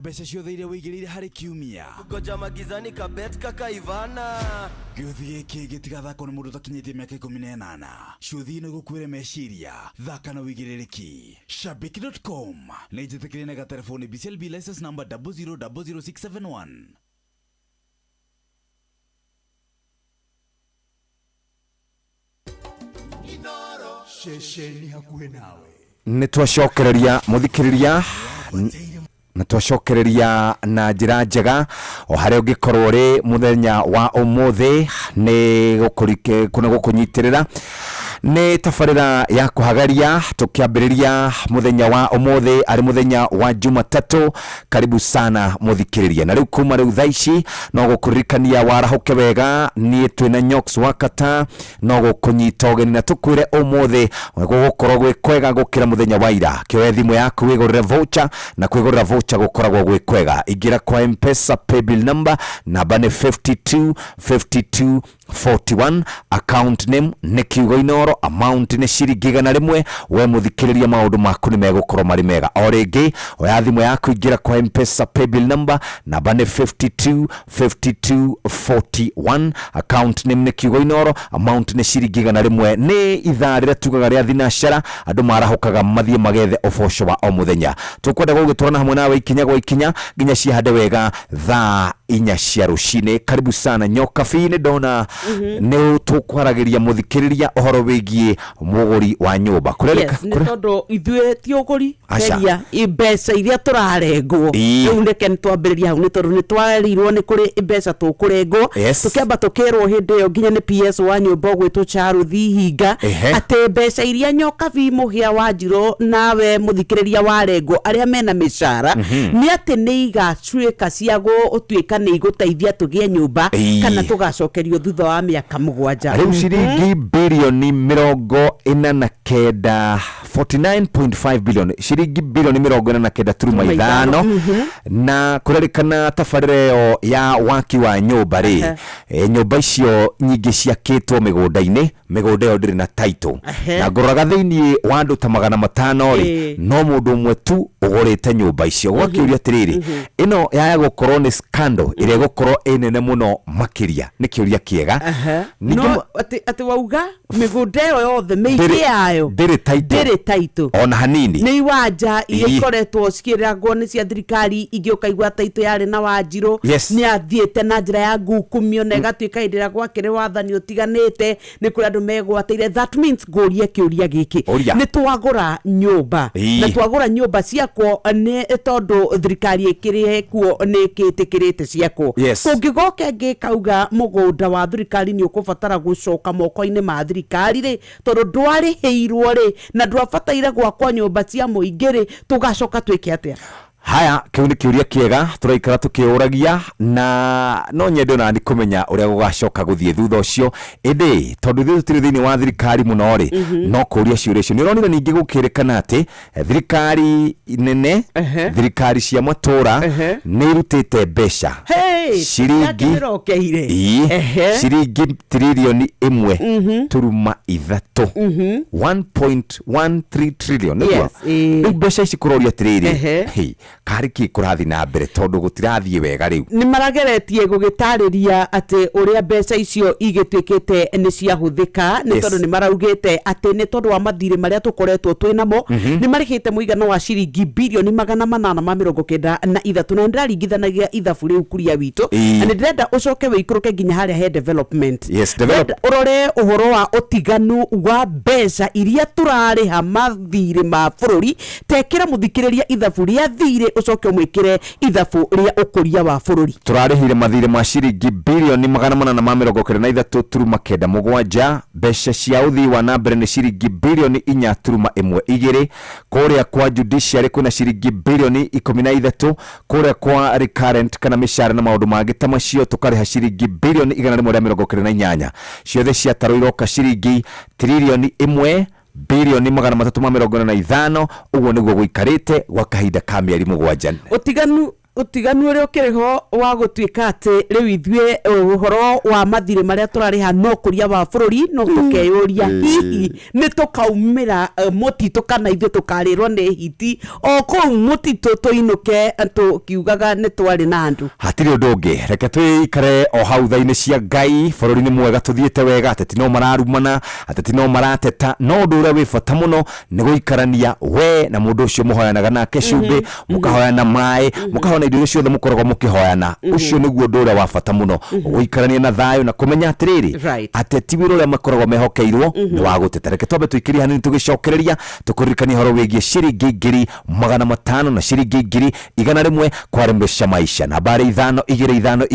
Mbeca ciothe iria wĩigĩrĩire harĩ kiumia. Ngoja magizani kabet kakaivana. Gĩũthi gĩkĩ gĩtigathakwo nĩ mũndũ ũtakinyĩtie mĩaka 18. Ciũthi ĩno ĩgũkuĩre meciria. Thaka na ũigĩrĩrĩki. Shabiki.com nĩ njĩtĩkĩrie na gatelefoni BCLB license number 0000671. Ceceni hakuhĩ nawe. Nĩ twacokereria mũthikĩrĩria na twacokereria na njĩra njega o harĩa ũngĩkorwo ũrĩ mũthenya wa ũmũthĩ nĩ gũkũnyitĩrĩra nĩ tabarĩra ya kũhagaria tũkĩambĩrĩria mũthenya wa ũmũthĩ arĩ mũthenya wa Jumatatũ. Karibu sana mũthikĩrĩria na rĩu kuma rĩu thaa ici no gũkũririkania warahũke wega niĩ twĩna Nyox wa Kata no gũkũnyita ũgeni na tũkwĩre ũmũthĩ gũgũkorwo gwĩ kwega gũkĩra mũthenya wa ira. Kĩoe thimũ yaku wĩgũrĩre voucher na kwĩgũrĩra voucher gũkoragwo gwĩ kwega. Ingĩra kwa M-Pesa paybill number, namba nĩ 52 52 41, account name nĩ kiugo Inooro, amount nĩ ciringi 100. We mũthikĩrĩria maũndũ maku nĩ megũkorwo marĩ mega. O rĩngĩ oya thimũ yaku ingĩra kwa M-Pesa paybill number, namba nĩ 52 52 41, account name nĩ kiugo Inooro, amount nĩ ciringi 100. Nĩ ithaa rĩrĩa tugaga rĩa thinacara, andũ marahũkaga mathiĩ magethe ũboco wa o mũthenya. Tũkwenda gũgĩtwarana hamwe nawe ikinya gwa ikinya nginya cihande wega thaa 4 cia rũcinĩ. Karibu sana Nyokabi, nĩ ndona nĩ tũkwaragĩria mũthikĩrĩria ũhoro wĩgiĩ mũgũri wa nyũmba. Yes, nĩ tondũ ithuĩ ti ũgũri. Aca. Keria mbeca iria tũrarengwo. Rĩu reke nĩ twambĩrĩria hau nĩ tondũ nĩ twarĩirwo nĩ kũrĩ mbeca tũkũrengwo. Tũkĩamba tũkĩrwo hĩndĩ ĩyo nginya nĩ PS wa nyũmba ũgwĩtwo Charles Ihinga atĩ mbeca iria Nyokabi Mũhĩa wa Njirũ nawe mũthikĩrĩria warengwo arĩa mena mĩcara nĩ atĩ nĩ igatuĩka cia gũtuĩka nĩ igũteithia tũgĩe nyũmba kana tũgacokerio thutha wa mĩaka 7. Rĩu ciringi birioni 49, 49.5 billion, ciringi birioni 49 turuma 5, na kũrerĩkana tabarĩra ĩyo ya waki wa nyũmba rĩ, nyũmba icio nyingĩ ciakĩtwo mĩgũnda-inĩ, mĩgũnda ĩyo ndĩrĩ na title. Na ngũroraga thĩinĩ wa andũ ta 500 rĩ, no mũndũ ũmwe tu ũgũrĩte nyũmba icio. Gũgakĩũria atĩrĩrĩ, ĩno yaya gũkorwo nĩ scandal ĩrĩa ĩgũkorwo ĩ nene mũno makĩria? Nĩ kĩũria kĩega. Ningĩ No atĩ wauga mĩgũnda ĩyo yothe mĩingĩ yayo ndĩrĩ title. Ndĩrĩ title. Ona hanini. Nĩ iwanja iria ikoretwo cikĩragwo nĩ cia thirikari, ingĩ ũkaigua title yarĩ na Wanjirũ nĩ athiĩte na njĩra ya ngukumio na ĩgatuĩka hĩndĩ ĩrĩa gwakĩrĩ wathani ũtiganĩte nĩ kũrĩ andũ megwatĩire. That means ngũrie kĩũria gĩkĩ. Ũria. Nĩ twagũra nyũmba na twagũra nyũmba ciakwo nĩ tondũ thirikari ĩkĩrĩ kuo nĩ ĩkĩtĩkĩrĩte ciakwo. Kũngĩgoka ĩngĩ ĩkauga mũgũnda wa thirikari nĩ ũkũbatara gũcoka moko-inĩ ma thirikari rĩ, tondũ ndwarĩhĩirwo rĩ na ndwabataire gwakwo nyũmba cia mũingĩ rĩ, tũgacoka twĩke atĩa? Haya, kĩu nĩ kĩũria kĩega tũraikara tũkĩũragia na no nyende ona ni kũmenya ũrĩa gũgacoka gũthiĩ thutha ũcio. Ĩndĩ tondũ ithuĩ tũtirĩ thĩinĩ wa thirikari mũno rĩ, no kũũria ciũria icio. Nĩ ũronire ningĩ gũkĩrĩkana atĩ thirikari nene, thirikari cia matũra nĩ irutĩte mbeca Hey, ciringi yakĩmĩrokeire. Ciringi tiririoni 1.3, 1.13 trillion nĩguo? Yes, ĩĩ. Rĩu mbeca ici kũroria atĩrĩrĩ, hey, karĩ kĩ kũrathiĩ na mbere tondũ gũtirathiĩ wega rĩu? Nĩ marageretie gũgĩtarĩria atĩ ũrĩa mbeca icio igĩtuĩkĩte nĩ ciahũthĩka nĩ tondũ nĩ maraugĩte atĩ nĩ tondũ wa mathirĩ marĩa tũkoretwo twĩ namo nĩ marĩhĩte mũigana wa ciringi birioni 893, na nĩndĩraringithanagia ithabu rĩu kuria witũ na nĩ ndĩrenda ũcoke wĩikũrũke nginya harĩa he development. Yes, develop. Ndĩrenda ũrore ũhoro wa ũtiganu wa mbeca iria tũrarĩha mathirĩ ma bũrũri. Tekĩra mũthikĩrĩria ithabu rĩa thirĩ ũcoke ũmwĩkĩre ithabu rĩa ũkũria wa bũrũri. Tũrarĩhire mathirĩ ma ciringi birioni 893.97. Mbeca cia ũthii wa na mbere nĩ ciringi birioni 4.12. Kũrĩa kwa judiciary kwĩna ciringi birioni 13. Kũrĩa kwa recurrent kana mĩcara na maũndũ mangĩ ta macio tũkarĩha ciringi birioni 198. Ciothe ciatarwo iroka ciringi tiririoni 1 birioni 345. Ũguo nĩguo gũikarĩte gwa kahinda ka mĩeri 7. Ũtiganu. Ũtiganu ũrĩa ũkĩrĩ ho wa gũtuĩka atĩ rĩu ithuĩ ũhoro wa mathirĩ marĩa tũrarĩha no kũria wa bũrũri, no tũkeyũria hihi nĩ tũkaumĩra mũtitũ kana ithuĩ tũkarĩrwo nĩ hiti o kũu mũtitũ tũinũke tũkiugaga nĩ twarĩ na andũ. Hatirĩ ũndũ ũngĩ, reke twĩikare o hau tha-inĩ cia Ngai. Bũrũri nĩ mwega, tũthiĩte wega, ateti no mararumana, ateti no marateta, no ũndũ ũrĩa wĩ bata mũno nĩ gũikarania we na mũndũ ũcio mũhoyanaga nake cumbĩ, mũkahoyana maĩ, mũkahoyana indo iria ciothe mũkoragwo mũkĩhoyana. Ũcio nĩguo ũndũ ũrĩa wa bata mũno, gũikarania na thayũ na kũmenya atĩrĩrĩ, ateti wĩra ũrĩa makoragwo mehokeirwo nĩ wa gũteta. Reke twambe tũikĩrie hanini, tũgĩcokereria tũkũririkania ũhoro wĩgiĩ ciringi 500,000 na ciringi 100,000 kwaremesha maisha. Nambari 5 2 5 2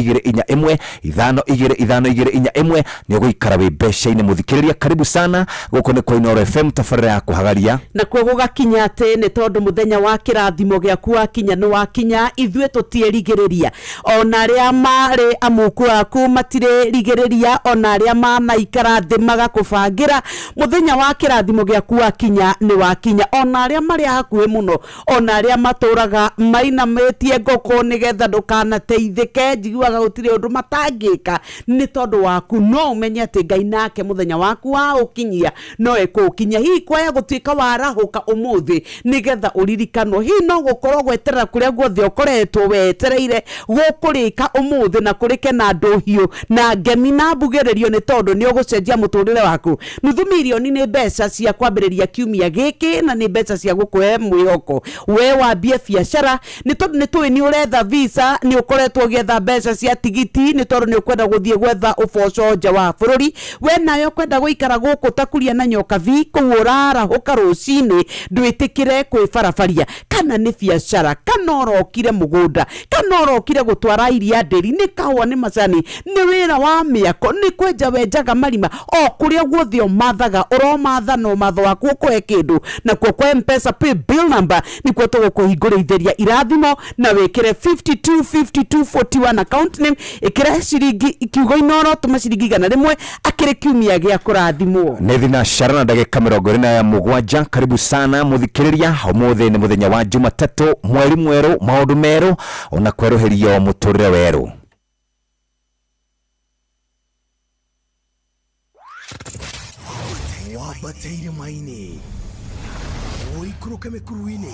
4 1 5 2 5 2 4 1 nĩ ũgũikara wĩ mbeca-inĩ. Mũthikĩrĩria, karibu sana gũkũ nĩ kwa Inooro FM, tabarĩra ya kũhagaria. Nakuo gũgakinya atĩ nĩ tondũ mũthenya wa kĩrathimo gĩaku wakinya nĩ wakinya, ithuĩ tũtiĩrigĩrĩria, ona arĩa marĩ amuku aku matirĩrigĩrĩria, ona arĩa manaikara thĩ magakũbangĩra, mũthenya wa kĩrathimo gĩaku wakinya nĩ wakinya, ona arĩa marĩ hakuhĩ mũno, ona arĩa matũraga mainamĩtie ngũkũ nĩgetha ndũkanateithĩke, njiguaga gũtirĩ ũndũ matangĩka nĩ tondũ waku. No ũmenye atĩ Ngai nake mũthenya waku wa ũkinyia no ĩkũũkinyia. Hihi kwaya gũtuĩka warahũka ũmũthĩ nĩgetha ũririkanwo, hihi no gũkorwo gweterera kũrĩa guothe ũkoretwo wetereire gũkũrĩka ũmũthĩ na kũrĩke na ndũhiũ na ngemi na mbugĩrĩrio, nĩ tondũ nĩ ũgũcenjia mũtũrĩre waku. 500,000 nĩ mbeca cia kwambĩrĩria kiumia gĩkĩ, na nĩ mbeca cia gũkũhe mwĩhoko we wambie biacara, nĩ tondũ nĩ tũĩ nĩ ũretha visa, nĩ ũkoretwo ũgĩetha mbeca cia tigiti, nĩ tondũ nĩ ũkwenda gũthiĩ gwetha ũboco nja wa bũrũri, we nawe ũkwenda gũikara gũkũ ta kuria na nyoka vi, kũu ũrarahũka rũcinĩ ndwĩtĩkĩre kwĩbarabaria, kana nĩ biacara, kana ũrokire mũgũnda, kana ũrokire gũtwara iria ndĩri, nĩ kahũa, nĩ macani, nĩ wĩra wa mĩako, nĩ kwenja wenjaga marima, o kũrĩa guothe ũmathaga ũromatha na ũmatho waku ũkũhe kĩndũ. Nakuo kwa M-Pesa pay bill number nĩkuo tũgũkũhingũrĩithĩria irathimo, na wĩkĩre 52 52 41 account name, ĩkĩra ciringi kiugo Inooro, tũma ciringi 100 akĩrĩ kiumia gĩa kũrathimwo. Nĩ thinacara na ndagĩka 27. Karibu sana mũthikĩrĩria, ũmũthĩ nĩ mũthenya wa Jumatatũ, mweri mwerũ, maũndũ merũ, ona kwerũhĩrio mũtũrĩre werũ. Wambate irĩma-inĩ, ũikũrũke mĩkuru-inĩ,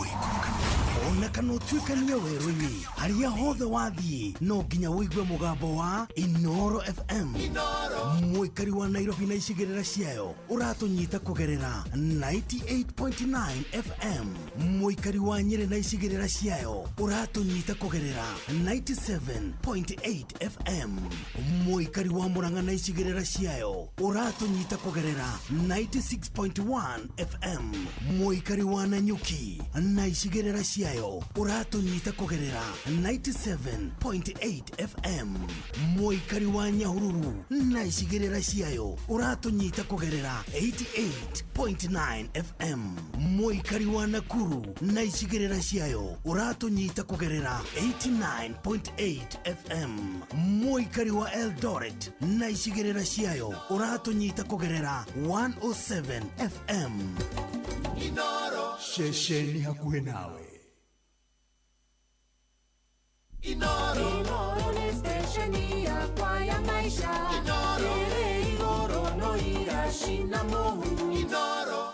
ona kana ũtuĩkanie werũ-inĩ, harĩa hothe wathiĩ no nginya ũigue mũgambo wa Inooro FM. Mũikari wa Nairobi na icigĩrĩra ciayo ũratũnyita kũgerera 98.9 FM. Mũikari wa Nyĩrĩ na icigĩrĩra ciayo ũratũnyita kũgerera 97.8 FM. Mũikari wa Murang'a na icigĩrĩra ciayo ũratũnyita kũgerera 96.1 FM. Mũikari wa Nanyuki na icigĩrĩra ciayo ũratũnyita kũgerera 97.8 FM. Mũikari wa Nyahururu na icigĩrĩra ciayo ũratũnyita kũgerera 88.9 FM. Mũikari wa Nakuru na icigĩrĩra ciayo ũratũnyita kũgerera 89.8 FM. Mũikari wa Eldoret na icigĩrĩra ciayo ũratũnyita kũgerera 107 FM. Inooro, ceceni hakuhĩ nawe. Inooro, Inooro nĩ stesheni yakwa ya maisha. Inooro, ĩrĩ igũrũ no iracina mũhu. Inooro.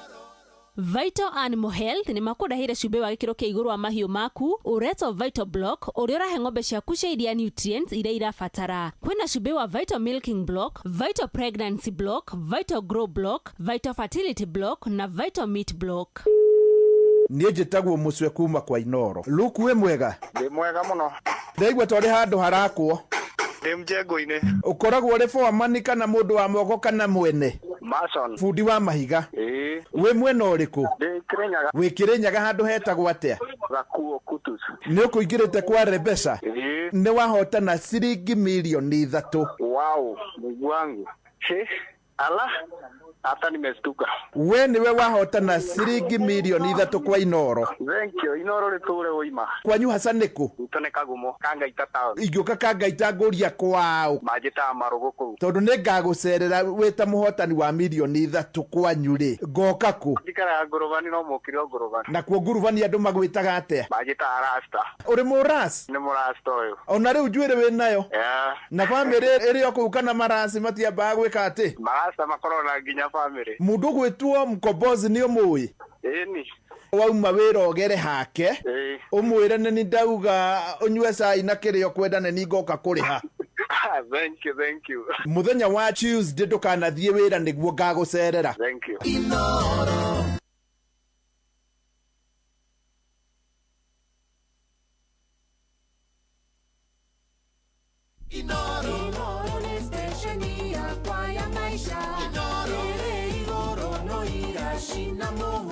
Vital Animal Health nĩ makũrehire cumbĩ wa gĩkĩro kĩa igũrũ wa mahiũ maku ũretwo Vital Block, ũrĩa ũrahe ng'ombe ciaku cia iria nutrients iria irabatara. Kwĩna cumbĩ wa Vital Milking Block, Vital Pregnancy Block, Vital Grow Block, Vital Fertility Block na Vital Meat Block. Niĩ njĩtagwo Mũcwe kuma kwa Inooro. Luku, wĩ mwega? Ndĩ mwega mũno. Ndaigua twarĩ handũ harakwo. Ndĩ mjengo-inĩ. Ũkoragwo ũrĩ foreman kana mũndũ wa moko kana mwene? Mason. Bundi wa mahiga? Ĩĩ. Wĩ mwena ũrĩkũ? Ndĩ Kĩrĩnyaga. Wĩ Kĩrĩnyaga handũ hetagwo atĩa? Gakuo Kutus. Nĩ ũkũingĩrĩte kwa Rebesa? Ĩĩ. Nĩ wahotana ciringi 3,000,000. Wow, Mungu wangu. He? Ala. Hata nimestuka. We nĩwe wahotana ciringi mirioni 3 kwa Inoro. Thank you. Inoro rĩtũre ũima. Kwanyu haca nĩkũ? Gwitũ nĩ Kagumo, Kangaita town. Ingĩũka Kangaita ngũria kwao. Manjĩtaga Marũgũ kũu. Tondũ nĩ ngagũcerera wĩ ta mũhotani wa mirioni 3 kwanyu rĩ, ngoka kũ? Njikaraga ngũrũbani no mũkire o ngũrũbani. Nakuo ngurubani andũ magwĩtaga atĩa? Manjĩtaga Rasta. Ũrĩ mũras? Nĩ mũrasta ũyũ. Ona rĩu njuĩrĩ wĩ nayo? Yeah. Na bamĩrĩ ĩrĩ o kũu kana marasi matiambaga gwĩka atĩ? Marasta makoragwo na nginya bamĩrĩ. Mũndũ ũgwĩtwo Mkombozi nĩ ũmũĩ? Ĩni. Wauma wĩra ũgere hake, Ĩĩ. ũmwĩre nĩ ndauga ũnyue cai na kĩrĩa ũkwenda nĩ ngoka kũrĩha. Thank you, thank you. Mũthenya wa Tuesday ndũkanathiĩ wĩra nĩguo ngagũcerera. Thank you. Inoro nĩ stesheni yakwa ya maisha. Ĩrĩ igũrũ no iracina mũhu.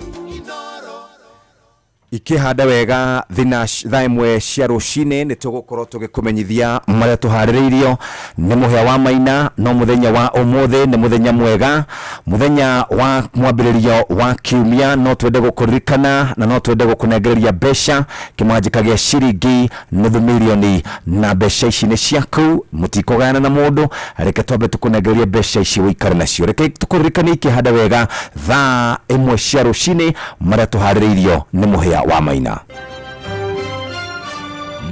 Ikĩhanda wega thina thaa 1 cia rũcinĩ nĩ tũgũkorwo tũgĩkũmenyithia marĩa tũharĩrĩirio nĩ mũhĩa wa Maina. No mũthenya wa ũmũthĩ nĩ mũthenya mwega, mũthenya wa mwambĩrĩrio wa kiumia. No twende gũkũririkana na no twende gũkũnengereria mbeca kĩmanjĩka gĩa ciringi nuthu mirioni, na mbeca ici nĩ ciaku, mũtikũgayana na mũndũ. Reke twambe tũkũnengererie mbeca ici ũikare nacio. Reke tũkũririkanie ikĩhanda wega thaa 1 cia rũcinĩ marĩa tũharĩrĩirio nĩ mũhĩa wa Maina.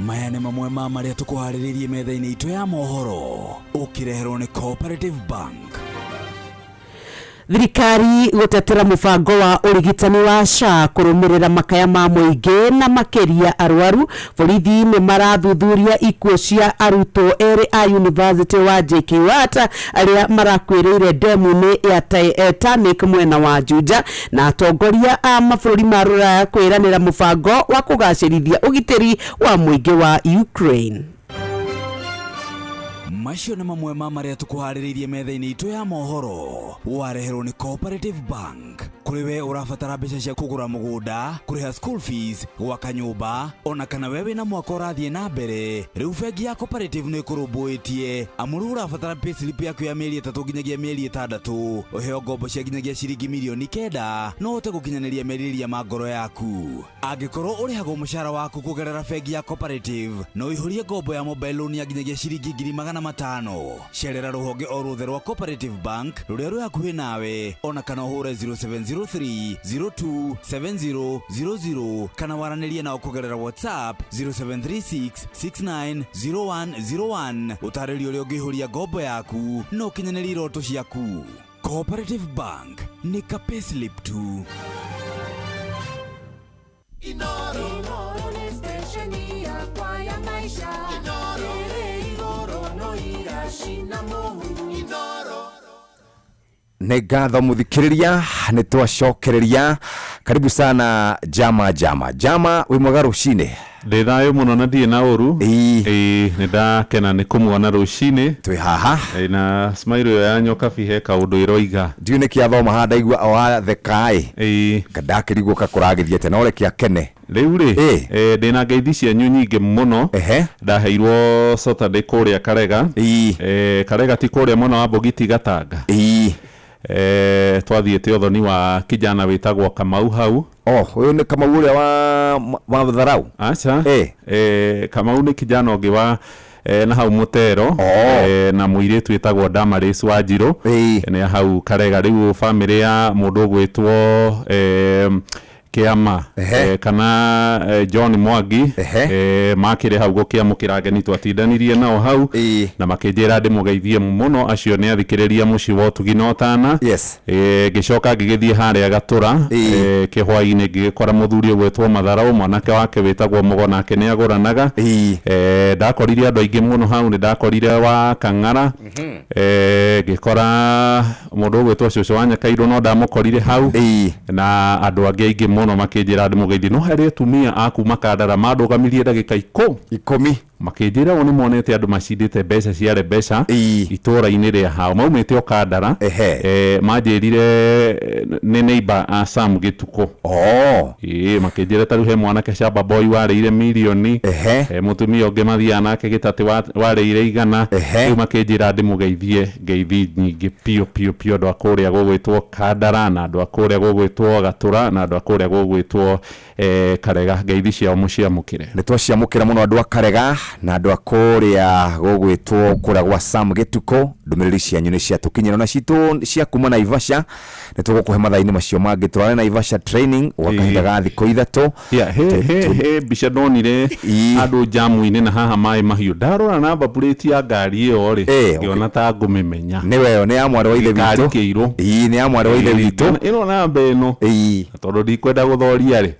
Maya nĩ mamwe ma marĩa tũkũharĩrĩirie metha-inĩ itũ ya mohoro, ũkĩreherwo nĩ Cooperative Bank. Thirikari gũtetera mũbango wa ũrigitani wa SHA kũrũmĩrĩra makaya ma mũingĩ na makĩria arwaru. Borithi nĩ marathuthuria ikuũ cia arutwo erĩ a University wa JKUAT arĩa marakuĩrĩire ndemu-inĩ ya Titanic mwena wa Juja, na atongoria a mabũrũri ma Rũraya kwĩranĩra mũbango wa kũgacĩrithia ũgitĩri wa mũingĩ wa Ukraine. Macio nĩ mamwe ma marĩa tũkũharĩrĩirie metha-inĩ itũ ya mohoro, wareherwo nĩ Cooperative Bank. Kũrĩ we ũrabatara mbeca cia kũgũra mũgũnda, kũrĩha school fees, gwaka nyũmba, ona kana we wĩna mwaka ũrathiĩ na mbere, rĩu bengi ya Cooperative nĩ ĩkũrũmbũĩtie. Amu rĩu ũrabatara payslip yaku ya mĩeri 3 nginyagia mĩeri 6, ũheo ngombo cia nginyagia ciringi mirioni 9, no ũhote gũkinyanĩria merirĩria ma ngoro yaku. Angĩkorwo ũrĩhagwo mũcara waku kũgerera bengi ya Cooperative, no ũihũrie ngombo ya mobile loan ya nginyagia ciringi 500,000. Cerera rũhonge o ruothe rwa Cooperative Bank rũrĩa rwĩ hakuhĩ nawe, ona kana ũhũre 0703 02 7000 kana waranĩrie nao kũgerera WhatsApp 0736 690101. Ũtarĩrio ũrĩa ũngĩihũria ngombo yaku na ũkinyanĩrie iroto ciaku. Cooperative Bank nĩ ka payslip tu. Inoro nĩ stesheni yakwa ya maisha. Ĩrĩ igũrũ no iracina mũhu. Nĩ ngatho mũthikĩrĩria, nĩ twacokereria. Karibu sana jama jama jama, wĩ mwega rũcinĩ? Ndĩ thayũ mũno na ndirĩ na ũru. Ĩĩ, nĩ ndakena nĩ kũmuona rũcinĩ. Twĩ haha. Na smile ĩyo ya nyokabi he kaũndũ ĩroiga. Ndiũĩ nĩkĩ athoma haha ndaigua o atheka ĩ. Ĩĩ. Ndakĩrigwo kakũragĩthiĩ atĩa, no reke akene. Rĩu rĩ, ndĩna ngeithi cianyu nyingĩ mũno. Ndaheirwo Saturday kũrĩa Karega. Karega ti kũrĩa mwena wa Bogiti Gatanga. Twathiĩte ũthoni wa kijana wĩtagwo Kamau hau. Oh, ũyũ nĩ Kamau ũrĩa wa Tharau? Aca. Kamau nĩ kijana ũngĩ wa na hau Mũtero. Na mũirĩtu wĩtagwo Damaris Wanjirũ. Nĩ hau Karega. Rĩu bamĩrĩ ya mũndũ ũgwĩtwo Kĩama kana John Mwangi makĩrĩ hau gũkĩamũkĩra ageni, twatindanirie nao hau na makĩnjĩra ndĩmũgeithie mũno. Acio nĩ athikĩrĩria mũciĩ wa ũtugi na ũtana. Ngĩcoka ngĩgĩthiĩ harĩa Gatũra kĩhwainĩ, ngĩgĩkora mũthuri ũgwĩtwo Matharau, mwanake wake wĩtagwo Mũgo, nake nĩ agũranaga. Ndakorire andũ aingĩ mũno hau, nĩ ndakorire wa Kang'ara, ngĩkora mũndũ ũgwĩtwo Cũcũ wa Nyakairũ, no ndamũkorire hau na andũ angĩ aingĩ mũno. Mũno makĩnjĩra ndĩmũgeithie. No harĩ atumia a kuma Kandara mandũgamirie ndagĩka 10 makĩnjĩra ũũ, nĩ monete andũ macindĩte mbeca cia mbeca itũra-inĩ rĩa hao maumĩte o Kandara. Manjĩrire nĩ neighbor a Sam Gĩtukũ. Ĩĩ, makĩnjĩra ta rĩu he mwanake shamba boy warĩire mirioni, mũtumia ũngĩ mathiaga nake gĩtatĩ warĩire 100. Rĩu makĩnjĩra ndĩmũgeithie ngeithi nyingĩ piũ piũ piũ, andũ a kũrĩa gũgwĩtwo Kandara na andũ a kũrĩa gũgwĩtwo Gatũra na andũ a kũrĩa gũgwĩtwo Karega. Ngeithi ciao mũciamũkĩre. Nĩ twaciamũkĩra mũno, andũ a Karega na andũ a kũrĩa gũgwĩtwo kũrĩa gwa Sam Gĩtukũ. Ndũmĩrĩri cianyu nĩ ciatũkinyĩra, na citũ cia kuma Naivasha nĩ tũgũkũhe mathaa-inĩ macio mangĩ. Tũrarĩ Naivasha training gwa kahinda ga thikũ 3. Yeah, he mbica ndonire andũ jamu-inĩ na haha maĩ mahiũ. Ndarora namba plate ya ngari ĩyo rĩ, ngĩona ta ngũmĩmenya. Nĩ weyo, nĩ ya mwarĩ wa ithe Ngari witũ. kĩirũ. Ĩĩ, nĩ ya mwarĩ wa ithe witũ. Ĩno namba ĩno. Na tondũ ndikwenda gũthoria rĩ,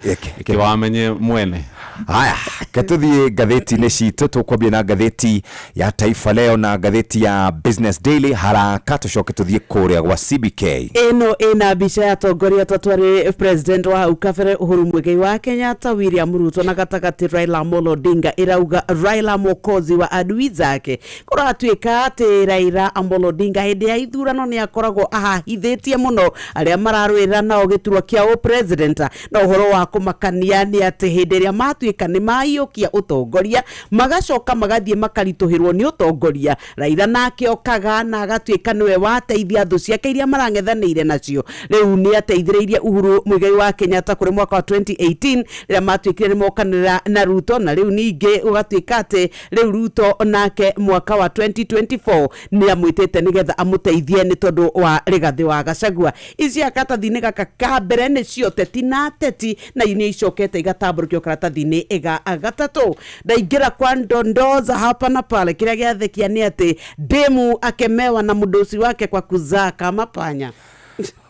kĩwamenye mwene. Haya, ke tũthiĩ ngathĩti-inĩ citũ. Tũkwambia na ngathĩti ya Taifa Leo na ngathĩti ya Business Daily haraka, tũcoke tũthiĩ kũrĩa gwa CBK. Ĩno ĩna mbica ya atongoria atatũ, arĩ president wa hau kabere Uhuru Muigai wa Kenyatta, William Ruto na gatagatĩ Raila Amolo Odinga. Ĩrauga Raila mwokozi wa adui zake. Kũratuĩka atĩ Raila Amolo Odinga hĩndĩ ya ithurano nĩ akoragwo ahahithĩtie mũno arĩa mararũĩra nao gĩturwa kĩa president, na ũhoro wa kũmakania nĩ atĩ hĩndĩ ĩrĩa matuĩka nĩ maiyũkia ũtongoria, magacoka magathiĩ makaritũhĩrwo nĩ ũtongoria. Raila nake okaga na agatuĩka nĩwe wateithia thũ ciake iria marang'ethanĩire nacio. Rĩu nĩ ateithĩrĩirie Uhuru Muigai wa Kenyatta kũrĩ mwaka wa 2018 rĩrĩa matuĩkire nĩ mokanĩra na Ruto, na rĩu ningĩ ũgatuĩka atĩ rĩu Ruto nake mwaka wa 2024 nĩ amwĩtĩte nĩgetha amũteithie nĩ tondũ wa Rigathĩ wa Gachagua. Ici karatathi-inĩ gaka ka mbere nĩ cio teti na teti, na nĩ icokete igatambũrũkio karatathi-inĩ ga gatatũ. Ndaingĩra kwa ndondoza hapa na pale, kĩrĩa gĩathekia nĩ atĩ demu akemewa na mũdosi wake kwa kuzaa kama panya.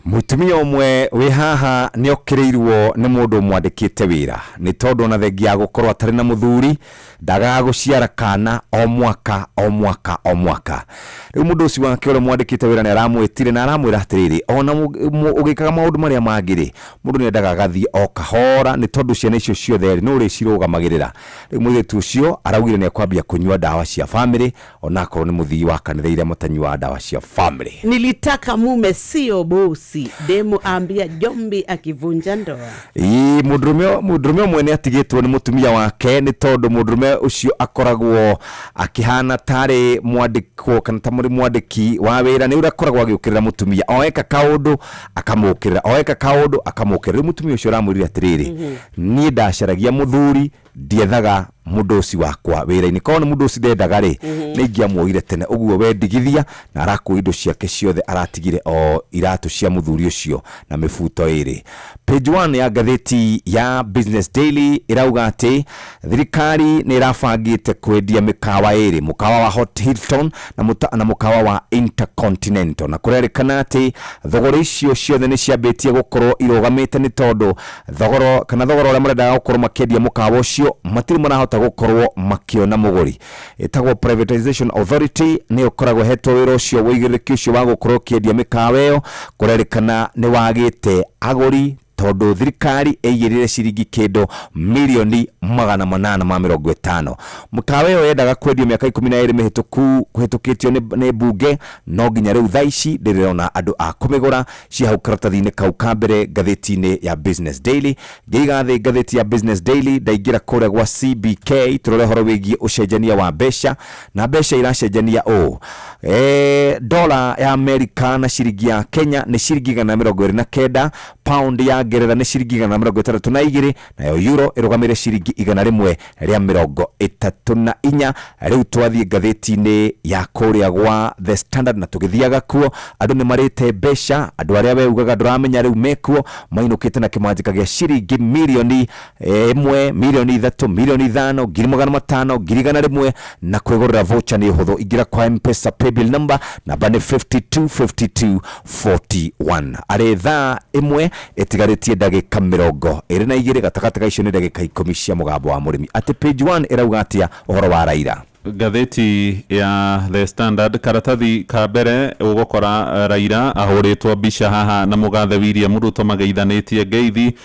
Mũtumia ũmwe wĩ haha nĩ okĩrĩirwo nĩ mũndũ ũmwandĩkĩte wĩra, nĩ tondũ ona thengia ya gũkorwo atarĩ na mũthuri, ndagaga gũciara kana o mwaka o mwaka o mwaka. Rĩu mũndũ ũcio wake ũrĩa mwandĩkĩte wĩra nĩ aramwĩtire na aramwĩra atĩrĩrĩ, ona ũgĩkaga maũndũ marĩa mangĩ rĩ, mũndũ nĩ endaga agathiĩ o kahora, nĩ tondũ ciana icio ciothe rĩ, nĩ ũrĩcirũgamagĩrĩra. Rĩu mũirĩtu ũcio araugire nĩ ekwambia kũnyua ndawa cia famĩlĩ, onakorwo nĩ mũthii wa kanitha iria matanyuaga ndawa cia famĩlĩ. Nilitaka mume sio bosi, demu ambia Jombi akivunja ndoa. Ĩĩ, mũndũrũme ũmwe nĩ atigĩtwo nĩ mũtumia wake, nĩ tondũ mũndũrũme ũcio akoragwo akĩhana tarĩ mwandĩkwo kana ta mũrĩ mwandĩki wa wĩra, nĩ ũrĩa akoragwo agĩũkĩrĩra mũtumia, o eka kaũndũ akamũkĩrĩra, o eka kaũndũ akamũkĩrĩra. Rĩu mũtumia ũcio aramwĩrire atĩrĩrĩ, niĩ ndacaragia mũthuri, ndiethaga mũndũ wakwa wĩra-inĩ. Korwo nĩ mũndũ ũcio ndendaga rĩ, nĩ ingĩamuoire tene. Ũguo we ndigithia, na arakua indo ciake ciothe, aratigire o iratũ cia mũthuri ũcio na mĩbuto ĩrĩ. Page 1 ya ngathĩti ya Business Daily ĩrauga atĩ thirikari nĩ ĩrabangĩte kwendia mĩkawa ĩrĩ, mũkawa wa Hot Hilton na mũkawa wa Intercontinental, na kũrerĩkana atĩ thogora icio ciothe nĩ ciambĩtie gũkorwo irũgamĩte, nĩ tondũ thogora kana thogora ũrĩa marendaga gũkorwo makĩendia mũkawa ũcio matirĩ marahota gũkorwo makĩona mũgũri. Ĩtagwo Privatization Authority nĩyo ĩkoragwo ĩhetwo wĩra ũcio, wĩigĩrĩrĩki ũcio wa gũkorwo ũkĩendia mĩkawa ĩyo. Kũrerĩkana nĩ wagĩte agũri, tondũ thirikari ĩigĩrĩre ciringi kĩndũ 850,000,000. Mũkawa ĩyo yendaga kwendio mĩaka 12 mĩhĩtũku, kũhĩtũkĩtio nĩ mbunge, no nginya rĩu thaa ici ndĩrĩrona andũ a kũmĩgũra. Cia hau karatathi-inĩ kau ka mbere ngathĩti-inĩ ya Business Daily. Ngĩiga thĩ ngathĩti ya Business Daily, ndaingĩra kũrĩa gwa CBK tũrore ũhoro wĩgiĩ ũcenjania wa mbeca, na mbeca iracenjania ũũ: dola ya Amerika na ciringi ya Kenya nĩ ciringi 129, pound ya Ngeretha nĩ ciringi 162, nayo euro ĩrũgamĩre ciringi 134. Rĩu twathiĩ ngathĩti-inĩ ya kũrĩa gwa The Standard, na tũgĩthiaga kuo andũ nĩ marĩte mbeca. Andũ arĩa we ugaga ndũramenya rĩu mekuo, mainũkĩte na kĩmanjĩka gĩa ciringi 1 mirioni, 3 mirioni, 5 milioni, 500,000, 100,000. Na kwĩgũrĩra voucher nĩ ũhũthũ, ingĩra kwa M-Pesa paybill number, namba nĩ 52 52 41. Arĩ thaa 1 ĩtigarĩtie ndagĩka 22, gatagatĩ ga icio nĩ ndagĩka 10 cia mũgambo wa mũrĩmi. Atĩ page 1 ĩrauga atĩa ũhoro wa Raila? Ngathĩti ya The Standard karatathi ka mbere ũgũkora Raila ahũrĩtwo mbica haha na mũgathe William Ruto mageithanĩtie ngeithi.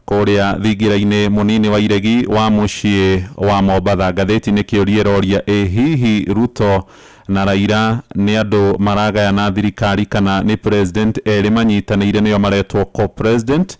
Kũrĩa thingira-inĩ mũnini wa iregi wa mũciĩ wa Mombatha. Ngathĩti nĩ kĩũria ĩroria, ĩ hihi Ruto na Raila nĩ andũ maragayana thirikari kana nĩ president erĩ manyitanĩire, nĩo maretwo co-president?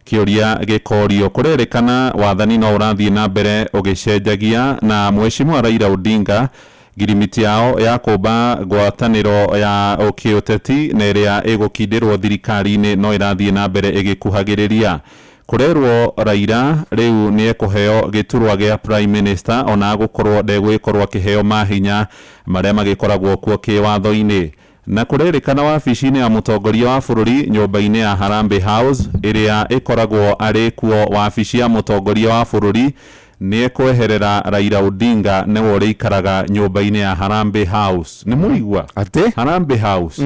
Kĩũria gĩkorio. Kũrerĩkana wathani no ũrathiĩ na mbere ũgĩcenjagia, na mheshimiwa Raila Odinga ngirimiti yao ya kũmba ngwatanĩro ya kĩũteti na ĩrĩa ĩgũkindĩrwo thirikari-inĩ no ĩrathiĩ na mbere ĩgĩkuhagĩrĩria. Kũrerwo Raila rĩu nĩ ekũheo gĩturwa gĩa prime minister, ona gũkorwo ndegũgĩkorwo akĩheo mahinya marĩa magĩkoragwo kuo kĩwatho-inĩ. Na kũrerĩkana wabici-inĩ ya mũtongoria wa bũrũri, nyũmba-inĩ ya Harambee House ĩrĩa ĩkoragwo arĩ kuo wabici ya mũtongoria wa bũrũri, nĩ ekweherera Raila Odinga, nĩwe ũrĩikaraga nyũmba-inĩ ya Harambee House. Nĩ mũigua atĩ Harambee House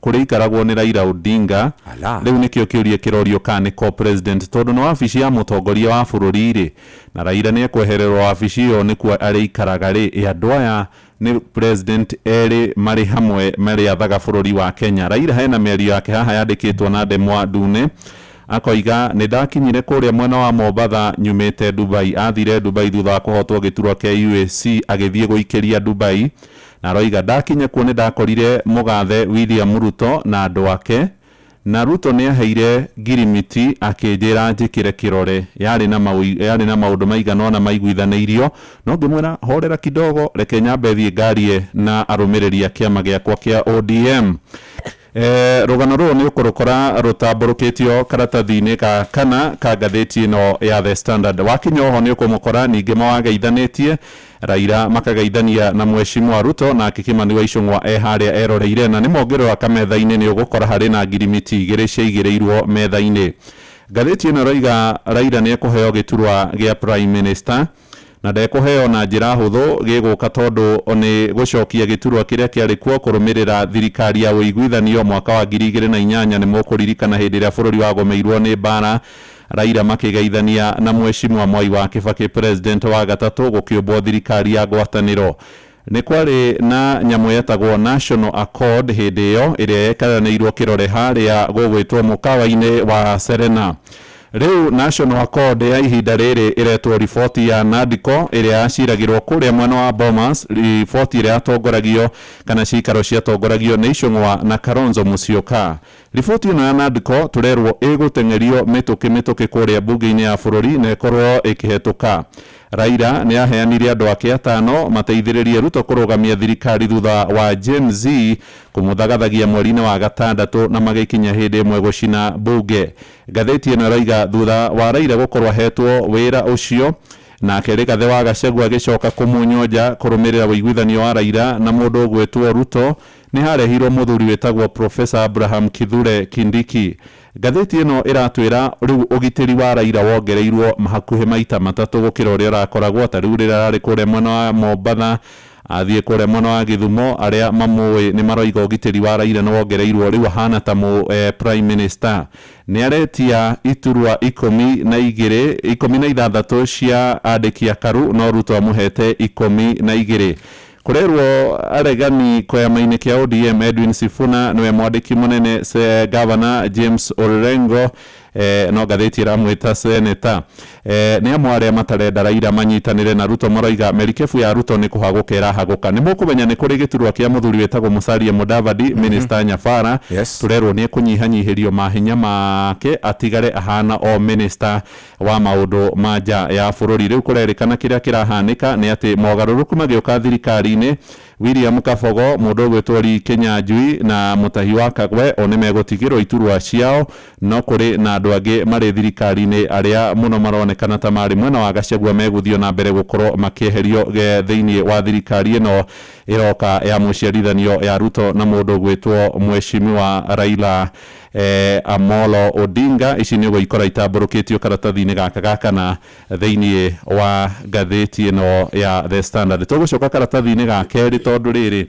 kũrĩa ikaragwo nĩ Raila Odinga. Rĩu nĩkĩo kĩũria kĩrorio kana nĩ co-president, tondũ nĩ wabici ya mũtongoria wa bũrũri rĩ, na Raila nĩ ekwehererwo wabici ĩyo nĩkuo arĩikaraga rĩ, ĩ andũ aya nĩ president erĩ marĩ hamwe marĩathaga bũrũri wa Kenya? Raila hena mĩario yake haha yandĩkĩtwo na ndemwa ndune, akoiga, "Nĩ ndakinyire kũrĩa mwena wa Mombatha nyumĩte Dubai." Athire Dubai thutha wa kũhotwo gĩturwa kĩa UAC, agĩthiĩ gũikĩria Dubai, na aroiga, "Ndakinya kuo nĩ ndakorire mũgathe William Ruto na andũ ake, na Ruto nĩ aheire ngirimiti akĩnjĩra njĩkĩre kĩrore. Yarĩ na maũndũ maigana ũna maiguithanĩirio, no ngĩmwĩra horera kidogo, reke nyambe thiĩ ngarie na arũmĩrĩri a kĩama gĩakwa kĩa ODM." Rũgano rũrũ nĩ ũkũrũkora rũtambũrũkĩtio karatathi-inĩ ga kana ka ngathĩti ĩno ya The Standard. Wakinya oho nĩ ũkũmũkora ningĩ mawageithanĩtie Raila makageithania na mheshimiwa Ruto, nake Kimani wa Ichung'wa e harĩa eroreire. Na nĩ mongĩrora kametha-inĩ nĩ ũgũkora harĩ na ngirimiti igĩrĩ ciaigĩrĩirwo metha-inĩ. Ngathĩti ĩno ĩroiga Raila nĩ ekũheo gĩturwa gĩa prime minister, na ndekũheo na njĩra hũthũ, gĩgũka tondũ nĩ gũcokia gĩturwa kĩrĩa kĩarĩ kuo kũrũmĩrĩra thirikari ya ũiguithanio mwaka wa 2008. Nĩ mũkũririkana hĩndĩ ĩrĩa bũrũri wagũmĩirwo nĩ mbara, Raila makĩgeithania na mheshimiwa Mwai wa Kibaki, president wa gatatũ, gũkĩũmbwo thirikari ya ngwatanĩro. Nĩ kwarĩ na nyamũ yetagwo National Accord hĩndĩ ĩyo, ĩrĩa yekaranĩirwo kĩrore harĩa gũgwĩtwo mũkawa-inĩ wa Serena. Rĩu National Accord ya ihinda rĩrĩ ĩretwo riboti ya NADCO, ĩrĩa yaciragĩrwo kũrĩa mwena wa Bomas, riboti ĩrĩa yatongoragio kana cikaro ciatongoragio nĩ Ichung'wa na Kalonzo Musyoka. Riboti ĩno ya NADCO tũrerwo ĩgũteng'erio mĩtũkĩ mĩtũkĩ kũrĩa mbunge-inĩ ya bũrũri na ĩkorwo ĩkĩhetũka. Raila nĩ aheanire andũ ake atano mateithĩrĩrie Ruto kũrũgamia thirikari thutha wa Gen Z kũmũthagathagia mweri-inĩ wa gatandatũ na magĩkinya hĩndĩ ĩmwe gũcina mbunge. Ngathĩti ĩno ĩroiga thutha wa Raila gũkorwo ahetwo wĩra ũcio, nake Rigathĩ wa Gachagua agĩcoka kũmunyonja kũrũmĩrĩra ũiguithanio wa Raila na mũndũ ũgwĩtwo Ruto, nĩ harehirwo mũthuri wĩtagwo Professor Abraham Kithure Kindiki. Ngathĩti ĩno ĩratwĩra rĩu ũgitĩri wa Raila wongereirwo hakuhĩ maita matatũ gũkĩra ũrĩa ũrakoragwo. Ta rĩu rĩrĩa ararĩ kũrĩa mwena wa Mombatha, athiĩ kũrĩa mwena wa Gĩthumo, arĩa mamũĩ nĩ maroiga ũgitĩri wa Raila nĩ wongereirwo, rĩu ahana ta mũ prime minister. Nĩ aretia iturwa 12, 16 cia andĩki a karu, no Ruto amũhete 12. Kũrerwo aregani kĩama-inĩ kĩa ODM, Edwin Sifuna nĩwe mwandĩki mũnene, se Governor James Orengo, no ngathĩti ĩramwĩta seneta, nĩ amwe arĩa matarenda Raila manyitanĩre na Ruto. Maroiga merikebu ya Ruto nĩ kũhagũka ĩrahagũka. Nĩ mũkũmenya nĩ kũrĩ gĩturwa kĩa mũthuri wĩtagwo Musalia Mudavadi, minister Nyabara. Tũrerwo nĩ ekũnyihanyihĩrio mahinya make, atigare ahana o minister wa maũndũ ma nja ya bũrũri. Rĩu kũrerĩkana kĩrĩa kĩrahanĩka nĩ atĩ mogarũrũku magĩũka thirikari-inĩ, William Kabogo, mũndũ ũgwĩtwo Lee Kinyanjui na Mutahi wa Kagwe o nĩ megũtigĩrwo iturwa ciao, no kũrĩ na andũ angĩ marĩ thirikari-inĩ arĩa mũno maronekana ta marĩ mwena wa Gachagua megũthiĩ na mbere gũkorwo makĩeherio thĩinĩ wa thirikari ĩno ĩroka ya mũciarithanio ya Ruto na mũndũ ũgwĩtwo mheshimiwa Raila Amolo Odinga. Ici nĩ ũgũikora itambũrũkĩtio karatathi-inĩ gaka ga kana thĩinĩ wa ngathĩti ĩno ya The Standard. Tũgũcoka karatathi-inĩ ga kerĩ tondũ rĩrĩ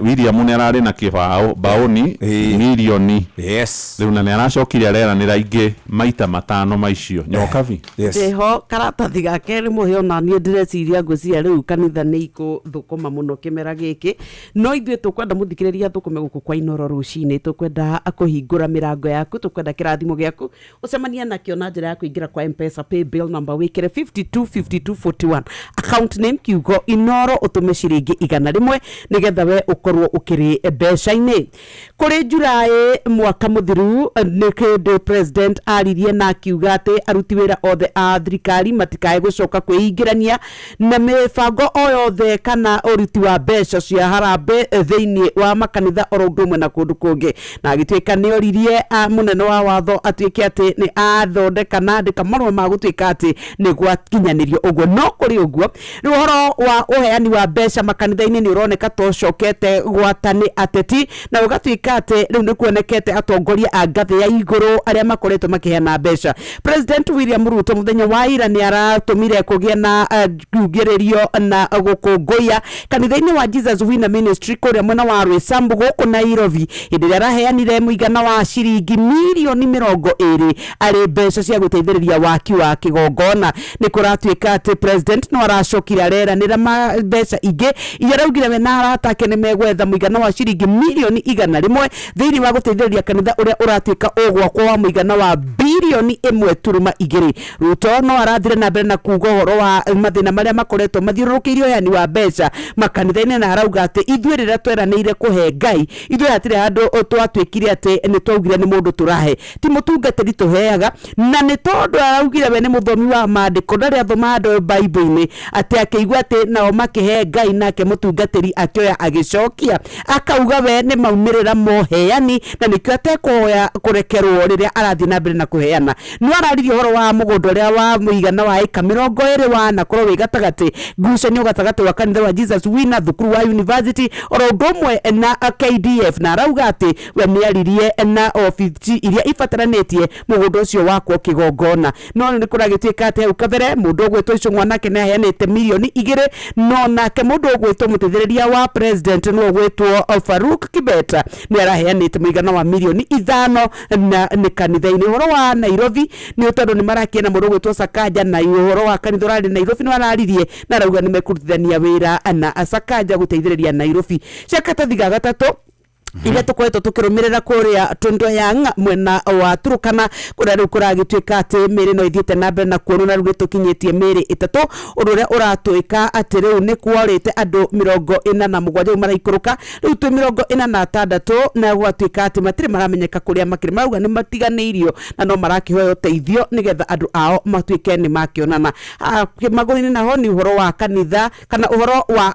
William nĩ ararĩ na kĩbaũ baũni mirioni. Yes. Rĩu na nĩ aracokire areranĩra ingĩ maita matano maicio nyokabi. Ndĩho karatathi ga kerĩ mũhĩ ona niĩ ndĩreciria ngwĩciria rĩu kanitha nĩ ikũthũkũma mũno kĩmera gĩkĩ, no ithuĩ tũkwenda mũthikĩrĩria thũkũme gũkũ kwa Inoro rũcinĩ, tũkwenda kũhingũra mĩrango yaku, tũkwenda kĩrathimo gĩaku ũcemanie nakĩo na njĩra ya kũingĩra kwa M-Pesa paybill number wĩkĩre 525241 account name kiugo Inoro ũtũme ciringi 100 nĩgetha we ũkorwo ũkĩrĩ mbeca-inĩ. Kũrĩ Julaĩ mwaka mũthiru nĩ kĩndĩ president aririe na akiuga atĩ aruti wĩra othe a thirikari matikae gũcoka kwĩingĩrania na mĩbango o yothe kana ũruti wa mbeca cia harambee thĩinĩ wa makanitha oro ũndũ ũmwe na kũndũ kũngĩ, na agĩtuĩka nĩ oririe mũnene wa watho atuĩke atĩ nĩ athondeka na andĩka marũa ma gũtuĩka atĩ nĩ gwakinyanĩrio ũguo. No kũrĩ ũguo rĩu ũhoro wa ũheani wa mbeca makanitha-inĩ nĩ ũroneka ta ũcokete gwata nĩ ateti, na ũgatuĩka atĩ rĩu nĩ kuonekete atongoria a ngathĩ ya igũrũ arĩa makoretwo makĩheana mbeca. President William Ruto mũthenya wa ira nĩ aratũmire kũgĩa na mbugĩrĩrio na gũkũngũiya kanitha-inĩ wa Jesus Winner Ministry kũrĩa mwena wa Roysambu gũkũ Nairobi, hĩndĩ ĩrĩa araheanire mũigana wa ciringi mirioni 20 arĩ mbeca cia gũteithĩrĩria waki wa kĩgongona. Nĩ kũratuĩka atĩ president no aracokire areranĩra mbeca ingĩ iria araugire we na arata ake nĩ megwetha mũigana wa ciringi mirioni 100 thĩinĩ wa gũteithĩrĩria kanitha ũrĩa ũratuĩka ũgwakwo wa mũigana wa birioni 1.2. Ruto no arathire na mbere na kuga ũhoro wa mathĩna marĩa makoretwo mathiũrũrũkĩirie ũheani wa mbeca makanitha-inĩ, na arauga atĩ ithuĩ rĩrĩa tweranĩire kũhe Ngai ithuĩ hatirĩ handũ twatuĩkire atĩ nĩ twaugire nĩ mũndũ tũrahe, ti mũtungatĩri tũheaga, na nĩ tondũ araugire we nĩ mũthomi wa maandĩko ndarĩ athoma handũ Bible-inĩ atĩ akĩigua atĩ nao makĩhe Ngai nake mũtungatĩri akĩoya agĩcokia, akauga we nĩ maumĩrĩra moheani na nĩkĩo atekũhoya kũrekerwo rĩrĩa arathiĩ na mbere na kũheana. No araririe ũhoro wa mũgũnda ũrĩa wa mũigana wa ĩka 20 wanakorwo wĩ gatagatĩ ngucanio gatagatĩ wa kanitha wa Jesus Winner thukuru wa university oro ũndũ ũmwe na KDF, na arauga atĩ we nĩaririe na obici iria ibataranĩtie mũgũnda ũcio wakwo kĩgongona. No nĩ kũragĩtuĩka atĩ hau kabere mũndũ ũgwĩtwo Icũng'wa nake nĩaheanĩte mirioni 2, no nake mũndũ ũgwĩtwo mũteithĩrĩria wa president nĩwe ũgwĩtwo Faruk Kibet nĩaraheanĩte mũigana wa mirioni 5 na nĩ kanitha-inĩ. Ũhoro wa Nairobi nĩ tondũ nĩ marakiena mũndũ ũgwĩtwo Sakaja, na ũhoro wa kanitha ũrarĩ Nairobi nĩ araririe na arauga nĩ mekũrutithania wĩra na Sakaja gũteithĩrĩria Nairobi. Cia karatathi ga gatatũ iria tũkoretwo tũkĩrũmĩrĩra kũrĩa Tondoi mwena wa Turukana kũrĩa rĩu kũragĩtuĩka atĩ mĩĩrĩ no ĩthiĩte na mbere na kuonwo, na rĩu nĩtũkinyĩtie mĩĩrĩ 3, ũndũ ũrĩa ũratwĩka atĩ rĩu nĩ kworĩte andũ 47 rĩu maraikũrũka, rĩu twĩ 46, na gwatuĩka atĩ matirĩ maramenyeka kũrĩa makĩrĩ, marauga nĩ matiganĩirio na no marakĩhoya ũteithio nĩgetha andũ ao matuĩke nĩ makĩonana. Magũrũ-inĩ naho nĩ ũhoro wa kanitha kana ũhoro wa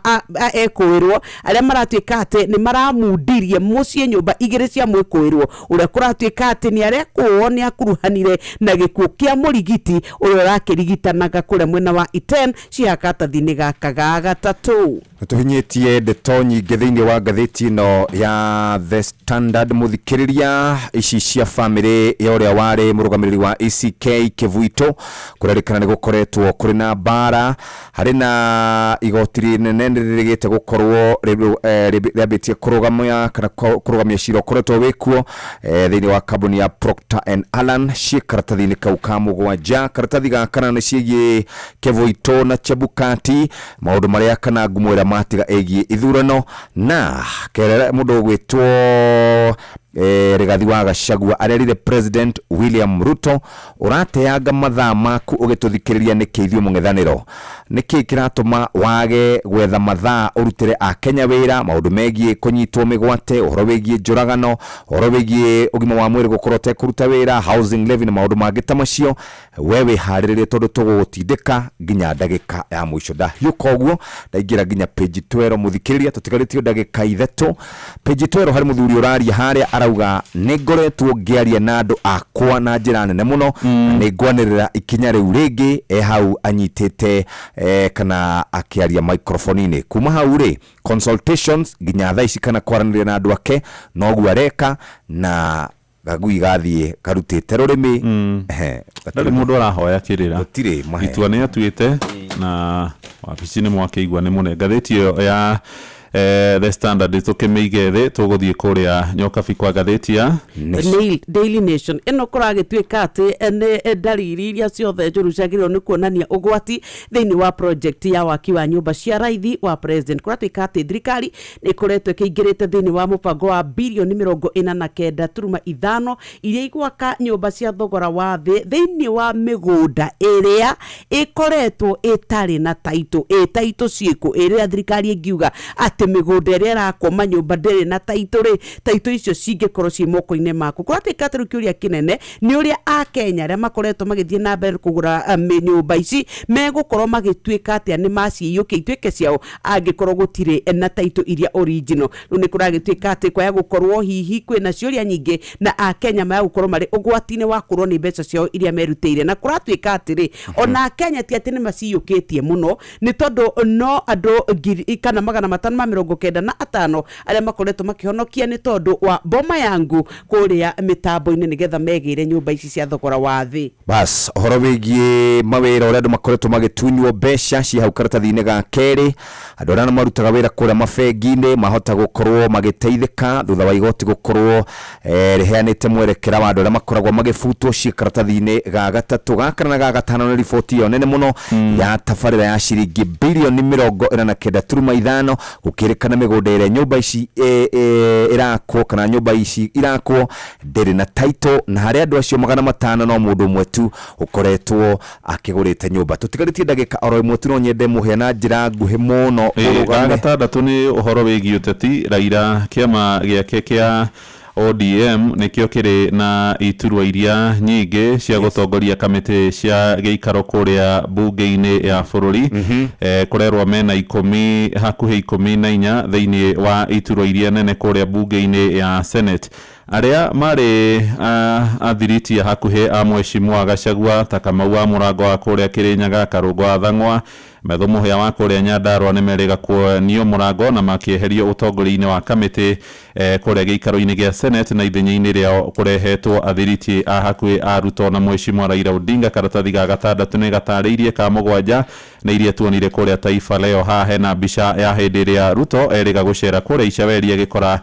ekũĩrwo arĩa maratuĩka atĩ nĩ maramundirie mũciĩ nyũmba 2 cia mwĩkũĩrwo ũrĩa kũratuĩka atĩ nĩ arekũo nĩ akuruhanire na gĩkuũ kĩa mũrigiti ũrĩa ũrakĩrigitanaga kũrĩa mwena wa Iten cia karatathi-inĩ gaka ga gatatũ. Tũhinyĩtie ndeto nyingĩ thĩinĩ wa ngathĩti ĩno ya The Standard mũthikĩrĩria, ici cia famĩlĩ ya ũrĩa warĩ mũrũgamĩrĩri wa ECK Kĩvuito, kũrerĩkana nĩ gũkoretwo kũrĩ na mbara, harĩ na igoti rĩnene rĩrĩgĩte gũkorwo rĩambĩtie kũrũgamia kana kũrũgamia cira ũkoretwo wĩkuo thĩinĩ wa kambuni ya Procter and Allan ciĩ karatathi-inĩ kau ka 7. Karatathi ga kana nĩ ciĩgiĩ Kĩvuito na Chebukati, maũndũ marĩa kana ngumo ĩrĩa matiga ĩgiĩ ithurano, na kerere mũndũ ũgwĩtwo Rigathi wa Gachagua arerire President William Ruto ũrateanga mathaa maku ũgĩtũthikĩrĩria nĩkĩ ithuĩ mũng'ethanĩro, nĩkĩ kĩratũma wage gwetha mathaa ũrutĩre akenya wĩra, maũndũ megiĩ kũnyitwo mĩgwate, ũhoro wĩgiĩ njũragano, ũhoro wĩgiĩ ũgima wa mwĩrĩ gũkorwo ũtekũruta wĩra, housing levy na maũndũ mangĩ ta macio, we wĩharĩrĩrie tondũ tũgũgũtindĩka nginya ndagĩka ya mũico. Ndahiũka ũguo ndaingĩra nginya page 12 mũthikĩrĩria, tũtigarĩtio ndagĩka 3. Page 12 harĩ mũthuri ũraria harĩa arauga nĩ ngoretwo ngĩaria na andũ akwa na njĩra nene mũno, na nĩ ngwanĩrĩra ikinya rĩu rĩngĩ e hau anyitĩte kana akĩaria microphone-inĩ. Kuma hau rĩ consultations nginya thaa ici kana kwaranĩria na andũ ake noguo areka, na gagui gathiĩ karutĩte rũrĩmĩ. Ndarĩ mũndũ ũrahoya kĩrĩra, gũtirĩ mahe itua nĩ atuĩte na wabici nĩ mwakĩigua nĩ mũne. Ngathĩti ĩyo ya The Standard tũkĩmĩige thĩ, tũgũthiĩ kũrĩa Nyokabi kwa ngathĩti ya Daily Nation. Ĩno kũragĩtuĩka atĩ nĩ ndariri iria ciothe njũru ciagĩrĩirwo nĩ kuonania ũgwati thĩinĩ wa project ya waki wa nyũmba cia raithi wa president. Kũratuĩka atĩ thirikari nĩ ĩkoretwo ĩkĩingĩrĩte thĩinĩ wa mũbango wa birioni 49.5 iria igwaka nyũmba cia thogora wa thĩ thĩinĩ wa mĩgũnda ĩrĩa ĩkoretwo ĩtarĩ na taitũ. Ĩ taitũ ciĩkũ? Ĩrĩa thirikari ĩngiuga atĩ mĩgũnda ĩrĩa ĩrakwo manyũmba ndĩrĩ na taitũ rĩ, taitũ icio cingĩkorwo ciĩ moko-inĩ maku. Kũratuĩka atĩ rĩu kĩũria kĩnene nĩ ũrĩa Akenya arĩa makoretwo magĩthiĩ na mbere kũgũra nyũmba ici megũkorwo magĩtuĩka atĩa nĩ maciiyũkia ituĩke ciao angĩkorwo gũtirĩ na taitũ iria original. Rĩu nĩ kũragĩtuĩka atĩ kwaya gũkorwo hihi kwĩna ciũria nyingĩ na Akenya maya gũkorwo marĩ ũgwati-inĩ wa kũrwo nĩ mbeca ciao iria merutĩire. Na kũratuĩka atĩrĩ, ona Akenya ti atĩ nĩ maciyũkĩtie mũno, nĩ tondũ no andũ 595 arĩa makoretwo makĩhonokia nĩ tondũ wa Boma Yangu kũrĩa mĩtambo-inĩ nĩgetha megĩre nyũmba ici cia thogora wa thĩ. Bas, ũhoro wĩgiĩ mawĩra ũrĩa andũ makoretwo magĩtunywo mbeca ci hau karatathi-inĩ ga kerĩ, andũ arĩa marutaga wĩra kũrĩa mabengi-inĩ mahota gũkorwo magĩteithĩka thutha wa igoti gũkorwo rĩheanĩte mwerekera wa andũ arĩa makoragwo magĩbutwo ci karatathi-inĩ ga gatatũ, ga kana na ga gatano. Nĩ riboti ĩyo nene mũno ya tabarĩra ya ciringi birioni 49.5 gũkĩrĩkana mĩgũnda ĩrĩa nyũmba ici ĩrakwo kana nyũmba ici irakwo ndĩrĩ na title, na harĩ andũ acio 500 no mũndũ ũmwe tu ũkoretwo akĩgũrĩte nyũmba. Tũtigarĩtie ndagĩka oro ĩmwe tu, no nyende mũhĩa na njĩra nguhĩ mũno. Ga gatandatũ nĩ ũhoro wĩgiĩ ũteti. Raila kĩama gĩake kĩa ODM nĩkĩo kĩrĩ na iturwa iria nyingĩ cia gũtongoria kamĩtĩ cia gĩikaro kũrĩa bunge-inĩ ya bũrũri. Kũrerwo mena 10, hakuhĩ 14 thĩinĩ wa iturwa iria nene kũrĩa bunge-inĩ ya Senate. Arĩa marĩ athiritia hakuhĩ a Mheshimiwa Gachagua ta Kamau wa Mũrango wa kũrĩa Kĩrĩnyaga, Karũngo wa Thang'wa, Metho Mũhĩa wa kũrĩa Nyandarua nĩ merĩga kuonio mũrango na makĩeherio ũtongoria-inĩ wa kamĩtĩ kũrĩa gĩikaro-inĩ gĩa Senate, na ithenya-inĩ rĩao kũrehetwo athiriti a hakuhĩ a Ruto na Mheshimiwa Raila Odinga. Karatathi ga gatandatũ nĩ gatarĩirie ka mũgwanja na iria tuonire kũrĩa Taifa Leo. Haha hena mbica ya hĩndĩ ĩrĩa Ruto erĩga gũcera kũrĩa Icaweri agĩkora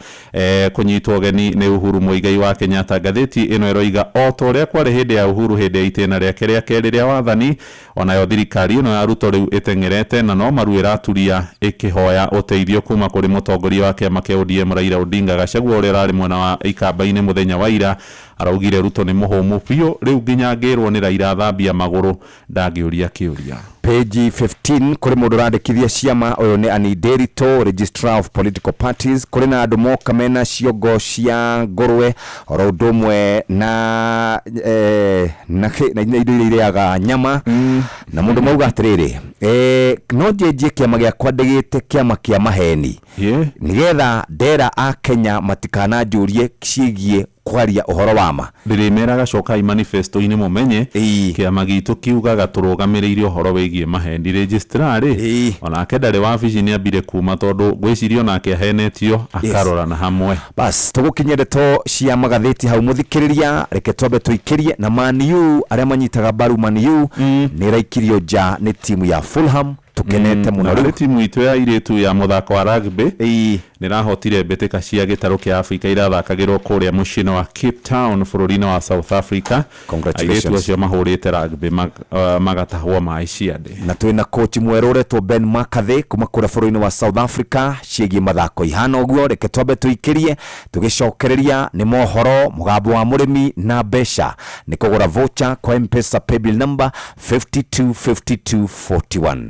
kũnyitwo ũgeni nĩ Uhuru Muigai wa Kenyatta. Ngathĩti ĩno ĩroiga o ta ũrĩa kwarĩ hĩndĩ ya Uhuru hĩndĩ ya itĩna rĩake rĩa kerĩ rĩa wathani, onayo thirikari ĩno ya Ruto rĩu ĩteng'erete na no maru ĩraturia ĩkĩhoya ũteithio kuma kũrĩ mũtongoria wa kĩama kĩa ODM Raila Odinga. Gachagua ũrĩa ũrarĩ mwena wa ikamba-inĩ mũthenya wa ira araugire Ruto nĩ mũhũmũ biũ, rĩu nginya ngĩrwo nĩ Raila thambia magũrũ ndangĩũria kĩũria. Page 15 kũrĩ mũndũ ũrandĩkithia ciama, ũyũ nĩ Annie Nderitu, Registrar of Political Parties. Kũrĩ na andũ moka mena ciongo cia ngũrwe oro ũndũ ũmwe na na indo iria irĩaga nyama. Na mũndũ mauga atĩrĩrĩ, no njenjie kĩama gĩakwa ndĩgĩte kĩama kĩa maheni nĩgetha ndera a Kenya matikananjũrie ciĩgiĩ kwaria ũhoro wa ma. Ndĩrĩmeraga cokai manifesto-inĩ mũmenye kĩama gitũ kiugaga tũrũgamĩrĩire ũhoro wĩgiĩ maheni. Registrar rĩ, onake ndarĩ wabici nĩ ambire kuma tondũ ngwĩciria onake ahenetio akarora na hamwe. Bas, tũgũkinyia ndeto cia magathĩti hau mũthikĩrĩria, reke twambe tũikĩrie na Man U arĩa manyitaga mbaru Man U nĩ ĩraikirio nja nĩ timu ya Fulham. Tukenete mũno rĩu timu itũ ya airĩtu ya mũthako wa rugby nĩ ĩrahotire mbĩtĩka cia gĩtarũ kĩa Afrika irathakagĩrwo kũrĩa mũciĩ-inĩ wa Cape Town bũrũri-inĩ wa South Africa. Airĩtu acio mahũrĩte rugby magatahwo maĩ ciande. Na twĩna coach mwerũ ũretwo Ben McCarthy kuma kũrĩa bũrũri-inĩ wa South Africa ciĩgiĩ mathako ihana ũguo. Reke twambe tũikĩrie tũgĩcokereria nĩ mohoro, mũgambo wa mũrĩmi na mbeca nĩ kũgũra voucher kwa M-Pesa paybill number 525241.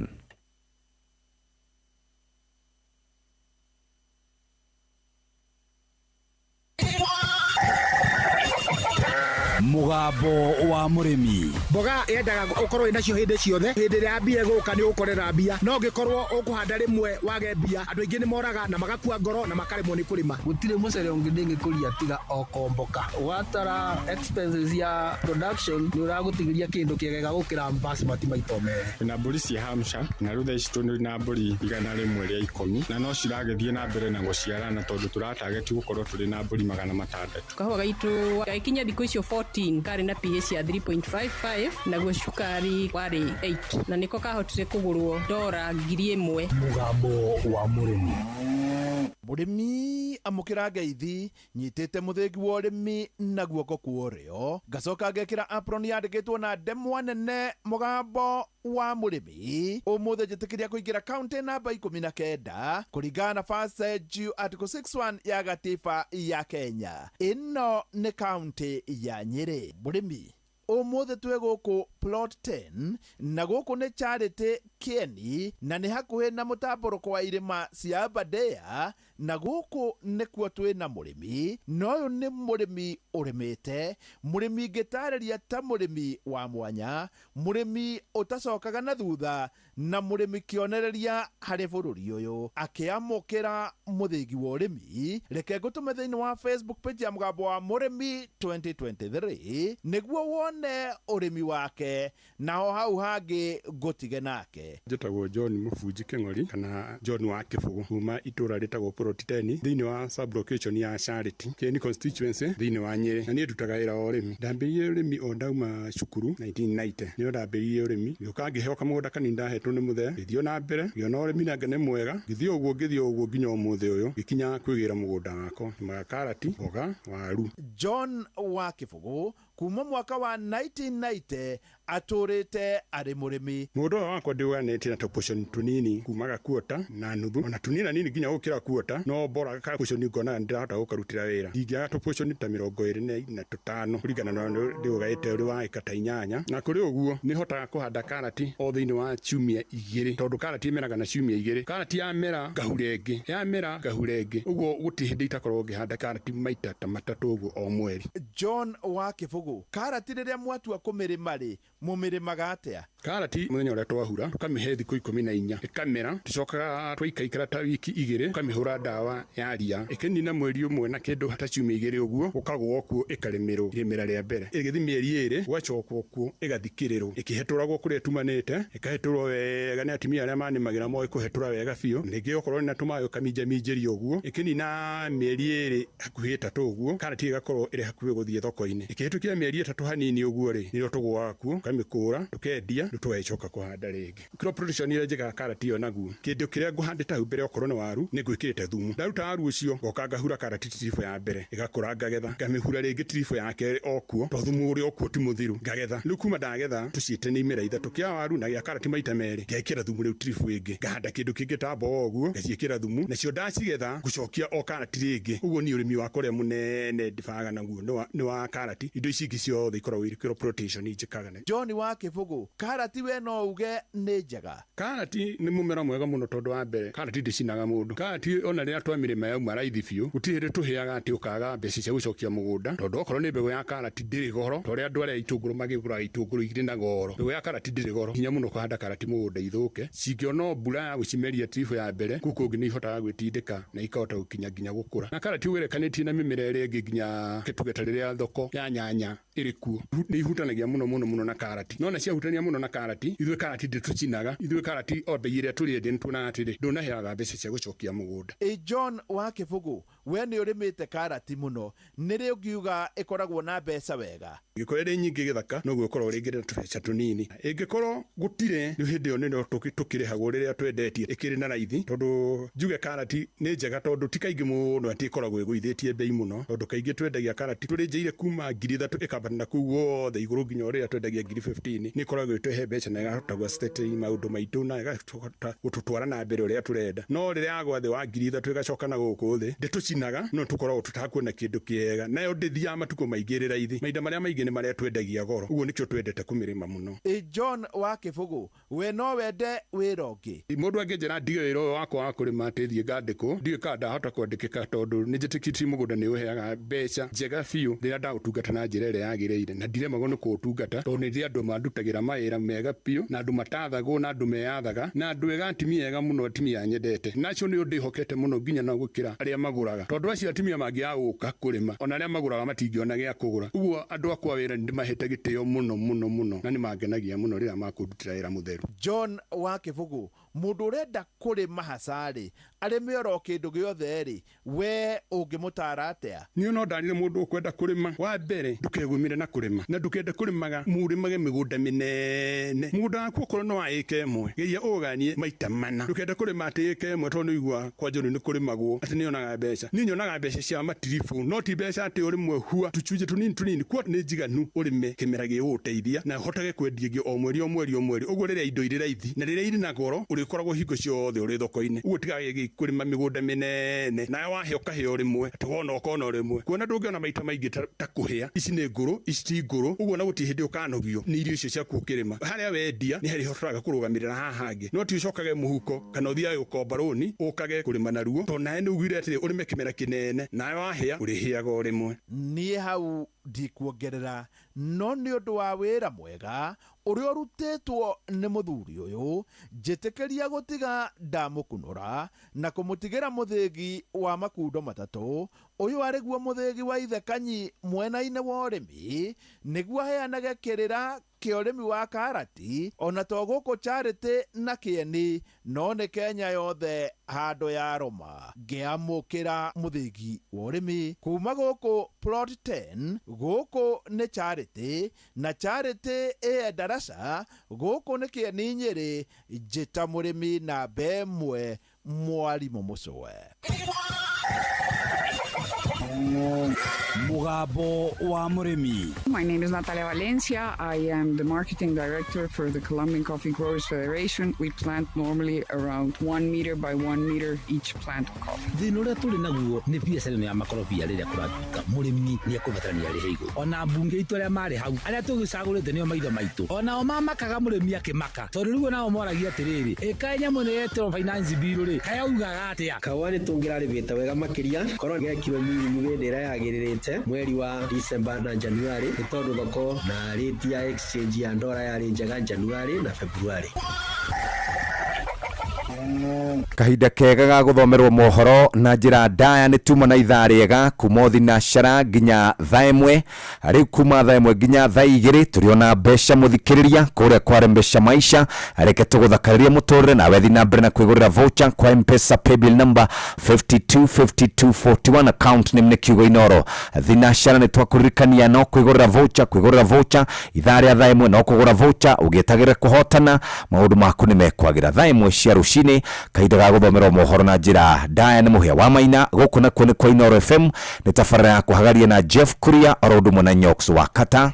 Mũgambo wa mũrĩmi. Mboga yendaga ũkorwo ĩnacio hĩndĩ ciothe, hĩndĩ ĩrĩa mbia ĩgũka nĩ ũgũkorera mbia, no ũngĩkorwo ũkũhanda rĩmwe wage mbia, andũ aingĩ nĩ moraga na magakua ngoro na makaremwo nĩ kũrĩma. Gũtirĩ mũcere ũngĩ ndĩngĩkũria tiga o komboka. Watara expenses ya production nĩ ũragũtigĩria kĩndũ kĩega gũkĩra basmati maita merĩ. Na mbũri cia Hampshire na rĩu thaa ici tũrĩ na mbũri 110 na no ciragĩthiĩ na mbere na gũciarana tondũ tũratageti gũkorwo tũrĩ na mbũri 600. Kahũa gaitũ gagĩkinya thikũ icio 14 karĩ na pH ya 3.55 naguo cukari warĩ 8 na nĩko kahotire kũgũrwo $1,000. Mũgambo wa mũrĩmi. Mũrĩmi amũkĩra ngeithi nyitĩte mũthĩgi wa ũrĩmi na guoko kwa ũrĩo, ngacoka ngekĩra apron yandĩkĩtwo na ndemwa nene mũgambo wa mũrĩmi. Ũmũthĩ njĩtĩkĩria kũingĩra kaunti namba 19 kũringana na First Article 61 ya gatiba ya Kenya. Ĩno nĩ kaunti ya Nyĩrĩ. Mũrĩmi, ũmũthĩ twĩ gũkũ plot 10 na gũkũ nĩ Charity Kieni na nĩ hakuhĩ na mũtambũrũko wa irĩma cia Aberdare, na gũkũ nĩkuo twĩ na mũrĩmi, na ũyũ nĩ mũrĩmi ũrĩmĩte, mũrĩmi ngĩtarĩria ta mũrĩmi wa mwanya, mũrĩmi ũtacokaga na thutha, na mũrĩmi kĩonereria harĩ bũrũri ũyũ. Akĩamũkĩra mũthĩgi wa ũrĩmi, reke ngũtũme thĩinĩ wa Facebook page ya mũgambo wa mũrĩmi 2023 nĩguo wone ũrĩmi wake, naho hau hangĩ ngũtige nake. Njĩtagwo John Mũbunji Kĩng'ori kana John wa Kĩbũgũ kuma itũra rĩtagwo Plot 10 thĩinĩ wa sub-location ya Charity Kieni constituency thĩinĩ wa Nyĩrĩ, na niĩ ndutaga wĩra wa ũrĩmi. Ndambĩrĩirie ũrĩmi o ndauma cukuru 1990, nĩo ndambĩrĩirie ũrĩmi, ngĩũka ngĩheo kamũgũnda kanini ndahetwo nĩ mũthee, ngĩthiĩ na mbere ngĩona ũrĩmi nanga nĩ mwega, ngĩthiĩ ũguo nginya ũmũthĩ ũyũ ngĩkinya kwĩgĩra mũgũnda wakwa, nĩmaga karati, mboga, waru. John wa Kĩbũgũ kuma mwaka wa 1990 atũrĩte arĩ mũrĩmi. Mũgũnda ũyũ wakwa ndĩũganĩtie na tũportion tũnini kumaga kuota na nuthu, ona tũnini nini nginya gũkĩra kuota, no bora ka portion ngonaga nĩndĩrahota gũkarutĩra wĩra. Ndingĩaga tũportion ta 25 kũringana na ndĩũgaĩte ũrĩ wa ĩka ta 8, na kũrĩ ũguo nĩhotaga kũhanda karati o thĩinĩ wa ciumia 2, tondũ karati ĩmeraga na ciumia 2. Karati yamera ngahure ĩngĩ, yamera ngahure ĩngĩ, ũguo gũtirĩ hĩndĩ itakoragwo ngĩhanda karati maita ta 3 ũguo o mweri. John wa Kĩbũgũ, karati rĩrĩa mwatua kũmĩrĩma-rĩ, mũmĩrĩmaga atĩa? Karati mũthenya ũrĩa twahura tũkamĩhe thikũ 14 ĩkamera, tũcokaga twaikaikara ta wiki 2 tũkamĩhũra ndawa ya ria, ĩkĩnina mweri ũmwe na kĩndũ ta ciumia 2 ũguo, gũkagũo kuo ĩkarĩmĩrwo irĩmĩra rĩa mbere, ĩgĩthiĩ mĩeri 2 gwacokwo kuo ĩgathikĩrĩrwo, ĩkĩhetũragwo kũrĩa ĩtumanĩte, ĩkahetũrwo wega nĩ atumia arĩa manĩmagĩra moĩ kũhetũra wega biũ, ningĩ okorwo nĩ na tũmaĩ ũkaminjaminjĩria ũguo, ĩkĩnina mĩeri 2 hakuhĩ 3 ũguo, karati ĩgakorwo ĩrĩ hakuhĩ gũthiĩ thoko-inĩ. Ĩkĩhĩtũkia mĩeri 3 hanini ũguo rĩ, nĩrĩo tũgũaga kuo, tũkamĩkũra, tũkendia, rĩu tũgagĩcoka kũhanda rĩngĩ. Crop rotation ĩrĩa njĩkaga karati ĩyo naguo, kĩndũ kĩrĩa ngũhandĩte hau mbere okorwo nĩ waru, nĩ ngwĩkĩrĩte thumu. Ndaruta waru ũcio, ngoka ngahura karati tiribũ ya mbere, ĩgakũra ngagetha, ngamĩhura rĩngĩ tiribũ ya kerĩ o kuo, to thumu ũrĩa okuo ti mũthiru, ngagetha. Rĩu kuma ndagetha, tũciĩte nĩ imera 3, kĩa waru na gĩa karati maita 2, ngekĩra thumu rĩu tiribũ ĩngĩ, ngahanda kĩndũ kĩngĩ ta mboga ũguo, ngaciĩkĩra thumu, nacio ndacigetha ngũcokia o karati rĩngĩ. Ũguo niĩ ũrĩmi wakwa ũrĩa mũnene ndĩbangaga naguo nĩ wa karati, indo ici ingĩ ciothe ikoragwo irĩ crop rotation njĩkaga. John wa Kĩbũgũ, karati we no uge nĩ njega? Karati nĩ mũmera mwega mũno, tondũ wa mbere karati ndĩcinaga mũndũ. Karati ona rĩrĩa twamĩrĩma yauma raithi biũ, gũtirĩ hĩndĩ tũhĩaga atĩ ũkaga mbeca cia gũcokia mũgũnda, tondũ okorwo nĩ mbegũ ya karati ndĩrĩ goro, ta ũrĩa andũ arĩa itũngũrũ magĩgũraga itũngũrũ irĩ na goro. Mbegũ ya karati ndĩrĩ goro, hinya mũno kũhanda karati mũgũnda ithũke. Cingĩona mbura ya gũcimeria tiribũ ya mbere, kũu kũngĩ nĩ ihotaga gwĩtindĩka na ikahota gũkinya nginya gũkũra. Na karati ũgerekanĩtie na mĩmera ĩrĩa ĩngĩ nginya tuge ta rĩrĩa thoko ya nyanya ĩrĩ kuo, nĩ ihutanagia mũno mũno mũno na karati. No na ciahutania mũno na karati, ithuĩ karati ndĩtũcinaga, ithuĩ karati o bei ĩrĩa tũrĩendia nĩ tuonaga atĩrĩ, ndũnaheaga mbeca cia gũcokia mũgũnda. Ĩ John wa Kĩbũgũ, we nĩ ũrĩmĩte karati mũno, nĩ rĩ ũngiuga ĩkoragwo na mbeca wega? Ĩngĩkorwo ĩrĩ nyingĩ gĩthaka, noguo ĩkoragwo rĩngĩ na tũbeca tũnini. Ĩngĩkorwo gũtirĩ, rĩu hĩndĩ ĩyo nĩrĩo tũkĩrĩhagwo rĩrĩa twendetie ĩkĩrĩ na raithi, tondũ njuge karati nĩ njega, tondũ ti kaingĩ mũno atĩ ĩkoragwo ĩgũithĩtie bei mũno, tondũ kaingĩ twendagia karati tũrĩnjĩire kuma 3,000 ĩkambata na kũu guothe igũrũ nginya rĩrĩa twendagia 15,000. Nĩ ĩkoragwo ĩtũhe mbeca na ĩkahota gũ maũndũ maitũ na ĩgahota gũtũtwara na mbere ũrĩa tũrenda. No rĩrĩa yagwa thĩ wa 3,000 ĩgacoka na gũkũ thĩ, ndĩtũcinaga, no tũkoragwo tũtakuona kĩndũ kĩega, nayo ndĩthiaga matukũ maingĩ ĩrĩ raithi. Mahinda marĩa maingĩ nĩ marĩa twendagia goro, ũguo nĩkĩo twendete kũmĩrĩma mũno. Ĩ John wa Kĩbũgũ, we no wende wĩra ũngĩ? Mũndũ angĩnjĩra ndige wĩra ũyũ wakwa wa kũrĩma atĩ thiĩ ngandĩkwo, ndiũĩ kana ndahota kwandĩkĩka, tondũ nĩnjĩtĩkĩtie mũgũnda nĩ ũheaga mbeca njega biũ rĩrĩa ndaũtungata na njĩra ĩrĩa yagĩrĩire, na ndiremagwo nĩ kũũtungata, tondũ nĩ ndĩ andũ mandutagĩra mawĩra mega biũ, na andũ matathagwo, na andũ meyathaga, na andũ ega, atumia ega mũno, atumia nyendete nacio nĩ ndĩhokete mũno nginya na gũkĩra arĩa magũraga, tondũ acio atumia mangĩaga gũka kũrĩma, ona arĩa magũraga matingĩona gĩa kũgũra. Ũguo andũ akwa wĩra nĩndĩmahete gĩtĩo mũno mũno mũno, na nĩmangenagia mũno rĩrĩa makũndutĩra wĩra mũtheru. John wa Kĩbũgũ, Mũndũ ũrenda kũrĩma haca-rĩ, arĩme oro kĩndũ gĩothe-rĩ, we ũngĩmũtaara atĩa? Niĩ no ndarire mũndũ ũkwenda kũrĩma, wa mbere ndũkegũmĩre na kũrĩma, na ndũkende kũrĩmaga mũrĩmage mĩgũnda mĩnene. Mũgũnda waku okorwo nĩ wa ĩka ĩmwe, geria ũũganie maita mana. Ndũkende kũrĩma atĩ ĩka ĩmwe tondũ nĩ ũiguaga kwa John nĩ kũrĩmagwo atĩ nĩonaga mbeca. Niĩ nyonaga mbeca cia matiribũ, no ti mbeca atĩ o rĩmwe hua, tũcunjĩ tũnini tũnini kuo nĩ njiganu ũrĩme kĩmera gĩgũgũteithia na ũhotage kwendia ingĩ o mweri o mweri o mweri. Ũguo rĩrĩa indo irĩ raithi na rĩrĩa irĩ na goro ũrĩkoragwo hingo ciothe ũrĩ thoko-inĩ. Ũguo tigaga kũrĩma mĩgũnda mĩnene, nawe wahĩa ũkahĩa o rĩmwe, atĩ wona ũkona o rĩmwe. Kuona ndũngĩona maita maingĩ ta kũhĩa, ici nĩ ngũrũ, ici ti ngũrũ, ũguo ona gũtirĩ hĩndĩ ũkanogio nĩ irio icio ciaku ũkĩrĩma. Harĩa wendia nĩ harĩhotaga kũrũgamĩrĩra haha hangĩ, no ti ũcokage mũhuko kana ũthiage gũkomba rũni ũkage kũrĩma naruo, tondũ nawe nĩ ugire atĩrĩ ũrĩme kĩmera kĩnene, nawe wahĩa ũrĩhĩaga o rĩmwe. Niĩ hau ndikuongerera, no nĩ ũndũ wa wĩra mwega ũrĩa ũrutĩtwo nĩ mũthuri ũyũ, njĩtĩkĩria gũtiga ndamũkunũra na kũmũtigĩra mũthĩgi wa makundo matatũ, ũyũ arĩ guo mũthĩgi wa ithe Kanyi mwena-inĩ wa ũrĩmi, nĩguo aheanage kĩrĩra kĩa ũrĩmi wa karati, ona to gũkũ Charity na Kĩeni, no nĩ Kenya yothe handũ ya rũma. Ngĩamũkĩra mũthĩgi wa ũrĩmi kuma gũkũ plot 10, gũkũ nĩ Charity, na Charity ĩ Endarasha, gũkũ nĩ Kĩeni Nyĩrĩ, njĩta mũrĩmi namba ĩmwe mwarimũ Mũcũe. Mũgambo wa mũrĩmi. My name is Natalia Valencia. I am the marketing director for the Colombian Coffee Growers Federation. We plant normally around 1 meter by 1 meter each plant of coffee. Thĩna ũrĩa tũrĩ naguo nĩ biacara ĩno ya makorobia rĩrĩa kũratuĩka mũrĩmi nĩ ekũbatarania arĩhe igũrũ. Ona mbunge itũ arĩa marĩ hau arĩa tũgĩcagũrĩte nĩo maitho maitũ, onao mamakaga mũrĩmi akĩmaka, tondũ rĩu onao moragia atĩrĩrĩ, ĩkaĩ nyamũ ĩno yetĩrwo finance bill rĩ, kaĩ augaga atĩa? Kahũa nĩ tũngĩrarĩmĩte wega makĩria korwo gekirwo mĩrimũ hĩndĩ ĩrĩa yagĩrĩrĩte mweri wa December na January, nĩ tondũ thoko na rate ya exchange ya ndora yarĩ njega January na February. Kahinda kega ga gũthomerwo mohoro na njĩra ndaya nĩ tuma na ithaa rĩega kuma thinacara nginya thaa ĩmwe. Rĩu kuma thaa ĩmwe nginya thaa igĩrĩ tũrĩona mbeca mũthikĩrĩria kũrĩa kwa mbeca maisha. Reke tũgũthakarĩrie mũtũrĩre nawe thiĩ na mbere na kwĩgũrĩra voucher kwa M-Pesa paybill number 525241 account name nĩ kiugo Inoro. Thinacara nĩ twakũririkania no kwĩgũrĩra voucher, kwĩgũrĩra voucher ithaa rĩa thaa ĩmwe no kũgũra voucher ũgĩetagĩrĩra kũhotana maũndũ maku nĩ mekwagĩra. Thaa ĩmwe cia rũcinĩ kahinda ga gũthomerwo mohoro na njĩra ndaya nĩ Mũhĩa wa Maina. Gũkũ nakuo nĩ kwa Inoro FM, nĩ tabarĩra ya kũhagaria na Jeff Kuria oro ũndũ ũmwe na Nyox wa Kata.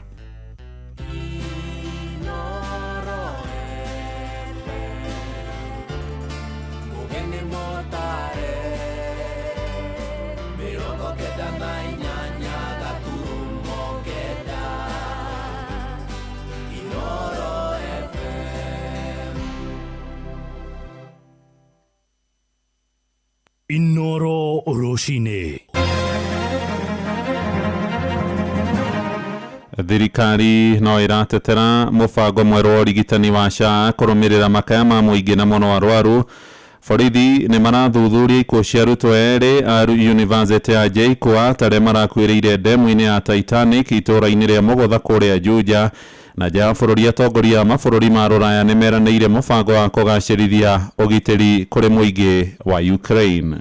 Inoro rũcinĩ. Thirikari no ĩratetera mũbango mwerũ wa ũrigitani wa SHA kũrũmĩrĩra makaya ma mũingĩ na mũno arwaru. Borithi nĩ marathuthuria ikuũ cia arutwo erĩ a University ya JKUAT arĩa marakuĩrĩire ndemu-inĩ ya Titanic itũũra-inĩ rĩa Mũgũtha kũrĩa Juja. Na nja ya bũrũri atongoria a mabũrũri ma rũraya nĩ meranĩire mũbango wa kũgacĩrithia ũgitĩri kũrĩ mũingĩ wa Ukraine.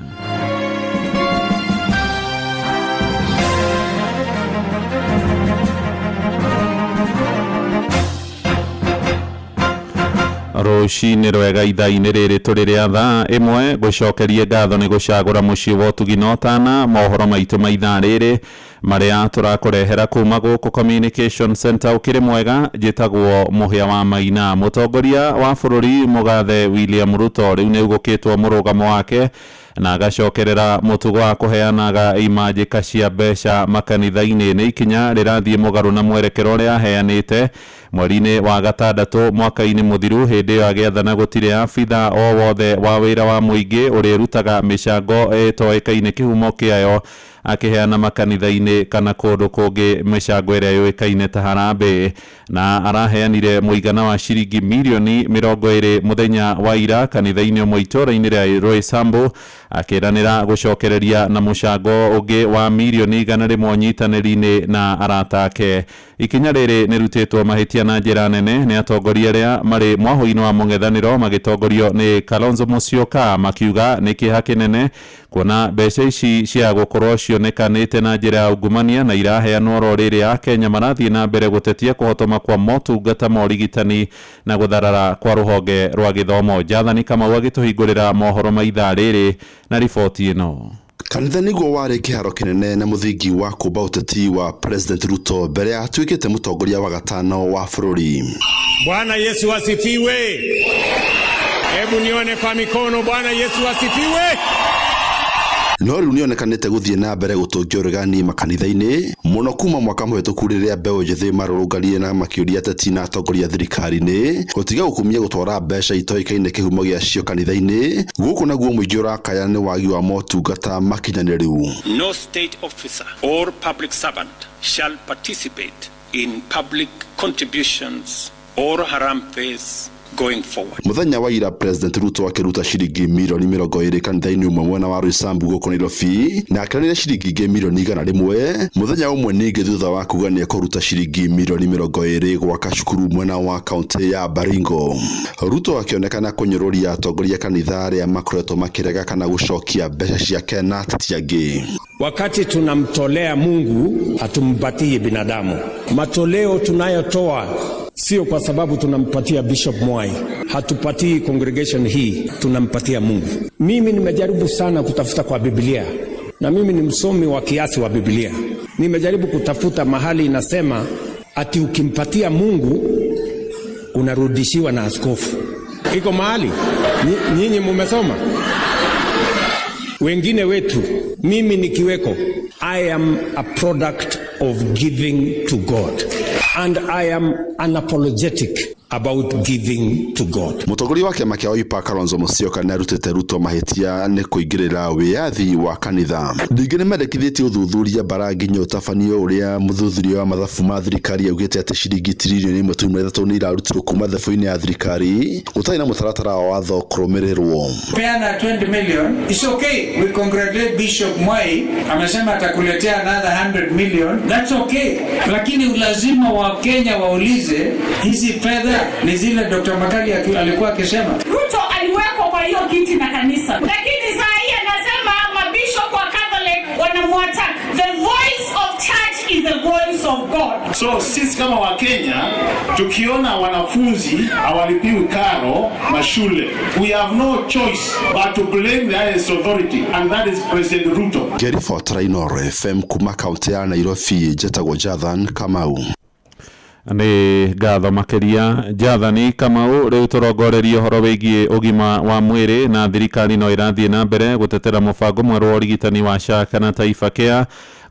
Rũcinĩ rwega ithaa-inĩ rĩrĩ tũrĩ rĩa thaa ĩmwe gũcokerie ngatho nĩ gũcagũra mũciĩ wa ũtugi na ũtana. Mohoro maitũ ma ithaa rĩrĩ marĩa tũrakũrehera kuma gũkũ Communication Center ũkĩrĩ mwega. Njĩtagwo Mũhĩa wa Maina. Mũtongoria wa bũrũri mũgathe William Ruto rĩu nĩ ugũkĩtwo mũrũgamo wake na agacokerera mũtugo wa kũheanaga imanjĩka cia mbeca makanitha-inĩ. Nĩ ikinya rĩrathiĩ mũgarũ na mwerekero ũrĩa aheanĩte mweri-inĩ wa gatandatũ mwaka-inĩ mũthiru. Hĩndĩ ĩyo agĩathana gũtirĩ abitha o wothe wa wĩra wa mũingĩ ũrĩrutaga mĩcango ĩtoĩkaine kĩhumo kĩayo Akĩheana makanitha-inĩ kana kũndũ kũngĩ mĩcango ĩrĩa yũĩkaine ta harambee, na araheanire mũigana wa ciringi mirioni 20 mũthenya wa ira kanitha-inĩ ũmwe itũũra-inĩ rĩa Roysambu, akĩranĩra gũcokereria na mũcango ũngĩ wa mirioni 100 ũnyitanĩri-inĩ na arata ake. Ikinya rĩrĩ nĩrutĩtwo mahĩtia na njĩra nene nĩ atongoria arĩa marĩ mwahũ-inĩ wa mũng'ethanĩro magĩtongorio nĩ Kalonzo Musyoka, makiuga nĩ kĩeha kĩnene kuona mbeca ici cia gũkorwo cionekanĩte na njĩra ya ungumania na iraheanwo oro rĩrĩ Akenya marathiĩ na mbere gũtetia kũhotoma kwa motungata ma ũrigitani na gũtharara kwa rũhonge rwa gĩthomo. Jathani Kamau agĩtũhingũrĩra mohoro ma ithaa rĩrĩ na riboti ĩno. Kanitha nĩguo warĩ kĩharo kĩnene na mũthingi wa kũmba ũteti wa President Ruto mbere ya atuĩkĩte mũtongoria wa gatano wa bũrũri. Bwana Yesu asifiwe. Hebu nione kwa mikono. Bwana Yesu asifiwe. No rĩu nĩonekanĩte gũthiĩ na mbere gũtũngia ũregani makanitha-inĩ mũno kuma mwaka mũhĩtũku rĩrĩa mbeũ njĩthĩ marũrũnganire na makĩũria ateti na atongoria thirikari-inĩ gũtiga gũkumia gũtwara mbeca itoĩkaine kĩhumo gĩacio kanitha-inĩ. Gũkũ naguo mũingĩ ũrakaya nĩ wagi wa motungata makinyanĩru. No state officer or public servant shall participate in public contributions or harambees going forward. Mũthenya wa ira President Ruto akĩruta ciringi mirioni 20 kanitha-inĩ ũmwe mwena wa Roysambu gũkũ Nairobi, na akĩranĩra ciringi ingĩ mirioni 100 mũthenya ũmwe ningĩ thutha wa kuga nĩekũruta ciringi mirioni 20 gwaka cukuru mwena wa kaunti ya Baringo. Ruto akĩonekana kũnyũrũria atongoria kanitha arĩa makoretwo makĩrega kana gũcokia mbeca ciake na ateti angĩ. Wakati tunamtolea Mungu hatumpatii binadamu. Matoleo tunayotoa sio kwa sababu tunampatia Bishop Mwai, hatupatii congregation hii, tunampatia Mungu. Mimi nimejaribu sana kutafuta kwa Biblia, na mimi ni msomi wa kiasi wa Biblia. Nimejaribu kutafuta mahali inasema ati ukimpatia Mungu unarudishiwa na askofu. Iko mahali? Nyinyi mumesoma? Wengine wetu, mimi nikiweko, I am a product of giving to God and I am unapologetic about giving to God. Mũtongoria wa kĩama kĩa Wiper Kalonzo Musyoka nĩarutĩte Ruto mahĩtia nĩ kũingĩrĩra wĩyathi wa kanitha. Ningĩ nĩmendekithĩtie ũthuthuria bara nginya ũtabanio ũrĩa mũthuthuria wa mathabu ma thirikari augĩte atĩ ciringi tiririoni 1.3 nĩ irarutirwo kuma thabu-inĩ ya thirikari gũtarĩ na mũtaratara wa watho kũrũmĩrĩrwo. Peana 20 million. It's okay. We congratulate Bishop Mwai. Amesema atakuletea another 100 million. That's okay. Lakini lazima wa Kenya waulize hizi fedha ni zile Dr. Makali alikuwa akisema. Ruto aliwekwa kwa hiyo kiti na kanisa, lakini saa hii anasema mabishop wa Catholic wanamwata. The voice of church is the voice of God. So sisi kama wa Kenya tukiona wanafunzi hawalipiwi karo mashule, we have no choice but to blame the highest authority, and that is President Ruto. Ngĩribotera Inooro FM kuma kaunti ya Nairobi, njĩtagwo Jathan Kamau. Nĩ ngatho makĩria Jathani Kamau. Rĩu tũrongorerie ũhoro wĩgiĩ ũgima wa mwĩrĩ, na thirikari no ĩrathiĩ na mbere gũtetera mũbango mwerũ wa ũrigitani wa SHA kana Taifa Care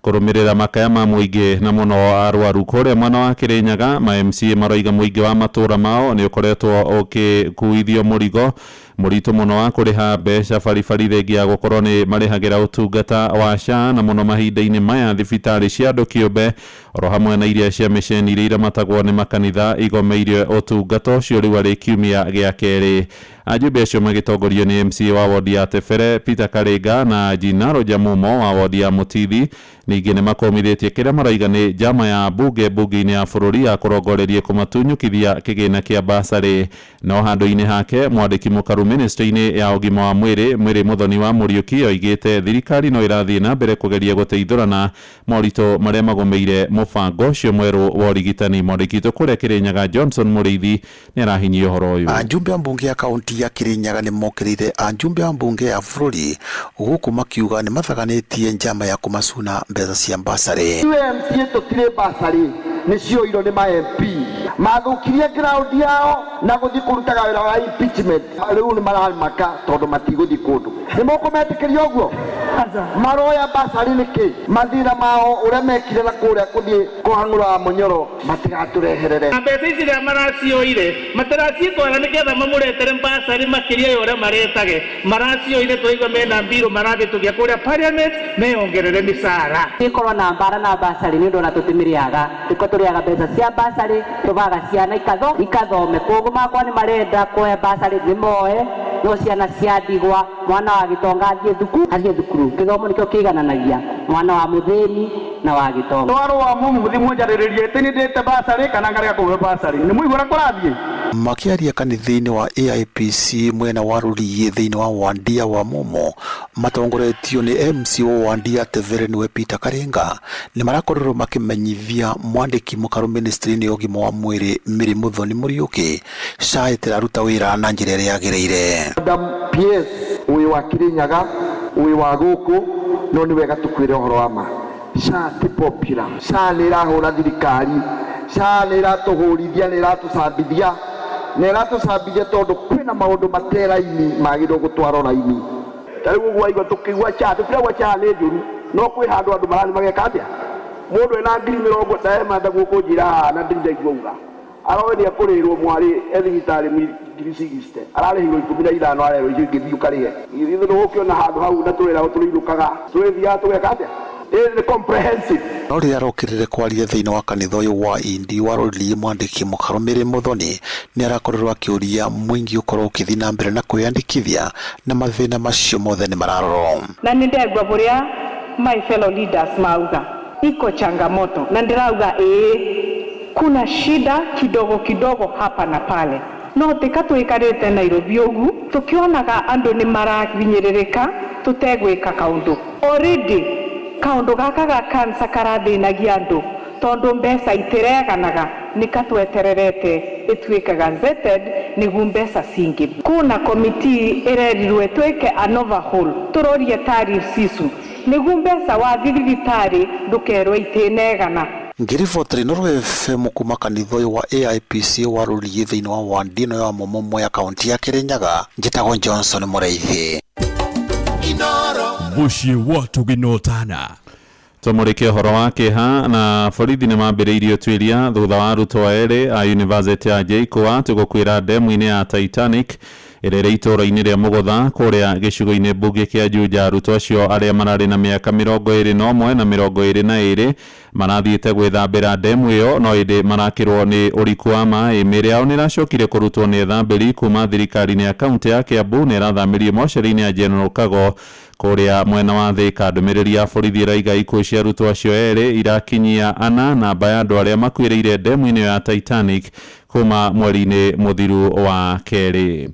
kũrũmĩrĩra makaya ma mũingĩ na mũno arwaru. Kũrĩa mwena wa Kĩrĩnyaga, ma MCA maroiga mũingĩ wa matũũra mao nĩ ũkoretwo ũgĩkuithio mũrigo mũritũ mũno wa kũrĩha mbeca baribari thengia ya gũkorwo nĩ marĩhagĩra ũtungata wa SHA, na mũno mahinda-inĩ maya thibitarĩ cia andũ kĩũmbe oro hamwe na iria cia mĩceni iria iramatagwo nĩ makanitha igomeire ũtungata ũcio rĩu arĩ kiumia gĩa kerĩ. Ajumbe acio magĩtongorio nĩ MCA wa wodi ya Tebere Peter Karinga na Jinaro Jamumo wa wodi ya Mutithi ningĩ nĩ makomithĩtie kĩrĩa maraiga nĩ njama ya bunge bunge-inĩ ya bũrũri ya kũrongoreria kũmatunyũkithia kĩgĩna kĩa basarĩ. No handũ-inĩ hake mwandĩki mũkaru ministry-inĩ ya ũgima wa mwĩrĩ Mwĩrĩ Muthoni wa Mũriũki oigĩte thirikari no ĩrathiĩ na mbere kũgeria gũteithũrana moritũ marĩa magũmĩire mũbango ũcio mwerũ wa ũrigitani. Mwandĩki witũ kũrĩa Kĩrĩnyaga Johnson Mũrĩithi nĩ arahinyia ũhoro ũyũ. Ajumbe a mbunge ya kaunti ya Kĩrĩnyaga nĩ mokĩrĩire ajumbe a mbunge ya bũrũri gũkũ makiuga nĩ mathaganĩtie njama ya kũmacuna mbeca cia basarĩ. MCA tũtirĩ basarĩ nĩ cioirwo nĩ ma MP mathũkirie ground yao na gũthiĩ kũrutaga wĩra wa impeachment. Rĩu nĩ maramaka tondũ matigũthiĩ kũndũ. Nĩ mũkũmetĩkĩria ũguo? Maroya basarĩ nĩkĩ? Mathira mao ũrĩa mekire na kũrĩa kũthiĩ kũhang'ũra wa mũnyoro matigatũreherere. Na mbeca ici rĩa maracioire matiracitwara nĩgetha mamũretere mbasarĩ makĩria ya ũrĩa maretage. Maracioire twaigua mena mbirũ marabĩtũkia kũrĩa parliament meyongerere mĩcara. Ĩkorwo na mbara na basarĩ nĩ ũndũ ona tũtimĩrĩaga, nĩko tũrĩaga mbeca cia basarĩ, tũbaga ciana ikathome. Koguo makwa nĩ marenda kuoya basarĩ nĩ moe, no ciana cia ndigwa, mwana wa gĩtonga athiĩ thukuru. Gĩthomo nĩkĩo kĩigananagia mwana wa mũthĩni na wa gĩtonga. Twarwo mumu muthi mwanjarĩrĩrie atĩ nĩ ndĩte basarĩ kana ngarega kũhe basarĩ. Nĩ mũigua ũrĩa kũrathiĩ? Makĩaria kanitha-inĩ wa AIPC mwena wa Rũriĩ thĩinĩ wa Wandia wa Mumo matongoretio nĩ MC wa Wandia Tevere nĩwe Peter Karinga nĩ marakorirwo makĩmenyithia mwandĩki mũkaru ministry-inĩ ya ũgima wa mwĩrĩ Mary Muthoni Mũriũki SHA ĩtiraruta wĩra na njĩra ĩrĩa yagĩrĩire. Madam PS wĩ wa Kirinyaga, wĩ wa gũkũ, no nĩ wega tũkwĩre ũhoro wa ma. SHA ti popular. SHA nĩ ĩrahũra thirikari, SHA nĩ ĩratũhũrithia, nĩ ĩratũcambithia, nĩ ĩratũcambithia tondũ kwĩna maũndũ mate raini magĩrĩirwo gũtwarwo raini. Ta rĩu ũguo waigua tũkĩigua SHA, tũtirauga SHA nĩ njũru, no kwĩ handũ andũ marathiĩ mageka atĩa? Mũndũ ena ngiri mĩrongo ndahema gũkũ njĩra haha na ndirĩ ndaigua uga. Aroĩ nĩ ekũrĩhĩrwo mwarĩ e thibitarĩ ngiri 60, ararĩhirwo 15 arerwo icio ingĩ thiĩ ũkarĩhe. Ithuĩ ndũgũkĩona handũ hau na tũrĩragwo tũrĩinũkaga, tũrĩthiaga tũgeka atĩa? Ĩĩ nĩ comprehensive. No rĩrĩa arokĩrĩre kwaria thĩinĩ wa kanitha ũyũ wa Indi wa Rũriĩ mwandĩki mũkaru Mary Muthoni nĩ arakorirwo akĩũria mũingĩ ũkorwo ũkĩthiĩ na mbere na kwĩyandĩkithia na mathĩna macio mothe nĩ mararorwo. Na nĩ ndegua bũrĩa my fellow leaders mauga iko changamoto na ndĩrauga ĩĩ kuna shida kidogo kidogo hapa na pale, no tika twikarite Nairobi ugu tukionaga andu ni marahinyĩrĩrĩka tutegwĩka kaundu. Already kaundu gaka ga cancer karathĩnagia andu tondu mbeca itireganaga nikatwetererete ituĩke gazetted nĩguo mbeca cingĩ. Kuna committee ĩrerirwe twĩke an overhaul tũrorie tariffs icu nĩguo mbeca wathi thibitarĩ ndũkerwo itinegana. Ngiriboteri Inooro FM kuma kanitha ũyũ wa AIPC wa Rũriĩ thĩinĩ wa wandi ĩno ya Mumo ya kaunti ya Kirinyaga, njĩtagwo Johnson Mũraithi. Mũciĩ wa tũginotana. Tũmũrĩke ũhoro wa kĩeha na borithi nĩ mambĩrĩirie ũtuĩria thutha wa arutwo erĩ a University ya JKUAT gũkuĩra ndemu-inĩ ya Titanic ĩrĩa ĩrĩ itũũra-inĩ rĩa Mũgũtha kũrĩa gĩcigo-inĩ mbunge kĩa Juja. Arutwo acio arĩa mararĩ na mĩaka 21 na 22 marathiĩte gwĩthambĩra ndemu ĩyo no ĩndĩ marakĩrwo nĩ ũriku wa maĩ. Mĩĩrĩ yao nĩ ĩracokire kũrutwo nĩ ethambĩri kuma thirikari-inĩ ya kaunti ya Kiambu na ĩrathamĩrio mocarĩ-inĩ ya General Kago kũrĩa mwena wa Thika. Ndũmĩrĩri ya borithi ĩraiga ikuũ cia arutwo acio erĩ irakinyia ana namba ya andũ arĩa makuĩrĩire ndemu-inĩ ya Titanic kuma mweri-inĩ mũthiru wa kerĩ.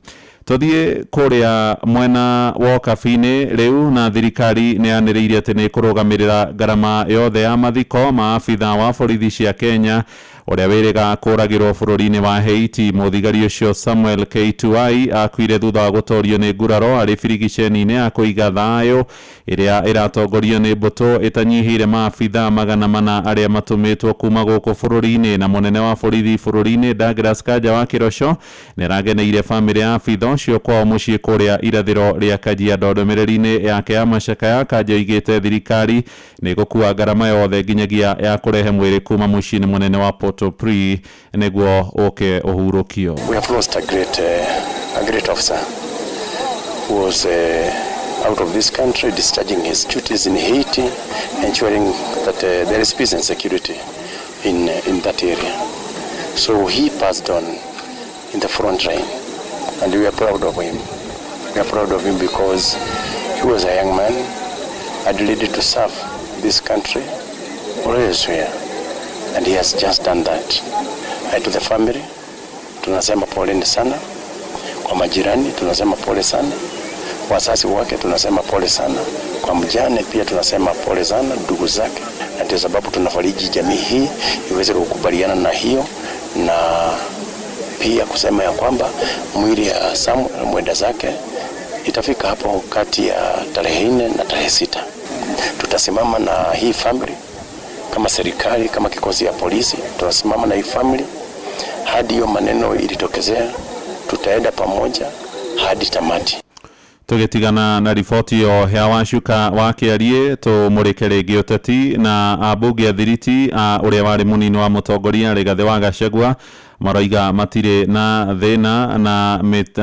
Tũthiĩ kũrĩa mwena wa Ũkabi-inĩ rĩu na thirikari nĩ yanĩrĩire atĩ nĩ ĩkũrũgamĩrĩra ngarama yothe ya mathiko ma abithaa wa borithi cia Kenya ũrĩa wĩrĩga kũragĩrwo bũrũri-inĩ wa Haiti. Mũthigari ũcio Samuel K2I akuire thutha wa gũtorio nĩ nguraro arĩ birigiceni-inĩ ya kũiga thayũ ĩrĩa ĩratongorio nĩ mbũtũ ĩtanyihĩire maabithaa 400 arĩa matũmĩtwo kuma gũkũ bũrũri-inĩ. Na mũnene wa borithi bũrũri-inĩ Douglas Kanja wa Kĩroco nĩ arageneire bamĩrĩ ya abithaa ũcio kwao mũciĩ kũrĩa irathĩro rĩa Kajiado. Ndũmĩrĩri-inĩ yake ya macakaya Kanja oigĩte thirikari nĩ ĩgũkua ngarama yothe nginyagia ya kũrehe mwĩrĩ kuma mũciĩ-inĩ mũnene wa Port-au-Prince nĩguo ũke ũhurũkio. We have lost a great officer who was out of this country discharging his duties in Haiti, ensuring that there is peace and security in that area. So he passed on in the front line, and we are proud of him. We are proud of him because he was a young man and ready to serve this country or elsewhere, and he has just done that. And to the family, tunasema poleni sana. Kwa majirani tunasema pole sana. Wazazi wake tunasema pole sana. Kwa mjane pia tunasema pole sana, ndugu zake. Na ndio sababu tunafariji jamii hii iweze kukubaliana na hiyo, na pia kusema ya kwamba mwili ya Samuel mwenda zake itafika hapo kati ya tarehe 4 na tarehe 6. Tutasimama na hii family kama serikali, kama kikosi ya polisi, tutasimama na hii family hadi hiyo maneno ilitokezea. Tutaenda pamoja hadi tamati. Tũgĩtigana na riboti ĩyo ya Wacuka wa Kĩariĩ, tũmũrĩke rĩngĩ ũteti na ambunge athiriti a ũrĩa warĩ mũnini wa mũtongoria Rigathĩ wa Gachagua maroiga matirĩ na thĩna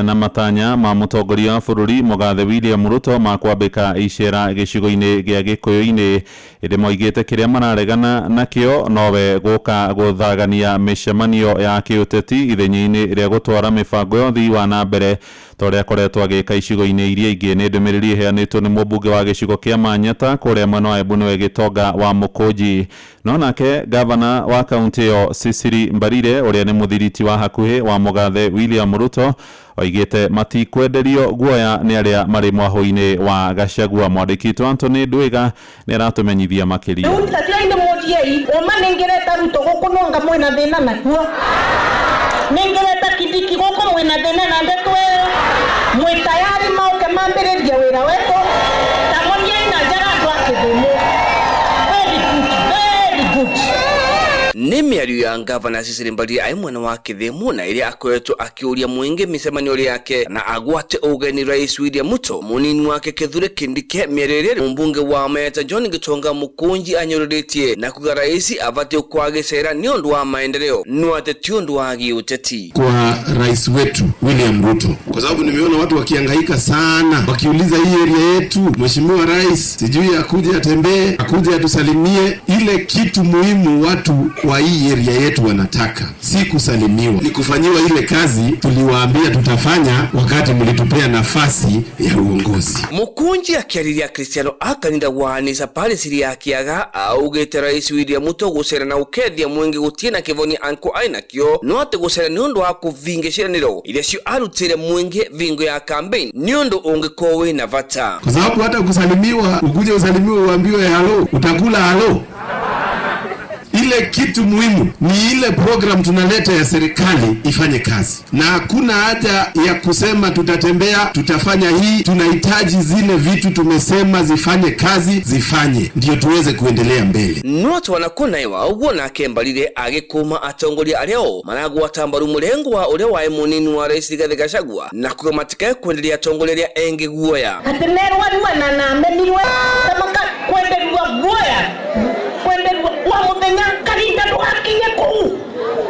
na matanya ma mũtongoria wa bũrũri Mũgathe William Ruto ma kwambĩka icera gĩcigo-inĩ gĩa Gĩkũyũ-inĩ. Ĩndĩ moigĩte kĩrĩa mararegana nakĩo nowe gũka gũthagania mĩcemanio ya kĩũteti ithenya-inĩ rĩa gũtwara mĩbango ya ũthii wa na mbere ta ũrĩa akoretwo agĩka icigo-inĩ iria ingĩ. Nĩ ndũmĩrĩri ĩheanĩtwo nĩ mũmbunge wa gĩcigo kĩa Manyata kũrĩa mwena wa Embu nĩwe Gĩtonga wa Mũkũnji. No nake gavana wa kaunti ĩyo Cecily Mbarire ũrĩa nĩ mũthiriti wa hakuhĩ wa mũgathe William Ruto oigĩte matikwenderio guoya nĩ arĩa marĩ mwahũ-inĩ wa Gachagua. Mwandĩki witũ Anthony Ndwiga nĩ aratũmenyithia makĩria. Rĩu tatiai nĩ mũthiei ũma nĩngĩreta Ruto gũkũ nonga mwĩna thĩna nakuo, nĩngĩreta Kindiki gũkũ mwĩna thĩna na ndeto ĩyo, mwĩ tayari maũke mambĩrĩrie wĩra wetũ tamoniai na njaga andũ a Kĩthumo. Very good, very good. Nĩ mĩario ya ngavana Cecily Mbarire arĩ mwena wa Kĩthimu na ĩrĩa akoretwo akĩũria mũingĩ mĩcemanio yake na agwate ũgeni Rais William Ruto mũnini wake Kithure Kindiki. Mĩario ĩrĩa mũmbunge wa Mayata John Gitonga Mũkũnji anyũrũrĩtie na kuga rais abatiĩ gũkorwo agĩcera nĩ ũndũ wa maendeleo no atĩ ti ũndũ wa gĩũteti. Kwa rais wetu William Ruto, kwa sababu nimeona watu wakihangaika sana wakiuliza hii area yetu, mheshimiwa rais sijui akuje atembee, akuje atusalimie. Ile kitu muhimu watu wa hii area yetu wanataka si kusalimiwa, ni kufanyiwa ile kazi tuliwaambia tutafanya wakati mlitupea nafasi ya uongozi. Mũkũnji akĩarĩria Kristiano a kanitha wa Nisa Parish ya Kiaga augĩte rais William Ruto gũcera na ũkethia mũingĩ gũtirĩ na kĩvonia anko arĩ nakĩo no atĩ gũcera nĩ ũndũ wa kũvinga ciĩranĩro iria cio arutĩire mũingĩ vingo ya campaign nĩ ũndũ ũngĩkorwo wĩna bata. Kwa sababu hata kusalimiwa, ukuje usalimiwe uambiwe halo, utakula halo. Ile kitu muhimu ni ile program tunaleta ya serikali ifanye kazi, na hakuna haja ya kusema tutatembea, tutafanya hii. Tunahitaji zile vitu tumesema zifanye kazi, zifanye ndio tuweze kuendelea mbele. No twanakona iwa uguo nake Mbarire agĩkũma atongoria arĩa o maragwata mbaru mũrengo wa ũrĩa warĩ mũnini wa rais Rigathĩ Gachagua na kuga matikae kwenderia atongoria arĩa engĩ guoya. Atĩ nerwarua na namenirwe tamaka kwenderua guoya kwenderua wa mũthenya kahinda ndũgakinye kũu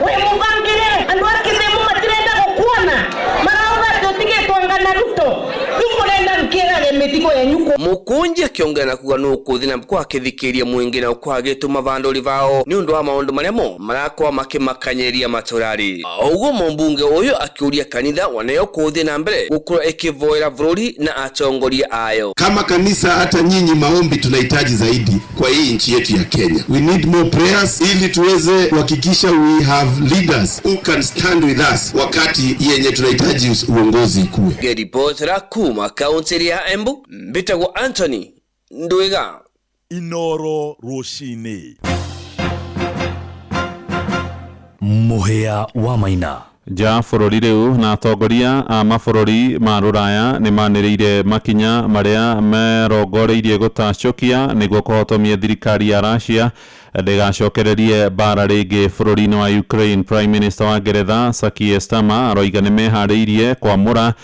wĩ mũbangĩre andũ a Kĩthimu matirenda gũkuona marauga atĩ ũtigĩtwo ngana Ruto rĩu mũrenda nkĩrage mĩthigo yenyu kũ. Mũkũnji akĩongera na kuga nũ kũthi na kwa akĩthikĩria mũingĩ na kwa agĩtũma vandũri vao nĩ ũndũ wa maũndũ marĩa mo marakorwo makĩmakanyeria matũrari. Ũguo mũmbunge ũyũ akĩũria kanitha waneo kũthi na mbere gũkorwo ĩkĩvoera bũrũri na atongoria ayo. Kama kanisa, hata nyinyi maombi tunahitaji zaidi kwa hii nchi yetu ya Kenya. We need more prayers ili tuweze kuhakikisha we have leaders who can stand with us wakati yenye tunahitaji uongozi ikue. Ngĩribotera kuma kaunti ya Embu, mbĩtagwo Anthony Ndwiga. Inoro rũcinĩ. Mũhĩa wa Maina. Nja bũrũri rĩu na atongoria a mabũrũri ma rũraya nĩ manĩrĩire makinya marĩa merongoreirie gũtacũkia nĩguo kũhotomia thirikari ya Russia ndĩgacokererie mbara rĩngĩ bũrũri-inĩ wa Ukraine. Prime Minister wa Ngeretha Sir Keir Starmer aroiga nĩ meharĩirie kwamũra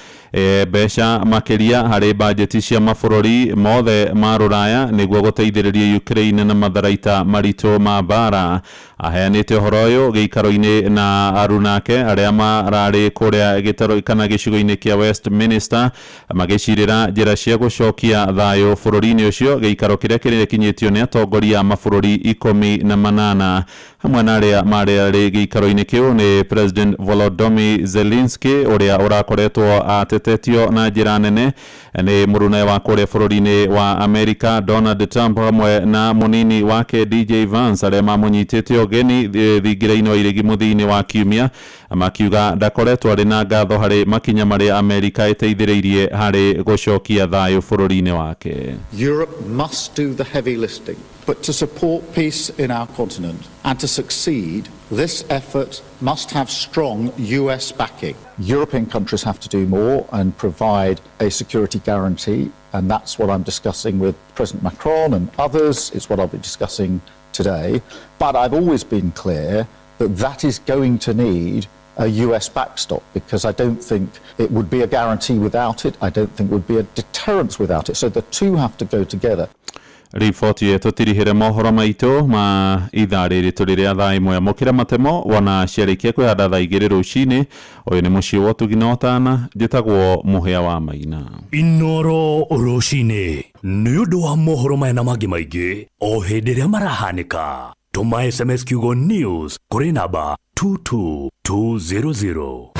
mbeca makĩria harĩ bajeti cia mabũrũri mothe ma rũraya nĩguo gũteithĩrĩria Ukraine na matharaita maritũ ma mbara. Aheanĩte ũhoro ũyũ gĩikaro-inĩ na arunake arĩa mararĩ kũrĩa gĩtarũ kana gĩcigo-inĩ kĩa Westminster magĩcirĩra njĩra cia gũcokia thayũ bũrũri-inĩ ũcio, gĩikaro kĩrĩa kĩrĩkinyĩtio nĩ atongoria a mabũrũri 18 hamwe na arĩa marĩ gĩikaro-inĩ kĩu nĩ President Volodymyr Zelensky ũrĩa ũrakoretwo atetetio na njĩra nene nĩ mũruna wa kũrĩa bũrũri-inĩ wa Amerika Donald Trump hamwe na mũnini wake DJ Vance arĩa mamũnyitĩte ũgeni thingira-inĩ wa iregi mũthia-inĩ wa kiumia makiuga ndakoretwo arĩ na ngatho harĩ makinya marĩa Amerika ĩteithĩrĩirie harĩ gũcokia thayũ bũrũri-inĩ wake. Europe must do the heavy lifting, but to support peace in our continent and to succeed, this effort must have strong US backing. European countries have to do more and provide a security guarantee, and that's what I'm discussing with President Macron and others. It's what I'll be discussing today. But I've always been clear that that is going to need a US backstop, because I don't think it would be a guarantee without it. I don't think it would be a deterrence without it. So the two have to go together. Riboti ĩyo tũtirihĩre mohoro maitũ ma ithaa rĩrĩ tũrĩ rĩa thaa ĩmwe. Amũkĩra matemo wona ciarĩkia kwĩhanda thaa 2 rũcinĩ. Ũyũ nĩ mũciĩ wa ũtugi na ũtana, njĩtagwo Mũhĩa wa Maina. Inoro rũcinĩ nĩ ũndũ wa mohoro maya na mangĩ maingĩ o hĩndĩ ĩrĩa marahanĩka. Tũma SMS kiugo news kũrĩ namba 22200.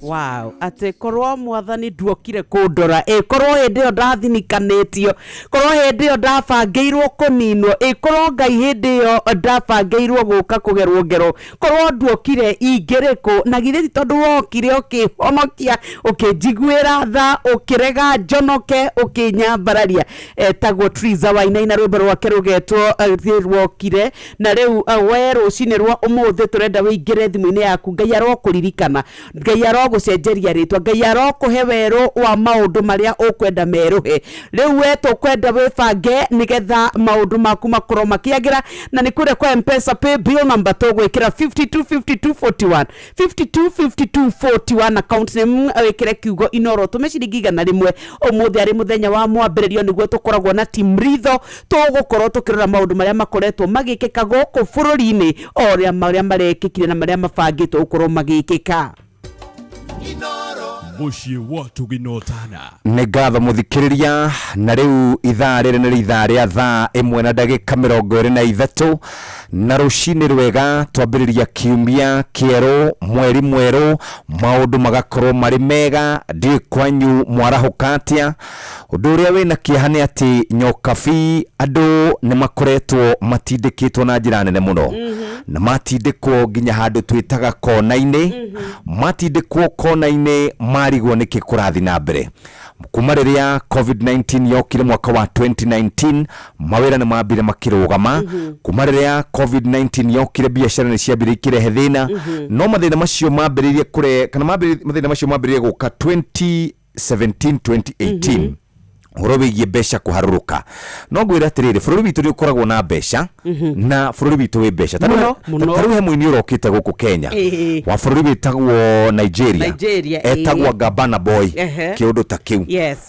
Wow, atĩ korwo mwathani nduokire kũndora, ĩ korwo hĩndĩ ĩyo ndathinikanĩtio, korwo hĩndĩ ĩyo ndabangĩirwo kũninwo, ĩ korwo Ngai hĩndĩ ĩyo ndabangĩirwo gũka kũgerwo ngero, korwo nduokire ingĩrĩ kũ? Na githĩ ti tondũ wokire ũkĩhonokia, ũkĩnjiguĩra tha, ũkĩrega njonoke, ũkĩnyambararia. Etagwo Triza Wainaina, rwĩmbo rwake rũgetwo Ruokire. Na rĩu we rũcinĩ rwa ũmũthĩ tũrenda wĩingĩre thimũ-inĩ yaku. Ngai arokũririkana, Ngai arogũcenjeria rĩtwa, Ngai arokũhe werũ wa maũndũ marĩa ũkwenda merũhe. Rĩu we tũkwenda wĩbange nĩgetha maũndũ maku makorwo makĩagĩra, na nĩ kũrĩa kwa M-Pesa pay bill number tũgwĩkĩra 525241, 525241, account name wĩkĩre kiugo Inoro, tũme ciringi 100. Ũmũthĩ arĩ mũthenya wa mwambĩrĩrio nĩguo tũkoragwo na team ritho, tũgũkorwo tũkĩrora maũndũ marĩa makoretwo magĩkĩka gũkũ bũrũri-inĩ, o ũrĩa marĩa marekĩkire na marĩa mabangĩtwo gũkorwo magĩkĩka. Mũciĩ wa Tũginotana. Nĩ ngatho mũthikĩrĩria, na rĩu ithaa rĩrĩ nĩ ithaa rĩa thaa 1 na ndagĩka 23, na rũcinĩ rwega twambĩrĩria kiumia kĩerũ, mweri mwerũ, maũndũ magakorwo marĩ mega. Ndiũĩ kwanyu mwarahũka atĩa. Ũndũ ũrĩa wĩna kĩeha nĩ atĩ Nyokabi andũ nĩ makoretwo matindĩkĩtwo na njĩra nene mũno, na matindĩkwo nginya handũ twĩtaga kona-inĩ. Matindĩkwo kona-inĩ marigwo nĩkĩ kũrathiĩ na mbere. Kuma rĩrĩa COVID-19 yokire mwaka wa 2019, mawĩra nĩ mambire makĩrũgama. Kuma rĩrĩa COVID-19 yokire, biacara nĩ ciambire ikĩrehe thĩna, no mathĩna macio mambĩrĩirie kũre kana mathĩna macio mambĩrĩirie gũka 2017 2018, ũhoro wĩgiĩ mbeca kũharũrũka. No ngwĩre atĩrĩrĩ, bũrũri witũ nĩ ũkoragwo na mbeca, na bũrũri witũ wĩ mbeca. Ta rĩu Mũno, mũno. Ta rĩu he mũini ũrokĩte gũkũ Kenya wa bũrũri wĩtagwo Nigeria, Nigeria, ĩĩ. Etagwo Gabana Boy, kĩũndũ ta kĩu.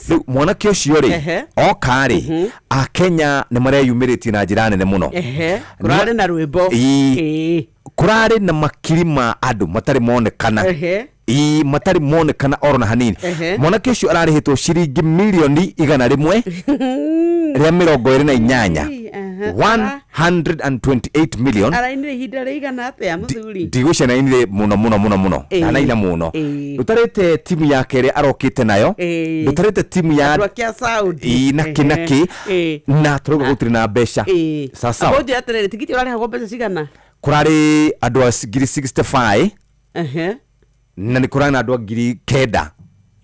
Rĩu mwanake ũcio rĩ, oka rĩ, Akenya nĩ mareyumĩrĩtie na njĩra nene mũno. Kũrarĩ na rwĩmbo. Ĩĩ. Kũrarĩ na makiri ma andũ matarĩ monekana. Ĩĩ, matarĩ monekana oro na hanini. Mwanake ũcio ararĩhĩtwo ciringi mirioni 128, 128 million. Arainire ihinda rĩigana atĩa mũthuri? Ndigwĩciria nĩainire mũno mũno mũno mũno. Ndanaina mũno. Ndũtarĩte timu yake ĩrĩa arokĩte nayo, ndũtarĩte timu ya Andũ ake a Saudi. Ĩĩ, na kĩ na kĩ. Na tũrauga gũtirĩ na mbeca. Sawa. Ũnjĩre atĩrĩrĩ, tigiti ũrarĩhagwo mbeca cigana? Kũrarĩ andũ a ngiri 65, na nĩ kũrarĩ na andũ a 9,000.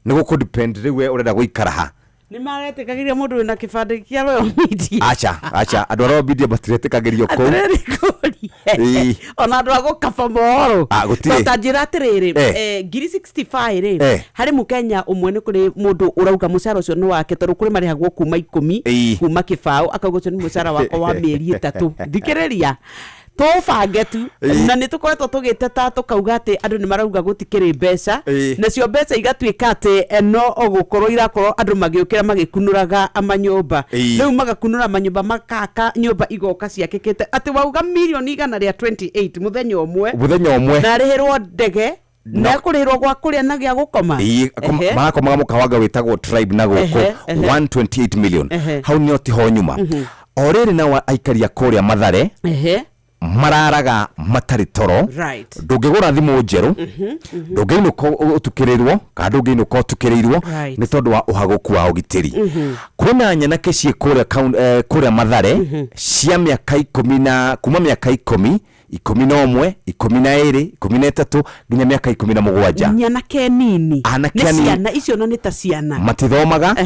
Nĩ gũkũ depend rĩu we ũrenda gũikara ha. Nĩ maretĩkagĩria mũndũ wĩna kĩbandĩ kĩa Royal Media? Aca, aca, andũ a Royal Media matiretĩkagĩrio kũu. Atĩrĩrĩ, ngũrie. Ona andũ a gũkaba mohoro? Ah, gũtirĩ. Ta njĩra atĩrĩrĩ, 65,000 rĩ, harĩ mũkenya ũmwe nĩ kũrĩ mũndũ ũrauga mũcara ũcio nĩ wake, tondũ kũrĩ marĩhagwo kuma 10, kuma 0. Akauga ũcio nĩ mũcara wakwa wa mĩeri 3. Thikĩrĩria, tũbange tu. Na nĩ tũkoretwo tũgĩteta tũkauga atĩ andũ nĩ marauga gũtikĩrĩ mbeca, nacio mbeca igatuĩka atĩ no gũkorwo irakorwo andũ magĩũkĩra magĩkunũraga manyũmba. Rĩu magakunũra manyũmba, makaka nyũmba igoka ciakĩkĩte, atĩ wauga mirioni 128 mũthenya ũmwe? Mũthenya ũmwe. Na arĩhĩrwo ndege, na ekũrĩhĩrwo gwa kũrĩa na gĩa gũkoma? Ĩĩ, marakomaga mũkawanga wĩtagwo Tribe na gũkũ. Ehe, ehe. 128 million. Hau nĩo tiho nyuma. O rĩrĩ, nao aikari a kũrĩa Mathare mararaga matarĩ toro. Ndũngĩgũra thimũ njerũ, ndũngĩinũka ũtukĩrĩrwo kana ndũngĩinũka ũtukĩrĩirwo, nĩ tondũ wa ũhagũku wa ũgitĩri. Kwĩna nyanake ciĩ kũrĩa kũrĩa Mathare cia mĩaka 10 na kuma mĩaka 10, 11, 12, 13 nginya mĩaka 17. Nyanake nini? Anake Nĩ anini. ciana icio na nĩ ta ciana. Matithomaga.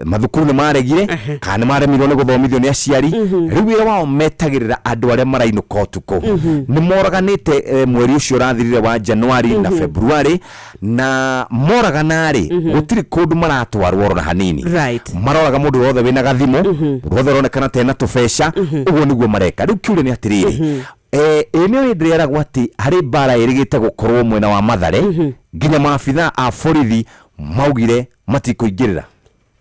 Mathukuru nĩ maregire kana nĩ maremirwo nĩ gũthomithio nĩ aciari. Rĩu wĩra wao metagĩrĩra andũ arĩa marainũka ũtukũ. Nĩ moraganĩte mweri ũcio ũrathirire wa Januari na Februari, na moragana rĩ, gũtirĩ kũndũ maratwarwo oro na hanini. Maroraga mũndũ wothe wĩna gathimũ, mũndũ wothe ũronekana ta ena tũbeca. Ũguo nĩguo mareka. Rĩu kĩũria nĩ atĩrĩrĩ, ĩ nĩ hĩndĩ ĩragwo atĩ harĩ mbara ĩrĩgĩte gũkorwo mwena wa Mathare, nginya maabithaa a borithi maugire matikũingĩrĩra.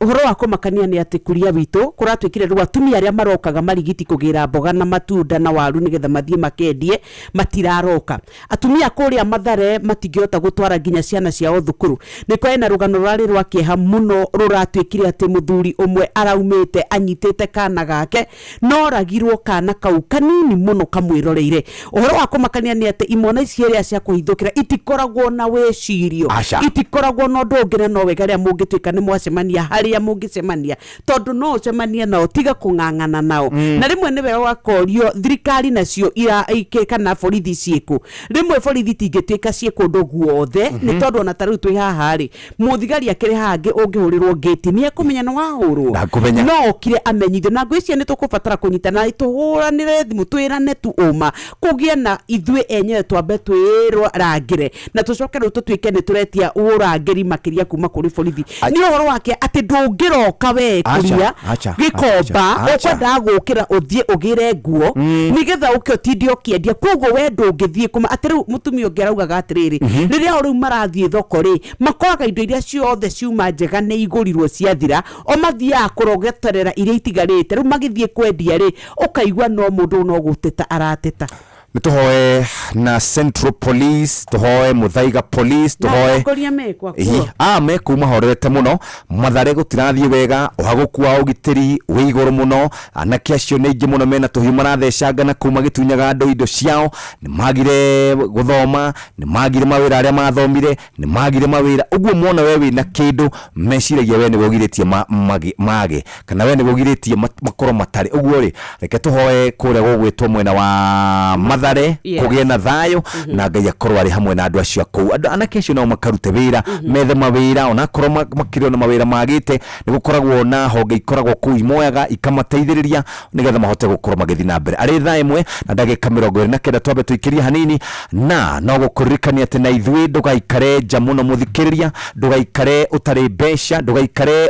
Ũhoro wa kũmakania nĩ atĩ kuria witũ kũratuĩkire rĩu atumia arĩa marokaga marigiti kũgĩra mboga na matunda na waru nĩgetha mathiĩ makendie matiraroka. Atumia kũrĩa Mathare matingĩhota gũtwara nginya ciana ciao thukuru. Nĩ kwarĩ na rũgano rũrarĩ rwa kĩeha mũno rũratuĩkire atĩ mũthuri ũmwe araumĩte anyitĩte kana gake noragirwo kana kau kanini mũno kamwĩroreire. Ũhoro wa kũmakania nĩ atĩ imwana ici iria cia kũhithũkĩra itikoragwo na wĩcirio. Aca. Itikoragwo na ũndũ ũngĩ na no wega rĩrĩa mũngĩtuĩka nĩ mwacemania harĩa mũngĩcemania tondũ no ũcemanie nao tiga kũng'ang'ana nao. Na rĩmwe nĩ wega ũgakorio thirikari nacio ira, kana borithi ciĩkũ. Rĩmwe borithi itingĩtuĩka ciĩ kũndũ guothe nĩ tondũ ona ta rĩu twĩ haha rĩ, mũthigari akĩrĩ haha ũngĩhũrĩrwo ngĩti nĩ ekũmenya nĩ wahũrwo. Ndakũmenya. No okire amenyithio na ngwĩciria nĩ tũkũbatara kũnyitana tũhũranĩre thimũ twĩrane tu ũma kũgĩe na ithuĩ enyewe twambe twĩrangĩre na tũcoke rĩu tũtuĩke nĩ tũretia ũrangĩri makĩria kuma kũrĩ borithi. Nĩ ũhoro wake atĩ ndũngĩroka we Acha, kũria acha, gĩkomba acha, acha. ũkwendaga gũkĩra ũthiĩ ũgĩre nguo nĩgetha ũke ũtinde ũkĩendia koguo we ndũngĩthiĩ kũma atĩ rĩu mũtumia ũngĩ araugaga atĩrĩrĩ rĩrĩa o rĩu marathiĩ thoko rĩ makoraga indo iria ciothe ciuma njega nĩ igũrirwo ciathira o mathiaga kũrogoterera iria itigarĩte rĩu magĩthiĩ kwendia rĩ ũkaigua no mũndũ no gũteta arateta. Nĩ tũhoe na Central Police, tũhoe Muthaiga Police, Na tũhoe atongoria mekwa Ĩhi, kuo. a mekũu mahorerete mũno. Mathare gũtirathiĩ wega, ũhagũku wa ũgitĩri wĩ igũrũ mũno, anake acio nĩ aingĩ mũno mena tũhiũ marathecanga na kũu magĩtunyaga andũ indo ciao, nĩ magire gũthoma, nĩ magire mawĩra arĩa mathomire, nĩ magire mawĩra, ũguo mona we wĩna kĩndũ meciragia we nĩwe ũgirĩtie mage kana we nĩwe ũgirĩtie makorwo matarĩ. Ũguo rĩ, reke tũhoe kũrĩa gũgwĩtwo mwena wa Mathare kũgĩe na thayũ na Ngai akorwo arĩ hamwe na andũ acio a kũu. Andũ anake acio nao makarute wĩra, methe mawĩra onakorwo makĩrĩ ona mawĩra magĩte, nĩ gũkoragwo na honge ikoragwo kũu imoyaga ikamateithĩrĩria nĩgetha mahote gũkorwo magĩthiĩ na mbere. Arĩ thaa ĩmwe na ndagĩka mĩrongo ĩrĩ na kenda twambe tũikĩrie hanini, na no gũkũririkania atĩ na ithuĩ ndũgaikare nja mũno mũthikĩrĩria, ndũgaikare ũtarĩ mbeca, ndũgaikare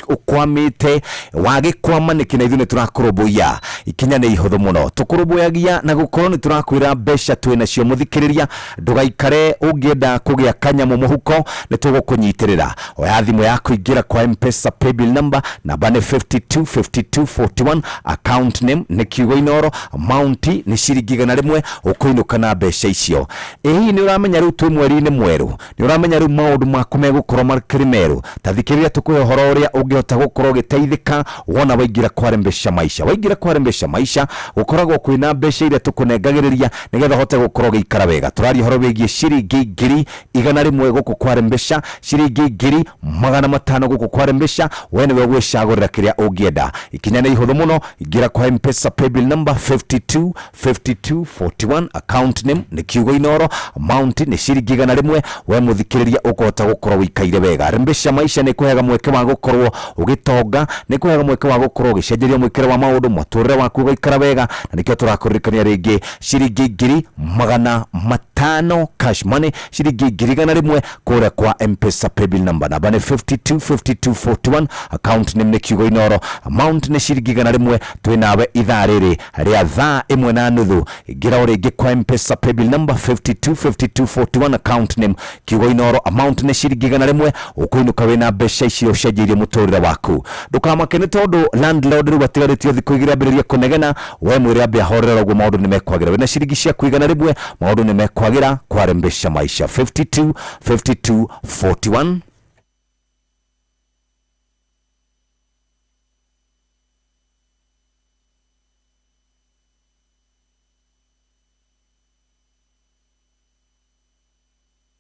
ũkwamĩte, wagĩkwama nĩkĩ na ithuĩ nĩ tũrakũrũmbũiya. Ikinya nĩ ihũthũ mũno, tũkũrũmbũyagia na gũkorwo nĩ tũrakwĩra mbeca twĩ nacio mũthikĩrĩria, ndũgaikare ũngĩenda kũgĩa kanyamũ mũhuko nĩ tũgũkũnyitĩrĩra. Oya thimũ yaku ingĩra kwa M-Pesa paybill number, namba nĩ 525241, account name nĩ kiugo Inooro, amount nĩ ciringi igana rĩmwe, ũkũinũka na mbeca icio. Ĩ hihi nĩ ũramenya rĩu twĩ mweri-inĩ mwerũ, nĩ ũramenya rĩu maũndũ maku megũkorwo makĩrĩ merũ? Ta thikĩrĩria tũkũhe ũhoro ũrĩa ũngĩhota gũkorwo ũgĩteithĩka wona waingĩra kwa Rembesha Maisha. Waingĩra kwa Rembesha Maisha gũkoragwo kwĩna mbeca iria tũkũnengagĩrĩria nĩgetha ũhote gũkorwo ũgĩikara wega. Tũraria ũhoro wĩgiĩ ciringi ngiri igana rĩmwe gũkũ kwa Rembesha, ciringi ngiri magana matano gũkũ kwa Rembesha, we nĩwe ũgwĩcagũrĩra kĩrĩa ũngĩenda. Ikinya nĩ ihũthũ mũno, ingĩra kwa M-Pesa paybill number 525241, account name nĩ kiugo Inooro, amount nĩ ciringi igana rĩmwe, we mũthikĩrĩria ũkũhota gũkorwo ũikaire wega. Rembesha Maisha nĩ ĩkũheaga mweke wa gũkorwo ũgĩtonga, nĩ ĩkũheaga mweke wa gũkorwo ũgĩcenjeria mwĩkĩre wa maũndũ, mũtũrĩre waku ũgaikara wega, na nĩkĩo tũrakũririkania rĩngĩ ciringi ngiri magana matano cash money, ciringi ngiri igana rĩmwe kũrĩa kwa M-Pesa paybill number, namba nĩ 525241, account name nĩ kiugo Inooro, amount nĩ ciringi igana rĩmwe. Twĩ nawe ithaa rĩrĩ rĩa thaa ĩmwe na nuthu. Ingĩra o rĩngĩ kwa M-Pesa paybill number 525241, account name kiugo Inooro, amount nĩ ciringi igana rĩmwe, ũkũinũka wĩna mbeca icio ũcenjeirie mũtũrĩre waku. Ndũkamake nĩ tondũ landlord rĩu atigarĩtio thikũ igĩrĩ ambĩrĩrie kũnegena, we mwĩre ambe ahorere ũguo maũndũ nĩ mekwagĩra. Wĩna ciringi ciaku igana rĩmwe maũndũ nĩ mekwagĩra kwa Rembesha Maisha. 525241.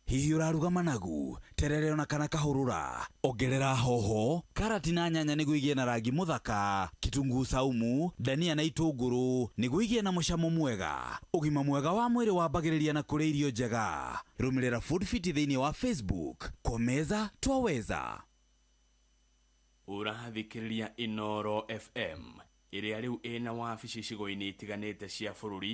Hihi ũraruga managu, terere ona kana kahũrũra? Ongerera hoho, karati na nyanya nĩguo igĩe na rangi mũthaka, kitunguu saumu, dania na itũngũrũ nĩguo igĩe na mũcamo mwega. Ũgima mwega wa mwĩrĩ wambagĩrĩria na kũrĩa irio njega. Rũmĩrĩra Food Fiti thĩinĩ wa Facebook. Kwa meza twaweza. Ũrathikĩrĩria Inooro FM ĩrĩa rĩu ĩna wabici icigo-inĩ itiganĩte cia bũrũri.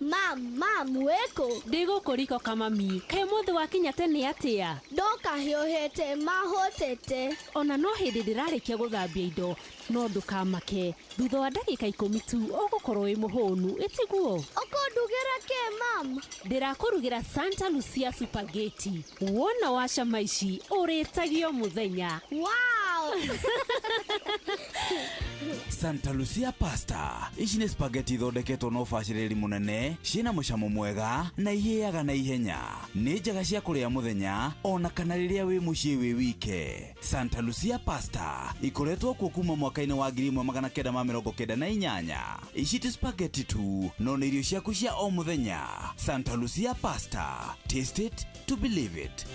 Mam, mam, wĩkũ? Ndĩ gũkũ riko kamami. Kaĩ ũmũthĩ wakinya tene atĩa? Ndoka hiũhĩte mahũtĩte. Ona no hĩndĩ ndĩrarĩkia gũthambia indo, no ndũkamake. Thutha wa ndagĩka 10 tu ũgũkorwo wĩ mũhũnu, ĩtiguo? Ũkũndugĩra kĩ mam? Ndĩrakũrugĩra Santa Lucia Spaghetti. Wona wacama ici ũrĩtagio mũthenya. Wow! Santa Lucia pasta ici nĩ spaghetti ithondeketwo na ũbacĩrĩri mũnene, ciĩna mũcamo mwega na ihĩaga na ihenya. Nĩ njega cia kũrĩa mũthenya ona kana rĩrĩa wĩ mũciĩ wĩ wike. Santa Lucia pasta ikoretwo kuo kuma mwaka-inĩ wa 1998. Ici ti spaghetti tu, no nĩ irio ciaku cia o mũthenya. Santa Lucia pasta, taste it to believe it.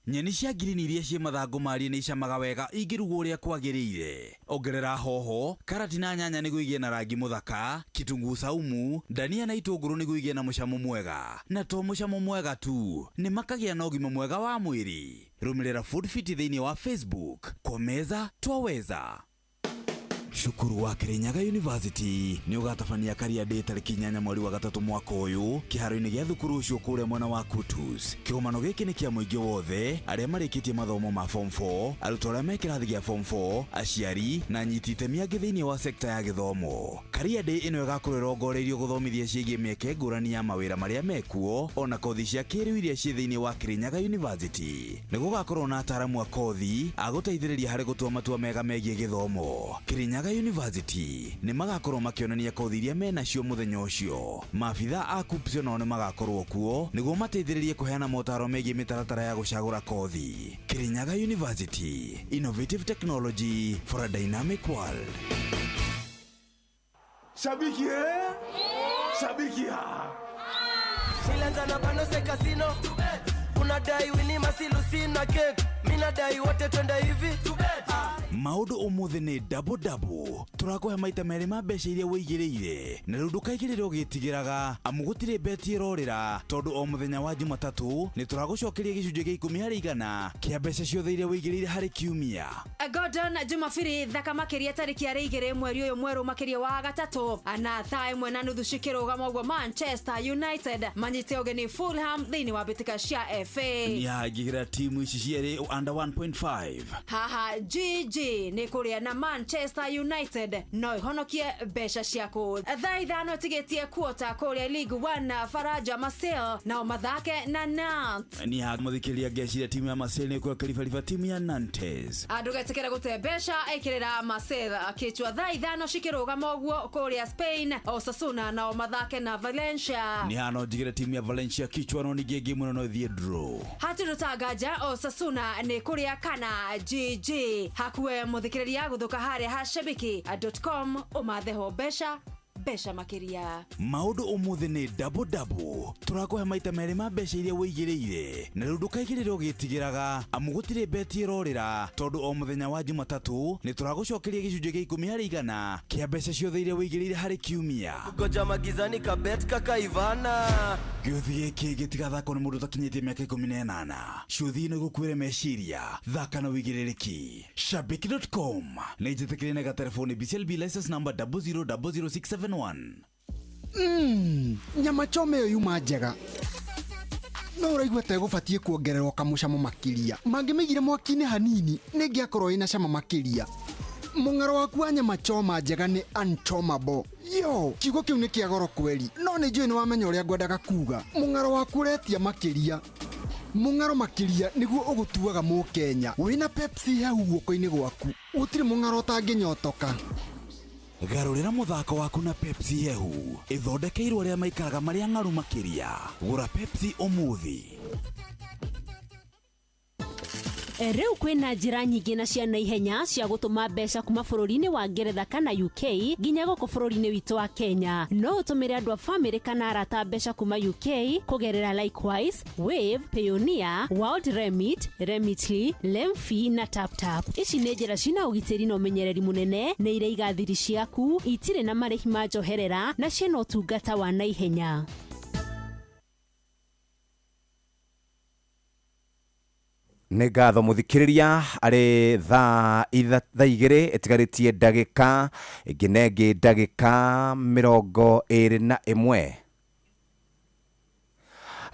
Nyeni cia ngirini iria ciĩ mathangũ marie nĩ icamaga wega ingĩrugwo ũrĩa kwagĩrĩire. Ongerera hoho, karati na nyanya nĩguo igĩe na rangi mũthaka, kitunguu saumu, ndania na itũngũrũ nĩguo igĩe na mũcamo mwega. Na to mũcamo mwega tu, nĩ makagĩa na ũgima mwega wa mwĩrĩ. Rũmĩrĩra Food Fiti thĩinĩ wa Facebook. Kwa meza twaweza. Cukuru wa Kirinyaga University nĩ ũgatabania Career Day tarĩki 8 mweri wa 3 mwaka ũyũ kĩharo-inĩ gĩa thukuru ũcio kũrĩa mwena wa Kutus. Kĩgomano gĩkĩ nĩ kĩa mũingĩ wothe arĩa marĩkĩtie mathomo ma form 4, arutwo arĩa me kĩrathi gĩa form 4, aciari na anyiti itemi angĩ thĩinĩ wa sekta ya gĩthomo. Career Day ĩno ĩgakorwo ĩrongoreirio gũthomithia ciĩgiĩ mĩeke ngũrani ya mawĩra marĩa mekuo ona kothi cia kĩrĩu iria ciĩ thĩinĩ wa Kirinyaga University. Nĩ gũgakorwo na ataaramu a kothi a gũteithĩrĩria harĩ gũtua matua mega megiĩ gĩthomo. Kirinyaga University nĩ magakorwo makĩonania kothi iria menacio mũthenya ũcio. Maabitha a KUCCPS onao nĩ magakorwo kuo nĩguo mateithĩrĩrie kũheana motaro megiĩ mĩtaratara ya gũcagũra kothi. Kirinyaga University, innovative technology for a dynamic world. Shabiki eh? Shabiki ha. Nilianza na bano se casino. Unadai wini masilusina cake. Mimi nadai wote twende hivi. Maũndũ ũmũthĩ nĩ double double. Tũrakũhe maita merĩ ma mbeca iria wĩigĩrĩire na rĩu ndũkaigĩrĩre ũgĩtigĩraga amu gũtirĩ beti ĩrorĩra tondũ o mũthenya wa Jumatatũ nĩ tũragũcokeria gĩcunjĩ gĩa 10 harĩ igana kĩa mbeca ciothe iria wĩigĩrĩire harĩ kiumia. Gordon Jumapili thaka makiria tariki ya 2 mweri ũyũ mwerũ makiria wa gatatũ na thaa 1:30 cikĩrũgama ũguo Manchester United manyite ũgeni Fulham thĩinĩ wa mbĩtĩka cia FA. Nĩangĩgĩra timu ici cierĩ under 1.5. Haha GG nĩ kũrĩa na Manchester United no ihonokie mbeca ciaku. Thaa 5 tigĩtie kuota kũrĩa League 1 Faraja Marseille nao mathake na Nantes. Nĩ mũthikĩrĩria ngeciria timu ya Marseille nĩ ĩkũreka timu ya Nantes. Ndũgetĩkĩre gũte mbeca ĩkĩrĩra Marseille kĩchwa thaa 5 cikĩrũgama ũguo kũrĩa Spain Osasuna nao mathake na Valencia. Nĩ hano njigĩre timu ya Valencia kichwa no ningĩ ngĩmwe no ĩthiĩ draw. Hatirĩ tanganja Osasuna nĩ kũrĩa kana GG. Hakuwe mũthikĩrĩria gũthũka harĩa ha shabiki.com ũmatheho mbeca mbeca makiria. Maũndũ ũmũthĩ nĩ double double. Tũrakũhe maita merĩ ma mbeca iria wĩigĩrĩire na rĩu ndũkaigĩrĩre ũgĩtigĩraga amu gũtirĩ beti ĩrorĩra tondũ o mũthenya wa Jumatatũ nĩ tũragũcokeria gĩcunjĩ gĩa 10 harĩ igana kĩa mbeca ciothe iria wĩigĩrĩire harĩ kiumia. Goja magizani kabet kaka Ivana. Gĩũthi gĩkĩ gĩtigathakwo nĩ mũndũ ũtakinyĩtie mĩaka 18. Ciũthi ĩno ĩgũkuĩre meciria, thaka na wĩigĩrĩrĩki. Shabiki.com nĩ njĩtĩkĩrie na gatelefoni BCLB license number 0000671. Nyama choma ĩyo yuma njega. No ũraigua ta ĩgũbatiĩ kuongererwo kamũcamo makĩria. Mangĩmĩigire mwaki-inĩ hanini nĩngĩakorwo ĩna cama makĩria. Mũng'aro waku wa nyama choma njega nĩ unchomable. Yo, kiugo kĩu nĩ kĩa goro kweri. No nĩ njũĩ nĩ wamenya ũrĩa ngwendaga kuga. Mũng'aro waku ũretia makĩria. Mũng'aro makĩria nĩguo ũgũtuaga mũkenya. Wĩna Pepsi hehu guoko-inĩ gwaku. Gũtirĩ mũng'aro ũtangĩnyotoka. Garũrĩra mũthako waku na Pepsi hehu ĩthondekeirwo arĩa maikaraga marĩa ng'aru makĩria. Gũra Pepsi ũmũthĩ. Rĩu kwĩna njĩra nyingĩ na cia naihenya cia gũtũma mbeca kuma bũrũri-inĩ wa Ngeretha kana UK nginya gũkũ bũrũri-inĩ witũ wa Kenya. No ũtũmĩre andũ a famĩlĩ kana arata mbeca kuma UK kũgerera Likewise, Wave, Payoneer, World Remit, Remitly, Lemfi na TapTap. Ici nĩ njĩra cina ũgitĩri na ũmenyereri mũnene, nĩ iraiga thiri ciaku, itirĩ na marĩhi ma njoherera na ciĩna ũtungata wa naihenya. Nĩ ngatho mũthikĩrĩria arĩ thaa thaa igĩrĩ ĩtigarĩtie ndagĩka ĩngĩ na ĩngĩ ndagĩka 21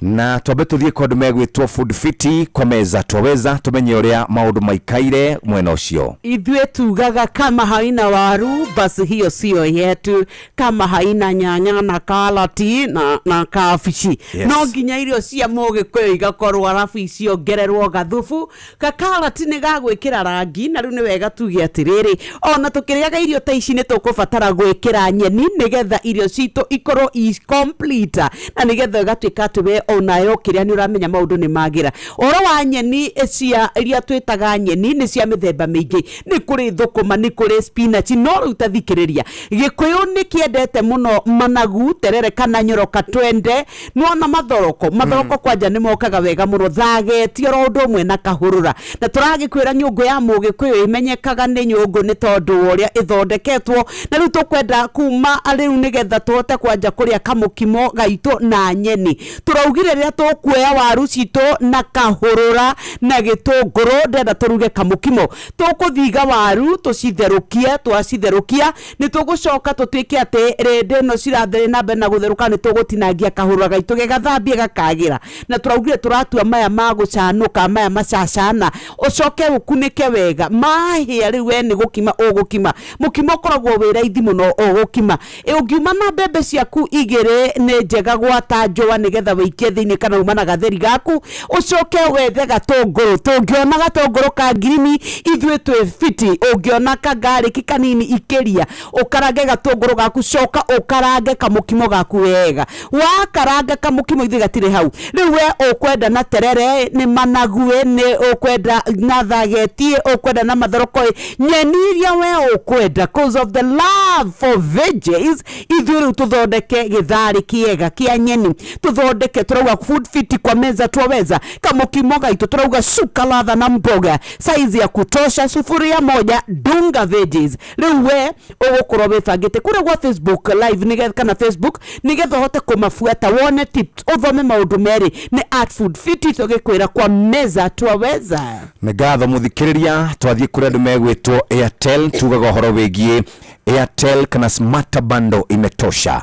na twambe tũthiĩ kwa andũ megwĩtwo Food Fiti kwa meza twaweza tũmenye ũrĩa maũndũ maikaire mwena ũcio. Ithuĩ tugaga kama haina waru basi hiyo sio yetu, kama haina nyanya na karati na kabici. No nginya irio cia mũgĩkũyũ igakorwo arabu iciongererwo gathubu kakarati nĩ gagwĩkĩra rangi. Na rĩu nĩ wega tuge atĩrĩrĩ, ona tũkĩrĩaga irio ta ici nĩ tũkũbatara gwĩkĩra nyeni nĩgetha irio citũ ikorwo i complete, na nĩgetha ĩgatuĩka atĩ we onayo kĩrĩa nĩ ũramenya maũndũ nĩ magĩra. Ũhoro wa nyeni cia iria twĩtaga nyeni nĩ cia mĩthemba mĩingĩ, nĩ kũrĩ thũkũma, nĩ kũrĩ spinach, no rĩu ta thikĩrĩria, gĩkũyũ nĩ kĩendete mũno managu, terere kana nyoroka twende nĩwona mathoroko. Mathoroko kwanja nĩ mokaga wega mũno thageti oro ũndũ ũmwe na kahũrũra. Na tũragĩkwĩra nyũngũ ya mũgĩkũyũ ĩmenyekaga nĩ nyũngũ nĩ tondũ wa ũrĩa ĩthondeketwo. Na rĩu tũkwenda kuma rĩu nĩgetha tũhote kwanja kũrĩa kamũkimo gaitũ na nyeni, tũraugire rĩrĩa tũkuoya waru citũ na kahũrũra na gĩtũngũrũ, ndenda tũruge kamũkimo. Tũkũthiga waru tũcitherũkie, twacitherũkia nĩ tũgũcoka tũtuĩke atĩ rĩndĩ ĩno cirathiĩ na mbere na gũtherũka, nĩ tũgũtinangia kahũrũra gaitũ gegathambie gakagĩra. Na tũraugire tũratua maya ma gũcanũka, maya macacana, ũcoke ũkunĩke wega mahĩa. Rĩu we nĩ gũkima ũgũkima, mũkimo ũkoragwo wĩ raithi mũno ũgũkima. Ũngiuma na mbembe ciaku igĩrĩ nĩ njega gwata njũa nĩgetha wĩikie thĩinĩ, kana uma na gatheri gaku, ũcoke wethe gatũngũrũ. Tũngĩona gatũngũrũ ka ngirini ithuĩ twĩ fiti, ũngĩona kagarĩki kanini ikĩria, ũkarange gatũngũrũ gaku, coka ũkarange kamũkimo gaku wega. Wakaranga kamũkimo ithuĩ gatirĩ hau. Rĩu we ũkwenda na terere, nĩ managu, nĩ ũkwenda na thageti, ũkwenda na mathoroko, nyeni iria we ũkwenda, cause of the love for veggies. Ithuĩ rĩu tũthondeke gĩtharĩ kĩega kĩa nyeni, tũthondeke tũrauga Food Fiti kwa meza twaweza kamũkimo gaitũ, tũrauga suka ladha na mboga size ya kutosha, sufuria moja dunga veggies. Rĩu we ũgũkorwo wĩbangĩte kũrĩa gwa Facebook live nĩgetha kana Facebook nĩgetha ũhote kũmabuata, wone tips, ũthome maũndũ merĩ nĩ at Food Fiti, tũgĩkwĩra kwa meza twaweza. Nĩ ngatho mũthikĩrĩria. Twathiĩ kũrĩa andũ megwĩtwo Airtel, tugaga ũhoro wĩgiĩ Airtel kana smart bundle imetosha.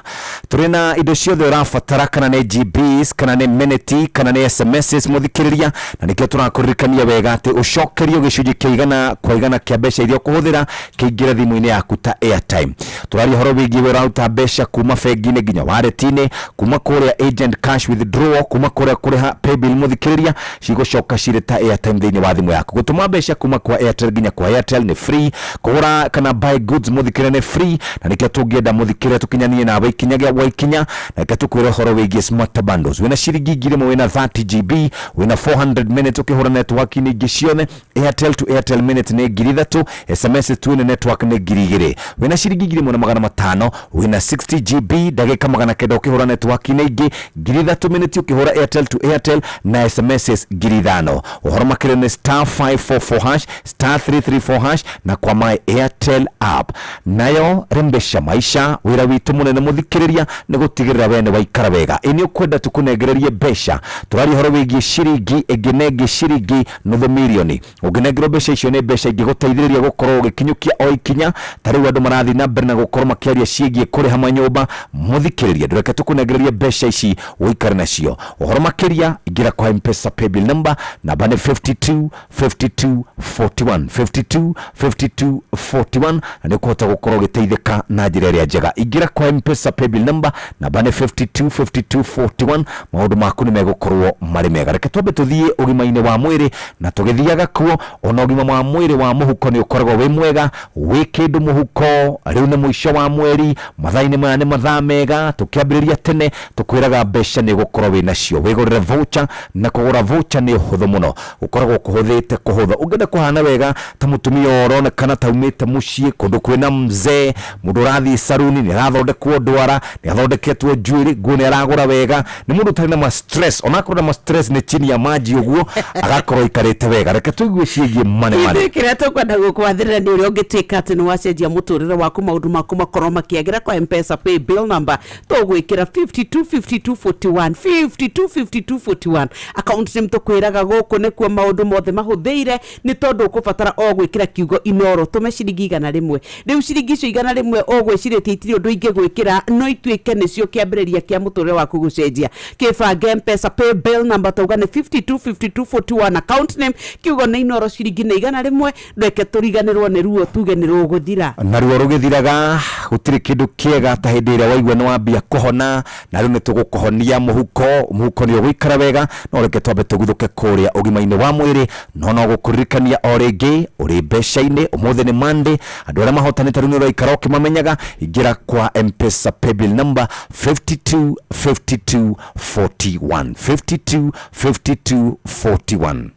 Tũrĩ na indo ciothe ũrabatara, kana nĩ GBs, kana nĩ minute, kana nĩ SMSs, mũthikĩrĩria. Na nĩkĩo tũrakũririkania wega atĩ ũcokerio gĩcunjĩ kĩa 100% kĩa mbeca iria ũkũhũthĩra kĩingĩre thimũ-inĩ yaku ta airtime. Tũraria ũhoro wĩgiĩ we ũraruta mbeca kuma bengi-inĩ nginya wallet-inĩ, kuma kũrĩa agent cash withdrawal, kuma kũrĩa kũrĩha paybill, mũthikĩrĩria, cigũcoka cirĩ ta airtime thĩinĩ wa thimũ yaku. Gũtũma mbeca kuma kwa Airtel nginya kwa Airtel nĩ free, kũgũra kana buy goods, mũthikĩrĩria, nĩ free. Na nĩkĩo tũngĩenda, mũthikĩrĩria, tũkinyanie nawe ikinya gĩa gwa ikinya. Na reke tũkwĩre ũhoro wĩgiĩ smart bundles. Wĩna ciringi 1000 wĩna 30 GB, wĩna 400 minutes ũkĩhũra network-inĩ ingĩ ciothe. Airtel to Airtel minute nĩ 3000, SMS to nĩ network nĩ 2000. Wĩna ciringi 1500 wĩna 60 GB, ndagĩka 900 ũkĩhũra network-inĩ ingĩ, 3000 minute ũkĩhũra Airtel to Airtel na SMS 5000. Ũhoro makĩria nĩ star 544 hash, star 334 hash na kwa my Airtel app. Nayo Rembesha Maisha, wĩra witũ mũnene, mũthikĩrĩria, nĩ gũtigĩrĩra we nĩ waikara wega. Ĩ nĩ ũkwenda tũkũnengererie mbeca? Tũraria ũhoro wĩgiĩ ciringi ĩngĩ na ĩngĩ, ciringi nuthu mirioni. Ũngĩnengerwo mbeca icio nĩ mbeca ingĩgũteithĩrĩria gũkorwo ũgĩkinyũkia o ikinya. Ta rĩu andũ marathiĩ na mbere na gũkorwo makĩaria ciĩgiĩ kũrĩha manyũmba. Mũthikĩrĩria, ndũreke tũkũnengererie mbeca ici ũikare nacio. Ũhoro makĩria, ingĩra kwa Mpesa paybill number, namba nĩ 52 52 41, 52 52 41, na nĩ ũkũhota gũkorwo ũgũkorwo ũgĩteithĩka na njĩra ĩrĩa njega. Ingĩra kwa Mpesa paybill number, namba nĩ 525241, maũndũ maku nĩ megũkorwo marĩ mega. Reke twambe tũthiĩ ũgima-inĩ wa mwĩrĩ, na tũgĩthiaga kuo ona ũgima wa mwĩrĩ wa mũhuko nĩ ũkoragwo wĩ mwega, wĩ kĩndũ mũhuko. Rĩu nĩ mũico wa mweri, mathaa-inĩ maya nĩ mathaa mega, tũkĩambĩrĩria tene tũkwĩraga mbeca nĩ ũgũkorwo wĩ nacio, wĩgũrĩre voucher, na kũgũra voucher nĩ ũhũthũ mũno, gũkoragwo kũhũthĩte kũhũtha. Ũngĩenda kũhana wega ta mũtumia ũronekana ta aumĩte mũciĩ kũndũ kwĩna mzee, mũndũ ũrathiĩ saruni nĩ arathondekwo ndwara, nĩ athondeketwo njuĩrĩ, nguo nĩ aragũra wega, nĩ mũndũ ũtarĩ na ma stress, onakorwo na ma stress nĩ chini ya maji ũguo, agakorwo aikarĩte wega. Reke tũigue ciĩgiĩ mane mane. Ithuĩ kĩrĩa tũkwenda gũkwathĩrĩra nĩ ũrĩa ũngĩtuĩka atĩ nĩ wacenjia mũtũrĩre waku, maũndũ maku makorwo makĩagĩra kwa Mpesa pay bill number tũgwĩkĩra 525241, 525241. Account name tũkwĩraga gũkũ nĩkuo maũndũ mothe mahũthĩire, nĩ tondũ ũkũbatara o gwĩkĩra kiugo Inoro, tũme ciringi 100. Rĩu ciringi icio 100 ũgwĩcirĩtie itirĩ ũndũ ingĩgwĩkĩra, no ituĩke nĩcio kĩambĩrĩria kĩa mũtũrĩre waku gũcenjia. Kĩbange Mpesa pay bill number tauga nĩ 525241, account name kiugo nĩ Inoro, ciringi nĩ 100. Reke tũriganĩrwo nĩ ruo, tuge nĩ rũgũthira. Na ruo rũgĩthiraga, gũtirĩ kĩndũ kĩega ta hĩndĩ ĩrĩa waigua nĩ wambia kũhona, na rĩu nĩ tũgũkũhonia mũhuko, mũhuko nĩ ũgũikara wega. No reke twambe tũguthũke kũrĩa ũgima-inĩ wa mwĩrĩ, no no gũkũririkania o rĩngĩ ũrĩ mbeca-inĩ. Ũmũthĩ nĩ Monday, andũ arĩa mahotanĩte rĩu nĩ ũraikara ũkĩmamenyaga. Ingĩra kwa Mpesa paybill number 525241, 525241.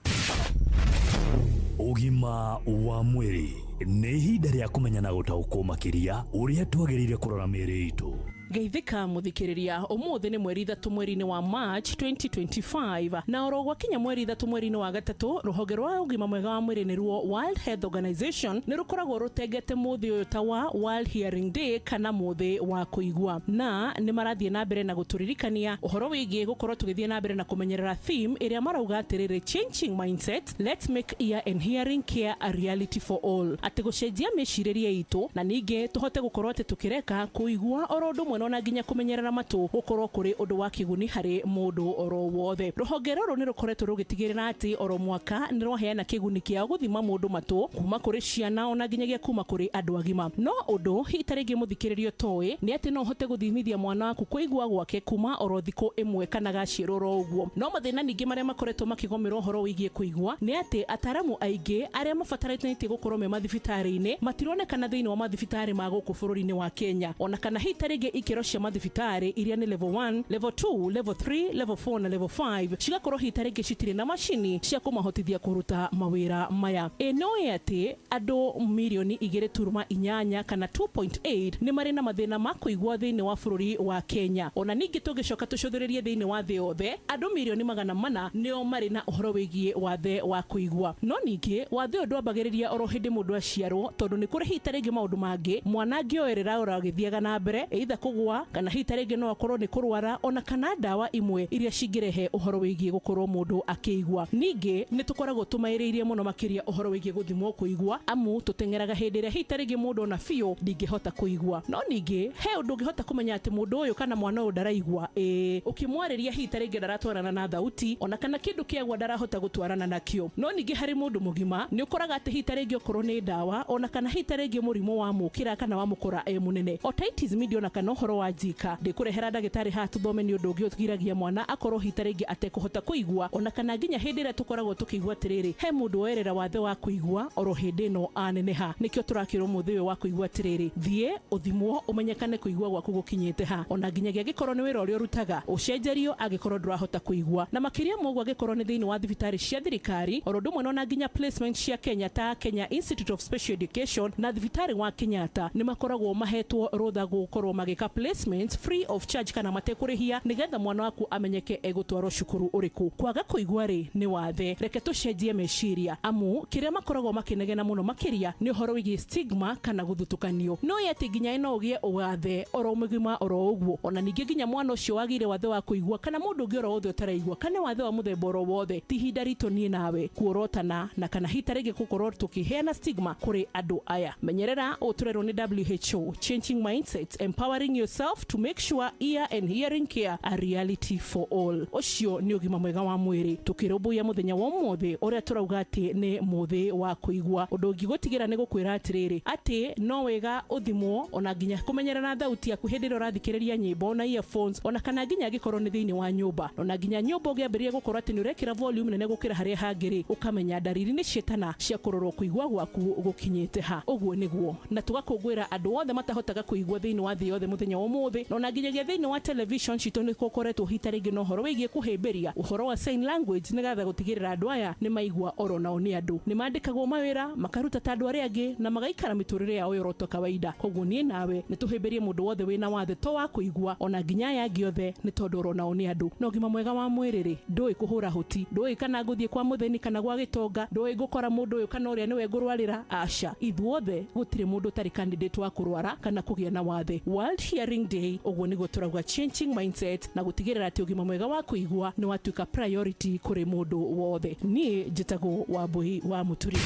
Ũgima wa mwĩrĩ nĩ ihinda rĩa kũmenya na gũtaũkwo makĩria ũrĩa twagĩrĩire kũrora mĩĩrĩ itũ. Geithĩka mũthikĩrĩria, ũmũthĩ nĩ mweri 3 mweri-inĩ wa March 2025, na oro gwakinya mweri 3 mweri-inĩ wa gatatũ, rũhonge rwa ũgima mwega wa mwĩrĩ nĩruo World Health Organization nĩ rũkoragwo rũtengete mũthĩ ũyũ ta wa World Hearing Day kana mũthĩ wa kũigua, na nĩ marathiĩ na mbere na gũtũririkania ũhoro wĩgiĩ gũkorwo tũgĩthiĩ na mbere na kũmenyerera theme ĩrĩa marauga atĩrĩrĩ, changing mindset, let's make ear and hearing care a reality for all, atĩ gũcenjia mĩcirĩrie itũ na ningĩ tũhote gũkorwo atĩ tũkĩreka kũigua oro ũndũ ũmwe na ona nginya kũmenyerera matũ gũkorwo kũrĩ ũndũ wa kĩguni harĩ mũndũ oro wothe. Rũhonge rũrũ nĩ rũkoretwo rũgĩtigĩrĩra atĩ oro mwaka nĩ rwaheana kĩguni kĩa gũthima mũndũ matũ kuma kũrĩ ciana ona nginyagia kuma kũrĩ andũ agima. No ũndũ hihi ta rĩngĩ mũthikĩrĩria ũtoĩ nĩ atĩ no ũhote gũthimithia mwana waku kũigua gwake kuma oro thikũ ĩmwe kana gaciĩrwo oro ũguo. No mathĩna ningĩ marĩa makoretwo makĩgomĩrwo ũhoro wĩgiĩ kũigua nĩ atĩ ataramu aingĩ arĩa mabataranĩtie gũkorwo me mathibitarĩ-inĩ matironekana thĩinĩ wa mathibitarĩ ma gũkũ bũrũri-inĩ wa Kenya, ona kana hihi ta rĩngĩ ikĩro cia mathibitarĩ iria nĩ level 1, level 2, level 3, level 4 na level 5 cigakorwo hihi ta rĩngĩ citirĩ na macini cia kũmahotithia kũruta mawĩra maya. Ĩ nĩũĩ atĩ andũ mirioni 2.8 kana 2.8 nĩ marĩ na mathĩna ma kũigua thĩinĩ wa bũrũri wa Kenya? Ona ningĩ tũngĩcoka tũcũthĩrĩrie thĩinĩ wa thĩ yothe, andũ mirioni 400 nĩo marĩ na ũhoro wĩgiĩ wathe wa kũigua. No ningĩ wathe ũyũ ndwambagĩrĩria oro hĩndĩ mũndũ aciarwo, tondũ nĩ kũrĩ hihi ta rĩngĩ maũndũ mangĩ mwana angĩoerera oro agĩthiaga na mbere, either kũgũa kana hihi ta rĩngĩ no akorwo nĩ kũrwara, ona kana ndawa imwe iria cingĩrehe ũhoro wĩgiĩ gũkorwo mũndũ akĩigua. Ningĩ nĩ tũkoragwo tũmaĩrĩirie mũno makĩria ũhoro wĩgiĩ gũthimwo kũigua, amu tũteng'eraga hĩndĩ ĩrĩa hihi ta rĩngĩ mũndũ ona biũ ndingĩhota kũigua. No ningĩ he ũndũ ũngĩhota kũmenya atĩ mũndũ ũyũ kana mwana ũyũ ndaraigua, ĩĩ ũkĩmwarĩria hihi ta rĩngĩ ndaratwarana na thauti, ona kana kĩndũ kĩagwa ndarahota gũtwarana nakĩo. No ningĩ harĩ mũndũ mũgima nĩ ũkoraga atĩ hihi ta rĩngĩ okorwo nĩ ndawa, ona kana hihi ta rĩngĩ mũrimũ wa mũkĩra kana wa mũkora e mũnene, otitis media, ona kana ũhoro wa njika. Ndĩkũrehera ndagĩtarĩ haha tũthome nĩ ũndũ ũngĩ ũgiragia mwana akorwo hihi ta rĩngĩ atekũhota kũigua, ona kana nginya hĩndĩ ĩrĩa tũkoragwo tũkĩigua atĩrĩrĩ, he mũndũ woerera wathe wa kũigua oro hĩndĩ ĩno aneneha. Nĩkĩo tũrakĩrwo mũthĩ ũyũ wa kũigua atĩrĩrĩ, thiĩ ũthimwo ũmenyekane kũigua gwaku gũkinyĩte ha, ona nginyagia angĩkorwo nĩ wĩra ũrĩa ũrutaga ũcenjerio angĩkorwo ndũrahota kũigua. Na makĩria ma ũguo angĩkorwo nĩ thĩinĩ wa thibitarĩ cia thirikari oro ũndũ ũmwe na ona nginya placement cia Kenya ta Kenya Institute of Special Education na thibitarĩ wa Kenyatta nĩ makoragwo mahetwo rũtha gũkorwo magĩka placements free of charge kana matekũrĩhia, nĩgetha mwana waku amenyeke egũtwarwo cukuru ũrĩkũ. Kwaga kũigua rĩ nĩ wathe, reke tũcenjie meciria, amu kĩrĩa makoragwo makĩnegena mũno makĩria nĩ ũhoro wĩgiĩ stigma kana gũthutũkanio. No ĩ atĩ nginya no ũgĩe wathe oro mũgima oro ũguo, ona ningĩ nginya mwana ũcio wagĩire wathe wa kũigua kana mũndũ ũngĩ oro wothe ũtaraigua kana wathe wa mũthemba oro wothe, ti ihinda ritũ niĩ nawe kuorotana na kana hihi ta rĩngĩ gũkorwo tũkĩheana stigma kũrĩ andũ aya. Menyerera ũũ tũrerwo nĩ WHO, changing mindsets, empowering yourself. yourself to make sure ear and hearing care are reality for all. Ũcio nĩ ũgima mwega wa mwĩrĩ tũkĩrũmbũiya mũthenya wa ũmũthĩ ũrĩa tũrauga atĩ nĩ mũthĩ wa kũigua. Ũndũ ũngĩgũtigĩra nĩ gũkwĩra atĩrĩrĩ atĩ no wega ũthimwo ona nginya kũmenyerera thauti yaku hĩndĩ ĩrĩa ũrathikĩrĩria nyĩmbo na earphones, ona kana nginya angĩkorwo nĩ thĩinĩ wa nyũmba, ona nginya nyũmba ũngĩambĩrĩria gũkorwo atĩ nĩ ũrekĩra volume nene gũkĩra harĩa hangĩ rĩ, ũkamenya ndariri nĩ ciĩtana cia kũrorwo kũigua gwaku gũkinyĩte ha. Ũguo nĩguo na tũgakũngũĩra andũ othe matahotaga kũigua thĩinĩ wa thĩ yothe mũthenya wa ũmũthĩ, na ona nginyagia thĩinĩ wa television citũ nĩ gũkoretwo hita rĩngĩ na ũhoro wĩgiĩ kũhĩmbĩria ũhoro wa sign language nĩgetha gũtigĩrĩra andũ aya nĩ maigua oro nao nĩ andũ, nĩ mandĩkagwo mawĩra makaruta ta andũ arĩa angĩ na magaikara mĩtũrĩre yao yoro ta kawaida. Koguo niĩ nawe nĩ tũhĩmbĩrie mũndũ wothe wĩna wathe to wa kũigua ona nginya aya angĩ othe nĩ tondũ oro nao nĩ andũ. Na ũgima mwega wa mwĩrĩ rĩ, ndũĩ kũhũra hũti, ndũĩ kana ngũthiĩ kwa mũthĩni kana gwa gĩtonga, ndũĩ ngũkora mũndũ ũyũ kana ũrĩa nĩwe ngũrwarĩra, aca, ithuothe gũtirĩ mũndũ ũtarĩ candidate wa kũrwara kana kũgĩa na wathe. World Hearing Day, ũguo nĩguo tũrauga changing mindset na gũtigĩrĩra atĩ ũgima mwega wa kũigua nĩ watuĩka priority kũrĩ mũndũ wothe. Niĩ njĩtagwo Wambui wa Mũturi.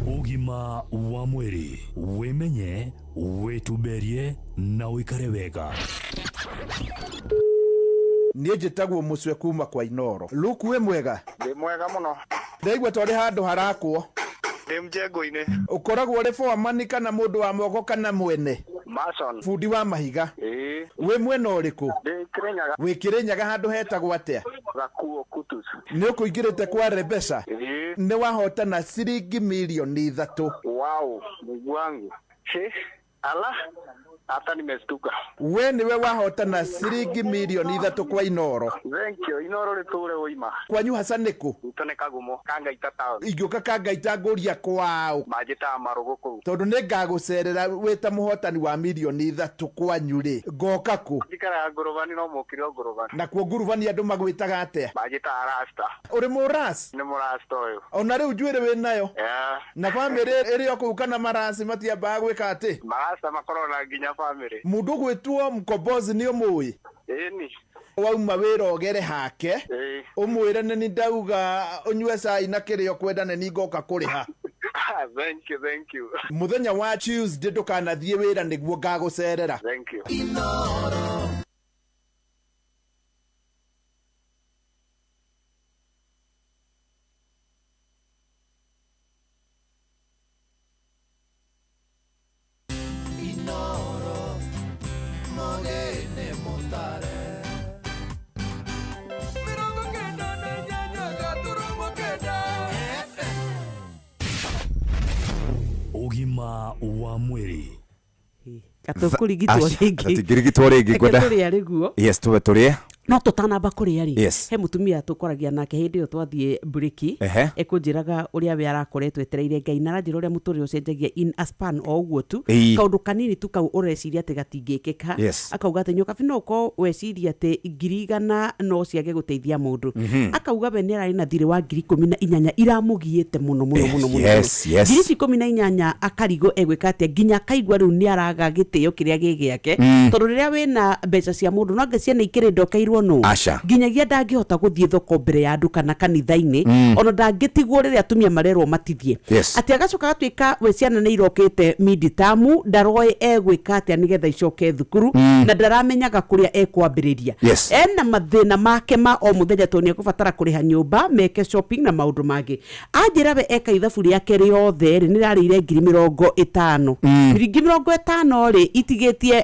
Ũgima wa mwĩrĩ, wĩmenye, wĩtumberie na ũikare wega. Niĩ njĩtagwo Mũcwe kuma kwa Inoro. Luke wĩ mwega? Ndĩ mwega mũno. Ndaigua ta ũrĩ handũ harakwo. Ndĩ mjengo-inĩ. Ũkoragwo ũrĩ foreman kana mũndũ wa moko kana mwene? Mason. Bundi wa mahiga. Ĩĩ. Wĩ mwena ũrĩkũ? Ndĩ Kĩrĩnyaga. Wĩ Kĩrĩnyaga handũ hetagwo atĩa? Gakuo Kutus. Nĩ ũkũingĩrĩte kwa Rebesa? Ĩĩ. Nĩ wahotana ciringi mirioni 3. Wow, Mungu wangu. He, ala, hata nimestuka. We nĩwe wahotana ciringi mirioni 3 kwa Inoro. Thank you. Inoro rĩtũre ũima. Kwanyu haca nĩkũ? Gwitũ nĩ Kagumo, Kangaita town. Ingĩũka Kangaita ngũria kwao. Manjĩtaga Marũgũ kũu. Tondũ nĩ ngagũcerera wĩ ta mũhotani wa mirioni 3 kwanyu rĩ, ngoka kũ? Njikaraga Ngũrũbani no mũkire o Ngũrũbani. Nakuo Ngurubani andũ magwĩtaga atĩa? Manjĩtaga Rasta. Ũrĩ mũras? Nĩ mũrasta ũyũ. Ona rĩu njuĩrĩ wĩ nayo? Yeah. Na bamĩrĩ ĩrĩ o kũu kana marasi matiambaga gwĩka atĩ? Marasta makoragwo na nginya bamĩrĩ. Mũndũ ũgwĩtwo Mkombozi nĩ ũmũĩ? Ĩni. Wauma wĩra ũgere hake, Ĩĩ. ũmwĩre nĩ ni ndauga ũnyue cai na kĩrĩa ũkwenda nĩ ni ngoka kũrĩha. Thank you, thank you. Mũthenya wa Tuesday ndũkanathiĩ wĩra nĩguo ngagũcerera. Thank you. Inoro mogene mutare 98.9 Ũgima wa mwĩrĩ. Gatũkũrigitwo rĩngĩ. Tũtingĩrigitwo rĩngĩ Reke ngwenda. tũrĩe rĩguo. Yes, tũbe tũrĩe. No tũtanamba kũrĩa rĩ, Yes. he mũtumia tũkoragia nake hĩndĩ ĩyo twathiĩ mburĩki. Ehe. Ekũnjĩraga ũrĩa we arakoretwo etereire Ngai na aranjĩra ũrĩa mũtũrĩre ũcenjagia in a span o ũguo tu. Ĩĩ. Kaũndũ kanini tu kau ũreciria atĩ gatingĩkĩka. Yes. Akauga atĩ nyokabi no ũkorwo weciria atĩ 100,000 no ciage gũteithia mũndũ. Akauga we nĩ ararĩ na thirĩ wa 18,000 iramũgiĩte mũno mũno mũno mũno. Yes, yes. Ngiri ici 18 akarigwo egwĩka atĩa nginya akaigua rĩu nĩ araga gĩtĩo kĩrĩa gĩ gĩake. Tondũ rĩrĩa wĩna mbeca cia mũndũ no anga ciana ikĩrĩ ndokeirwo nũ. Aca. Nginyagia ndangĩhota gũthiĩ thoko mbere ya andũ kana kanitha-inĩ. Ona ndangĩtigwo rĩrĩa atumia marerwo matithie. Yes. Atĩ agacoka agatuĩka we ciana nĩ irokĩte mid-term, ndaroĩ egwĩka atĩa nĩgetha icoke thukuru. Na ndaramenyaga kũrĩa ekwambĩrĩria. Yes. Ena mathĩna make ma o mũthenya tondũ nĩ ekũbatara kũrĩha nyũmba, meke shopping na maũndũ mangĩ. Anjĩra we eka ithabu rĩake rĩothe rĩ, nĩ rarĩire 50,000. 50,000 rĩ, itigĩtie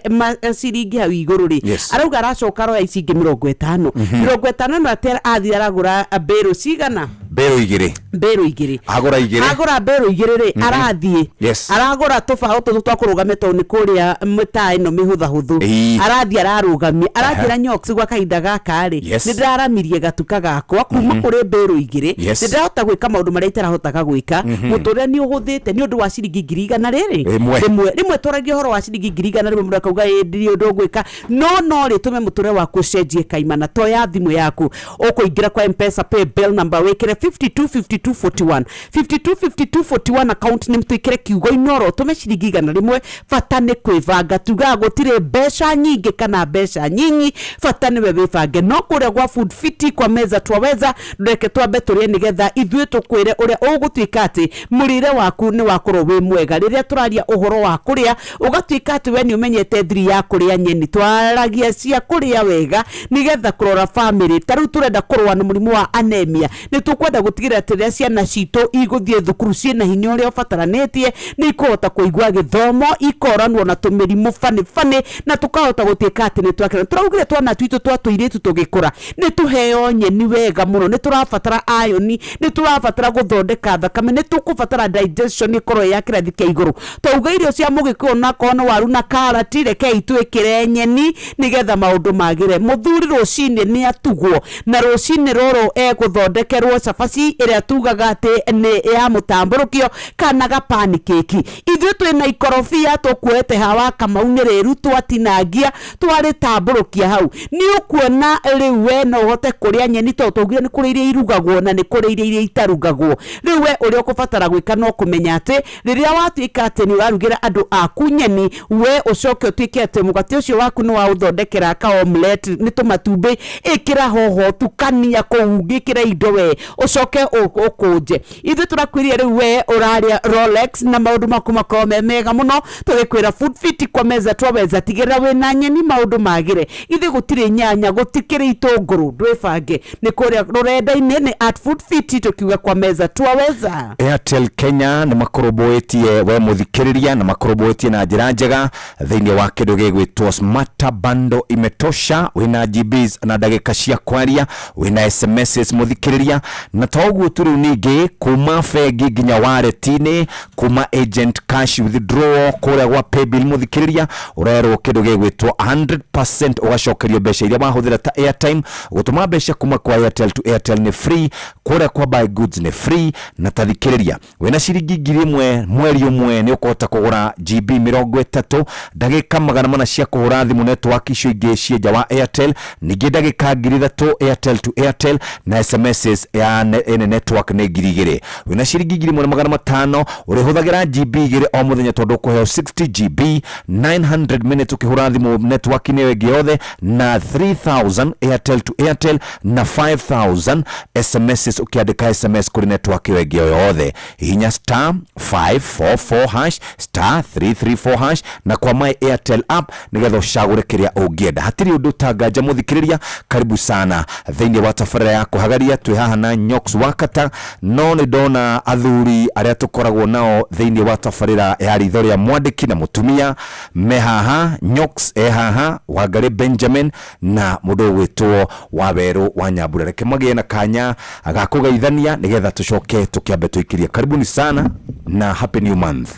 ciringi hau igũrũ rĩ. Yes. Arauga aracoka aroya ici ingĩ 50. 50 ĩno atĩ athiĩ aragũra mbĩrũ cigana? Mbĩrũ igĩrĩ. Mbĩrũ igĩrĩ. Agũra igĩrĩ. Agũra mbĩrũ igĩrĩ rĩ, arathiĩ. Yes. Aragũra tũbaũ tũtũ twa kũrũgamia tondũ nĩ kũrĩa mĩtaa ĩno mĩhũthahũthũ. Ĩĩ. Arathiĩ ararũgamia. Aranjĩra Nyox gwa kahinda gaka rĩ, Yes. nĩ ndĩraramirie gatuka gakwa kuma kũrĩ mbĩrũ igĩrĩ. Yes. Nĩ ndĩrahota gwĩka maũndũ marĩa itarahotaga gwĩka. Mũtũrĩre nĩ ũhũthĩte nĩ ũndũ wa ciringi 100,000 rĩrĩ. Rĩmwe. Rĩmwe. Rĩmwe twaragia ũhoro wa ciringi 100,000 mũndũ akauga ĩ ndirĩ ũndũ ũgwĩka. No no rĩtũme mũtũrĩre waku ũcenjie kaimana. Toya thimũ yaku. Ũkũingĩra kwa M-Pesa pay bill number wĩkĩre 52 52 41 52 52 41 account nĩ twĩkĩre kiugo inoro tũme ciringi 100. Bata nĩ kwĩbanga, tugaga gũtirĩ mbeca nyingĩ kana mbeca nyinyi, bata nĩwe wĩbange. No kũrĩa gwa Food Fiti kwa meza twaweza, reke twambe tũrĩe nĩgetha ithuĩ tũkwĩre ũrĩa ũgũtuĩka atĩ mũrĩre waku nĩ wakorwo wĩ mwega. Rĩrĩa tũraria ũhoro wa kũrĩa, ũgatuĩka atĩ we nĩ ũmenyete thiri ya kũrĩa nyeni, twaragia cia kũrĩa wega nĩgetha kũrora family. Ta rĩu tũrenda kũrũa na mũrimũ wa anemia, nĩ tũkwenda gũtigĩrĩra atĩ rĩrĩa ciana citũ igũthiĩ thukuru ciĩna hinya ũrĩa ũbataranĩtie, nĩ ikũhota kũigua gĩthomo, ikoranwo na tũmĩrimũ bani bani, na tũkahota gũtuĩka atĩ nĩ twakena. Tũraugire twana twitũ twa tũirĩtu tũgĩkũra nĩ tũheo nyeni wega mũno, nĩ tũrabatara iron, nĩ tũrabatara gũthondeka thakame, nĩ tũkũbatara digestion ĩkorwo ĩ ya kĩrathi kĩa igũrũ. Twauga irio cia mũgĩkũyũ nakorwo nĩ waru na karati, rekei twĩkĩre nyeni nĩgetha maũndũ magĩre. Mũthuri rũcinĩ nĩ atugwo, na rũcinĩ rũrũ egũthondekerwo cabaci ĩrĩa tugaga atĩ nĩ ya mũtambũrũkio kana ga pancake. Ithuĩ twĩna ikorobia tũkuoete hawa Kamau nĩ rĩru twatinangia twarĩtambũrũkia hau, nĩ ũkuona rĩu we no ũhote kũrĩa nyeni, tondũ twaugire nĩ kũrĩ iria irugagwo na nĩ kũrĩ iria iria itarugagwo. Rĩu we ũrĩa ũkũbatara gwĩka no kũmenya atĩ rĩrĩa watuĩka atĩ nĩ ũrarugĩra andũ aku nyeni, we ũcoke ũtuĩke atĩ mũgate ũcio waku nĩ waũthondekera ka omelette, nĩ tũmatumbĩ, ĩkĩra hoho, tukania kũu, ngĩkĩra indo we ũcoke ũkũnje. Ithuĩ tũrakwĩrire rĩu we ũrarĩa Rolex na maũndũ maku makorwo me mega mũno, tũgĩkwĩra Food Fit kwa meza twaweza, tigĩrĩra wĩna nyeni maũndũ magĩre. Ithuĩ gũtirĩ nyanya, gũtikĩrĩ itũngũrũ, ndwĩbange. Nĩ kũrĩa rũrenda-inĩ nĩ at Food Fit, tũkiuga kwa meza twaweza. Airtel Kenya nĩ makũrũmbũĩtie we mũthikĩrĩria, na makũrũmbũĩtie na njĩra njega thĩinĩ wa kĩndũ gĩgwĩtwo Smarter Bundle imetosha. Wĩna GBs na ndagĩka cia kwaria, wĩna SMSs mũthikĩrĩria, na to ũguo tu, rĩu ningĩ kuma bengi nginya wallet-inĩ, kuma agent cash withdrawal kũrĩa gwa paybill mũthikĩrĩria, ũrerwo kĩndũ gĩgwĩtwo 100% ũgacokerio mbeca iria wahũthĩra ta airtime. Gũtũma mbeca kuma kwa Airtel to Airtel nĩ free, kũrĩa kwa buy goods nĩ free. Na tathikĩrĩria, wĩna ciringi 1000 mweri ũmwe nĩ ũkũhota kũgũra GB 30, ndagĩka 400 cia kũhũra thimũ network icio ingĩ ciĩ nja wa Airtel, ningĩ ndagĩka 3000 Airtel to Airtel, na SMSs ya ene network nĩ 2000. Wĩna ciringi 1500 ũrĩhũthagĩra GB 2 o mũthenya, tondũ ũkũheo 60 GB, 900 minutes ũkĩhũra thimũ network-inĩ ĩyo ĩngĩ yothe, na 3000 Airtel to Airtel, na 5000 SMSs ũkĩandĩka SMS kũrĩ network ĩyo ĩngĩ o yothe. Hihinya star 544 hash, star 334 hash, na kwa my Airtel app nĩgetha ũcagũre kĩrĩa ũngĩenda. Hatirĩ ũndũ ũtanganja mũthikĩrĩria. Karibu sana thĩinĩ wa tabarĩra ya kũhagaria. Twĩ haha na Nyox Wakata, no nĩ ndona athuri arĩa tũkoragwo nao thĩinĩ wa tabarĩra ya ritho rĩa mwandĩki na mũtumia me haha. Nyox e haha, Wangarĩ Benjamin na mũndũ ũgwĩtwo Wawerũ wa Nyambura. Reke magĩe na kanya ga kũgeithania nĩgetha tũcoke tũkĩambe tũikĩrie. Karibuni sana na happy new month.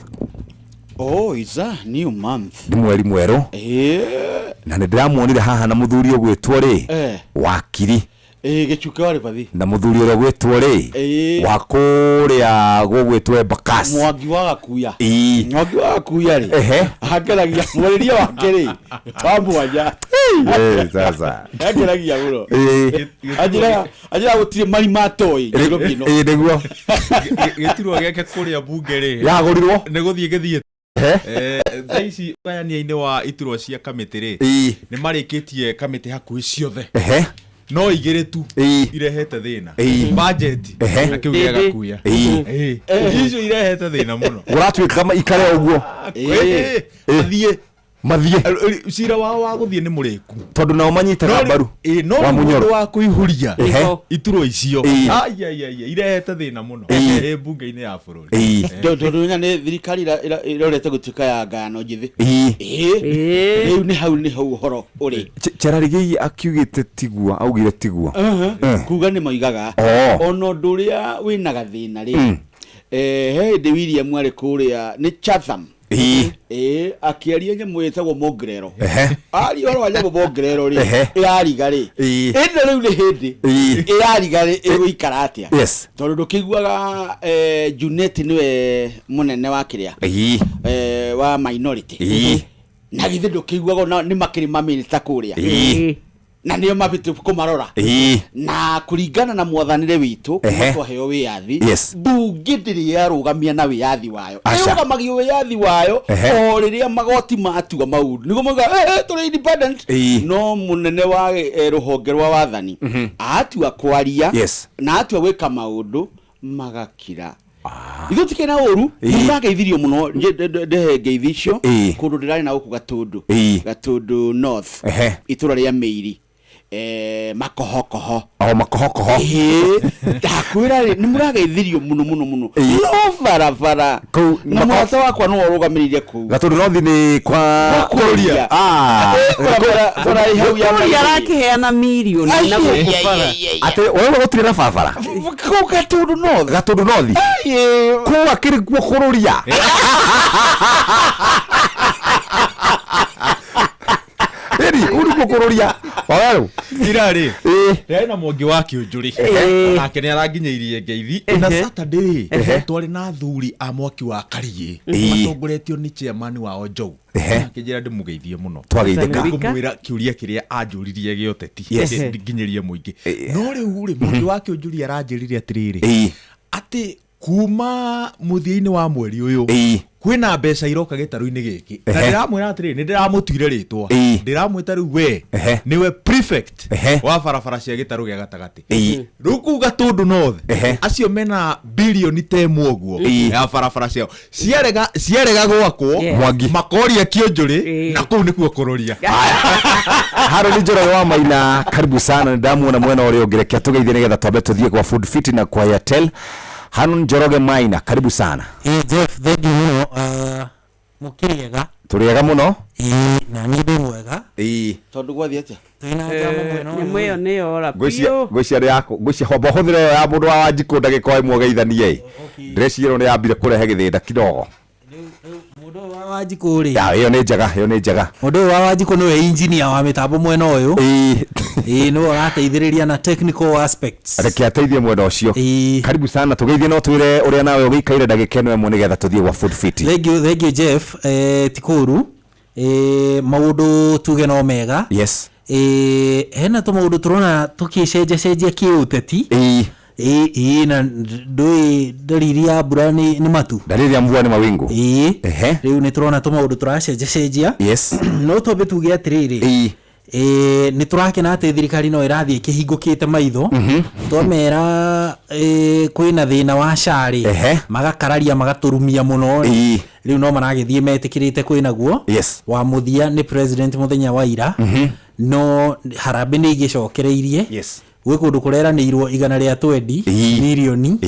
Oh, it's a new month. Nĩ mweri mwerũ. Na nĩ ndĩramuonire haha na mũthuri ũgwĩtwo rĩ wakiri. Gĩchuke wa rĩbathi. Na mũthuri ũrĩa ũgwĩtwo rĩ wa kũrĩa gũgwĩtwo Embakasi. Mwangi wa Gakuya. Ĩĩ. Mwangi wa Gakuya rĩ. Angeragia mwarĩrie wake rĩ wa mwanya. Sasa. Angeragia mũno. Anjĩraga anjĩraga gũtirĩ marima atoĩ Nairobi ĩno. Ĩĩ nĩguo. Gĩturwa gĩake kũrĩa bunge rĩ Yagũrirwo. Nĩ gũthiĩ gĩthiĩte. Thaa ici ũgayania-inĩ wa iturwa cia kamĩtĩ rĩ, nĩ marĩkĩtie kamĩtĩ hakuhĩ ciothe, no igĩrĩ tu irehete thĩna, budget na kĩu gĩa Gakuya. Icio irehete thĩna mũno. Gũratuĩka ikare ũguo. Mathiĩ. Mathiĩ. Cira wao wa gũthiĩ nĩ mũrĩku. Tondũ nao manyitaga mbaru. No Wa rĩu Munyoro. ũndũ wa kũihũria iturwa icio, ai, ai, ai, irehete thĩna mũno bunge-inĩ ya bũrũri. Tondũ nya nĩ thirikari ĩrorete gũtuĩka ya ngano njĩthĩ. Rĩu nĩ hau nĩ hau ũhoro ũrĩ. Cherargei akiugĩte tiguo, augire tiguo. Kuga nĩ moigaga ona ũndũ ũrĩa wĩna gathĩna rĩ, he hĩndĩ William arĩ kũrĩa nĩ Chatham, akĩaria nyamũ ĩtagwo mongrero, aria ũhoro wa nyamũ mongrero rĩ, ĩrariga rĩ, ĩno rĩu nĩ hĩndĩ ĩrariga rĩ, ĩgũikara atĩa? Tondũ ndũkĩiguaga Junet nĩwe mũnene wa kĩrĩa wa minority, na githĩ ndũkĩiguaga ona nĩ makĩrĩ mamĩnĩsta kũrĩa? Na nĩo mabĩtie kũmarora. Na kũringana na mwathanĩre witũ kuma twaheo wĩyathi, mbunge ndĩrĩ yarũgamia na wĩyathi wayo. Aca. Ĩrũgamagio wĩyathi wayo o rĩrĩa magoti matua maũndũ nĩguo mauga, "Eh, eh, tũrĩ independent." No mũnene wa rũhonge rwa wathani atua kwaria na atua gwĩka maũndũ, magakira. Ithuĩ tikĩrĩ na ũru. Nĩmageithirio mũno. Ndehe ngeithi icio kũndũ ndĩrarĩ na gũkũ Gatũndũ, Gatũndũ North, itũra rĩa Mĩiri, Makohokoho. O makohokoho. Ĩĩ, ndakwĩra rĩ, nĩ mũrageithirio mũno mũno mũno. No barabara Kũu na mũrata wakwa nĩwe ũrũgamĩrĩire kũu. Gatũndũ North nĩ kwa Kũrũria. Ah. Barabara bara ĩ hau ya Kũrũria arakĩheana mirioni Ai, na ai, gũkũ ai, bara. ai, ai. Atĩ wewe gũtirĩ na barabara Kũu Gatũndũ North. Gatũndũ North kũu akĩrĩ kuo kũrũria. Ĩni kũu nĩkuo kũrũria wawerũ. Irarĩ rĩarĩ na mwangi wa kĩũnjũrĩ, nake nĩ aranginyĩirie ngeithi na Saturday rĩ, twarĩ na athuri a mwaki wa Kariĩ matongoretio nĩ chairman wao Njou. Akĩnjĩra ndĩmũgeithie mũno. Twageithĩka. Ngũmwĩra kĩũria kĩrĩa anjũririe gĩa ũteti, nginyĩrie mũingĩ. No rĩu rĩ, mwangi wa kĩũnjũri aranjĩrire atĩrĩrĩ, atĩ kuma mũthia-inĩ wa mweri ũyũ kwĩna mbeca iroka gĩtarũ-inĩ gĩkĩ, na ndĩramwĩra atĩrĩrĩ, nĩ ndĩramũtuire rĩtwa, ndĩramwĩta rĩu we nĩwe prefect wa barabara cia gĩtarũ gĩa gatagatĩ. Rĩu kũu Gatũndũ North, acio mena bilioni ta ĩmwe ũguo ya barabara ciao ciarega ciarega gwakwo. Mwangi. Makoria kĩũnjũrĩ, na kũu nĩkuo kũrũria. Harũni Njoroge wa Maina, karibu sana. Nĩ ndamuona mwena ũrĩa ũngĩ, reke atũgeithie nĩgetha twambe tũthiĩ kwa Food Fit na kwa Airtel. Harũni Njoroge Maina, karibu sana. Ĩ Jeff, thank you mũno. Mũkĩrĩega? Tũrĩega mũno. Ĩ, na niĩ ndĩ mwega. Tondũ gwathiĩ atĩa? Twĩna njama mwena ũyũ. Nyamũ ĩyo nĩ yora Ngwĩciria biũ. Ngwĩciria nĩ yaku, ngwĩciria homba ũhũthĩre ĩyo ya mũndũ wa Wanjikũ ndagĩka o ĩmwe ũgeithanie ĩ. Ndĩreciria ĩno nĩ yambire kũrehe gĩthĩna kidogo. Mũndũ ũyũ wa Wanjikũ rĩ, Ya, ĩyo nĩ njega, ĩyo nĩ njega. Mũndũ ũyũ wa Wanjikũ nĩwe engineer wa mĩtambo mwena ũyũ. Ĩ, nĩwe ũrateithĩrĩria na technical aspects. Reke ateithie mwena ũcio. Karibu sana, tũgeithie no twĩre ũrĩa nawe ũgĩikaire ndagĩka ĩno ĩmwe nĩgetha tũthiĩ gwa Food Fit. Thank you, thank you Jeff. Ti kũũru. Maũndũ tuge no mega. Hena tũmaũndũ tũrona tũgĩcenjacenjia kĩũteti. Ĩ, na ndũĩ ndariri ya mbura nĩ matu. Dalili ya mvua ni mawingu. Ĩ, rĩu nĩ tũrona tũmaũndũ tũracenjacenjia. No twambe tuge atĩrĩrĩ, nĩ tũrakena atĩ thirikari no ĩrathiĩ ĩkĩhingũkĩte maitho. Twamera kwĩna thĩna wa SHA rĩ, magakararia magatũrumia mũno rĩ. Rĩu no maragĩthiĩ metĩkĩrĩte kwĩnaguo. Wa mũthia nĩ president mũthenya wa ira. No harambĩ nĩ igĩcokereirie. Gwĩ kũndũ kũreranĩirwo 120 mirioni.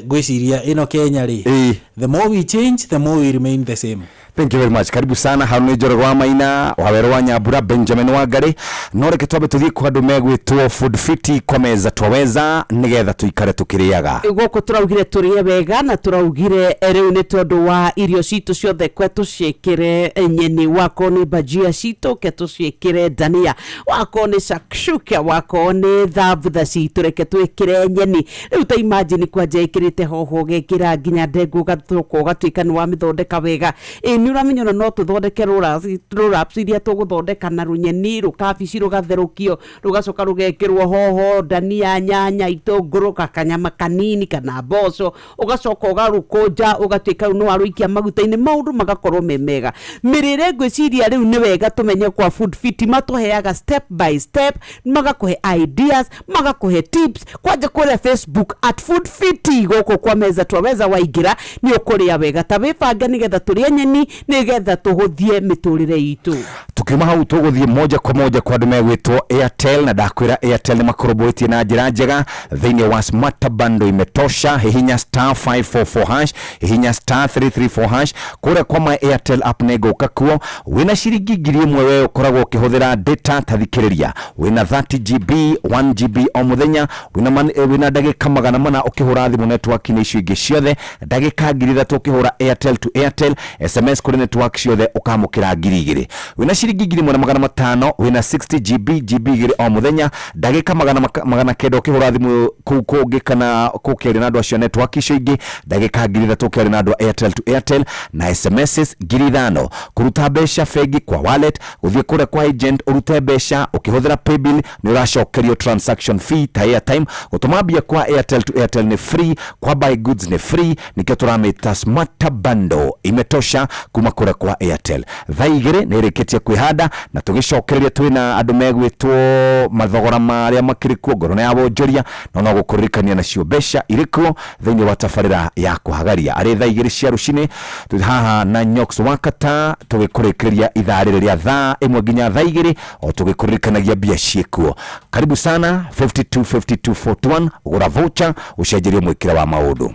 Ngwĩciria ĩno Kenya rĩ, the more we change, the more we remain the same. Thank you very much. Karibu sana. Hau nĩ Njoroge wa Maina, Wawerũ wa Nyambura, Benjamin Wangari. No reke twambe tũthiĩ kwa andũ megwĩtwo Food Fit, kwa meza twaweza, nĩgetha tũikare tũkĩrĩaga. Gũkũ tũraugire tũrĩe wega, na tũraugire rĩu nĩ tondũ wa irio citũ ciothe kwe tũciĩkĩre nyeni, wakorwo nĩ bhajia citũ ke tũciĩkĩre dania, wakorwo nĩ shakshuka, wakorwo nĩ thambutha citũ reke twĩkĩre nyeni. Rĩu ta imagine kwanja ĩkĩrĩte hoho, ũgekĩra nginya ndengũ, ũgathoka ũgatuĩka nĩ wamĩthondeka wega. Ĩ nĩ ũramenya ona no tũthondeke roll-ups iria tũgũthondeka na rũnyeni, rũkabici rũgatherũkio, rũgacoka rũgekĩrwo hoho, dania, nyanya, itũngũrũ, gakanyama kanini kana mboco, ũgacoka ũgarũkũnja ũgatuĩka rĩu nĩ warũikia maguta-inĩ, maũndũ magakorwo me mega. Mĩrĩre ngwĩciria rĩu nĩ wega tũmenye kwa Food Fit matũheaga step by step, magakũhe ideas, magakũhe tips. Kwanja kũrĩa Facebook at Food Fit, gũkũ kwa meza twaweza, waingĩra nĩ ũkũrĩa wega. Ta wĩbange nĩgetha tũrĩe nyeni nĩgetha tũhũthie mĩtũrĩre itũ. Tukiuma hau tũgũthiĩ moja kwa moja kwa andũ megwĩtwo Airtel, na ndakwĩra Airtel nĩ makũrũmbũĩtie na njĩra njega thĩinĩ wa Smart Bundle imetosha. Hihinya star 544 hash, hihinya star 334 hash kũrĩa kwa my Airtel app nĩ ngũka kuo. Wĩna ciringi 1000 we ũkoragwo ũkĩhũthĩra data, ta thikĩrĩria, wĩna 30 GB, 1 GB o mũthenya, wĩna ndagĩka 400 ũkĩhũra thimũ network-inĩ icio ingĩ ciothe, ndagĩka 3,000 ũkĩhũra Airtel to Airtel. SMS kũrĩ network ciothe ũkamũkĩra 2,000. Wĩna ciringi 1,500 wĩna 60 GB, GB 2 o mũthenya, ndagĩka 900 ũkĩhũra thimũ kũu kũngĩ kana kũkĩaria na andũ acio a network icio ingĩ, ndagĩka 3,000 ũkĩaria na andũ a Airtel to Airtel, na SMSs 5,000. Kũruta mbeca bengi kwa wallet, gũthiĩ kũrĩa kwa agent ũrute mbeca ũkĩhũthĩra paybill nĩ ũracokerio transaction fee ta airtime. Gũtũma mbia kwa Airtel to Airtel nĩ free, kwa buy goods nĩ free, nĩkĩo tũramĩta smart bundle imetosha kuma kũrĩa kwa Airtel. Thaa 2 nĩ ĩrĩkĩtie kwĩhanda na tũgĩcokereria twĩna andũ megwĩtwo mathogora marĩa makĩrĩ kuo, ngoro ya wonjoria, no no gũkũririkania nacio mbeca irĩ kuo thĩinĩ wa tabarĩra ya kũhagaria. Arĩ thaa 2 cia rũcinĩ twĩ haha na Nyox Wakata tũgĩkũrĩkĩrĩria ithaa rĩrĩ rĩa thaa 1 nginya thaa 2 o tũgĩkũririkanagia mbia ciĩkuo. Karibu sana 52 52 41, gũra voucher ũcenjerie mwĩkĩre wa maũndũ.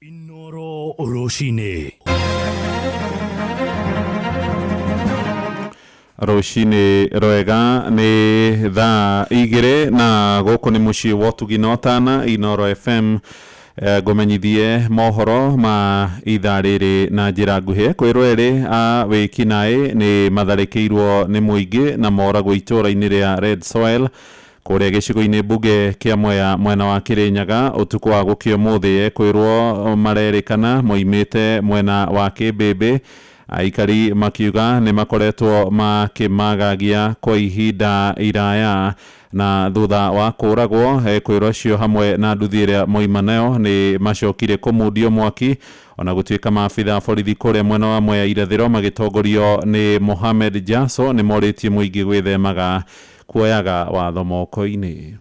Inoro rũcinĩ. Rũcinĩ rwega, nĩ thaa 2 na gũkũ nĩ mũciĩ wa ũtugi na ũtana Inoro FM. Ngũmenyithie mohoro ma ithaa rĩrĩ na njĩra nguhĩ. Kwĩrwo erĩ a wĩkinaĩ nĩ matharĩkĩirwo nĩ mũingĩ na moragwo itũũra-inĩ rĩa Red Soil kũrĩa gĩcigo-inĩ mbunge kĩa Mwea mwena wa Kĩrĩnyaga ũtukũ wa gũkĩa ũmũthĩ. Kwĩrwo marerĩkana moimĩte mwena wa Kĩmbĩmbĩ, aikari makiuga nĩ makoretwo makĩmagagia kwa ihinda iraya, na thutha wa kũragwo kwĩrwo acio hamwe na nduthi ĩrĩa moima nayo nĩ macokire kũmundio mwaki, ona gũtuĩka maabitha a borithi kũrĩa mwena wa Mwea irathĩro magĩtongorio nĩ Mohamed Jaso nĩ morĩtie mũingĩ gwĩthemaga kuoyaga watho moko-inĩ.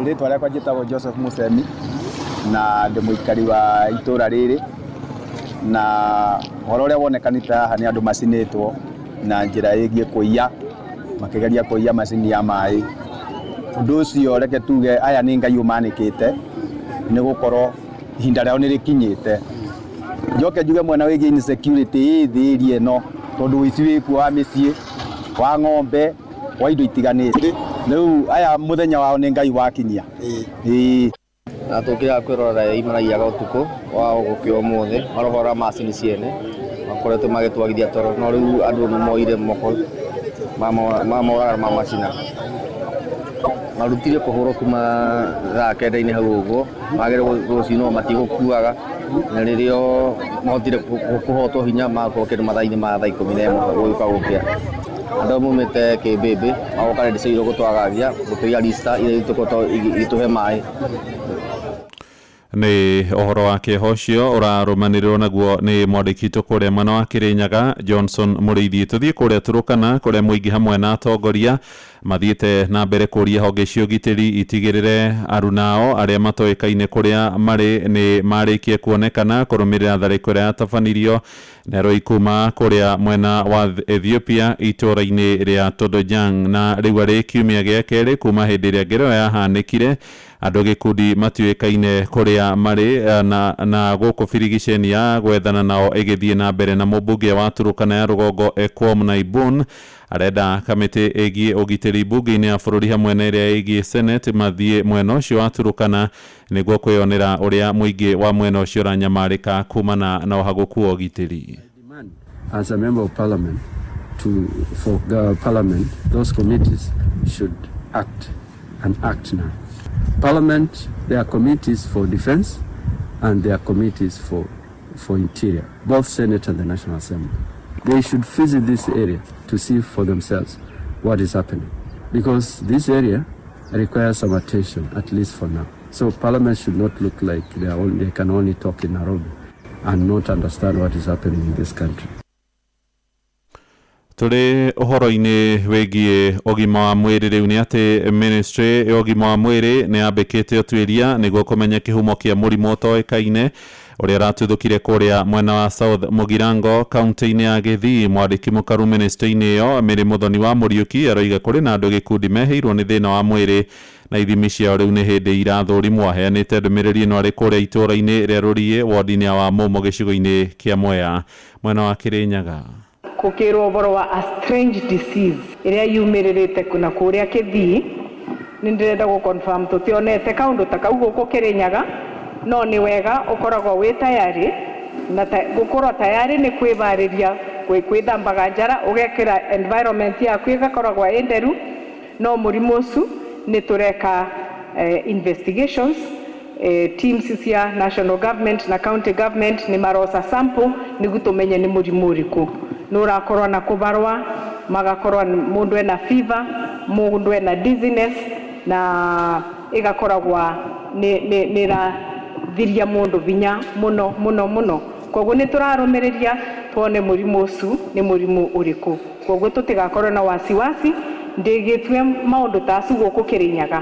Rĩtwa rĩakwa njĩtagwo Joseph Musemi na ndĩ mũikari wa itũra rĩrĩ, na ũhoro ũrĩa wonekanĩte haha nĩ andũ macinĩtwo na njĩra ĩgiĩ kũiya, makĩgeria kũiya macini ya maĩ. Ũndũ ũcio reke tuge aya nĩ Ngai ũmanĩkĩte, nĩ gũkorwo ihinda rĩao nĩ rĩkinyĩte. Njoke njuge mwena wĩgiĩ insecurity ĩ thĩ ĩria ĩno, tondũ ũici wĩkuo wa mĩciĩ, wa ng'ombe, wa indo itiganĩte. Rĩu aya mũthenya wao nĩ Ngai wakinyia. Ĩĩ. Na tũkĩaga kwĩrorera imaraiyaga ũtukũ wa gũkĩa ũmũthĩ, marohora macini ciene makoretwo magĩtwagithia toro, no rĩu andũ nĩ moire moko mamoraga mamacina. Marutire kũhũrwo kuma thaa 9 hau ũguo, magĩrĩirwo rũcinĩ no matigũkuaga, na rĩrĩa mahotire kũhotwo hinya makorwo kĩndũ mathaa-inĩ ma thaa 11 gũgĩũka gũkĩa. Andũ maumĩte Kĩmbĩmbĩ magoka Red Soil gũtwagagia, gũtũiya rista iria itũkoretwo igĩtũhe maĩ. Nĩ ũhoro wa kĩeha ũcio ũrarũmanĩrĩrwo naguo nĩ mwandĩki witũ kũrĩa mwena wa Kĩrĩnyaga Johnson Mũrĩithi. Tũthiĩ kũrĩa Turukana kũrĩa mũingĩ hamwe na atongoria mathiĩte na mbere kũria honge cia ũgitĩri itigĩrĩre arunao arĩa matoĩkaine kũrĩa marĩ nĩ marĩkie kuonekana kũrũmĩrĩra tharĩko ĩrĩa yatabanirio nĩ arũi kuma kũrĩa mwena wa Ethiopia itũũra-inĩ rĩa Todojang. Na rĩu arĩ kiumia gĩa kerĩ kuma hĩndĩ ĩrĩa ngero yahanĩkire, andũ gĩkundi matiũĩkaine kũrĩa marĩ na gũkũ birigiceni ya gwethana nao ĩgĩthiĩ na mbere. Na mũmbunge wa Turukana ya rũgongo Ekwom Naibun arenda kamĩtĩ ĩgiĩ ũgitĩri mbunge-inĩ ya bũrũri hamwe na ĩrĩa ĩgiĩ Senate mathiĩ mwena ũcio wa Turukana nĩguo kwĩyonera ũrĩa mũingĩ wa mwena ũcio ũranyamarĩka kumana na ũhagũku wa ũgitĩri. As a member of parliament, for parliament, those committees should act and act now. Parliament, there are committees for defense and there are committees for interior, both Senate and the National Assembly. They should visit this area to see for themselves what is happening, because this area requires some attention, at least for now. So Parliament should not look like they can only talk in Nairobi and not understand what is happening in this country. Tũrĩ ũhoro-inĩ wĩgiĩ ũgima wa mwĩrĩ rĩu nĩ atĩ ministry ya ũgima wa mwĩrĩ nĩ yambĩkĩte ũtuĩria nĩguo kũmenya kĩhumo kĩa mũrimũ ũtoĩkaine Ũrĩa ũratuthũkire kũrĩa mwena wa South Mugirango kaunti-inĩ ya Gĩthii. Mwandĩki mũkaru ministry-inĩ ĩyo Mary Muthoni wa Mũriũki aroiga kũrĩ na andũ gĩkundi mehĩirwo nĩ thĩna wa mwĩrĩ na ithimi ciao rĩu nĩ hĩndĩ irathũrimwo. Aheanĩte ndũmĩrĩri ĩno arĩ kũrĩa itũũra-inĩ rĩa Rũriĩ wodi-inĩ ya Wamumu gĩcigo-inĩ kĩa Mwea mwena wa Kĩrĩnyaga. Gũkĩrwo ũhoro wa a strange disease ĩrĩa yumĩrĩrĩte na kũrĩa Kĩthii, nĩ ndĩrenda gũ confirm tũtionete kaũndũ ta kau gũkũ Kĩrĩnyaga, no nĩ wega ũkoragwo wĩ tayari na gũkorwo tayari nĩ kwĩbarĩria kwĩthambaga njara, ũgekĩra environment yaku ĩgakoragwo ĩ nderu. No mũrimũ ũcio nĩ tũreka investigations, teams cia national government na county government nĩ maroca sample nĩguo tũmenye nĩ mũrimũ ũrĩkũ. Nĩ ũrakorwo na kũbarwa, magakorwo mũndũ ena fever, mũndũ ena dizziness, na ĩgakoragwa nĩ ĩrathiria mũndũ vinya mũno mũno mũno. Koguo nĩ tũrarũmĩrĩria tuone mũrimũ ũcio nĩ mũrimũ ũrĩkũ, koguo tũtigakorwo na wasiwasi ndĩgĩtue maũndũ ta acu gũkũ Kĩrĩnyaga.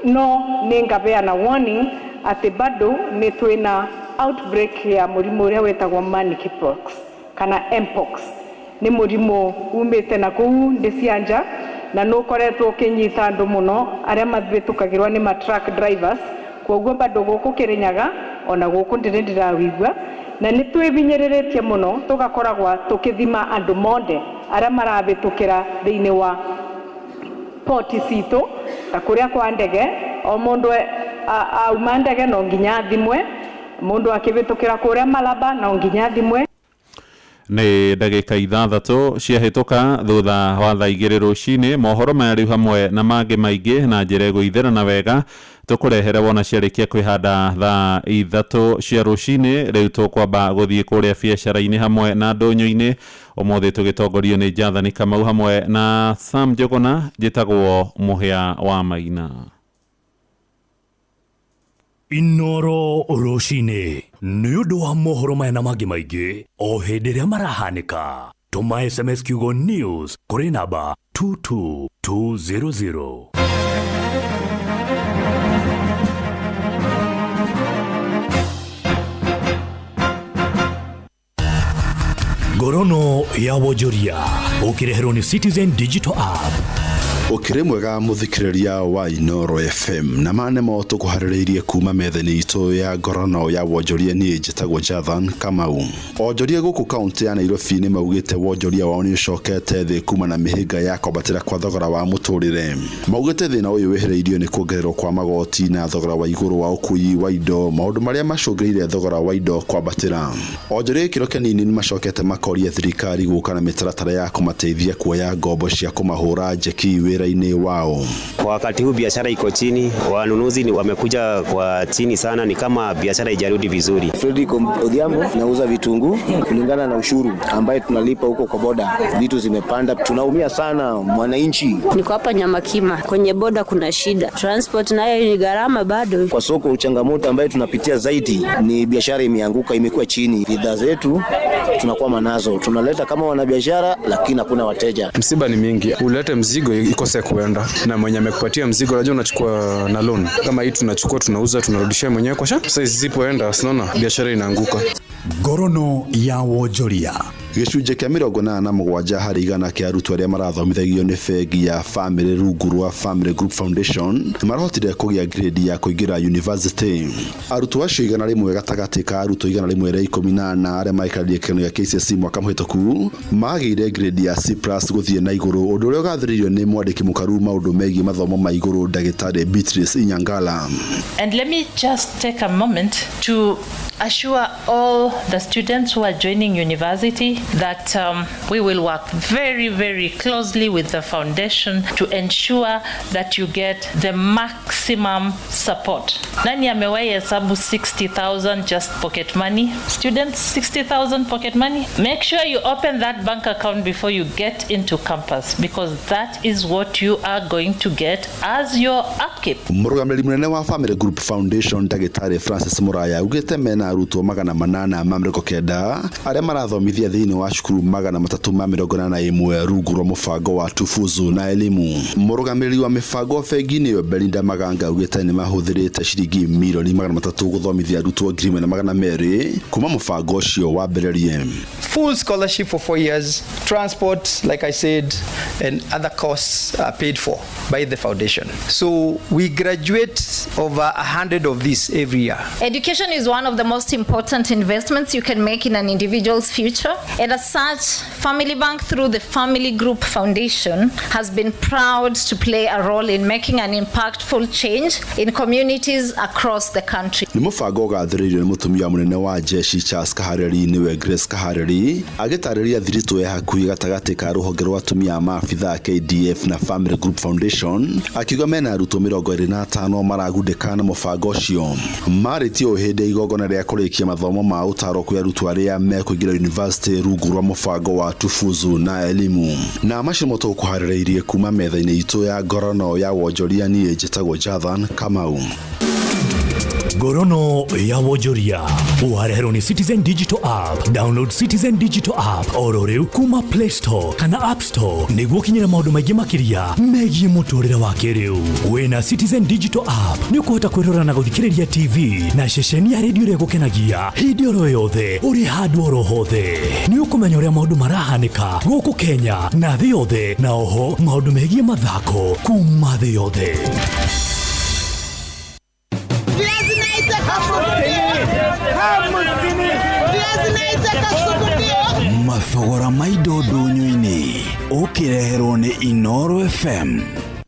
No nĩ ngabeana warning atĩ bado nĩ twĩna outbreak ya mũrimũ ũrĩa wĩtagwo monkeypox kana mpox. Nĩ mũrimũ umĩte na kũu ndĩ cia nja na nĩ ũkoretwo ũkĩnyita andũ mũno arĩa mahĩtũkagĩrwo nĩ ma truck drivers. Koguo bado gũkũ Kĩrĩnyaga ona gũkũ ndĩrĩ ndĩrawigua, na nĩ twĩbinyĩrĩrĩtie mũno tũgakoragwa tũkĩthima andũ monde arĩa marahĩtũkĩra thĩinĩ wa poti citũ ta kũrĩa kwa ndege. O mũndũ auma ndege no nginya athimwe, mũndũ akĩhĩtũkĩra kũrĩa Malaba no nginya athimwe. Nĩ ndagĩka 6 ciahĩtũka thutha wa thaa 2 rũcinĩ. Mohoro maya rĩu hamwe na mangĩ maingĩ na njĩra ĩgũithĩrana wega tũkũrehere wona ciarĩkia kwĩhanda thaa 3 cia rũcinĩ. Rĩu tũkwamba gũthiĩ kũrĩa biacara-inĩ hamwe na ndũnyũ-inĩ ũmũthĩ tũgĩtongorio nĩ Jathani Kamau hamwe na Sam Njuguna. Njĩtagwo Mũhĩa wa Maina. Inoro rũcinĩ nĩ ũndũ wa mohoro maya na mangĩ maingĩ o hĩndĩ ĩrĩa marahanĩka. Tũma SMS kiugo news kũrĩ namba 22200. Ngorono ya wonjoria ũkĩreherwo nĩ Citizen Digital App. Ũkĩrĩ mwega mũthikĩrĩria wa Inoro FM, na ma nĩmo tũkũharĩrĩirie kuma metha-inĩ itũ ya ngorono ya wonjoria. Niĩ njĩtagwo Jathan Kamau. Onjoria gũkũ kaunti ya Nairobi nĩ maugĩte wonjoria wao nĩ ũcokete thĩ kuma na mĩhĩnga ya kwambatĩra kwa thogora wa mũtũrĩre. Maugĩte thĩna ũyũ wĩhĩrĩirio nĩ kuongererwo kwa magoti na thogora wa igũrũ wa ũkui wa indo, maũndũ marĩa macũngĩrĩire thogora wa indo kwambatĩra. Onjoria gĩkĩro kĩnini nĩ macokete makoria thirikari gũka na mĩtaratara ya kũmateithia kuoya ngombo cia kũmahũra njeki wĩra-inĩ wao. Kwa wakati huu biashara iko chini, wanunuzi ni wamekuja kwa chini sana, ni kama biashara haijarudi vizuri. Fredrick Odhiambo, nauza vitunguu kulingana na ushuru ambaye tunalipa huko kwa boda. Vitu zimepanda, tunaumia sana mwananchi. Niko hapa Nyamakima, kwenye boda kuna shida, transport nayo ni gharama bado. Kwa soko changamoto ambayo tunapitia zaidi ni biashara imeanguka, imekuwa chini. Bidhaa zetu tunakwama nazo, tunaleta kama wanabiashara lakini hakuna wateja. Msiba ni mingi, ulete mzigo ikose kuenda, na mwenye amekupatia mzigo unajua unachukua na loan. Kama hii tunachukua, tunauza, tunarudishia mwenyewe kwa sha. Sasa zisipoenda, unaona biashara inaanguka. Ngorono ya wonjoria. Gĩcunjĩ kĩa 87 harĩ igana kĩa arutwo arĩa marathomithagio nĩ bengi ya Family rungu rwa Family Group Foundation marahotire kũgĩa grade ya kũingĩra university. Arutwo acio 100 gatagatĩ ka arutwo 114 arĩa maikarire kĩgeranio gĩa KCSE mwaka mũhĩtũku magĩire grade ya C+ gũthiĩ na igũrũ, ũndũ ũrĩa ũgathĩrĩirio nĩ mwandĩki mũkaru maũndũ megiĩ mathomo ma igũrũ Ndagĩtarĩ Beatrice Inyangala. And let me just take a moment to assure all the students who are joining university that we will work very, very closely with the foundation to ensure that you get the maximum support. Nani amewahi hesabu 60,000 just pocket money? Students, 60,000 pocket money? Make sure you open that bank account before you get into campus, because that is what you are going to get as your upkeep. Mũrũgamĩrĩri mũnene wa Family Group Foundation Ndagĩtarĩ Francis Muraya augĩte mena arutwo 890 arĩa marathomithia thĩinĩ thĩinĩ wa cukuru 381 rungu rwa mũbango wa Tufuzu na Elimu. Mũrũgamĩrĩri wa mĩbango bengi-inĩ ĩyo Belinda Maganga augĩte nĩ mahũthĩrĩte ciringi mirioni 300 gũthomithia arutwo 1,200 kuma mũbango ũcio wambĩrĩrie. Full scholarship for 4 years, transport, like I said, and other costs are paid for by the foundation. So we graduate over 100 of these every year. Education is one of the most important investments you can make in an individual's future. And as such, Family Bank, through the Family Group Foundation, has been proud to play a role in making an impactful change in communities across the country. Nĩ mũbango ũgathĩrĩirio nĩ mũtumia mũnene wa jeshi Charles Kahariri nĩwe Grace Kahariri agĩtarĩria thiritũ ya hakuhĩ gatagatĩ ka rũhonge rwa atumia a maabithaa KDF na Family Group Foundation, akiuga mena arutwo 25 maragundĩka na mũbango ũcio. Marĩtie ũũ hĩndĩ ya igongona rĩa kũrĩkia mathomo ma ũtaro kwĩ arutwo arĩa mekũingĩra university rungu rwa mũbango wa Tufuzu na Elimu. Na macio nĩmo tũkũharĩrĩirie kuma metha-inĩ itũ ya ngorono ya wonjoria. Niĩ njĩtagwo Jathan Kamau. Ngorono ya wonjoria wareherwo nĩ Citizen Digital App. Download Citizen Digital App oro rĩu kuma Play Store kana App Store nĩguo ũkinyĩre maũndũ maingĩ makĩria megiĩ mũtũrĩre wa kĩrĩu. Wĩna Citizen Digital App nĩ ũkũhota kwĩrora na gũthikĩrĩria TV na ceceni ya redio ĩrĩa ĩgũkenagia hĩndĩ oro yothe ũrĩ handũ oro hothe. Nĩ ũkũmenya ũrĩa maũndũ marahanĩka gũkũ Kenya na thĩ yothe, na oho maũndũ megiĩ mathako kuma thĩ yothe. Mathogora ma indo ndũnyũ-inĩ ũkĩreherwo nĩ Inooro FM.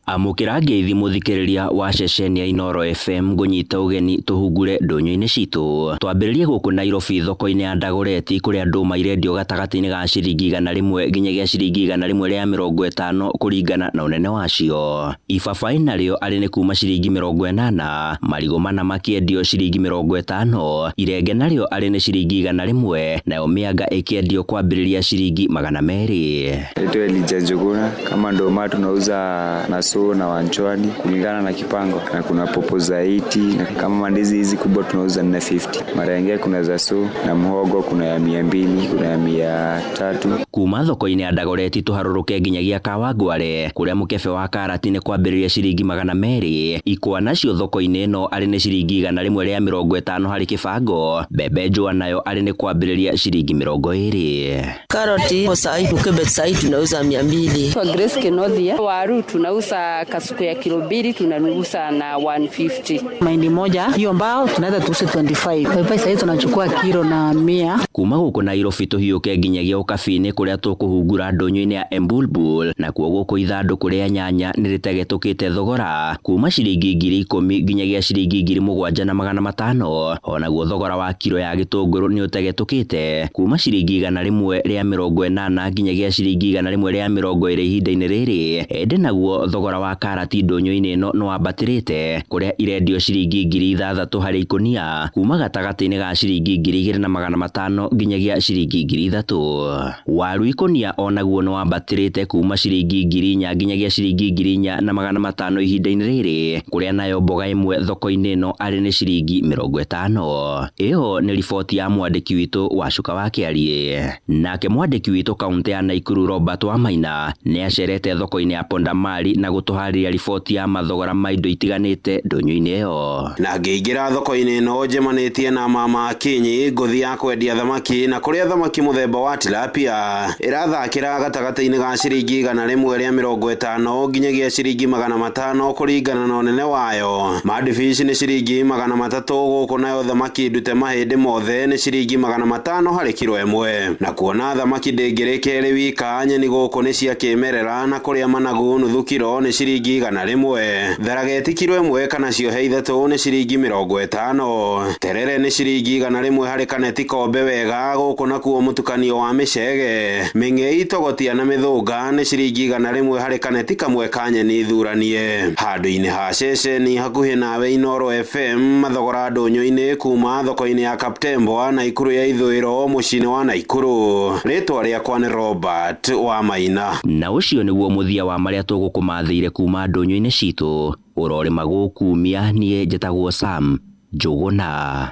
Amũkĩra ngeithi mũthikĩrĩria wa ceceni ya Inooro FM, ngũnyita ũgeni tũhungure ndũnyũ-inĩ citũ. Twambĩrĩrie gũkũ Nairobi thoko-inĩ ya Dagoretti kũrĩa ndũma irendio gatagatĩ-inĩ ga ciringi 100 nginyagia ciringi 150 kũringana na ũnene wacio. Ibabaĩ narĩo arĩ nĩ kuma ciringi 80, marigũ mana makĩendio ciringi 50, irenge narĩo arĩ nĩ ciringi 100, nayo mĩanga ĩkĩendio kwambĩrĩria ciringi 200. Naitwa Elijah Njuguna. Kama ndoma tunauza na so na wanchwani kulingana na kipango, na kuna popo zaiti, na kama mandizi hizi kubwa tunauza 450. Marenge kuna za so na muhogo kuna ya 200, kuna ya 300. Kuma thoko-inĩ ya Dagoretti tũharũrũke nginyagia Kawangware kũrĩa mũkebe wa karati nĩ kwambĩrĩria ciringi 200, ikwa nacio thoko-inĩ ĩno arĩ nĩ ciringi 150 harĩ kĩbango, mbembe njũa nayo arĩ nĩ kwambĩrĩria ciringi 20. Karoti sahi mkebe sahi tunauza 200. Kwa Grace Kenothia waru tunauza kasuku ya kilo 2 tunanusa na 150. Mahindi moja hiyo mbao tunaweza tuuse 25. Paipai sahi tunachukua kilo na 100. Kuma gũkũ Nairobi tũhiũke nginyagia ũkabi-inĩ kũrĩa tũkũhungura ndũnyũ-inĩ ya Embulbul, nakuo gũkũ ithandũkũ rĩa nyanya nĩ rĩtegetũkĩte thogora kuma ciringi 10,000 nginyagia ciringi 7,500. Onaguo thogora wa kiro ya gĩtũngũrũ nĩ ũtegetũkĩte kuma ciringi 180 nginyagia ciringi 120 ihinda-inĩ rĩrĩ, ĩndĩ naguo thogora wa karati ndũnyũ-inĩ ĩno nĩ wambatĩrĩte kũrĩa irendio ciringi 6,000 harĩ ikũnia kuma gatagatĩ-inĩ ga ciringi 2,500 nginyagia ciringi 3,000. Waru ikũnia onaguo nĩ wambatĩrĩte kuma ciringi 4,000 nginyagia ciringi 4,500 ihinda-inĩ rĩrĩ, kũrĩa nayo mboga ĩmwe thoko-inĩ ĩno arĩ nĩ ciringi 50. Ĩyo nĩ riboti ya mwandĩki witũ wa Cuka wa Kĩariĩ. Nake mwandĩki witũ kaunti ya Naikuru Robert Wamaina nĩ acerete thoko-inĩ ya Pondamali na gũtũharĩria riboti ya mathogora ma indo itiganĩte ndũnyũ-inĩ ĩyo. Na ngĩingĩra thoko-inĩ ĩno njemanĩtie na mama Akinyi ngũthi ya kwendia thamaki, na kũrĩa thamaki mũthemba wa tilapia ĩrathakĩra gatagatĩ-inĩ ga ciringi 150 nginyagia ciringi 500 kũringana na ũnene wayo. Madifish nĩ ciringi 300 gũkũ, nayo thamaki ndute mahĩndĩ mothe nĩ ciringi 500 harĩ kiro ĩmwe. Na kuona thamaki ndĩngĩrĩka ĩrĩ wika, nyeni gũkũ nĩ cia kĩmerera, na kũrĩa managu nuthu kiro nĩ ciringi 100, tharageti kiro ĩmwe kana ciohe 3 nĩ ciringi 50, terere nĩ ciringi 100 harĩ kaneti kombe wega gũkũ, nakuo mũtukanio wa mĩcege, mĩng'ei, togotia na mĩthũnga nĩ ciringi 100 harĩ kaneti kamwe ka nyeni thuranie. Handũ-inĩ ha ceceni hakuhĩ nawe Inooro FM, mathogora ndũnyũ-inĩ kuma thoko-inĩ ya Kaptembwa Naikuru ya ithũĩro mũciĩ-inĩ wa Naikuru. Rĩtwa rĩakwa nĩ Robert Wamaina. Na ũcio nĩguo mũthia wa marĩa tũgũkũmathĩire kuma ndũnyũ-inĩ citũ. Ũrorĩma gũkumia, niĩ njĩtagwo Sam Njũgũna.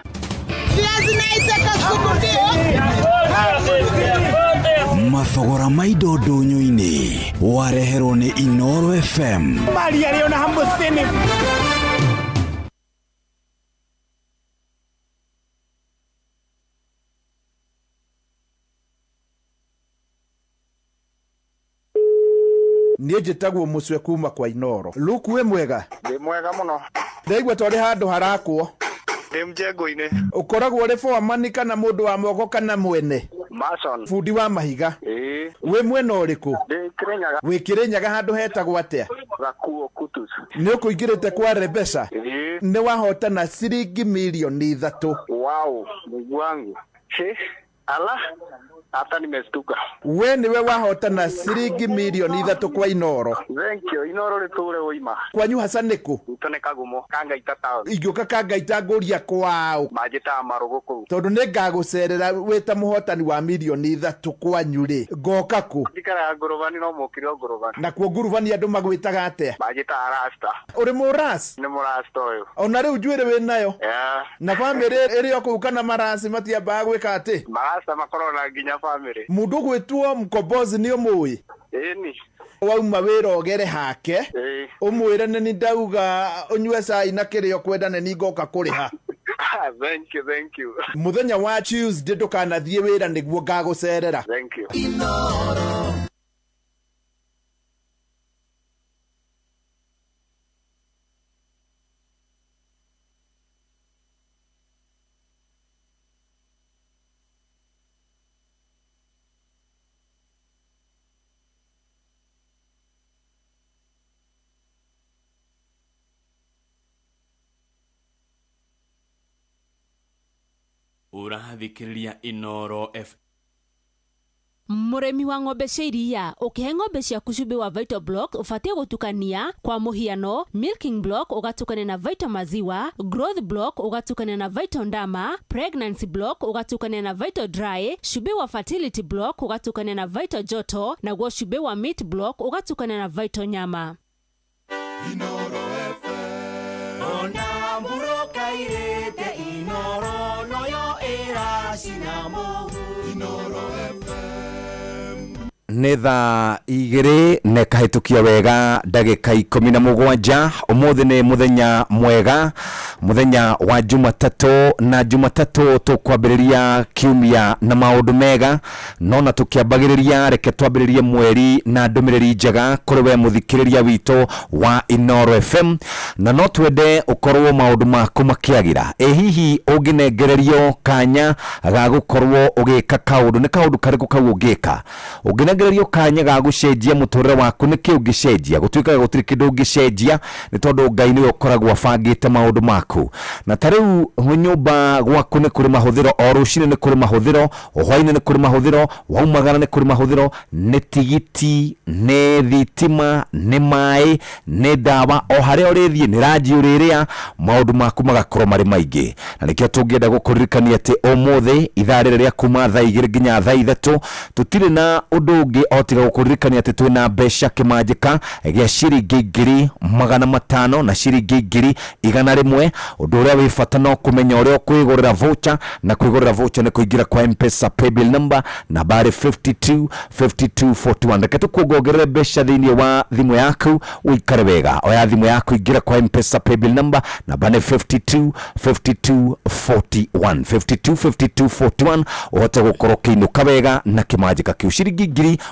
Viazi naiteka suku ndio. Mathogora ma indo ndũnyũ-inĩ wareherwo nĩ Inooro FM. Mali aliona hamsini. Niĩ njĩtagwo mũcwe kuma kwa Inoro. Luku wĩ mwega? Ndĩ mwega mũno. Ndaigua ta ũrĩ handũ harakwo. Ndĩ mjengo-inĩ. Ũkoragwo ũrĩ foreman kana mũndũ wa moko kana mwene? Mason. Bundi wa mahiga. Ĩĩ. Wĩ mwena ũrĩkũ? Ndĩ Kĩrĩnyaga. Wĩ Kĩrĩnyaga handũ hetagwo atĩa? Gakuo Kutus. Nĩ ũkũingĩrĩte kwa Rebesa? Ĩĩ. Nĩ wahotana ciringi mirioni 3. Wow, Mungu wangu. He, ala, hata nimestuka. We nĩwe wahotana ciringi mirioni 3 kwa Inoro. Thank you. Inoro rĩtũre ũima. Kwanyu haca nĩkũ? Gwitũ nĩ Kagumo, Kangaita town. Ingĩũka Kangaita ngũria kwaũ? Manjĩtaga Marũgũ kũu. Tondũ nĩ ngagũcerera wĩ ta mũhotani wa mirioni 3 kwanyu rĩ, ngoka kũ? Njikaraga ngũrũbani no mũkire o ngũrũbani. Nakuo ngurubani andũ magwĩtaga atĩa? Manjĩtaga Rasta. Ũrĩ mũras? Nĩ mũrasta ũyũ. Ona rĩu njuĩrĩ wĩ nayo? Yeah. Na bamĩrĩ ĩrĩ o kũu kana marasi matiambaga gwĩka atĩ? Marasta makoragwo na nginya bamĩrĩ. Mũndũ ũgwĩtwo Mkombozi nĩ ũmũĩ? Ĩni. Wauma wĩra ũgere hake, Ĩĩ. ũmwĩre nĩ ni ndauga ũnyue cai na kĩrĩa ũkwenda nĩ ni ngoka kũrĩha. Thank you, thank you. Mũthenya wa Tuesday ndũkanathiĩ wĩra nĩguo ngagũcerera. Thank you. Ũrathikĩrĩria Inooro FM. Mũrĩmi wa ng'ombe cia iria, ũkĩhe ng'ombe ciaku cumbĩ wa Vital Block ũbatiĩ gũtukania, kwa mũhiano, Milking Block ũgatukania na Vital Maziwa, Growth Block ũgatukania na Vital Ndama, Pregnancy Block ũgatukania na Vital Dry, cumbĩ wa Fertility Block ũgatukania na Vital Joto, naguo cumbĩ wa Meat Block ũgatukania na Vital Nyama. Ona mburoka irĩte Inoro noyo ĩracina mũhu. Inoro Nĩ thaa 2 na ĩkahĩtũkia wega ndagĩka 17. Ũmũthĩ nĩ mũthenya mwega, mũthenya wa Jumatatũ, na Jumatatũ tũkwambĩrĩria kiumia na maũndũ mega. No na tũkĩambagĩrĩria, reke twambĩrĩrie mweri na ndũmĩrĩri njega kũrĩ we mũthikĩrĩria witũ wa Inooro FM, na no twende ũkorwo maũndũ maku makĩagĩra. Ĩ hihi ũngĩnengererio kanya ga gũkorwo ũgĩka kaũndũ, nĩ kaũndũ karĩkũ kau ũngĩka? Ũngĩnengererio kanya ga gũcenjia mũtũrĩre waku, nĩkĩ ũngĩcenjia? Gũtuĩkaga gũtirĩ kĩndũ ũngĩcenjia, nĩ tondũ Ngai nĩwe ũkoragwo abangĩte maũndũ maku. Na ta rĩu nyũmba gwaku nĩ kũrĩ mahũthĩro, o rũcinĩ nĩ kũrĩ mahũthĩro, hwainĩ nĩ kũrĩ mahũthĩro, waumagara nĩ kũrĩ mahũthĩro, nĩ tigiti, nĩ thitima, nĩ maĩ, nĩ ndawa, o harĩa ũrĩthiĩ, nĩ ranji ũrĩrĩa, maũndũ maku magakorwo marĩ maingĩ. Na nĩkĩo tũngĩenda gũkũririkania atĩ ũmũthĩ ithaa rĩrĩ rĩa kuma thaa 2 nginya thaa 3 tũtirĩ na ũndũ ũngĩ o tiga gũkũririkania atĩ twĩna mbeca kĩmanjĩka gĩa ciringi 500,000 na ciringi 100,000. Ũndũ ũrĩa wĩ bata no kũmenya ũrĩa ũkwĩgũrĩra voucher, na kwĩgũrĩra voucher nĩ kũingĩra kwa M-Pesa paybill number nambari 52 52 41. Reke tũkuongerere mbeca thĩinĩ wa thimũ yaku ũikare wega. Oya thimũ yaku, ingĩra kwa M-Pesa paybill number namba nĩ 52 52 41, 52 52 41, ũhote gũkorwo ũkĩinũka wega na kĩmanjĩka kĩu. Ciringi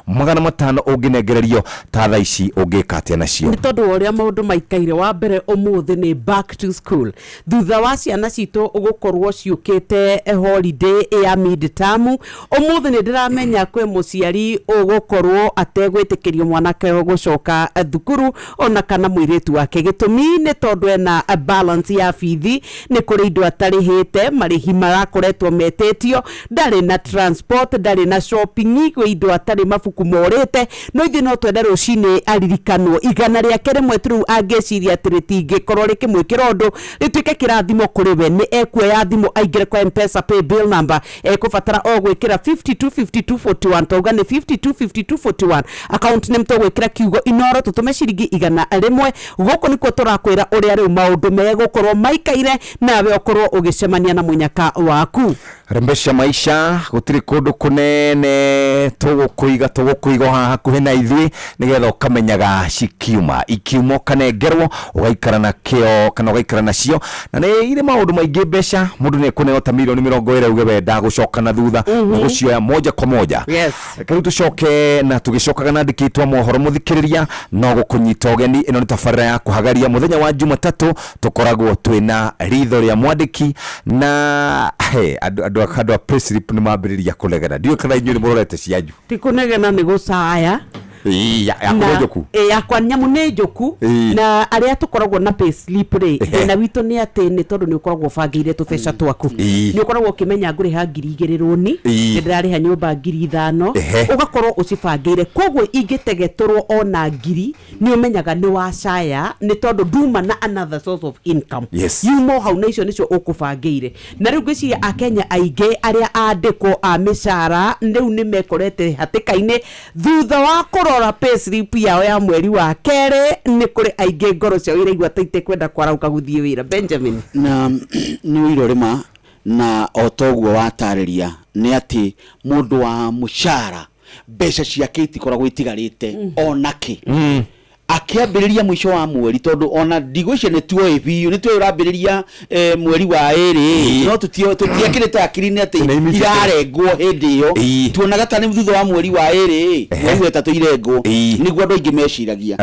500,000 ũngĩnengererio ta thaa ici ũngĩka atĩa nacio? Nĩ tondũ wa ũrĩa maũndũ maikaire, wa mbere ũmũthĩ nĩ back to school, thutha wa ciana citũ gũkorwo ciũkĩte holiday ya mid term. Ũmũthĩ nĩ ndĩramenya kwĩ mũciari ũgũkorwo ategwĩtĩkĩrio mwanake gũcoka thukuru ona kana mũirĩtu wake. Gĩtũmi nĩ tondũ ena balance ya bithi, nĩ kũrĩ indo atarĩhĩte, marĩhi marakoretwo metĩtio, ndarĩ na transport, ndarĩ na shopping, kwĩ indo atarĩ Mabuku morĩte. No ithuĩ no twende rũcinĩ aririkanwo 100 tu rĩu angĩciria atĩ rĩtingĩkorwo rĩkĩmwĩkĩra ũndũ, rĩtuĩke kĩrathimo kũrĩ we. Nĩ ekuoya thimũ aingĩre kwa Mpesa pay bill number, ekũbatara o gwĩkĩra 525241, twauga nĩ 525241, account name tũgwĩkĩra kiugo Inoro, tũtũme ciringi 100. Gũkũ nĩkuo tũrakwĩra ũrĩa rĩu maũndũ megũkorwo maikaire, nawe ũkorwo ũgĩcemania na mũnyaka waku. Rembesha maisha, gũtirĩ kũndũ kũnene tũgũkũiga, tũgũkũiga o haha hakuhĩ na ithuĩ nĩgetha ũkamenyaga cikiuma ikiuma, ũkanengerwo ũgaikara nakĩo kana ũgaikara nacio, na nĩ irĩ maũndũ maingĩ. Mbeca mũndũ nĩ ekũneo ta mirioni 20, uge we ndagũcoka na thutha, nĩ gũcioya moja kwa moja. Reke rĩu tũcoke na tũgĩcokaga na andĩkĩtwo mohoro, mũthikĩrĩria, no gũkũnyita ũgeni. Ĩno nĩ tabarĩra ya kũhagaria. Mũthenya wa Jumatatũ tũkoragwo twĩna ritho rĩa mwandĩki na he, andũ a payslip nĩ mambĩrĩria kũnegena. Ndiũĩ kana inyuĩ nĩ mũrorete cianyu. Ti kũnegena, nĩ gũcaya. Ĩĩ, yaku nĩ njũku. Ĩ, yakwa nyamu nĩ njũku. Na arĩa tũkoragwo na payslip rĩ, thĩna witũ nĩ atĩ nĩ tondũ nĩ ũkoragwo ũbangĩire tũbeca twaku, nĩ ũkoragwo ũkĩmenya ngũrĩha 2000 rũni, nĩ ndĩrarĩha nyũmba 5000, ũgakorwo ũcibangĩire. Koguo ingĩtegetũrwo ona ngiri, nĩ ũmenyaga nĩ wacaya, nĩ tondũ nduma na another source of income. Yuma o hau na icio nĩcio ũkũbangĩire. Na rĩu ngwĩciria Akenya aingĩ arĩa andĩkwo a mĩcara rĩu nĩ mekorete hatĩka-inĩ thutha wa kũrora payslip yao ya mweri wa kerĩ. Nĩ kũrĩ aingĩ ngoro ciao iraigua ta itekwenda kwarauka gũthiĩ wĩra, Benjamin. Na nĩ ũiro rĩma, na o toguo watarĩria nĩ atĩ mũndũ wa mũcara mbeca ciake itikoragwo itigarĩte ona kĩ akĩambĩrĩria mũico wa mweri, tondũ ona ndigwĩciria nĩ tuoĩ biũ, nĩ tuoĩ ũrambĩrĩria mweri wa ĩrĩ, no tũtiekĩrĩte hakiri-inĩ atĩ Nĩ immediate. irarengwo hĩndĩ ĩyo. Tuonaga ta nĩ thutha wa mweri wa ĩrĩ, mweri wa ĩtatũ irengwo. Nĩguo andũ aingĩ meciragia.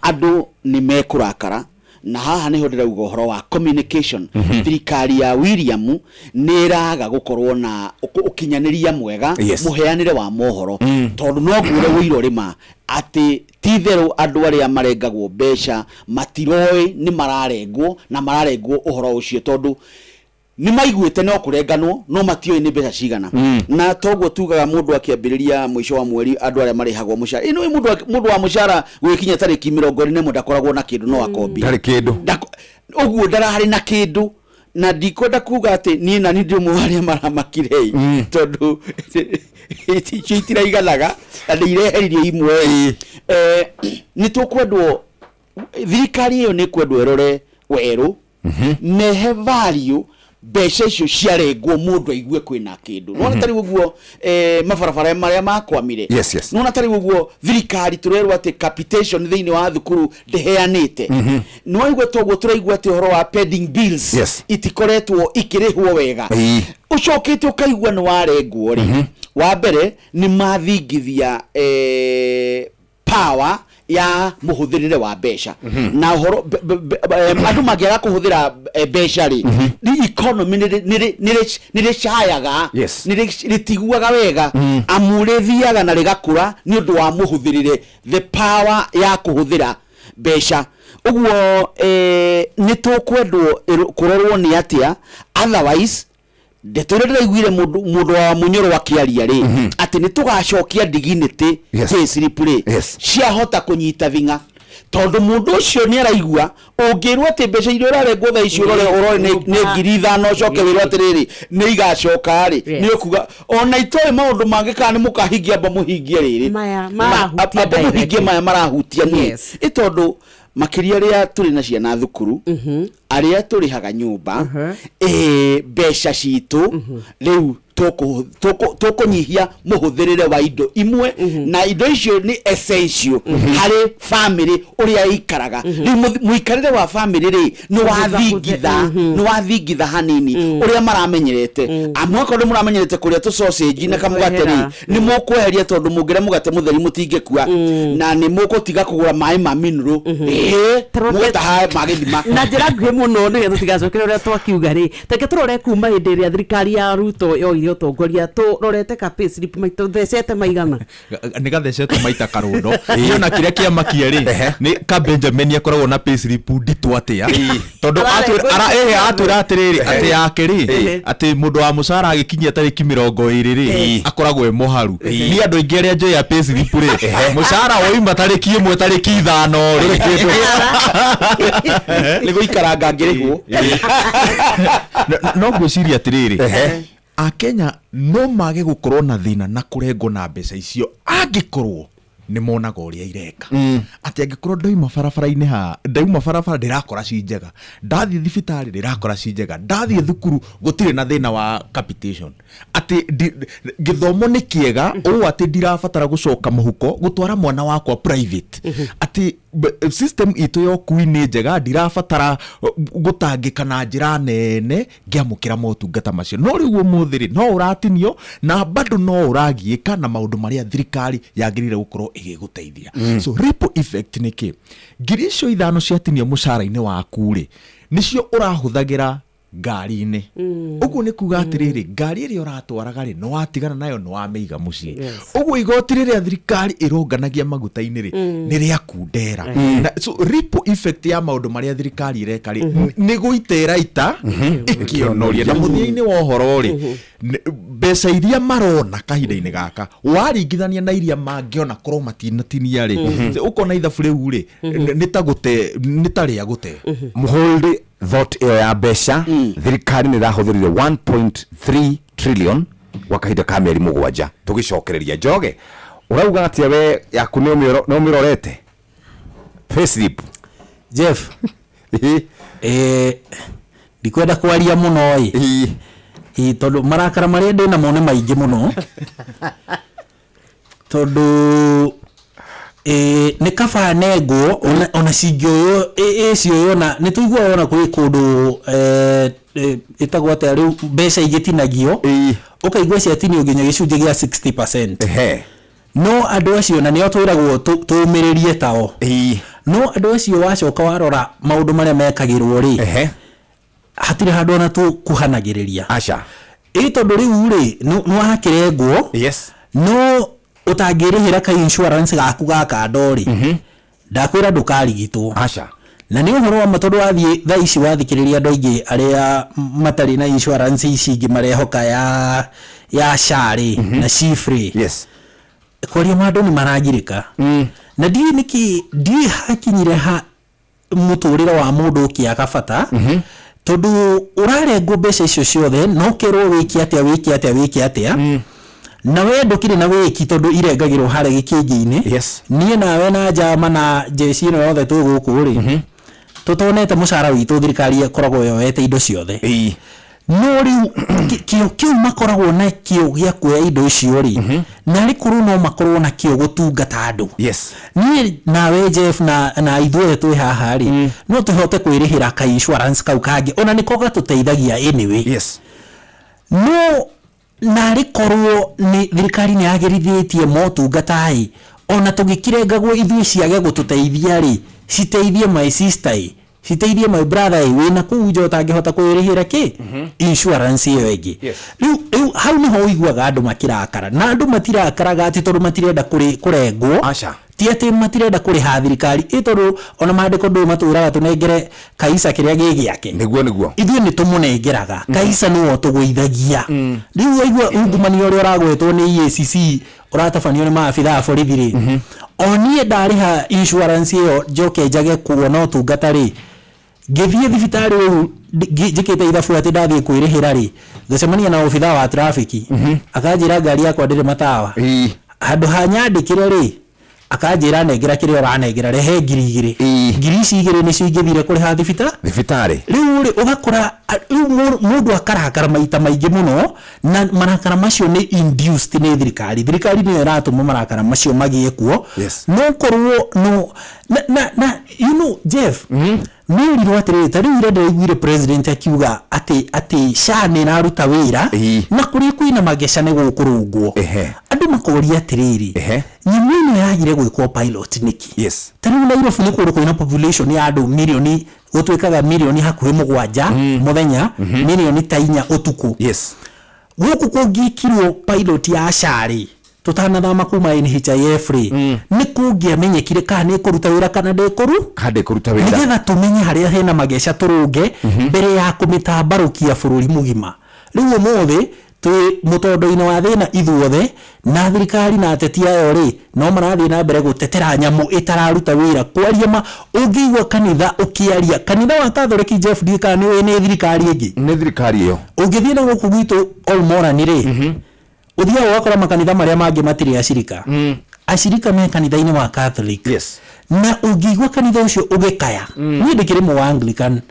Andũ nĩ mekũrakara, na haha nĩho ndĩrauga ũhoro wa communication. Thirikari ya William nĩ ĩraga gũkorwo na ũkinyanĩria mwega, mũheanĩre wa mohoro, tondũ no ngwĩre wũiro rĩma atĩ ti itherũ andũ arĩa marengagwo mbeca matiroĩ nĩ mararengwo, na mararengwo ũhoro ũcio tondũ nĩ maiguĩte no kũrenganwo, no matiũĩ nĩ mbeca cigana. Na toguo tugaga mũndũ akĩambĩrĩria mũico wa mweri, andũ arĩa marĩhagwo mũcara ĩno, mũndũ wa mũcara gwĩkinya tarĩki 21 ndakoragwo na kĩndũ, no akombi. Ndarĩ kĩndũ. Ũguo ndararĩ na kĩndũ, na ndikwenda kuga atĩ niĩ na niĩ ndĩ ũmwe wa arĩa maramakire ĩ, tondũ icio itiraiganaga na nĩ ireheririo imwe. Nĩ tũkwendwo thirikari ĩyo nĩ kwendwo ĩrore werũ, mehe value mbeca icio ciarengwo, mũndũ aigue kwĩna kĩndũ. Nona tarĩu ũguo mabarabara marĩa makwamire. Nona tarĩu ũguo thirikari tũrerwo atĩ capitation thĩinĩ wa thukuru ndĩheanĩte. Nĩwaigua toguo tũraigua atĩ ũhoro wa pending bills itikoretwo ikĩrĩhwo wega. Ũcokete ũkaigua nĩ warengwo rĩ, wa mbere nĩ mathingithia power ya mũhũthĩrĩre wa mbeca, na ũhoro andũ mangĩaga kũhũthĩra mbeca rĩ, nĩ economy nĩ rĩcayaga, nĩ rĩtiguaga wega, amu rĩthiaga na rĩgakũra nĩ ũndũ wa mũhũthĩrĩre, the power ya kũhũthĩra mbeca. Ũguo nĩ tũkwendwo kũrorwo nĩ atĩa, otherwise ndeto ĩrĩa ndĩraiguire mũndũ wa Mũnyoro akĩaria rĩ, atĩ nĩ tũgacokia dignity payslip rĩ, ciahota kũnyita thing'a, tondũ mũndũ ũcio nĩ araigua ũngĩrwo atĩ mbeca iria ũrarengwo thaa ici ũrore nĩ 5000, ũcoke wĩrwo atĩrĩrĩ nĩ igacoka rĩ, nĩ ũkuga ona itoĩ maũndũ mangĩ kana nĩ mũkahingia, amba mũhingie rĩrĩ. Maya marahutia amba mũhingie directly. Maya marahutia niĩ. Ĩ tondũ makĩria rĩa tũrĩ na ciana thukuru, arĩa tũrĩhaga nyũmba, mbeca citũ rĩu tũkũnyihia mũhũthĩrĩre wa indo imwe, na indo icio nĩ essential harĩ family ũrĩa ĩikaraga. Rĩu mũikarĩre wa family rĩ, nĩ wathingitha, nĩ wathingitha hanini ũrĩa maramenyerete. Amwe akorwo nĩ mũramenyerete kũrĩa tũ sausage na kamũgate rĩ, nĩ mũkweheria, tondũ mũngĩrĩa mũgate mũtheri mũtingĩkua, na nĩ mũgũtiga kũgũra maĩ ma mineral. Ĩĩ, mũgĩtaha magĩthima. Na njĩra nguhĩ mũno nĩgetha tũtigacokere ũrĩa twakiuga rĩ, reke tũrore kuma hĩndĩ ĩrĩa thirikari ya Ruto yoire ũtongoria, tũrorete ka pay slip maitũ thecete maigana. Nä gathecetwo maita karũndo. Niĩ ona kĩrĩa kĩamakia rĩ, nĩ ka Benjamin akoragwo na payslip nditũ atĩa, tondũ atwĩra atĩrĩrĩ, atĩ yake rĩ, atĩ mũndũ wa mũcara agĩkinyia tarĩki 20 rĩ, akoragwo e mũharu. Niĩ andũ aingĩ arĩa njũĩ a payslip rĩ, mũcara woima tarĩki 1, tarĩki 5 rĩ, nĩ gũikaranga ngĩrĩhwo. No ngwĩciria atĩrĩrĩ, akenya no mage gũkorwo na thĩna na kũrengwo na mbeca icio angĩkorwo nĩ monaga ũrĩa ireka, atĩ angĩkorwo ndauma barabara-inĩ, ha ndauma barabara ndĩrakora ci njega, ndathiĩ thibitarĩ ndĩrakora ci njega, ndathiĩ thukuru gũtirĩ na thĩna wa capitation, atĩ gĩthomo nĩ kĩega ũũ atĩ ndirabatara gũcoka mũhuko gũtwara mwana wakwa private, atĩ system itũ ya ũkui nĩ njega, ndirabatara gũtangĩka na njĩra nene ngĩamũkĩra motungata macio. No rĩu ũmũthĩ rĩ, no ũratinio na bado no ũragiĩka na maũndũ marĩa thirikari yagĩrĩire gũkorwo ĩgĩgũteithia. So ripple effect nĩ kĩ? 5,000 ciatinio mũcara-inĩ waku rĩ, nĩcio ũrahũthagĩra ngari-inĩ. Ũguo nĩ kuga atĩrĩrĩ, ngari ĩrĩa ũratwaraga rĩ, nĩ watigana nayo, nĩ wamĩiga mũciĩ. Ũguo igoti rĩrĩa thirikari ĩronganagia maguta-inĩ rĩ, nĩ rĩa kundera. Na so ripple effect ya maũndũ marĩa thirikari ĩreka rĩ, nĩ gũitĩra ita ĩkĩonoria, na mũthia-inĩ wa ũhoro rĩ, mbeca iria marona kahinda-inĩ gaka waringithania na iria mangĩona korwo matinatinia rĩ, ũkona ithabu rĩu rĩ, nĩ ta gũte, nĩ ta rĩa gũte. Hold thought ĩyo ya mbeca. Thirikari nĩ ĩrahũthĩrire 1.3 trillion gwa kahinda ka mĩeri 7. Tũgĩcokereria, Njoroge, ũrauga atĩa we yaku? Nĩ ũmĩrorete payslip? Jeff, ndikwenda kwaria mũno ĩ. Ĩ, tondũ marakara marĩa ndĩ namo nĩ maingĩ mũno, tondũ nĩ kaba nengwo ona cingĩoywo ĩcioywo, na nĩ tũiguaga ona kwĩ kũndũ ĩtagwo atĩa rĩu, mbeca igĩtinagio, ũkaigua ciatinio nginya gĩcunjĩ gĩa 60%. No andũ acio na nĩo twĩragwo tũmĩrĩrie tao, no andũ acio wacoka warora maũndũ marĩa mekagĩrwo rĩ, hatirĩ handũ ona tũkuhanagĩrĩria. Aca. Ĩ, tondũ rĩu rĩ, nĩ wakĩrengwo, no ũtangĩrĩhĩra ka insurance gaku ga kando rĩ, ndakwĩra ndũkarigitwo. Aca. Na nĩ ũhoro wa ma, tondũ wathiĩ thaa ici wathikĩrĩria andũ aingĩ arĩa matarĩ na insurance ici ingĩ marehoka ya SHA rĩ, na SHIF rĩ, kwaria ma, andũ nĩ maragirĩka, na ndiũĩ nĩkĩ, ndiũĩ hakinyire ha mũtũrĩre wa mũndũ ũkĩaga bata, tondũ ũrarengwo mbeca icio ciothe no kerwo wĩke atĩa, wĩke atĩa, wĩke atĩa, na we ndũkĩrĩ na wĩki, tondũ irengagĩrwo harĩa gĩkĩngĩ-inĩ. Niĩ nawe na njama na njeci ĩno yothe twĩ gũkũ rĩ, tũtonete mũcara witũ, thirikari ĩkoragwo yoete indo ciothe. No rĩu kĩo kĩu makoragwo nakĩo gĩa kuoya indo icio rĩ, na arĩ korwo no makorwo nakĩo gũtungata andũ. Niĩ nawe Jeff na ithuothe twĩ haha rĩ, no tũhote kwĩrĩhĩra ka insurance kau kangĩ, ona nĩko gatũteithagia anyway. No narĩ korwo nĩ thirikari nĩ yagĩrithĩtie motungata ĩ, ona tũgĩkĩrengagwo ithuĩ ciage gũtũteithia rĩ, citeithie my sister ĩ, citeithie my brother ĩ, wĩna kũu nja ũtangĩhota kwĩrĩhĩra kĩ insurance ĩyo ĩngĩ. Rĩu hau nĩho ũiguaga andũ makĩrakara, na andũ matirakaraga atĩ tondũ matirenda kũrengwo. Aca. Ti atĩ matirenda kũrĩha thirikari ĩ, tondũ ona maandĩko ndũĩ matwĩraga tũnengere kaisa kĩrĩa gĩ gĩake. Nĩguo. Ithuĩ nĩ tũmũnengeraga kaisa, nĩwe ũtũgũithagia. Rĩu waigua ungumania ũrĩa ũragwetwo nĩ EACC ũratabanio nĩ maabitha a borithi rĩ, o niĩ ndarĩha insurance ĩyo njoke njage kuona ũtungata rĩ, ngĩthiĩ thibitarĩ rĩu njĩkĩte ithabu atĩ ndathiĩ kwĩrĩhĩra rĩ, ngacemania na obitha wa traffic, akanjĩra ngari yakwa ndĩrĩ matawa. Handũ ha nyandĩkĩre rĩ, akanjĩra nengera kĩrĩa ũranengera, rehe 2,000. 2,000 nĩcio ingĩthire kũrĩha thibitarĩ. Thibitarĩ. Rĩu rĩ, ũgakora rĩu mũndũ akarakara maita maingĩ mũno, na marakara macio nĩ induced nĩ thirikari. Thirikari nĩyo ĩratũma marakara macio magĩe kuo. No korwo no na, na, na you know, Jeff, Nĩ ũrirwo atĩrĩrĩ, ta rĩu ira ndĩraiguire president akiuga atĩ atĩ SHA nĩ ĩraruta wĩra na kũrĩa kwĩna mageca nĩ gũkũrũngwo. Andũ makoria atĩrĩrĩ, nyamũ ĩno yagire gwĩkwo pilot nĩkĩ? Ta rĩu Nairobi nĩ kũndũ kwĩna population ya andũ mirioni, gũtuĩkaga mirioni hakuhĩ 7 mũthenya, mirioni ta 4 ũtukũ. Gũkũ kũngĩkirwo pilot ya SHA rĩ, tũtanathama kuma NHIF rĩ, nĩ kũngĩamenyekire kana nĩ ĩkũruta wĩra kana ndĩkũru Kana ndĩkũruta wĩra. Nĩgetha tũmenye harĩa hena mageca tũrũnge mbere ya kũmĩtambarũkia bũrũri mũgima. Rĩu ũmũthĩ twĩ mũtondo-inĩ wa thĩna ithuothe, na thirikari na ateti ayo rĩ, no marathiĩ na mbere gũtetera nyamũ ĩtararuta wĩra. Kwaria ma, ũngĩigua kanitha ũkĩaria, kanitha wa Katholeki, Jeff, ndiũĩ kana nĩ ũĩ nĩ thirikari ĩngĩ. Nĩ thirikari ĩyo. Ũngĩthiĩ na gũkũ gwitũ Olmoran rĩ, ũthiaga ũgakora makanitha marĩa mangĩ matirĩ acirika. Acirika me kanitha-inĩ wa Catholic. Na ũngĩigua kanitha ũcio ũgĩkaya, niĩ ndĩkĩrĩ mũ Anglican,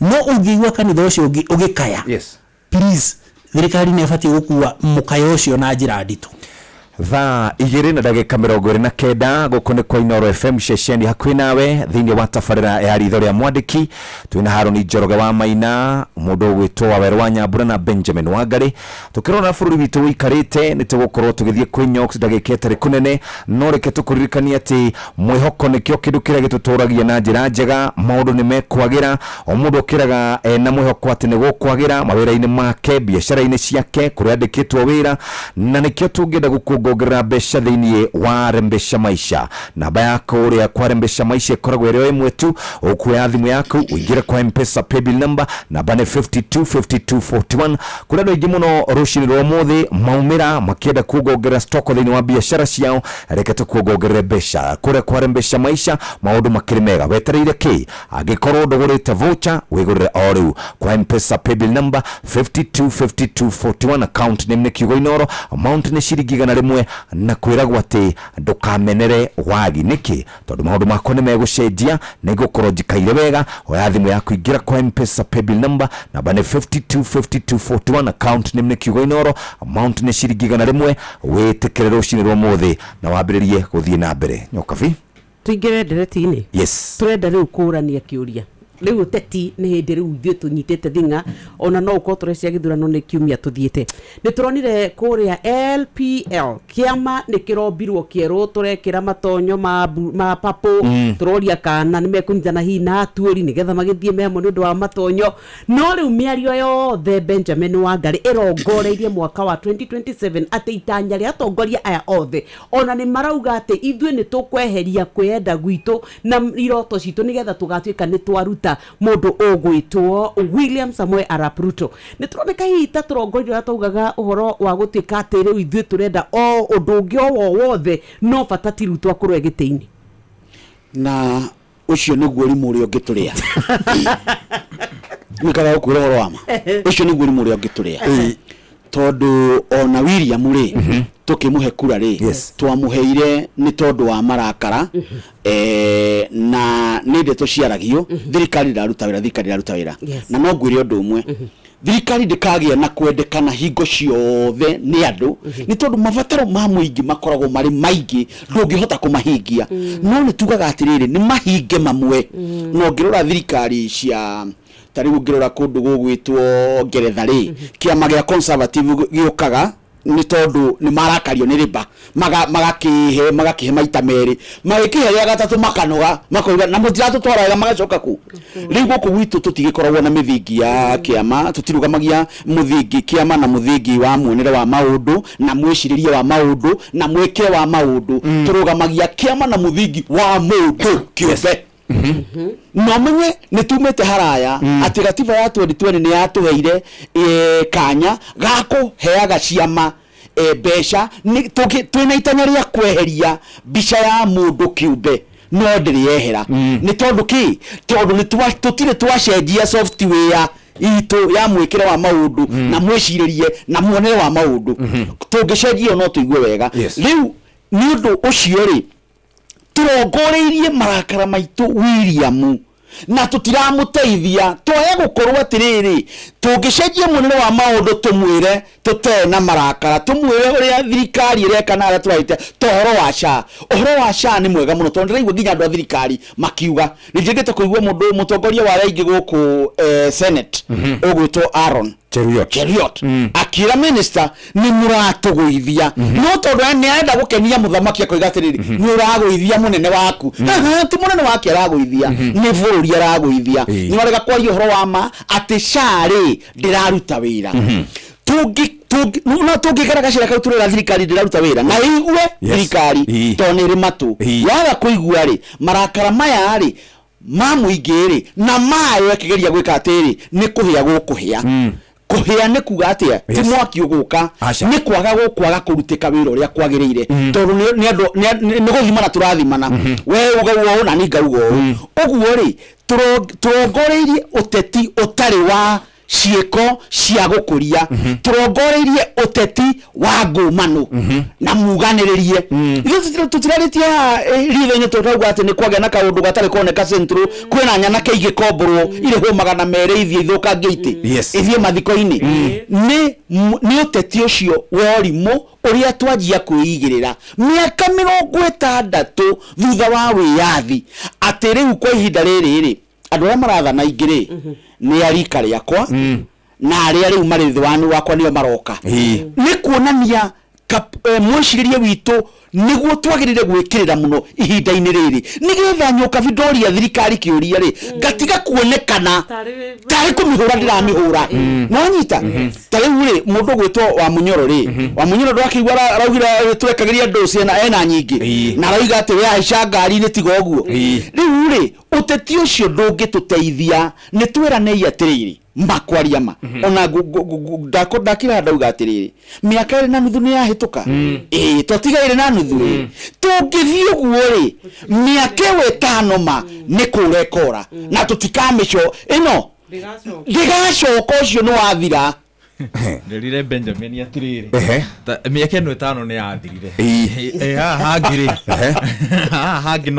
no ũngĩigua kanitha ũcio ũgĩkaya, please, thirikari nĩ ĩbatiĩ gũkua mũkayo ũcio na njĩra nditũ. Thaa 2 na ndagĩka 29, gũkũ nĩ kwa Inooro FM, ceceni hakuhĩ nawe, thĩinĩ wa tabarĩra ya ritho rĩa mwandĩki. Twĩna Harũni Njoroge wa Maina, mũndũ ũgwĩtwo Wawerũ wa Nyambura na Benjamin Wangarĩ, tũkĩrora bũrũri witũ ũikarĩte. Nĩ tũgũkorwo tũgĩthiĩ kwĩ Nyox ndagĩka ĩtarĩ kũnene, no reke tũkũririkanie atĩ mwĩhoko nĩkĩo kĩndũ kĩrĩa gĩtũtũragia na njĩra njega. Maũndũ nĩ mekwagĩra. O mũndũ okĩraga ena mwĩhoko atĩ nĩ gũkwagĩra mawĩra-inĩ make, biacara-inĩ ciake, kũrĩa andĩkĩtwo wĩra, na nĩkĩo tũngĩenda gũkuongongerera mbeca thĩinĩ wa Rembesha Maisha. Namba ya kũrĩa kwa Rembesha Maisha ĩkoragwo ĩrĩ o ĩmwe tu. Ũkuoya thimũ yaku, ũingĩre kwa M-Pesa paybill number, namba nĩ 525241. Kũrĩ andũ aingĩ mũno rũcinĩ rwa ũmũthĩ maumĩra makĩenda kuongongerera stock thĩinĩ wa biacara ciao. Reke tũkuongongerere mbeca kũrĩa kwa Rembesha Maisha. Maũndũ makĩrĩ mega, wetereire kĩ? Angĩkorwo ndũgũrĩte voucher, wĩgũrĩre o rĩu kwa M-Pesa paybill number 525241. Account name nĩ kiugo Inoro, amount nĩ ciringi 100, na kwĩragwo atĩ ndũkamenere wagi. Nĩkĩ? Tondũ maũndũ makwa nĩ megũcenjia, nĩ ngũkorwo njikaire wega. Oya thimũ yaku, ingĩra kwa M-Pesa paybill number, namba nĩ 525241, account name nĩ kiugo Inoro, amount nĩ ciringi 100. Wĩtĩkĩre rũcinĩ rwa ũmũthĩ na wambĩrĩrie gũthiĩ na mbere. Nyokabi. Tũingĩre ndereti-inĩ. Yes. Tũrenda rĩu kũrania kĩũria. Rĩu ũteti nĩ hĩndĩ rĩu ithuĩ tũnyitĩte thing'a, ona no ũkorwo tũrecia gĩthurano nĩ kiumia tũthiĩte. Nĩ tũronire kũrĩa LPL kĩama nĩ kĩrombirwo kĩerũ, tũrekĩra matonyo ma, ma papo. Tũroria kana nĩ mekũnyitana hihi na atuĩri nĩgetha magĩthiĩ me hamwe nĩ ũndũ wa matonyo. No rĩu mĩario yothe, Benjamin Wangarĩ, ĩrongoreirie mwaka wa 2027, atĩ itanya rĩa atongoria aya othe ona nĩ marauga atĩ ithuĩ nĩ tũkweheria kwĩyenda gwitũ na iroto citũ nĩgetha tũgatuĩka nĩ twaruta mũndũ ũgwĩtwo William Samoei Arap Ruto. Nĩ tũroneka hihi ta tũrongoreirie ũrĩa twaugaga ũhoro wa gũtuĩka atĩ rĩu ithuĩ tũrenda o ũndũ ũngĩ o wothe, no bata ti Ruto akorwo e gĩtĩ-inĩ. Na ũcio nĩguo ũrimũ ũrĩa ũngĩtũrĩa. Nĩkaga gũkwĩra ũhoro wa ma, ũcio nĩguo ũrimũ ũrĩa ũngĩtũrĩa, tondũ ona William rĩ, tũkĩmũhe kura rĩ, twamũheire nĩ tondũ wa marakara, na nĩ ndeto ciaragio, thirikari ndĩraruta wĩra, thirikari ndĩraruta wĩra. Na no ngwĩre ũndũ ũmwe, thirikari ndĩkagĩa na kwendekana hingo ciothe nĩ andũ, nĩ tondũ mabataro ma mũingĩ makoragwo marĩ maingĩ, ndũngĩhota kũmahingia. No nĩ tugaga atĩrĩrĩ, nĩ mahinge mamwe. Na ũngĩrora thirikari cia ta rĩu, ũngĩrora kũndũ gũgwĩtwo Ngeretha rĩ, kĩama gĩa Conservative gĩũkaga nĩ tondũ nĩ marakario nĩ Labour, magakĩhe magakĩhe maita merĩ, magĩkĩhe rĩa gatatũ makanoga, makauga na mũtiratũtwara wega, magacoka kũ. Rĩu gũkũ gwitũ tũtigĩkoragwo na mĩthingi ya kĩama, tũtirũgamagia mũthingi kĩama na mũthingi wa muonere wa maũndũ na mwĩcirĩrie wa maũndũ na mwĩkĩre wa maũndũ. Tũrũgamagia kĩama na mũthingi wa mũndũ kĩũmbe. Na ũmenye nĩ tumĩte haraya, atĩ gatiba ya 2020 nĩ yatũheire kanya ga kũheaga ciama mbeca. Twĩna itanya rĩa kweheria mbica ya mũndũ kĩũmbe, no ndĩrĩ yehera. Nĩ tondũ kĩ? Tondũ nĩ tũtirĩ twacenjia software itũ ya mwĩkĩre wa maũndũ na mwĩcirĩrie na muonere wa maũndũ. Tũngĩcenjia ĩyo no tũigue wega. Rĩu nĩ ũndũ ũcio rĩ, tũrongoreirie marakara maitũ William. Na tũtiramũteithia. Twaya gũkorwo atĩrĩrĩ, tũngĩcenjia muonere wa maũndũ, tũmwĩre tũtee na marakara, tũmwĩre ũrĩa thirikari ĩreka na arĩa tũrahĩtia. Ta ũhoro wa SHA, ũhoro wa SHA nĩ mwega mũno, tondũ ndĩraigua nginya andũ a thirikari makiuga. Nĩ njĩkĩte kũigua mũndũ mũtongoria wa arĩa aingĩ gũkũ Senate ũgwĩtwo Aaron Cheruiyot. Cheruiyot akĩra minister nĩ mũratũgũithia, no tondũ nĩ arenda gũkenia mũthamaki akoiga atĩrĩrĩ, nĩ ũragũithia mũnene waku. Haha, ti mũnene wake aragũithia, nĩ bũrũri aragũithia. Nĩ warega kwaria ũhoro wa ma atĩ SHA rĩ ndĩraruta wĩra. No tũngĩkara gacĩra kau tũrera thirikari ndĩraruta wĩra na ĩigue thirikari, tondũ nĩ ĩrĩ matũ. Yaga kũigua rĩ, marakara maya rĩ ma mũingĩ rĩ na mayo ĩkĩgeria gwĩka atĩrĩ, nĩ kũhĩa gũkũhĩa. Kũhĩa nĩ kuga atĩa? Ti mwaki ũgũka, nĩ kwaga gũkwaga kũrutĩka wĩra ũrĩa kwagĩrĩire, tondũ nĩ andũ nĩ gũthimana tũrathimana, we ukauga ũũ na niĩ ngauga ũũ. Ũguo rĩ, tũrongoreirie ũteti ũtarĩ wa ciĩko cia gũkũria, tũrongoreirie ũteti wa ngũmano na muganĩrĩrie. Ithuĩ tũtirarĩtie haha ritho-inĩ, tũrauga atĩ nĩ kwagĩa na kaũndũ gatarĩ koneka Central, kwĩna nyanake igĩkomborwo irĩhwo 200 ithiĩ ithũkangie itĩ, ithiĩ mathiko-inĩ. Nĩ ũteti ũcio wa ũrimũ ũrĩa twanjia kwĩigĩrĩra mĩaka 60 thutha wa wĩyathi, atĩ rĩu kwa ihinda rĩrĩ rĩ, andũ arĩa marathana aingĩ rĩ nĩ a rika rĩakwa, na arĩa rĩu marĩ thĩ wani wakwa nĩo maroka. Nĩ kuonania mwĩcirĩrie witũ nĩguo twagĩrĩire gwĩkĩrĩra mũno ihinda-inĩ rĩrĩ, nĩgetha nyũkabi ndoria thirikari kĩũria rĩ, ngatiga kuonekana tarĩ kũmĩhũra ndĩramĩhũra. Nwanyita ta rĩu rĩ, mũndũ ũgwĩtwo wa Munyoro rĩ, wa Munyoro ndwakĩigua araugire twekagĩria andũ ciana ena nyingĩ, na arauga atĩ we ahaica ngari-inĩ tiga ũguo. Rĩu rĩ, ũteti ũcio ndũngĩtũteithia. Nĩ twĩranei atĩrĩrĩ, makwaria ma ona ndakira ndauga atĩrĩrĩ, mĩaka 2.5 nĩ yahĩtũka, ĩĩ twatiga 2.5 ĩ. Tũngĩthiĩ ũguo rĩ, mĩaka ĩyo 5 ma nĩ kũra ĩkora na tũtikamĩco ĩno ndĩgacoka, ũcio nĩ wathira. Nderire Benjamin atiriri, mĩaka ĩno 5 nĩ yathirire. Haha hangĩ rĩ, haha hangĩ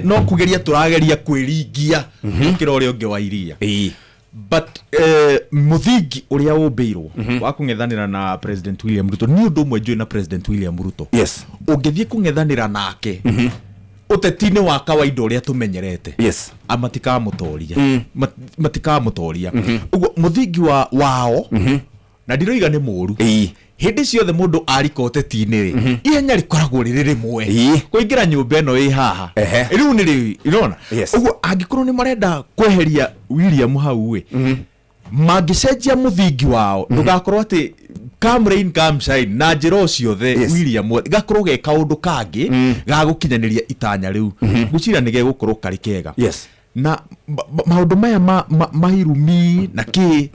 no kũgeria tũrageria kwĩringia gũkĩra ũrĩa ũngĩ wa iria, but mũthingi ũrĩa ũmbĩirwo wa kũng'ethanĩra na President William Ruto, nĩ ũndũ ũmwe njũĩ na President William Ruto. Ũngĩthiĩ kũng'ethanĩra nake ũteti-inĩ wa kawaida ũrĩa tũmenyerete, matikamũtoria. Matikamũtoria. Ũguo mũthingi wa wao, na ndiroiga nĩ mũru, hĩndĩ ciothe mũndũ arika ũteti-inĩ rĩ, ihenya rĩkoragwo rĩrĩ rĩmwe kũingĩra nyũmba ĩno ĩ haha rĩu nĩ rĩ irona. Ũguo angĩkorwo nĩ marenda kweheria William hau ĩ, mangĩcenjia mũthingi wao, ndũgakorwo atĩ come rain come shine na njĩra o ciothe William gakorwo ge kaũndũ kangĩ ga gũkinyanĩria itanya rĩu, ngwĩciria nĩ gegũkorwo karĩ kega. Na maũndũ maya ma irumi na kĩ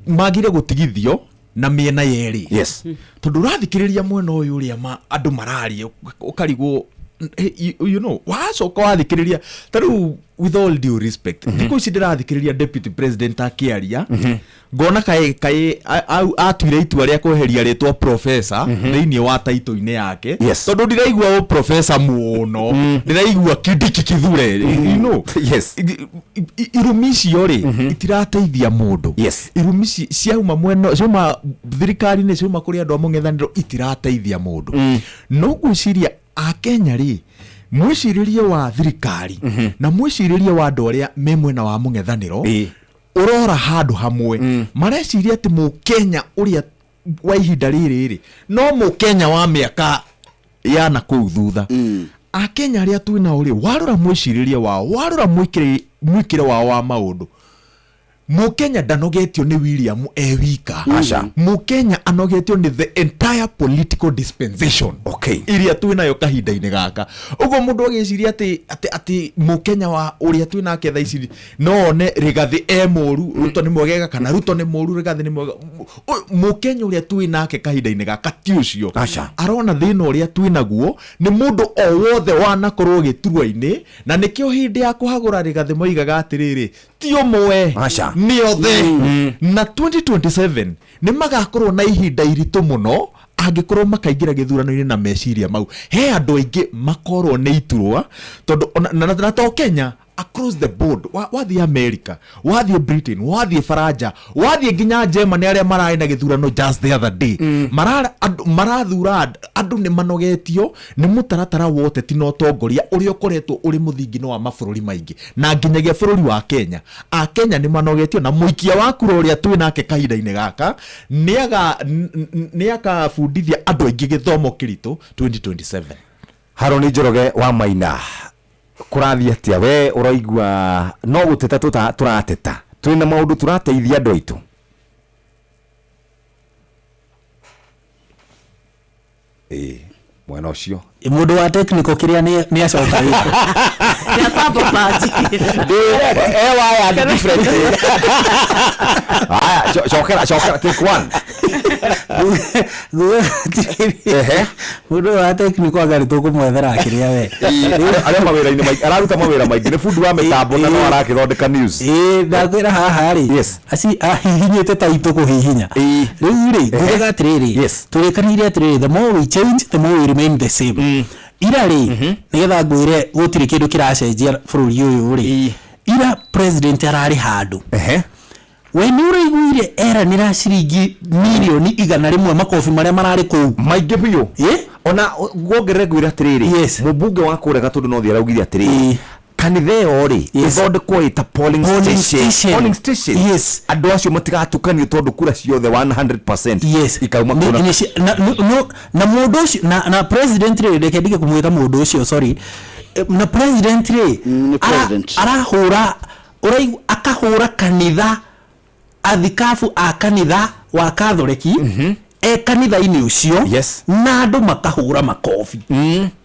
magire gũtigithio na mĩena yerĩ, tondũ ũrathikĩrĩria mwena ũyũ ũrĩa andũ mararia ũkarigwo, wacoka wathikĩrĩria ta rĩu, with all due respect, thikũ ici ndĩrathikĩrĩria deputy president akĩaria, ngona kaĩ atuire itua rĩa kweheria rĩtwa professor thĩinĩ wa taitũ-inĩ yake, tondũ ndiraigua ũ professor mũno, ndĩraigua Kindiki Kithure. Irumi icio rĩ itirateithia mũndũ. Irumi ciauma mwena, ciauma thirikari-inĩ, ciauma kũrĩ andũ a mũng'ethanĩro, itirateithia mũndũ. No ngwĩciria akenya rĩ, mwĩcirĩrie wa thirikari na mwĩcirĩrie wa andũ arĩa me mwena wa mũng'ethanĩro ũrora handũ hamwe. Mareciria atĩ mũkenya ũrĩa wa ihinda rĩrĩ rĩ no mũkenya wa mĩaka ya na kũu thutha. Akenya arĩa twĩ nao rĩ, warora mwĩcirĩrie wao, warora mwĩkĩre wao wa maũndũ, mũkenya ndanogetio nĩ William e wika. Aca. Mũkenya anogetio nĩ the entire political dispensation iria twĩ nayo kahinda-inĩ gaka. Ũguo mũndũ agĩciria atĩ mũkenya wa ũrĩa twĩ nake thaa ici no one Rigathĩ e mũru, Ruto nĩ mwegega, kana Ruto nĩ mũru, Rigathĩ nĩ mwega, mũkenya ũrĩa twĩ nake kahinda-inĩ gaka ti ũcio. Aca. Arona thĩna ũrĩa twĩ naguo nĩ mũndũ o wothe wanakorwo gĩturwa-inĩ, na nĩkĩo hĩndĩ ya kũhagũra Rigathĩ moigaga atĩrĩrĩ, ti ũmwe, Aca. nĩ othe. Na 2027 nĩ magakorwo na ihinda iritũ mũno. Angĩkorwo makaingĩra gĩthurano-inĩ na meciria mau, he andũ aingĩ makorwo nĩ iturwa, tondũ na to Kenya, across the board, wathiĩ America, wathiĩ Britain, wathiĩ Faranja, wathiĩ nginya Germany, arĩa mararĩ na gĩthurano just the other day, andũ marathura andũ nĩ manogetio nĩ mũtaratara wa ũteti na ũtongoria ũrĩa ũkoretwo ũrĩ mũthingi-inĩ wa mabũrũri maingĩ, na nginyagia bũrũri wa Kenya. Akenya nĩ manogetio na mũikia wa kura ũrĩa twĩ nake kahinda-inĩ gaka nĩ akabundithia andũ aingĩ gĩthomo kĩritũ 2027. Haroni Njoroge wa Maina, kũrathiĩ atĩa? We ũraigua no gũteta tũrateta, twĩna maũndũ tũrateithia andũ aitũ? Ĩĩ, mwena ũcio. Mũndũ wa technical kĩrĩa nĩ acoka wĩra. E wired different. Haya, cokera, cokera, take one. Ehe. Mũndũ wa technical anga nĩ tũkũmwethera kĩrĩa we. Arĩa mawĩra-inĩ maingĩ, araruta mawĩra maingĩ, nĩ bundi wa mĩtambo na no arakĩthondeka news. Ĩĩ, ndakwĩra haha rĩ, aci ahihinyĩte ta itũ kũhihinya. Rĩu rĩ, ngugaga atĩrĩrĩ, tũrĩkanĩire atĩrĩrĩ, the more we change, the more we remain the same. Ira rĩ, nĩgetha ngwĩre gũtirĩ kĩndũ kĩracenjia bũrũri ũyũ rĩ, ira president ararĩ handũ, we nĩ ũraiguire eranĩra ciringi mirioni 100 makobi marĩa mararĩ kũu? Maingĩ biũ. Ona nguongerere ngwĩre atĩrĩrĩ, mũmbunge wa kũrĩa Gatũndũ North araugire atĩrĩrĩ, kanitha ĩyo rĩ, ĩthondekwo ĩta polling Polling station. station. Polling station. Andũ acio matigatukanio tondũ kura ciothe 100% ikauma kũna. Na mũndũ ũcio na president rĩ, reke ndige kũmwĩta mũndũ ũcio, sorry. Na president rĩ, President. Arahũra, ũraigua, akahũra kanitha, athikabu a kanitha wa Katholeki e kanitha-inĩ ũcio, na andũ makahũra makobi.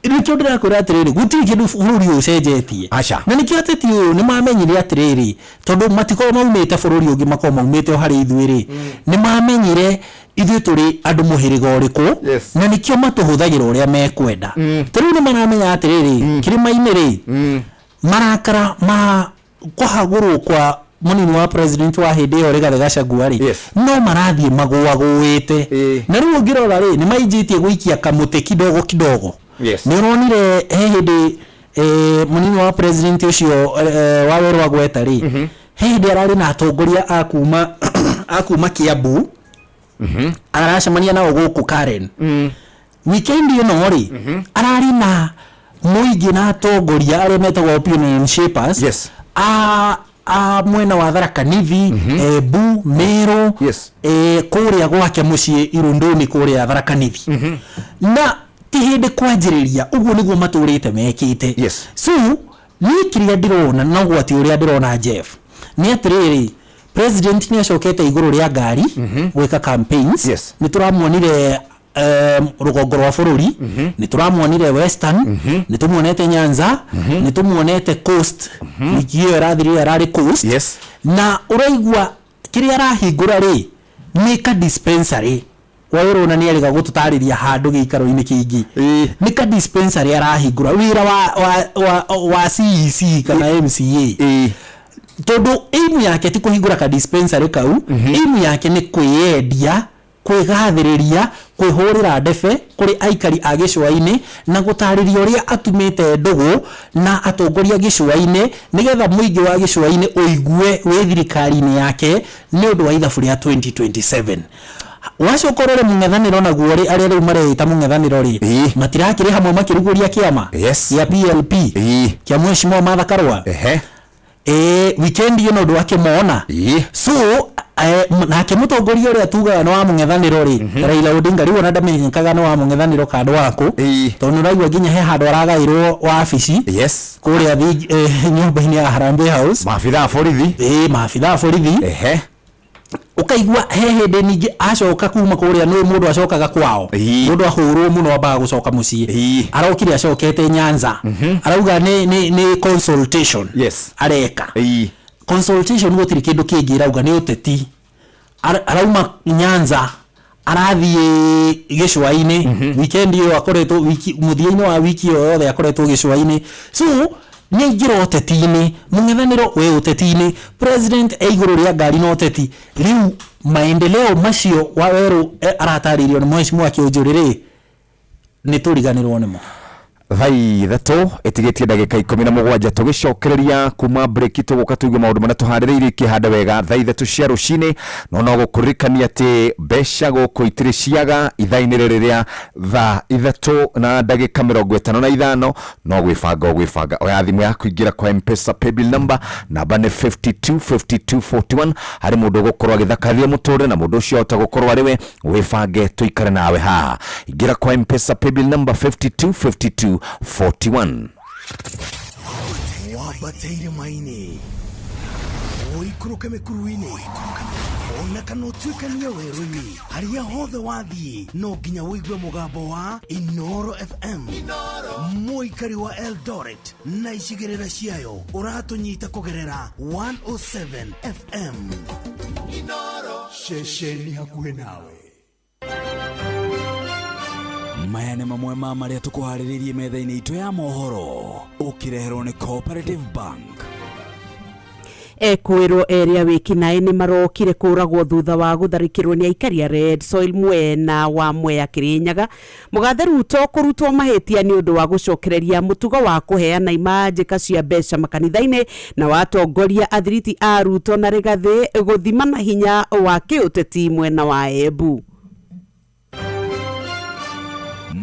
Nĩkĩo ndĩrakwĩra atĩrĩrĩ, gũtirĩ kĩndũ bũrũri ũyũ ũcenjetie. Na nĩkĩo ateti ũyũ nĩ mamenyire atĩrĩrĩ, tondũ matikorwo maumĩte bũrũri ũngĩ, makorwo maumĩte o harĩ ithuĩ rĩ, nĩ mamenyire ithuĩ tũrĩ andũ mũhĩrĩga ũrĩkũ, na nĩkĩo matũhũthagĩra ũrĩa mekwenda. Ta rĩu nĩ maramenya atĩrĩrĩ, kĩrĩma-inĩ rĩ, marakara ma kũhagũrwo kwa mũnini wa president wa hĩndĩ ĩyo Rigathĩ Gachagua rĩ, no marathiĩ magũagũĩte. Na rĩu ũngĩrora rĩ, nĩ mainjĩtie gũikia kamũtĩ kidogo kidogo. Nĩ ũronire he hĩndĩ mũnini wa president ũcio wa werũ wa gweta rĩ, he hĩndĩ ararĩ na atongoria a kuma Kiambu, aracemania nao gũkũ Karen. Weekend ĩno rĩ, ararĩ na mũingĩ na atongoria arĩa metagwo opinion shapers a mwena wa Tharaka Nithi, Embu, Meru, kũrĩa gwake mũciĩ Irunduni kũrĩa Tharaka Nithi. Na ti hĩndĩ kwanjĩrĩria ũguo nĩguo matũrĩte mekĩte. So niĩ kĩrĩa ndĩrona na ũgwati ũrĩa ndĩrona, Jeff, nĩ atĩrĩrĩ, president nĩ acokete igũrũ rĩa ngari gwĩka campaigns. Nĩ tũramuonire rũgongo rwa bũrũri, nĩ tũramuonire Western, nĩ tũmuonete Nyanza, nĩ tũmuonete Coast. Wiki ĩyo ĩrathirire ararĩ Coast. Na ũraigua kĩrĩa arahingũra rĩ, nĩ ka dispensary. Waĩrwo nĩ arĩga gũtũtarĩria handũ gĩikaro-inĩ kĩingĩ, nĩ ka dispensary arahingũra, wĩra wa CEC kana MCA, tondũ aim yake ti kũhingũra ka dispensary kau. Aim yake nĩ kwĩyendia, kwĩgathĩrĩria, kwĩhũrĩra ndebe kũrĩ aikari a gĩcũa-inĩ na gũtarĩria ũrĩa atumĩte ndũgũ na atongoria gĩcũa-inĩ, nĩgetha mũingĩ wa gĩcũa-inĩ ũigue wĩ thirikari-inĩ yake nĩ ũndũ wa ithabu rĩa 2027. Wacoka ũrore mũng'ethanĩro naguo rĩ, arĩa rĩu mareĩta mũng'ethanĩro rĩ, matirakĩrĩ hamwe makĩrugũria kĩama gĩa PLP kĩa Mheshimiwa Martha Karua. Weekend ĩno ndwakĩmona. So nake mũtongoria ũrĩa tugaga nĩ wa mũng'ethanĩro rĩ, Raila Odinga, rĩu ona ndamenyekaga nĩ wa mũng'ethanĩro kana nĩ wakũ, tondũ nĩ ũraigua nginya he handũ aragaĩrwo wabici kũrĩa nyũmba-inĩ ya Harambee House. Maabitha a borithi. Ĩĩ, maabitha a borithi. Ũkaigua he hĩndĩ ningĩ acoka kuma kũrĩa, nĩ mũndũ acokaga kwao, mũndũ ahũrwo mũno ambaga gũcoka mũciĩ. Arokire acokete Nyanza, arauga nĩ consultation areka. Consultation gũtirĩ kĩndũ kĩngĩ ĩrauga, nĩ ũteti. Arauma Nyanza arathiĩ gĩcũa-inĩ weekend ĩyo, akoretwo wiki, mũthia-inĩ wa wiki ĩyo yothe akoretwo gĩcũa-inĩ. So nĩ aingĩra ũteti-inĩ, mũng'ethanĩro wĩ ũteti-inĩ, president e igũrũ rĩa ngari na ũteti. Rĩu Maendeleo macio Wawerũ aratarĩirio nĩ Mheshimiwa Kĩũnjũrĩ rĩ, nĩ tũriganĩrwo nĩmo. Thaa 3 ĩtigĩtie ndagĩka 17, tũgĩcokereria kuma break, tũgũka tũigue maũndũ marĩa tũharĩrĩirie ikĩhanda wega thaa 3 cia rũcinĩ. No gũkũririkania atĩ mbeca gũkũ itirĩ ciaga. Ithaa-inĩ rĩrĩ rĩa thaa 3 na ndagĩka 55, no gwĩbanga ũgwĩbanga, oya thimũ yaku, ingĩra kwa Mpesa paybill number, namba nĩ 525241. Harĩ mũndũ ũgũkorwo agĩthakaria mũtũrĩre, na mũndũ ũcio ahota gũkorwo arĩ we. Wĩbange, tũikare nawe haha. Ingĩra kwa Mpesa paybill number 525241. Wambate irĩma-inĩ, ũikũrũke mĩkuru-inĩ, ona kana ũtuĩkanie werũ-inĩ, harĩa hothe wathiĩ no nginya ũigue mũgambo wa Inoro FM. Mũikari wa Eldoret na icigĩrĩra ciayo, ũratũnyita kũgerera 107 FM, ceceni hakuhĩ nawe. Maya nĩ mamwe ma marĩa tũkũharĩrĩirie metha-inĩ itũ ya mohoro, ũkĩreherwo nĩ Cooperative Bank. Ekwĩrwo erĩ a wĩkinaĩ nĩ marokire kũragwo thutha wa gũtharĩkĩrwo nĩ aikari a Red Soil mwena wa Mwea Kĩrĩnyaga. Mũgathe Ruto kũrutwo mahĩtia nĩ ũndũ wa gũcokereria mũtugo wa kũheana imanjĩka cia mbeca makanitha-inĩ, na watongoria athiriti a Ruto na Rigathĩ gũthima na hinya wa kĩũteti mwena wa Embu.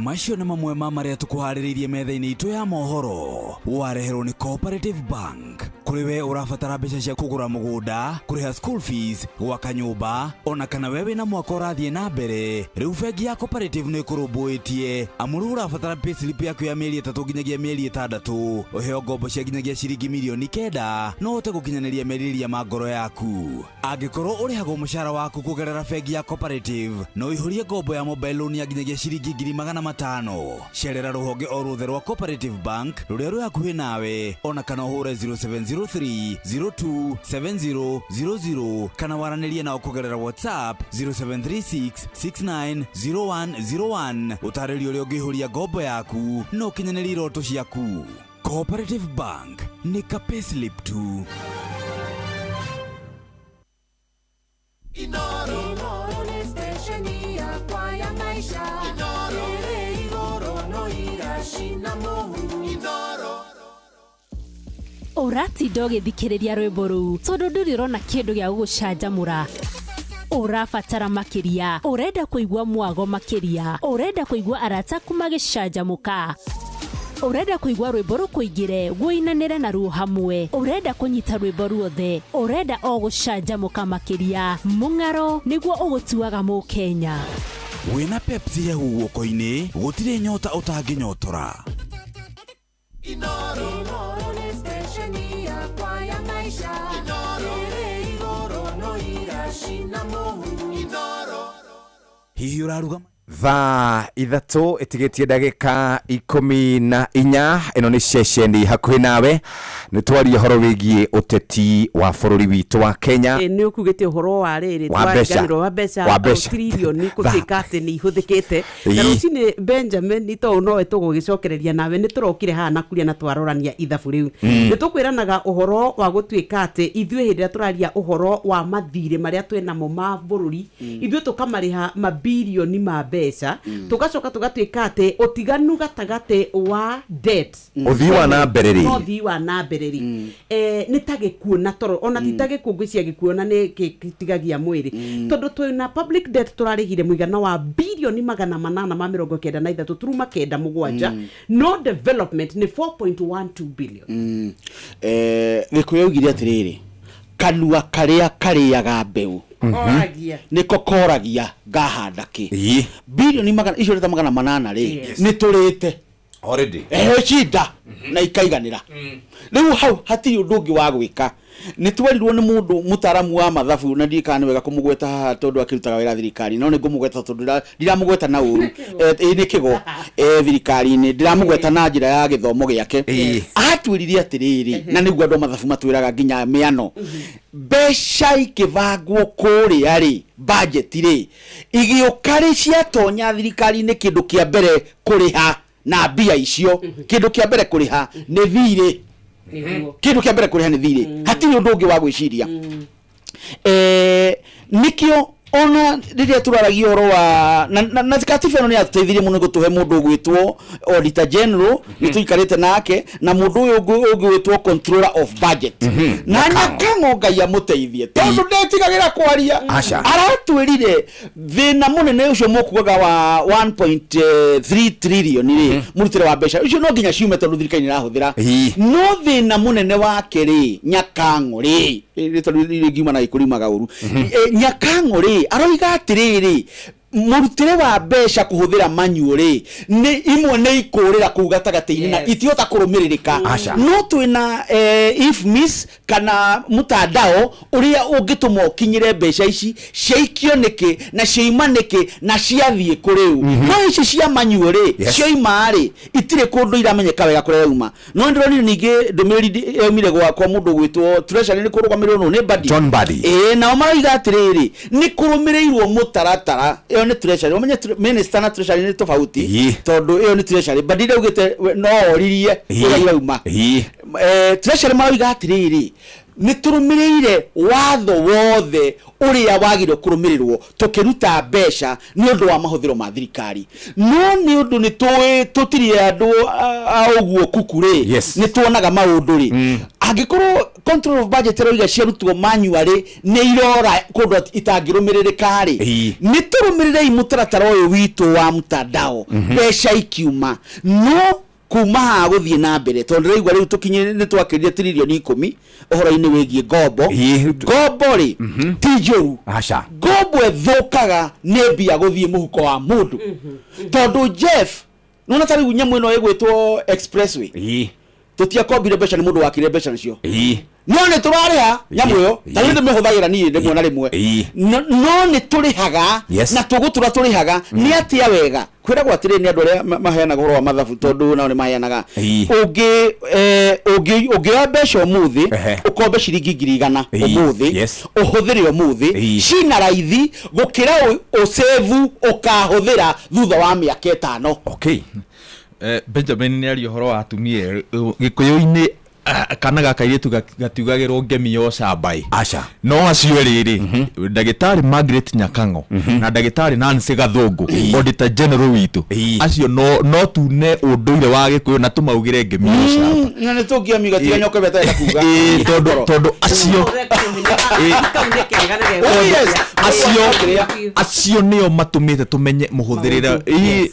Macio nĩ mamwe ma marĩa tũkũharĩrĩirie metha-inĩ itũ ya mohoro, wareherwo nĩ Cooperative Bank. Kũrĩ we ũrabatara mbeca cia kũgũra mũgũnda, kũrĩha school fees, gwaka nyũmba, ona kana we wĩna mwaka ũrathiĩ na mbere, rĩu bengi ya Cooperative nĩ ĩkũrũmbũĩtie, amu rĩu ũrabatara payslip yaku ya mĩeri 3 nginyagia mĩeri 6, ũheo ngombo cia nginyagia ciringi mirioni 9, no ũhote gũkinyanĩria merirĩria ma ngoro yaku. Angĩkorwo ũrĩhagwo mũcara waku kũgerera bengi ya Cooperative, no ũihũrie ngombo ya mobile loan ya nginyagia ciringi 500,000. Cerera rũhonge o ruothe rwa Cooperative Bank rũrĩa rwĩ hakuhĩ nawe, ona kana ũhũre 0703 027000, kana waranĩrie nao kũgerera WhatsApp 0736 690101, ũtarĩrio ũrĩa ũngĩihũria ngombo yaku na ũkinyanĩrie iroto ciaku. Cooperative Bank, nĩ ka payslip tu. Inoro nĩ stesheni yakwa ya maisha ĩrĩ igũrũ, no iracina mũhu. Ũratinda ũgĩthikĩrĩria rwĩmbo rũu tondũ ndũrĩ ũrona kĩndũ gĩa gũgũcanjamũra. Ũrabatara makĩria, ũrenda kũigua mwago makĩria, ũrenda kũigua arata aku magĩcanjamũka, ũrenda kũigua rwĩmbo rũkũingĩre wũinanĩre naruo hamwe, ũrenda kũnyita rwĩmbo ruothe, ũrenda o gũcanjamũka makĩria. Mũng'aro nĩguo ũgũtuaga mũkenya. Wĩna Pepsi hehu guoko-inĩ, gũtirĩ nyota ũtangĩnyotora. Inoro nĩ stesheni yakwa ya maisha ĩrĩ igũrũ, no iracina mũhu. Hihi ũraruga? Thaa 3 ĩtigĩtie ndagĩka 14. Ĩno nĩ ceceni hakuhĩ nawe. Nĩ twaria ũhoro wĩgiĩ ũteti wa bũrũri witũ wa Kenya. Nĩ ũkugĩte ũhoro wa rĩrĩ Wa mbeca. twariganĩrwo wa mbeca. Wa mbeca. Tririoni gũtuĩka atĩ nĩ ihũthĩkĩte na rũcinĩ. Benjamin, tondũ nowe tũgũgĩcokereria nawe, nĩ tũrokire haha na kuria na twarorania ithabu rĩu. Nĩ tũkwĩranaga ũhoro wa gũtuĩka atĩ ithuĩ hĩndĩ ĩrĩa tũraria ũhoro wa mathirĩ marĩa twĩnamo ma bũrũri, ithuĩ tũkamarĩha mabirioni ma mbeca, tũgacoka tũgatuĩka atĩ ũtiganu gatagatĩ wa debt Ũthii wa na mbere rĩ. No ũthii wa na mbere rĩ, nĩ ta gĩkuũ na toro, ona ti ta gĩkuũ, ngwĩciria gĩkuũ ona nĩ gĩtigagia mwĩrĩ, tondũ twĩna public debt tũrarĩhire mũigana wa birioni 893.97, no development nĩ 4.12 billion. Gĩkũyũ augire atĩrĩrĩ, kanua karĩa karĩaga mbeũ Koragia. Nĩko koragia ngahanda kĩ. Birioni magana icio ta 800 rĩ, nĩ tũrĩte already. Cinda na ikaiganĩra. Rĩu hau hatirĩ ũndũ ũngĩ wa gwĩka. Nĩ twerirwo nĩ mũndũ mũtaaramu wa mathabu, na ndiĩ kana nĩ wega kũmũgweta haha tondũ akĩrutaga wĩra thirikari, no nĩ ngũmũgweta tondũ ndiramũgweta na ũru. Ĩĩ nĩ kĩgo thirikari-inĩ, ndiramũgweta na njĩra ya gĩthomo gĩake. Atwĩrire atĩrĩrĩ, na nĩguo andũ a mathabu matwĩraga nginya mĩano, mbeca ikĩbangwo kũrĩa rĩ, budget rĩ igĩũka rĩ, ciatonya thirikari-inĩ, kĩndũ kĩa mbere kũrĩha na mbia icio, kĩndũ kĩa mbere kũrĩha nĩ thirĩ. Kĩndũ kĩa mbere kũrĩha nĩ thirĩ, hatirĩ ũndũ ũngĩ wa gwĩciria. Nĩkĩo ona rĩrĩa tũraragia ũhoro wa na katiba ĩno nĩ yatũteithirie mũno gũtũhe mũndũ ũgwĩtwo auditor general, nĩ tũikarĩte nake, na mũndũ ũyũ ũngĩ ũgwĩtwo controller of budget, na Nyakang'o Ngai amũteithie tondũ ndetigagĩra kwaria. Aca. Aratwĩrire thĩna mũnene ũcio mũkuaga wa 1.3 trillion rĩ, mũrutĩre wa mbeca ũcio no nginya ciume tondũ thirikari nĩ ĩrahũthĩra. No thĩna mũnene wake rĩ, Nyakang'o rĩ, rĩtwa rĩngiuma na gĩkũriumaga ũru. Nyakang'o rĩ, aroiga atĩrĩrĩ, mũrutĩre wa mbeca kũhũthĩra manual rĩ, nĩ imwe nĩ ikũrĩra kũu gatagatĩ-inĩ na itihota kũrũmĩrĩrĩka. Aca. No twĩna IFMIS kana mtandao ũrĩa ũngĩtũma ũkinyĩre mbeca ici ciaikio nĩkĩ na ciaima nĩkĩ na ciathiĩ kũ rĩu. No ici cia manual rĩ, cioima rĩ, itirĩ kũndũ iramenyeka wega kũrĩa yauma. No ndĩronire ningĩ ndũmĩrĩri yaumire gwakwa mũndũ ũgwĩtwo Treasury nĩ kũrũgamĩrĩrwo nũ nĩ Mbadi. John Mbadi. Ĩĩ, nao maroiga atĩrĩrĩ, nĩ kũrũmĩrĩirwo mũtaratara. Ĩyo nĩ Treasury, ũmenye minister na Treasury nĩ tofauti, tondũ ĩyo nĩ Treasury. Mbadi ndaugĩte no oririe kũrĩa irauma. Treasury maroiga atĩrĩrĩ, nĩ tũrũmĩrĩire watho wothe ũrĩa wagĩrĩirwo kũrũmĩrĩrwo tũkĩruta mbeca nĩ ũndũ wa mahũthĩro ma thirikari, no nĩ ũndũ nĩ tũĩ tũtirĩ andũ a ũguo kuku rĩ, nĩ tuonaga maũndũ rĩ, angĩkorwo control of budget ĩroiga ciarutwo manually nĩ irora kũndũ itangĩrũmĩrĩrĩka rĩ, nĩ tũrũmĩrĩrei mũtaratara ũyũ witũ wa mtandao, mbeca ikiuma. No kuma haha gũthiĩ na mbere, tondũ ndĩraigua rĩu tũkinyĩ nĩ twakĩrire tiririoni 10 ũhoro-inĩ wĩgiĩ ngombo. Ngombo rĩ, ti njũru. Aca. Ngombo ĩthũkaga nĩ mbia gũthiĩ mũhuko wa mũndũ, tondũ Jeff, nona ta rĩu nyamũ ĩno ĩgwĩtwo expressway, tũtiakombire mbeca, nĩ mũndũ wakire mbeca nacio, no nĩ tũrarĩha nyamũ ĩyo. Ta rĩu ndĩmĩhũthagĩra niĩ rĩmwe na rĩmwe. No nĩ tũrĩhaga na tũgũtũra tũrĩhaga. Nĩ atĩa wega kwĩragwo atĩrĩ, nĩ andũ arĩa maheanaga ũhoro wa mathabu, tondũ nao nĩ maheanaga, ũngĩ ũngĩ ũngĩoya mbeca ũmũthĩ, ũkombe ciringi 100,000 ũmũthĩ, ũhũthĩre ũmũthĩ, cina raithi gũkĩra ũsave ũkahũthĩra thutha wa mĩaka 5. Benjamin nĩ aria ũhoro wa atumia erĩ. Gĩkũyũ-inĩ, kana ga kairĩtu gatiugagĩrwo ngemi ya ũcamba. Aca. No acio erĩ rĩ, ndagĩtarĩ Margaret Nyakang'o na ndagĩtarĩ Nancy Gathũngũ, auditor general witũ, acio no tune ũndũire wa gĩkũyũ na tũmaugĩre ngemi ya ũcamba. Na nĩ tũngĩamiga tiga nyoka ĩrĩa ĩtarenda kuga. Ĩĩ, tondũ acio Kau nĩ kega nĩ Oh, yes. acio nĩo matũmĩte tũmenye mũhũthĩrĩre. Ĩĩ,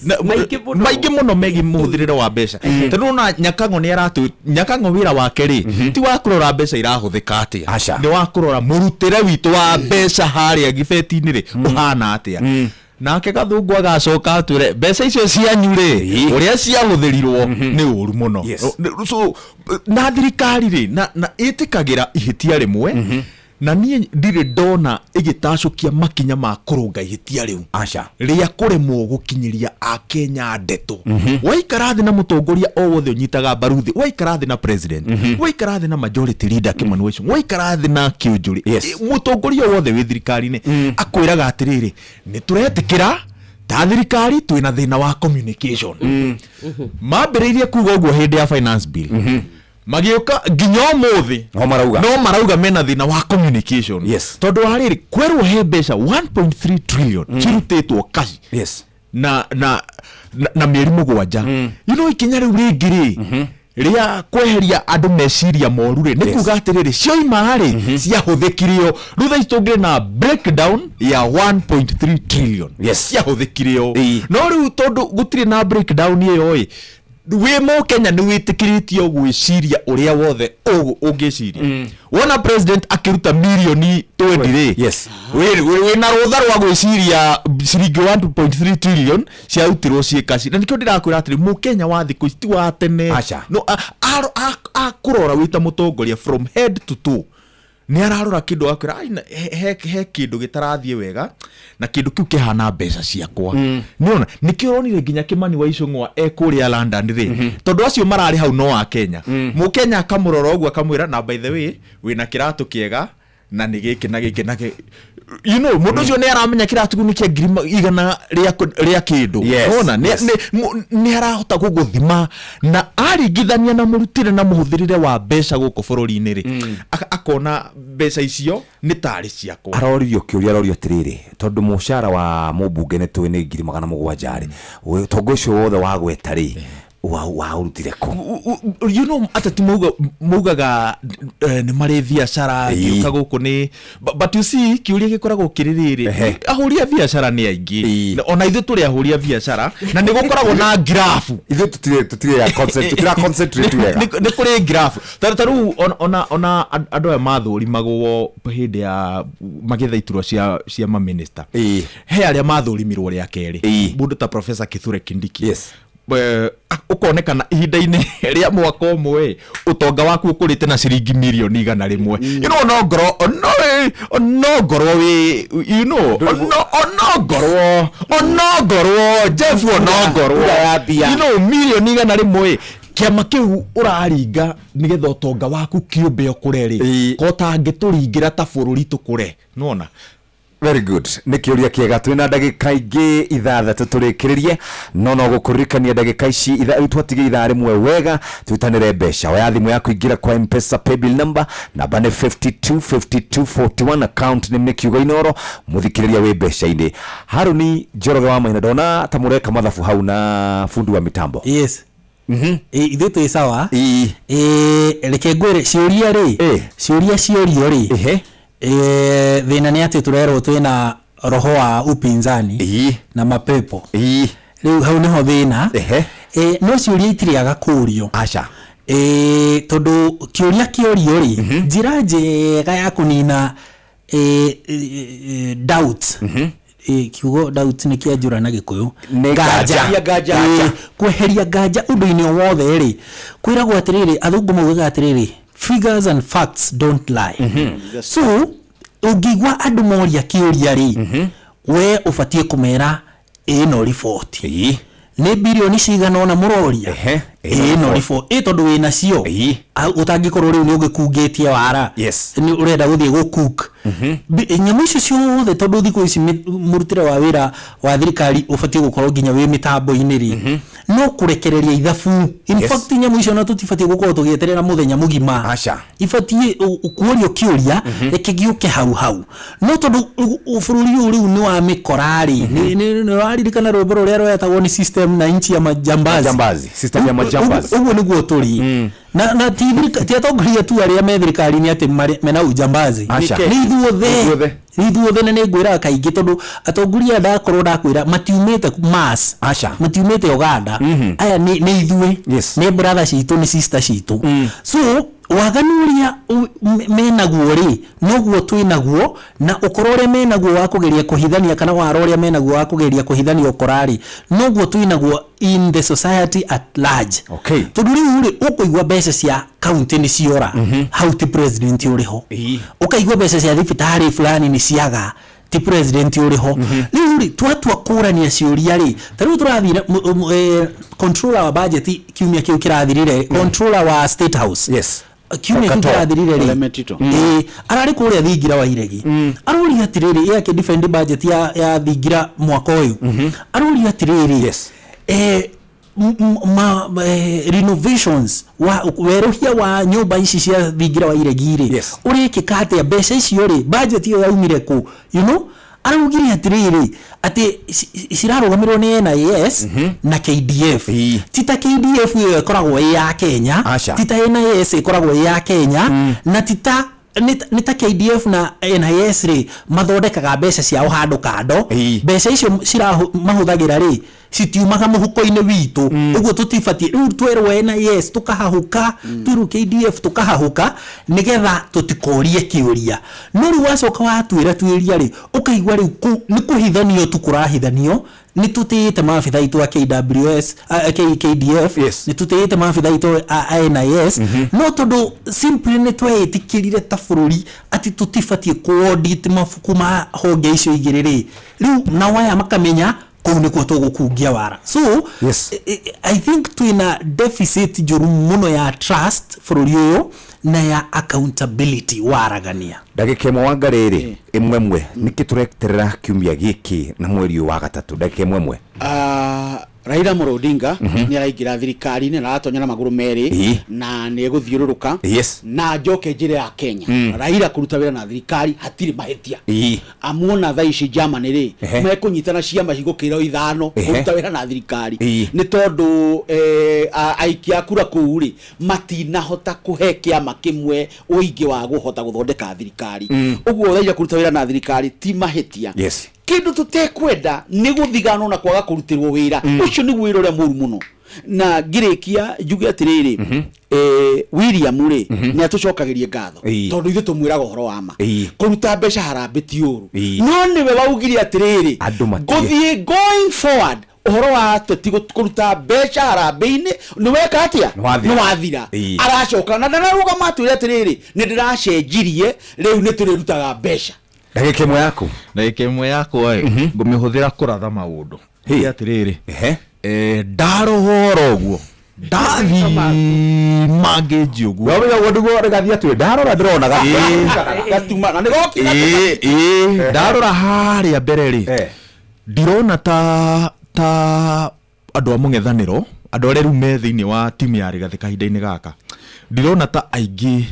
maingĩ mũno megiĩ mũhũthĩrĩre wa mbeca, tondũ ona Nyakang'o nĩ aratũ Nyakang'o wĩra wake rĩ, ti wa kũrora mbeca irahũthĩka atĩa, nĩ wa kũrora mũrutĩre witũ wa mbeca harĩa gĩbeti-inĩ rĩ ũhana atĩa. Nake Gathũngũ agacoka atwĩre mbeca icio cianyu rĩ, ũrĩa ciahũthĩrirwo nĩ ũru mũno. So na thirikari rĩ, na ĩtĩkagĩra ihĩtia rĩmwe, na niĩ ndirĩ ndona ĩgĩtacũkia makinya ma kũrũnga ihĩtia rĩu Aca. rĩa kũremwo gũkinyĩria akenya ndeto. Waikara thĩ na mũtongoria o wothe ũnyitaga mbaru thĩ, waikara thĩ na president, waikara thĩ na majority leader Kimani Ichung'wah, waikara thĩ na Kĩũnjũrĩ, mũtongoria o wothe wĩ thirikari-inĩ akwĩraga atĩrĩrĩ, nĩ tũretĩkĩra ta thirikari twĩna thĩna wa communication. Mambĩrĩirie kuga ũguo hĩndĩ ya finance bill, magĩũka nginya ũmũthĩ no marauga, no marauga mena thĩna wa communication. Tondũ wa rĩrĩ, kwerwo he mbeca 1.3 trillion cirutĩtwo cash na mĩeri 7, ikinya rĩu rĩngĩ rĩ rĩa kweheria andũ meciria moru rĩ, nĩ kuga atĩrĩrĩ, cioima rĩ, ciahũthĩkire o rĩu. Thaa ici tũngĩrĩ na breakdown ya 1.3 trillion ciahũthĩkire o, no rĩu tondũ gũtirĩ na breakdown ĩyo ĩ, wĩ mũkenya nĩ wĩtĩkĩrĩtio gwĩciria ũrĩa wothe ũngĩciria. Wona president akĩruta mirioni 20 rĩ, wĩna rũtha rwa gwĩciria ciringi 1.3 trillion ciarutirwo ciĩ kaci. Na nĩkĩo ndĩrakwĩra atĩrĩ, mũkenya wa thikũ ici ti wa tene. Aca. No akũrora wĩ ta mũtongoria from head to toe, nĩ ararora kĩndũ akwĩra, "Ai, he kĩndũ gĩtarathiĩ wega na kĩndũ kĩu kĩhana mbeca ciakwa." Nĩona nĩkĩo ũronire nginya Kimani wa Ichung'wa e kũrĩa London rĩ, tondũ acio mararĩ hau no a Kenya, mũkenya akamũrora ũguo akamwĩra, "Na by the way, wĩna kĩratũ kĩega na nĩ gĩkĩ na gĩkĩ na gĩkĩ." You know, mũndũ ũcio nĩ aramenya kĩratũ nĩ kĩa ngiri 100 rĩa kĩndũ. Wona nĩ arahota gũgũthima na aringithania na mũrutĩre na mũhũthĩrĩre wa mbeca gũkũ bũrũri-inĩ rĩ, akona mbeca icio nĩ tarĩ ciakwa. Aroririo kĩũria, arorio atĩrĩrĩ, tondũ mũcara wa mũmbunge nĩ tũĩ nĩ 700,000 rĩ, ũtonga ũcio wothe wagweta rĩ, waũrutire kũ? You know, ateti maugaga nĩ marĩ biacara ngĩũka gũkũ nĩ, but you see, kĩũria gĩkoragwo kĩrĩ rĩrĩ, ahũri a biacara nĩ aingĩ, ona ithuĩ tũrĩ ahũri a biacara, na nĩ gũkoragwo na ngirabu. Ithuĩ tũtira concentrate wega. Nĩ kũrĩ ngirabu ta rĩu ona andũ aya mathũrimagwo hĩndĩ ya magĩetha iturwa cia maminista, he arĩa mathũrimirwo rĩa kerĩ, mũndũ ta Professor Kithure Kindiki. Ũkonekana ihinda-inĩ rĩa mwaka ũmwe ũtonga waku ũkũrĩte na ciringi mirioni 100. You know, no ngorwo no ngorwo wĩ, you know, ono ngorwo, ono ngorwo Jeff, ono ngorwo Mbura ya mbia. You know, mirioni 100, kĩama kĩu ũraringa nĩgetha ũtonga waku kĩũmbe ũkũre rĩ, ko tangĩtũringĩra ta bũrũri tũkũre, nĩwona? Very good, nĩ kĩũria kĩega. Twĩna ndagĩka ingĩ 6 tũrĩkĩrĩrie, no gũkũririkania ndagĩka ici rĩu twatigia 1:00 wega twĩtanĩre mbeca. Oya thimũ yaku, ingĩra kwa Mpesa paybill number, namba nĩ 52 52 41, account nĩ kiugo Inoro. Mũthikĩrĩria wĩ mbeca-inĩ, Haruni Njoroge wa Maina, ndona ta mũreka mathabu hau na fundi wa mitambo. Yes. Ithuĩ twĩ sawa. Reke ngwĩre, ciũria rĩ, ciũria ciorio rĩ, thĩna nĩ atĩ tũrerwo twĩna roho wa upinzani na mapepo. Rĩu hau nĩho thĩna. No ciũria itirĩaga kũrio. Aca. Tondũ kĩũria kĩorio rĩ, njĩra njega ya kũnina doubt, kiugo doubt nĩ kĩanjũra na Gĩkũyũ. Nĩ nganja. Nganja. Kweheria nganja ũndũ-inĩ o wothe rĩ, kwĩragwo atĩrĩrĩ, athũngũ maugaga atĩrĩrĩ, "Figures and facts don't lie." So ũngĩigua andũ moria kĩũria rĩ, we ũbatiĩ kũmera ĩno riboti nĩ birioni cigana ũna mũroria, ĩno riboti ĩ tondũ wĩna cio. Ũtangĩkorwo rĩu nĩ ũgĩkungĩtie wara nĩ ũrenda gũthiĩ gũcook nyamũ icio ciothe, tondũ thikũ ici mũrutĩre wa wĩra wa thirikari ũbatiĩ gũkorwo nginya wĩ mĩtambo-inĩ rĩ, no kũrekereria ithabu. In fact, nyamũ icio ona tũtibatiĩ gũkorwo tũgĩeterera mũthenya mũgima. Aca. Ibatiĩ kuorio kĩũria reke gĩũke hau hau, no tondũ bũrũri ũyũ rĩu nĩ wa mĩkora rĩ, nĩ waririkana rwĩmbo rũrĩa rwetagwo nĩ system na nchi ya majambazi? Majambazi, system ya majambazi. Ũguo nĩguo tũrĩ na ti atongoria tu arĩa me thirikari-inĩ atĩ mena ujambazi. Aca. Nĩ ithuothe. Ithuothe. Nĩ ithuothe, na nĩ ngwĩraga kaingĩ, tondũ atongoria, ndakorwo ndakwĩra, matiumĩte Mars. Aca. Matiumĩte Uganda. Aya nĩ ithuĩ, nĩ brother citũ, nĩ sister citũ. So waganu ũrĩa menaguo rĩ, noguo twĩnaguo, na ũkorwo ũrĩa menaguo wa kũgeria kũhithania, kana wara ũrĩa menaguo wa kũgeria kũhithania ũkora rĩ, noguo twĩnaguo in the society at large. Tondũ rĩu rĩ, ũkũigua mbeca cia kaunti nĩ ciora, hau ti president ũrĩ ho. Ũkaigua mbeca cia thibitarĩ fulani nĩ ciaga, ti president ũrĩ ho. Rĩu rĩ, twatua kũrania ciũria rĩ, ta rĩu tũrathire controller wa budget kiumia kĩu kĩrathirire, controller wa State House kiumia kĩu Okato. kĩrathirire Ole rĩ, Metito. Ĩĩ, ararĩ kũrĩa thingira wa iregi, aroria atĩrĩrĩ, ĩ akĩ defend budget ya thingira mwaka ũyũ, aroria atĩrĩrĩ, renovations wa werũhia wa nyũmba ici cia thingira wa iregi rĩ, ũrekĩka atĩa? Mbeca icio rĩ, budget ĩyo yaumire kũ? You know, araugire atĩrĩrĩ, atĩ cirarũgamĩrĩrwo nĩ NIS na KDF. Ti ta KDF ĩyo ĩkoragwo ĩ ya Kenya, Aca. ti ta NIS ĩkoragwo ĩ ya Kenya, na ti ta nĩ ta KDF na NIS rĩ, mathondekaga mbeca ciao handũ kando. Mbeca icio mahũthagĩra rĩ, citiumaga mũhuko-inĩ witũ. Ũguo tũtibatiĩ rĩu twerwo NIS tũkahahũka, twĩrwo KDF tũkahahũka, nĩgetha tũtikorie kĩũria. No rĩu wacoka watuĩra tuĩria rĩ, ũkaigua rĩu nĩ kũhithanio tu kũrahithanio. Nĩ tũtĩĩte maabitha aitũ a KWS, a KDF, nĩ tũtĩĩte maabitha aitũ a NIS, no tondũ simply nĩ tweĩtĩkĩrire ta bũrũri atĩ tũtibatiĩ kũ-audit mabuku ma honge icio igĩrĩ rĩ, rĩu nao aya makamenya Kũu nĩkuo tũgũkungia wara. So yes. I think twĩna deficit njũru mũno ya trust bũrũri ũyũ na ya accountability waragania. Ndagĩka ĩmwe Wangarĩ rĩ, ĩmwe ĩmwe, nĩkĩ tũreterera kiumia gĩkĩ na mweri ũyũ wa gatatũ? Ndagĩka ĩmwe ĩmwe. Ah, Raila Amolo Odinga nĩ araingĩra thirikari-inĩ na aratonya na magũrũ merĩ na nĩ egũthiũrũrũka. Na njoke njĩre ya Kenya, Raila kũruta wĩra na thirikari hatirĩ mahĩtia. Amuona thaa ici Germany rĩ, mekũnyitana ciama cigũkĩra ithano kũruta wĩra na thirikari, nĩ tondũ aikia a kura kũu rĩ matinahota kũhe kĩama kĩmwe ũingĩ wa gũhota gũthondeka thirikari. Ũguo Raila kũruta wĩra na thirikari ti mahĩtia. Kĩndũ tũtekwenda nĩ gũthiganwo na kwaga kũrutĩrwo wĩra. Ũcio nĩguo wĩra ũrĩa mũru mũno. Na ngĩrĩkia njuge atĩrĩrĩ, William rĩ, nĩ atũcokagĩrie ngatho tondũ ithuĩ tũmwĩraga ũhoro wa ma. Kũruta mbeca harambĩ ti ũru, no nĩwe waugire atĩrĩrĩ, Andũ matige. Ngũthiĩ going forward ũhoro wa ateti kũruta mbeca harambĩ-inĩ nĩ weka atĩa? Nĩ wathira. Nĩ wathira. Aracoka na ndararũgama atwĩre atĩrĩrĩ, nĩ ndĩracenjirie, rĩu nĩ tũrĩrutaga mbeca. Ndagĩka ĩmwe yaku. Ndagĩka ĩmwe yakwa ĩ, ngũmĩhũthĩra kũratha maũndũ. Nĩ atĩrĩrĩ, ndarora ũguo ndathima ngĩnji ũguo. Wamenya ũguo nĩguo rĩgathiĩ atwĩ ndarora ndĩrona gatuma na nĩgoki. Ĩĩ, ndarora harĩa mbere rĩ, ndirona ta andũ a mũng'ethanĩro, andũ arĩa rĩu me thĩinĩ wa timu ya Rigathĩ kahinda-inĩ gaka, ndirona ta aingĩ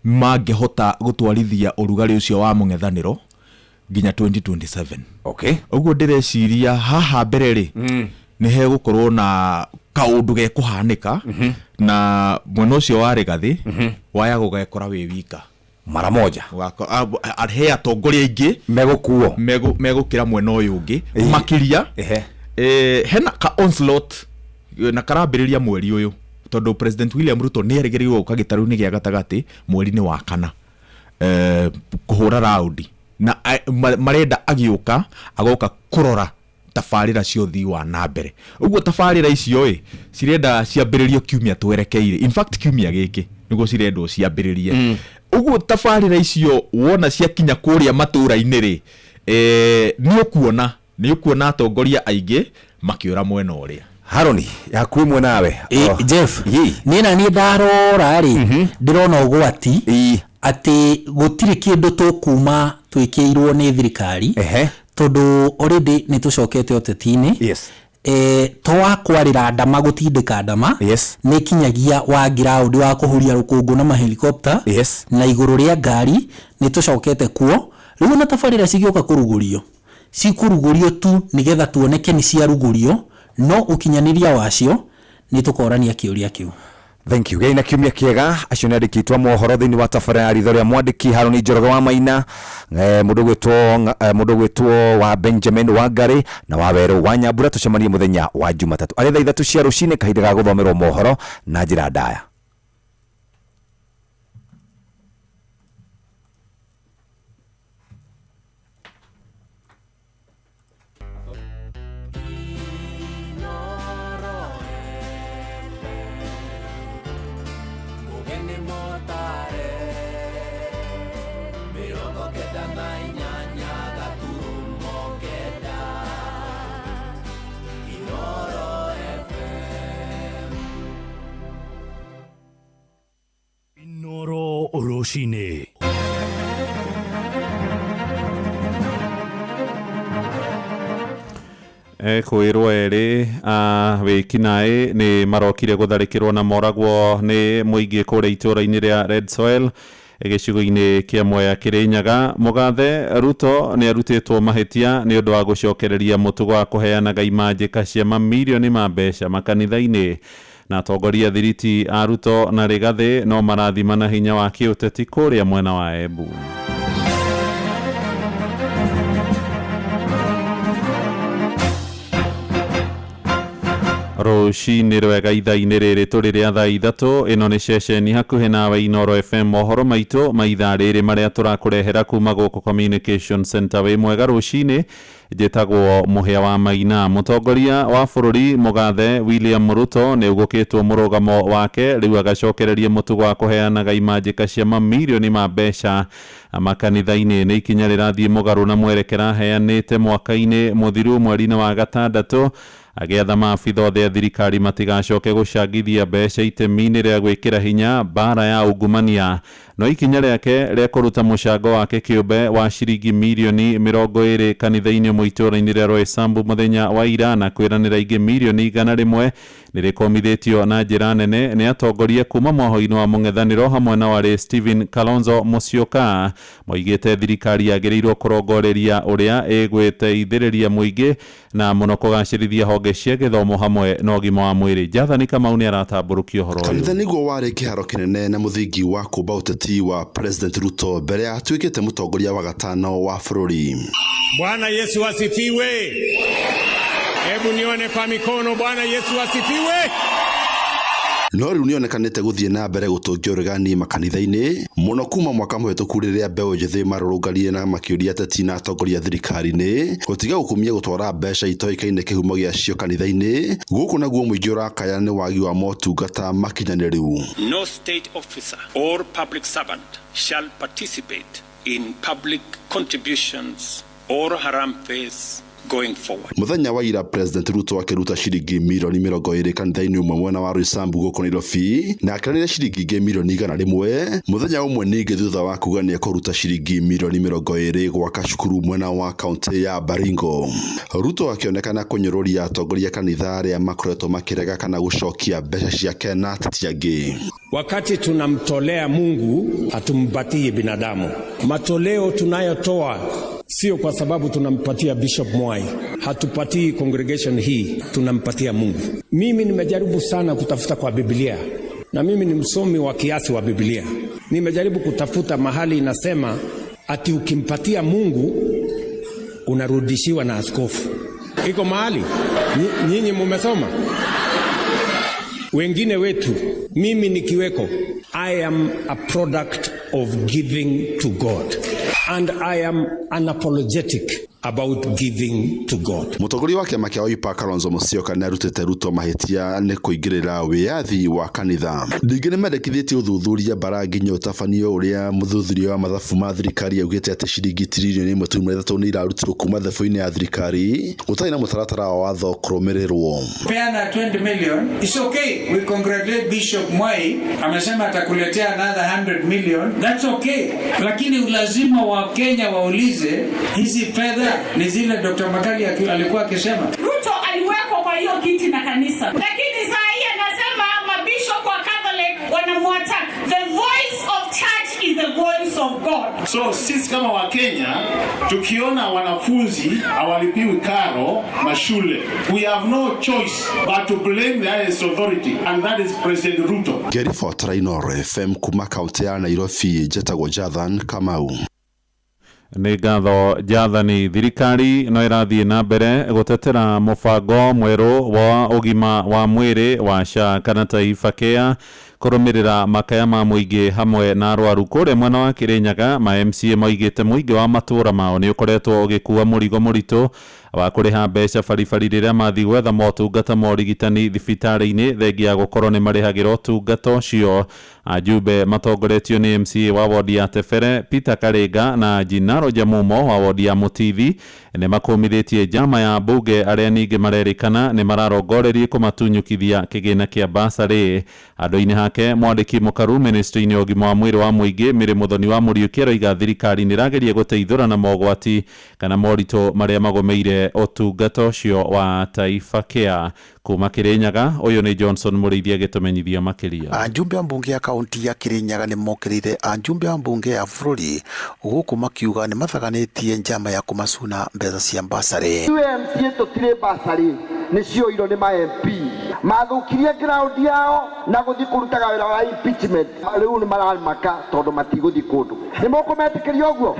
mangĩhota gũtwarithia ũrugarĩ ũcio wa mũng'ethanĩro nginya 2027. Ũguo ndĩreciria haha mbere rĩ, nĩ hegũkorwo na kaũndũ gekũhanĩka na mwena ũcio wa Rigathĩ waya gũgekora wĩ wika mara moja. He atongoria aingĩ megũkuo megũkĩra mwena ũyũ ũngĩ makĩria. Hena ka onslaught na karambĩrĩria mweri ũyũ, tondũ President William Ruto nĩ erĩgĩrĩirwo gũka gĩtarũ-inĩ gĩa gatagatĩ mweri-inĩ wa kana, kũhũra raundi na marenda agĩũka agoka kũrora tabarĩra cia ũthii wa na mbere. Ũguo tabarĩra icio ĩ cirenda ciambĩrĩrio kiumia twerekeire, in fact kiumia gĩkĩ nĩguo cirendwo ciambĩrĩrie. Ũguo tabarĩra icio wona ciakinya kũrĩa matũra-inĩ rĩ, nĩ ũkuona atongoria aingĩ makĩũra mwena ũrĩa. Haroni yaku ĩmwe nawe. Jeff, niĩ na niĩ ndarora rĩ, ndĩrona ũgwati atĩ gũtirĩ kĩndũ tũkuma twĩkĩirwo nĩ thirikari, tondũ already nĩ tũcokete ũteti-inĩ. To wa kwarĩra ndama gũtindĩka ndama, nĩ kinyagia wa ground wa kũhuria rũkũngũ na mahelikopta na igũrũ rĩa ngari, nĩ tũcokete kuo. Rĩu ona tabarĩra cigĩũka kũrugũrio, cikũrugũrio tu nĩgetha tuoneke nĩ ciarugũrio, no ũkinyanĩria wacio nĩ tũkorania kĩũria kĩu. Thank you. Gĩai na kiumia kĩega. Acio nĩ andĩki aitũ a mohoro thĩinĩ wa tabarĩra ya ritho rĩa mwandĩki Harũni Njoroge wa Maina, mũndũ gwĩtwo wa Benjamin Wangari na wa Werũ wa Nyambura. Tũcemanie mũthenya wa Jumatatũ arĩ thaa 3 cia rũcinĩ, kahinda ga gũthomerwo mohoro na njĩra ndaya. Inoro rũcinĩ. Kwĩrwo erĩ a wĩkinaĩ nĩ marokire gũtharĩkĩrwo na moragwo nĩ mũingĩ kũrĩa itũũra-inĩ rĩa Red Soil gĩcigo-inĩ kĩa Mwea Kĩrĩnyaga. Mũgathe Ruto nĩ arutĩtwo mahĩtia nĩ ũndũ wa gũcokereria mũtugo wa kũheanaga imanjĩka cia mamirioni ma mbeca makanitha-inĩ. Na atongoria thiriti a Ruto na Rigathĩ no marathimana hinya wa kĩũteti kũrĩa mwena wa Embu. Rũcinĩ rwega ithaa-inĩ rĩrĩ tũrĩ rĩa thaa 3, ĩno nĩ ceceni hakuhĩ nawe Inoro FM. Mohoro maitũ ma ithaa rĩrĩ marĩa tũrakũrehera kuma gũkũ Communication Center. Wĩ mwega rũcinĩ. Njĩtagwo Mũhĩa wa Maina. Mũtongoria wa bũrũri mũgathe William Ruto nĩ ũgũkĩtwo mũrũgamo wake rĩu agacokereria mũtugo wa kũheanaga imanjĩka cia mamirioni ma mbeca makanitha-inĩ. Nĩ ikinya rĩrathiĩ mũgarũ na mwerekera aheanĩte mwaka-inĩ mũthiru mweri-inĩ wa gatandatũ, agĩatha maabitha othe a thirikari matigacoke gũcangithia mbeca itemi-inĩ rĩa gwĩkĩra hinya mbara ya ungumania. No ikinya rĩake rĩa kũruta mũcango wake kĩũmbe wa ciringi mirioni 20 kanitha-inĩ ũmwe itũũra-inĩ rĩa Roysambu mũthenya wa ira, na kwĩranĩra ingĩ mirioni 100 nĩ rĩkomithĩtio na njĩra nene nĩ atongoria kuma mwaho-inĩ wa mũng'ethanĩro hamwe na warĩ Stephen Kalonzo Musyoka. Moigĩte thirikari yagĩrĩirwo kũrongoreria ũrĩa ĩgwĩteithĩrĩria mũingĩ na mũno kũgacĩrithia honge cia gĩthomo hamwe na ũgima wa mwĩrĩ. Jathani Kamau nĩ aratambũrũkia ũhoro ũyũ. Kanitha nĩguo warĩ kĩharo kĩnene na mũthingi wa kũmba ũteti wa President Ruto mbere ya atuĩkĩte mũtongoria wa gatano wa bũrũri. Bwana Yesu asifiwe. Hebu nione kwa mikono. Bwana Yesu asifiwe. No rĩu nĩonekanĩte gũthiĩ na mbere gũtũngia ũregani makanitha-inĩ mũno kuma mwaka mũhĩtũku rĩrĩa mbeũ njĩthĩ marũrũnganire na makĩũria ateti na atongoria thirikari-inĩ gũtiga gũkumia gũtwara mbeca itoĩkaine kĩhumo gĩacio kanitha-inĩ. Gũkũ naguo mũingĩ ũrakaya nĩ wagi wa motungata makinyanĩru. No state officer or public servant shall participate in public contributions or harambees going forward. Mũthenya wa ira President Ruto akĩruta ciringi mirioni 20 kanitha-inĩ ũmwe mwena wa Roysambu gũkũ Nairobi, na akĩranĩra ciringi ingĩ mirioni 100 mũthenya ũmwe ningĩ thutha wa kuga nĩ ekũruta ciringi mirioni 20 gwaka cukuru mwena wa kaunti ya Baringo. Ruto akĩonekana kũnyũrũria atongoria kanitha arĩa makoretwo makĩrega kana gũcokia mbeca ciake na ateti angĩ. Wakati tunamtolea Mungu, hatumpatii binadamu. Matoleo tunayotoa sio kwa sababu tunampatia Bishop Mwai, hatupatii congregation hii, tunampatia Mungu. Mimi nimejaribu sana kutafuta kwa Biblia, na mimi ni msomi wa kiasi wa Biblia. Nimejaribu kutafuta mahali inasema ati ukimpatia Mungu unarudishiwa na askofu. Iko mahali? Nyinyi mumesoma? Wengine wetu, mimi nikiweko, I am a product of giving to God, and I am unapologetic about giving to God. Mũtongoria wa kĩama kĩa Wiper Kalonzo Musyoka nĩarutĩte Ruto mahĩtia nĩ kũingĩrĩra wĩyathi wa kanitha. Ningĩ nĩmendekithĩtie ũthuthuria bara nginya ũtabanio ũrĩa mũthuthuria wa mathabu ma thirikari augĩte atĩ ciringi tiririoni 1.3 nĩ irarutirwo kuma thabu-inĩ ya thirikari gũtarĩ na mũtaratara wa watho kũrũmĩrĩrwo. Peana 20 million. It's okay. We congratulate Bishop Mwai. Amesema atakuletea another 100 million. That's okay. Lakini lazima wa Kenya waulize hizi fedha ni zile Dr. Makali alikuwa akisema. Ruto aliwekwa kwa hiyo kiti na kanisa, lakini saa hii anasema mabishop wa Catholic wanamuattack. The voice of church is the voice of God. So sisi kama wa Kenya tukiona wanafunzi hawalipiwi karo mashule, we have no choice but to blame the highest authority, and that is President Ruto. Ngĩribotera Inooro FM kuma kaunti ya Nairobi, njetagwo Jathan Kamau. Nĩ ngatho Jathani. Thirikari no ĩrathiĩ na mbere gũtetera mũbango mwerũ wa ũgima wa mwĩrĩ wa SHA kana Taifa Care kũrũmĩrĩra makaya ma mũingĩ hamwe na arwaru. Kũrĩa mwena wa Kĩrĩnyaga, ma MCA moigĩte mũingĩ wa matũũra mao nĩ ũkoretwo ũgĩkua mũrigo mũritũ wa kũrĩha mbeca baribari rĩrĩa mathiĩ gwetha motungata ma ũrigitani thibitarĩ-inĩ, thengia ya gũkorwo nĩ marĩhagĩra ũtungata ũcio. Ajumbe matongoretio nĩ MCA wa wodi ya Tebere Peter Karinga na Jinaro Jamumo wa wodi ya Mutithi nĩ makũmithĩtie njama ya mbunge arĩa ningĩ marerĩkana nĩ mararongorerie kũmatunyũkithia kĩgĩna kĩa basarĩ. Handũ-inĩ hake mwandĩki mũkaru ministry-inĩ ya ũgima wa mwĩrĩ wa mũingĩ Mary Muthoni wa Mũriũki aroiga thirikari nĩ ĩrageria gũteithũra na mogwati kana moritũ marĩa magũmĩire ũtungata ũcio wa Taifa Care. Kuma Kĩrĩnyaga, ũyũ nĩ Johnson Mũrĩithi agĩtũmenyithia makĩria. Ajumbe a mbunge ya kaunti ya Kĩrĩnyaga nĩ mokĩrĩire ajumbe a mbunge ya bũrũri gũkũ makiuga nĩ mathaganĩtie njama ya kũmacuna mbeca cia basarĩ. MCA tũtirĩ basarĩ, nĩ cioirwo nĩ ma MP. Mathũkirie ground yao na gũthiĩ kũrutaga wĩra wa impeachment. Rĩu nĩ maramaka tondũ matigũthiĩ kũndũ. Nĩ mũkũmetĩkĩria ũguo?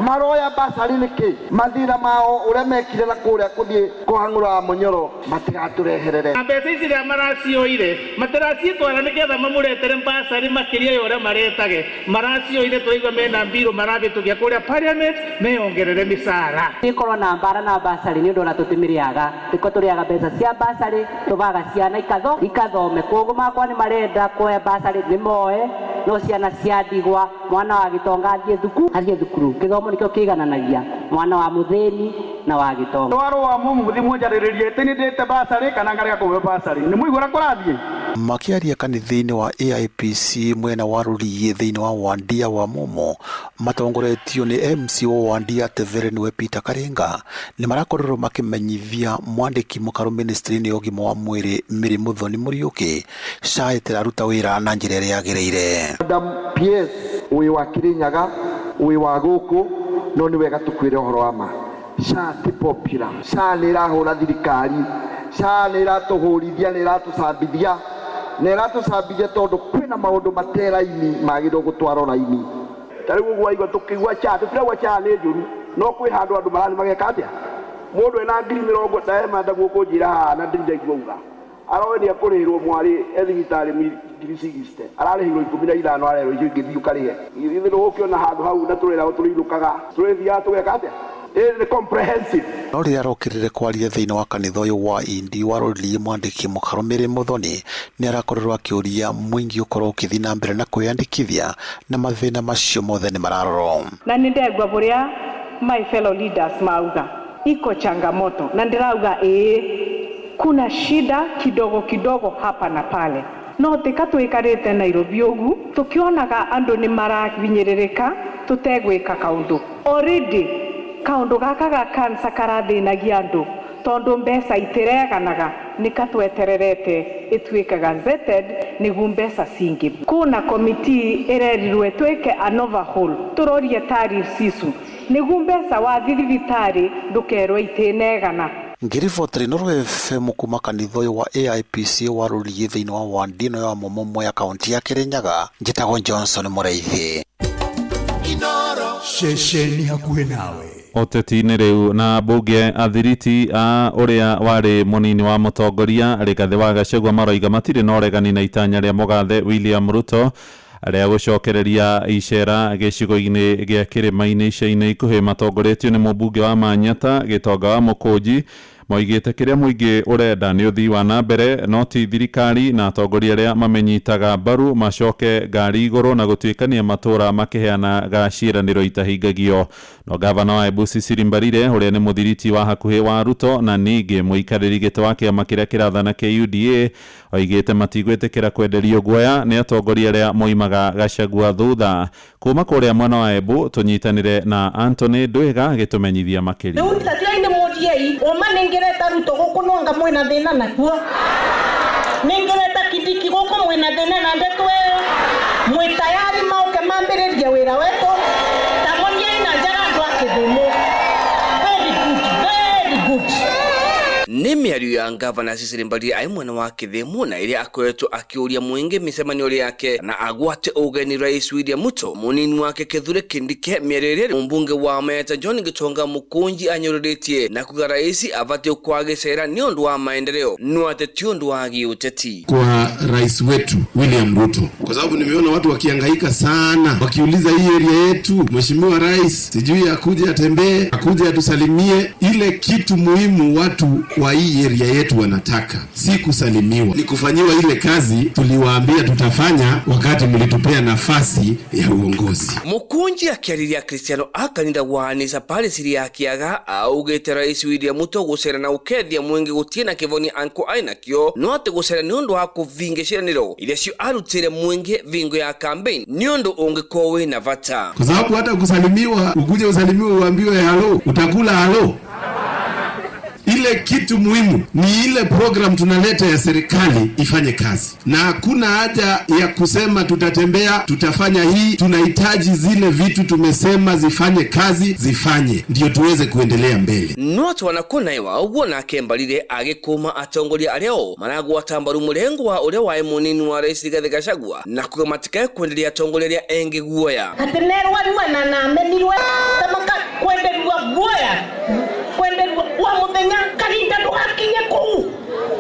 Maroya basarĩ nĩkĩ? Mathĩna mao ũrĩa mekire na kũrĩa kũthiĩ kũhang'ũra mũnyoro matigatũreherere. Na mbeca ici rĩa maracioire matiracitwara nĩgetha mamũretere mbasarĩ makĩria ya ũrĩa maretage. Maracioire tũraigua mena mbirũ marabĩtũkia kũrĩa parliament meyongerere mĩcara. Ĩkorwo na mbara na basarĩ nĩ ũndũ ona tũtimĩrĩaga tiko tũrĩaga mbeca cia basarĩ tũbaga ciana ikathome. Koguo makwa nĩ marenda kuoya basarĩ nĩ moe no ciana cia ndigwa mwana wa gĩtonga athiĩ thukuru. Gĩthomo nĩkĩo kĩigananagia mwana wa mũthĩni na wa gĩtonga. Twaro wa mumu muthi mwanjarĩrĩrie atĩ nĩ ndĩte basarĩ kana ngarega kũheo basarĩ. Nĩ mũigua ũrĩa kũrathiĩ? Makĩaria kanitha-inĩ wa AIPC mwena wa Rũriĩ thĩinĩ wa Wandia wa Mumo matongoretio nĩ MC wa Wandia Tevere nĩwe Peter Karinga nĩ marakorirwo makĩmenyithia mwandĩki mũkaru ministry-inĩ ya ũgima wa mwĩrĩ Mary Muthoni Mũriũki SHA ĩtiraruta wĩra na njĩra ĩrĩa yagĩrĩire. Madam PS wĩ wa Kirinyaga wĩ wa gũkũ no nĩ wega tũkwĩre ũhoro wa ma. SHA ti popular. SHA nĩ ĩrahũra thirikari. SHA nĩ ĩratũhũrithia, nĩ ĩratũcambithia. Nĩ ĩratũcambithia tondũ kwĩna maũndũ mate raini magĩrĩirwo gũtwarwo raini. Ta rĩu ũguo waigua tũkĩigua SHA, tũtiraigua SHA nĩ njũru, no kwĩ handũ andũ marathiĩ mageka atĩa? Mũndũ ena ngiri mĩrongo ĩtano ndagwo kũnjĩra haha na ndirĩ ndaigua uga. Aroĩ nĩ ekũrĩhĩrwo mwarĩ e thibitarĩ ngiri sixty, ararĩhirwo 15 arerwo icio ingĩ thiĩ ũkarĩhe. Ithuĩ ndũgũkĩona handũ hau na tũrĩragwo tũrĩinũkaga, tũrĩthiaga tũgeka atĩa? Ĩĩ nĩ comprehensive. No rĩrĩa arokĩrĩre kwaria thĩinĩ wa kanitha ũyũ wa Indi wa Rũriĩ mwandĩki mũkaru Mary Muthoni nĩ arakorirwo akĩũria mũingĩ ũkorwo ũkĩthiĩ na mbere na kwĩyandĩkithia na mathĩna macio mothe nĩ mararorwo. Na nĩ ndegua bũrĩa my fellow leaders mauga iko changamoto na ndĩrauga ĩĩ kuna shida kidogo kidogo hapa na pale. No tika twikarite Nairobi ugu tukionaga andu ni marahinyĩrĩrĩka tutegwĩka kaundu. Already kaundu gaka ga cancer karathĩnagia andu tondu mbeca itireganaga nikatwetererete ituĩke gazetted nĩguo mbeca cingĩ. Kuna committee ĩrerirwe twĩke an overhaul tũrorie tariffs icu nĩguo mbeca wathi thibitarĩ ndũkerwo itinegana. Ngĩribotera Inooro FM kuma kanitha ũyũ wa AIPC wa Rũriĩ thĩinĩ wa wandi ĩno ya Mumo Mwea kaunti ya Kirinyaga, njĩtagwo Johnson Mũraithi. Ceceni hakuhĩ nawe. Ũteti-inĩ rĩu na mbunge athiriti a ũrĩa warĩ mũnini wa mũtongoria Rigathĩ wa Gachagua maroiga matirĩ na ũregani na itanya rĩa mũgathe William Ruto rĩa gũcokereria icera gĩcigo-inĩ gĩa kĩrĩma-inĩ ica-inĩ ikuhĩ matongoretio nĩ mũmbunge wa Manyata Gĩtonga wa Mũkũnji. Moigĩte kĩrĩa mũingĩ ũrenda nĩ ũthii wa na mbere no ti thirikari na atongoria arĩa mamenyitaga mbaru macoke ngari igũrũ na gũtuĩkania matũra makĩheanaga ciĩranĩro itahingagio. No gavana wa Embu Cecily Mbarire ũrĩa nĩ mũthiriti wa hakuhĩ wa Ruto na ningĩ mũikarĩri gĩtĩ wa kĩama kĩrĩa kĩrathana kĩa UDA oigĩte matigwĩtĩkĩra kwenderio guoya nĩ atongoria arĩa moimaga Gachagua thutha. Kuma kũrĩa mwena wa Embu tũnyitanĩre na Anthony Ndwiga agĩtũmenyithia makĩria. Rĩu tatiai nĩ mũriei ũma nĩngĩreta Ruto gũkũ nonga mwĩna thĩna nakuo, nĩngĩreta Kindiki gũkũ mwĩna thĩna na ndeto ĩyo, mwĩ tayari maũke mambĩrĩrie wĩra wetũ tamoniai na njaga andũ a Kĩthumo. Very good, very good. Nĩ mĩario ya ngavana Cecily Mbarire arĩ mwena wa Kĩthimu na ĩrĩa akoretwo akĩũria mũingĩ mĩcemanio yake na agwate ũgeni Rais William Ruto mũnini wake Kithure Kindiki. Mĩario ĩrĩa mũmbunge wa Mayata John Gitonga Mũkũnji anyũrũrĩtie na kuga rais abatiĩ kwagĩcera nĩ ũndũ wa maendeleo no atĩ ti ũndũ wa gĩũteti. Kwa rais wetu William Ruto, kwa sababu nimeona watu wakihangaika sana wakiuliza hii area yetu, mheshimiwa rais sijui akuje atembee, akuje atusalimie. Ile kitu muhimu watu wa hii area yetu wanataka si kusalimiwa, ni kufanyiwa ile kazi tuliwaambia tutafanya wakati mlitupea nafasi ya uongozi. Mukunji akĩarĩria Cristiano akanitha wa Nisa Paris ya Kiaga augĩte Rais William Ruto gũcera na ũkethia mwingi gũtirĩ na kĩvoni anko ainakĩo no atĩ gũcera nĩ ũndũ wa kũvinga ciĩranĩro iria cio arutĩre mwingi vingo ya campaign nĩ ũndũ ũngĩkorwo wĩna bata, kwa sababu hata kusalimiwa ukuje usalimiwe uambiwe halo, utakula halo. Ile kitu muhimu ni ile program tunaleta ya serikali ifanye kazi, na hakuna haja ya kusema tutatembea, tutafanya hii. Tunahitaji zile vitu tumesema zifanye kazi, zifanye ndio tuweze kuendelea mbele. No twanakona uguo nake Mbarire agikuma atongoria aria o maragwata mbaru murengo wa uria wa munini wa rais Rigathi Gachagua na kuga matikae kwenderia atongoria aria engi guoya. Ati nerwarua na namenirwe tamaka kwenderua guoya kwenderua wa muthenya kahinda ndugakinye kuu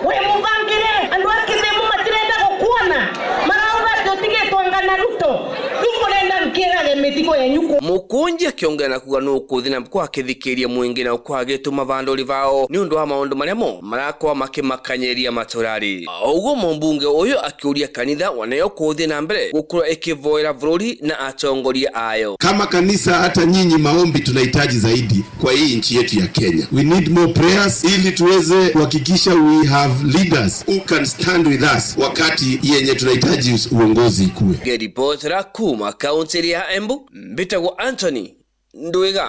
wi mubangire andu a Kithimu matirenda gukuona marauga ati utigitwo anga na Ruto riu murenda nkirage mithigo yenyu ku. Mukunji akiongera na kuga nukuthi na kwa akithikiria mwingi na kwa agituma vanduri vao ni undu wa maundu maria mo marakorwo makimakanyiria maturari. Uguo mumbunge uyu akiuria kanitha wanayo kuthi na mbere gukorwo ikivoera bururi na atongoria ayo. Kama kanisa, hata nyinyi maombi tunahitaji zaidi kwa hii nchi yetu ya Kenya. We need more prayers ili tuweze kuhakikisha we have leaders who can stand with us wakati yenye tunahitaji uongozi ikue. Geripotera kuma kaunti ya Embu, mbitagwo Anthony Ndwiga.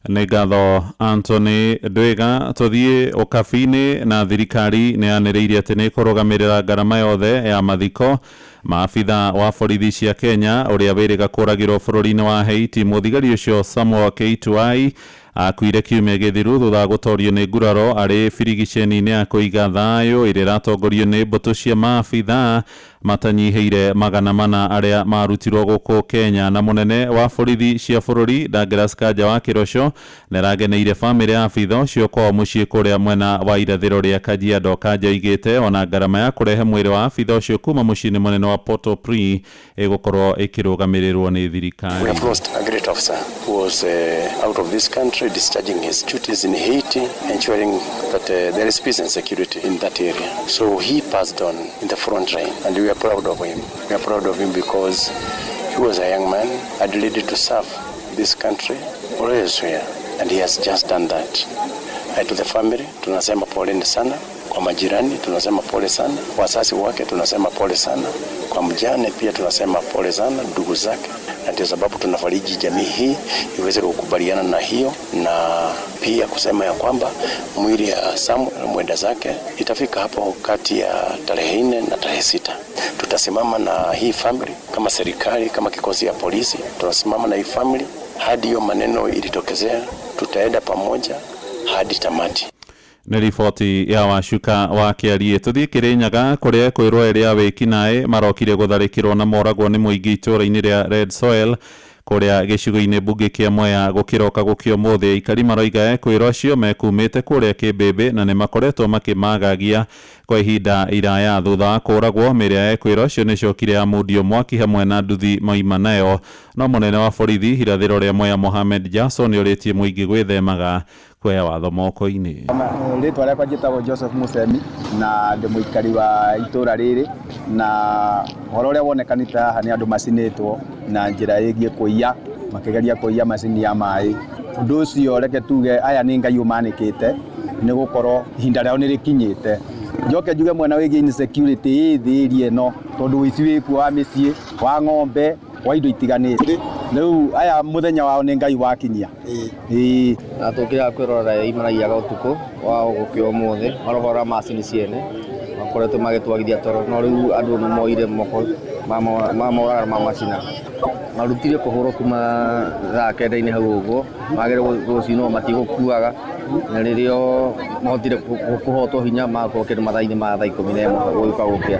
Nĩ ngatho Anthony Ndwiga. Tũthiĩ ũkabi-inĩ na thirikari nĩ yanĩrĩire atĩ nĩ ĩkũrũgamĩrĩra ngarama yothe ya mathiko maabitha wa borithi cia Kenya ũrĩa wĩrĩga kũragĩrwo bũrũri-inĩ wa Haiti. Mũthigari ũcio Samuel Keituai akuire kiumia gĩthiru thutha wa gũtorio nĩ nguraro arĩ birigiceni-inĩ ya kũiga thayũ ĩrĩa ĩratongorio nĩ mbũtũ cia maabitha matanyihĩire 400 arĩa marutirwo gũkũ Kenya. Na mũnene wa borithi cia bũrũri Douglas Kanja wa Kĩroco nĩarageneire bamĩrĩ ya abitha ũcio kwao mũciĩ kũrĩa mwena wa irathĩro rĩa Kajiado. Kanja oigĩte ona ngarama ya kũrehe mwĩrĩ wa abitha ũcio kuma mũciĩ-inĩ mũnene wa Port-au-Prince ĩgũkorwo ĩkĩrũgamĩrĩrwo nĩ thirikari. We have lost a great officer who was out of this country discharging his duties in Haiti, ensuring that there is peace and security in that area. So he passed on in the front line, and we are proud of him. We are proud of him because he was a young man and ready to serve this country or elsewhere, and he has just done that. And to the family, tunasema poleni sana. Kwa majirani tunasema pole sana, wazazi wake tunasema pole sana, kwa mjane pia tunasema pole sana, ndugu zake. Na ndio sababu tunafariji jamii hii iweze kukubaliana na hiyo, na pia kusema ya kwamba mwili ya Samuel mwenda zake itafika hapo kati ya tarehe 4 na tarehe 6. Tutasimama na hii family kama serikali, kama kikosi ya polisi, tutasimama na hii family hadi hiyo maneno ilitokezea, tutaenda pamoja hadi tamati. Nĩ riboti ya Wacuka wa Kĩarie. Tũthiĩ Kĩrĩnyaga kũrĩa kwĩrwo ĩrĩa wĩkinaĩ marokire gũtharĩkĩrwo na moragwo nĩ mũingĩ itũũra-inĩ rĩa Red Soil kũrĩa gĩcigo-inĩ mbunge kĩa Mwea gũkĩroka gũkĩa ũmũthĩ. Aikari maroiga ekwĩrwo acio mekumĩte kũrĩa Kĩmbĩmbĩ na nĩ makoretwo makĩmagagia kwa ihinda iraya. Thutha wa kũragwo mĩrĩ ya ekwĩrwo acio nĩcokire yamundio mwaki hamwe na nduthi maima nayo. No mũnene wa borithi irathĩro rĩa Mwea Mohamed Jason nĩorĩtie mũingĩ gwĩthemaga kuoya watho moko-inĩ. Rĩtwa rĩakwa njĩtagwo Joseph Musemi na ndĩ mũikari wa itũra rĩrĩ, na ũhoro ũrĩa wonekanĩte haha nĩ andũ macinĩtwo na njĩra ĩgiĩ kũiya, makĩgeria kũiya macini ya maĩ. Ũndũ ũcio reke tuge aya nĩ Ngai ũmanĩkĩte nĩ gũkorwo ihinda rĩao nĩ rĩkinyĩte. Njoke njuge mwena wĩgiĩ insecurity ĩ thĩ ĩria ĩno, tondũ ũici wĩkuo wa mĩciĩ, wa ng'ombe, wa indo itiganĩte. Rĩu aya mũthenya wao nĩ Ngai wakinyia. Ĩĩ. Na tũkĩraga kwĩrorera imaraiyaga ũtukũ wa gũkĩa ũmũthĩ, marohora macini ciene makoretwo magĩtwarithia toro, no rĩu andũ nĩ moire moko mamoraga mamacina. Marutire kũhũrwo kuma thaa kenda-inĩ hau ũguo, magĩrĩirwo rũciũ matigũkuaga, na rĩrĩa mahotire kũhotwo hinya makorwo kĩndũ mathaa-inĩ ma thaa 11 gũgĩũka gũkĩa.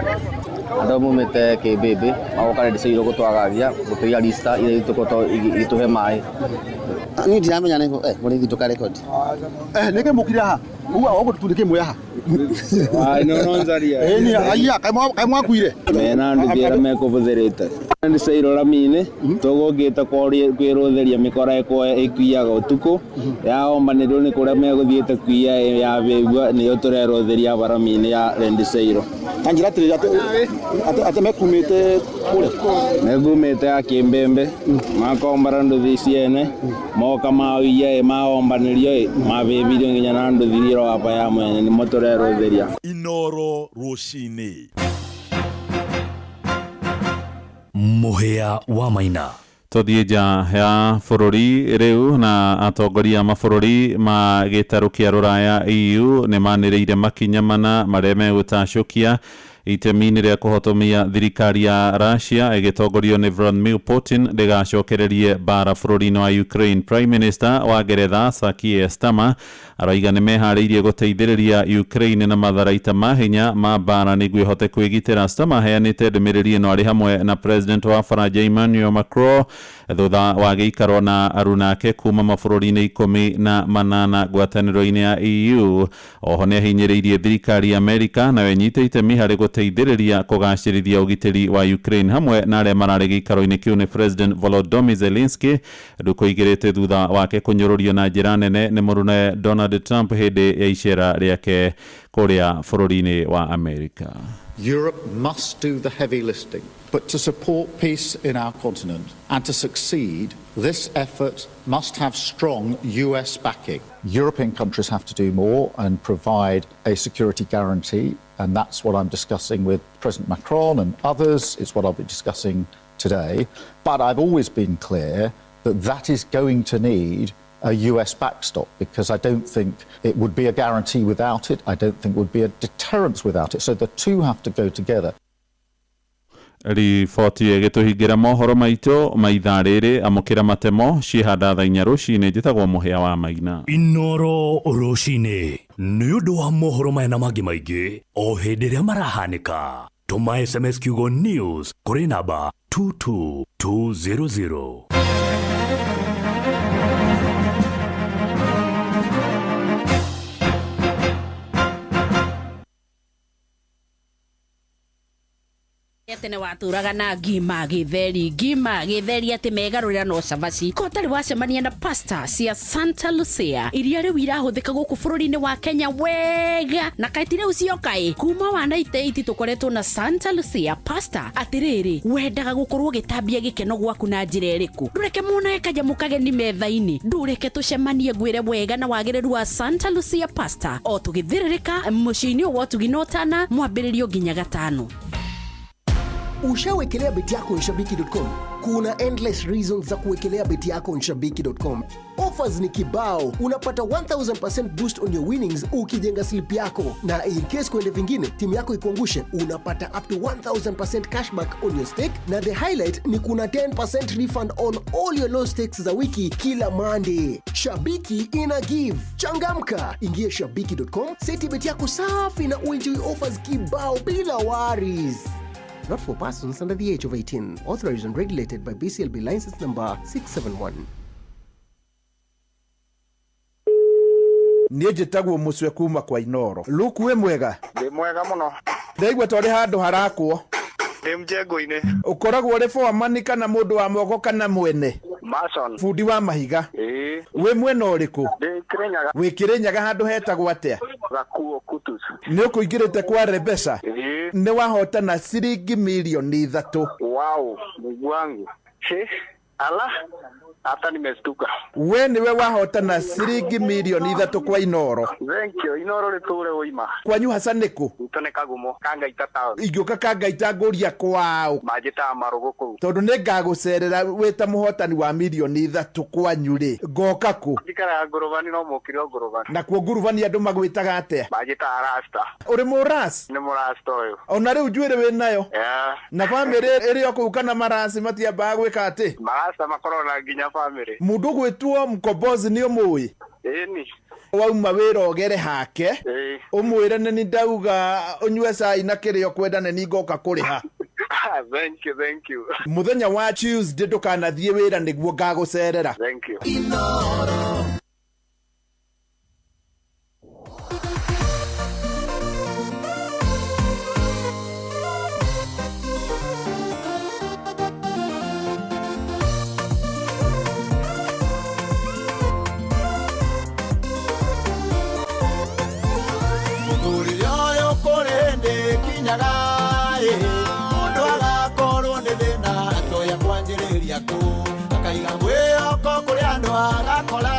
Andũ maumĩte Kĩmbĩmbĩ magoka Red gũtwagagia gũtũiya rista iria itũkoretwo igĩtũhe maĩ. Niĩ ndiramenya nĩ mũrĩithi ndũkarekodi. Nĩkĩ mũkire haha? Uga ũguo tũtundĩke mwĩ haha. Ĩni kaĩ mwakuire? Mena nduthi ĩrĩa mekũbũthĩrĩte. Ndĩcairwo rami-inĩ tũgũkĩte kwĩrũthĩria mĩkora ĩkuiaga ũtukũ yahombanĩrwo nĩ kũrĩa megũthiĩte kuiya yabĩgua nĩyo tũrerũthĩria barami-inĩ ya Rendiseiro. Ta njĩra atĩrĩrĩ atĩ mekumĩte kũrĩa? Mekumĩte ya Kĩmbĩmbĩ makombara nduthi ciene moka mawĩia mahombanĩrio mabĩbirio nginya na nduthi ĩro hapa ya mwene nĩmo tũrerũthĩria. Inoro rũcinĩ. Mũhĩa wa Maina. Tũthiĩ nja ya bũrũri rĩu, na atongoria a mabũrũri ma gĩtarũ kĩa rũraya EU nĩ manĩrĩire makinya mana marĩa megũtacũkia itemi-inĩ rĩa kũhotomia thirikari ya Russia ĩgĩtongorio nĩ Vladimir Putin ndĩgacokererie mbara bũrũri-inĩ wa Ukraine. Prime Minister wa Ngeretha Sir Keir Starmer araiga nĩ meharĩirie gũteithĩrĩria Ukraine na matharaita ma hinya ma mbara nĩguo ĩhote kwĩgitĩra. Starmer aheanĩte ndũmĩrĩri ĩno arĩ hamwe na President wa Faranja Emmanuel Macron thutha wa gĩikaro na arunake kuma mabũrũri-inĩ 18 ngwatanĩro-inĩ ya EU. Oho nĩ ahinyĩrĩirie thirikari ya Amerika nayo ĩnyite itemi harĩ gũteithĩrĩria kũgacĩrithia ũgitĩri wa Ukraine. Hamwe na arĩa mararĩ gĩikaro-inĩ kĩu nĩ President Volodymyr Zelensky ndukũ igĩrĩte thutha wake kũnyũrũrio na njĩra nene nĩ mũrune Donald Trump hĩndĩ ya icera rĩake kũrĩa bũrũri-inĩ wa Amerika. Europe must do the heavy lifting, but to support peace in our continent and to succeed, this effort must have strong US backing. European countries have to do more and provide a security guarantee, and that's what I'm discussing with President Macron and others. It's what I'll be discussing today. But I've always been clear that that is going to need a US backstop, because I don't think it would be a guarantee without it. I don't think it would be a deterrence without it. So the two have to go together. Riboti ĩgĩtũhingĩra mohoro maitũ ma ithaa rĩrĩ. Amũkĩra matemo ciĩhanda thaa 4 rũcinĩ. Njĩtagwo Mũhĩa wa Maina. Inoro rũcinĩ nĩ ũndũ wa mohoro maya na mangĩ maingĩ o hĩndĩ ĩrĩa marahanĩka, tũma SMS kiugo NEWS kũrĩ namba 22200. Tene waturaga na ngima githeri, ngima githeri, ati megarurira no cabaci. Ko ũtarĩ wacemania na pasta cia Santa Lucia iria rĩu irahũthĩka gũkũ bũrũri-inĩ wa Kenya wega, na kaĩ rĩu cioka kuma wa 98 tũkoretwo na Santa Lucia pasta. Atĩrĩrĩ, wendaga gũkorwo ũgĩtambia gĩkeno gwaku na njĩra ĩrĩkũ? Ndũreke muonae kanyamũ kageni metha-inĩ, ndũreke tũcemanie ngwĩre wega na wagĩrĩru wa Santa Lucia pasta o tũgĩthĩrĩrĩka mũciĩ-inĩ wa ũtugi na ũtana mwambĩrĩrio nginya gatano. Ushawekelea beti yako Shabiki.com? Kuna endless reasons za kuwekelea beti yako Shabiki.com. Offers ni kibao. Unapata 1000% boost on your winnings ukijenga slip yako, na in case kwende vingine timu yako ikuangushe, unapata up to 1000% cashback on your stake, na the highlight ni kuna 10% refund on all your low stakes za wiki kila Monday. Shabiki ina give. Changamka, ingie Shabiki.com, seti beti yako safi na uenjoy offers kibao bila worries. Not for persons under the age of 18. Authorized and regulated by BCLB license number 671. Niĩ njĩtagwo Mũcwe kuma kwa Inoro. Luku, wĩ mwega? Ndĩ mwega mũno. Ndaigua twarĩ handũ harakwo. Ndĩ mjengo-inĩ. Ũkoragwo ũrĩ foreman kana mũndũ wa moko kana mwene? Mason. Bundi wa mahiga? Ĩĩ. Wĩ mwena ũrĩkũ? Ndĩ Kĩrĩnyaga. Wĩ Kĩrĩnyaga handũ hetagwo atĩa? Gakuo Kutus. Nĩ ũkũingĩrĩte kwa Rebesa? Ĩĩ. Nĩ wahotana ciringi mirioni 3. Wow, Mungu wangu. He, ala, hata nimestuka. We nĩwe wahotana ciringi mirioni 3 kwa Inoro. Thank you. Inoro rĩtũre ũima. Kwanyu haca nĩkũ? Gwitũ nĩ Kagumo, Kangaita town. Ingĩũka Kangaita ngũria kwao? Manjĩtaga Marũgũ kũu. Tondũ nĩ ngagũcerera wĩ ta mũhotani wa mirioni 3 kwanyu rĩ, ngoka kũ? Njikaraga Ngũrũbani, no mũkire o Ngũrũbani. Nakuo Ngurubani andũ magwĩtaga atĩa? Manjĩtaga Rasta. Ũrĩ mũras? Nĩ mũrasta ũyũ. Ona rĩu njuĩrĩ wĩ nayo? Yeah. Na bamĩrĩ ĩrĩ o kũu kana marasi matiambaga gwĩka atĩ? Marasta makoragwo na nginya bamĩrĩ. Mũndũ ũgwĩtwo Mkombozi nĩ ũmũĩ? Ĩni. Wauma wĩra ũgere hake, Ĩĩ. ũmwĩre nĩ ndauga ũnyue cai na kĩrĩa ũkwenda nĩ ni ngoka kũrĩha. Thank you, thank you. Mũthenya wa Tuesday ndũkanathiĩ wĩra nĩguo ngagũcerera. Thank you. Mũthuri ũyũ kũrĩ hĩndĩ kinyaga ĩ, mũndũ agakorwo nĩ thĩna atoya kwanjĩrĩria kũ, akaiga mwĩhoko kũrĩ andũ agakora.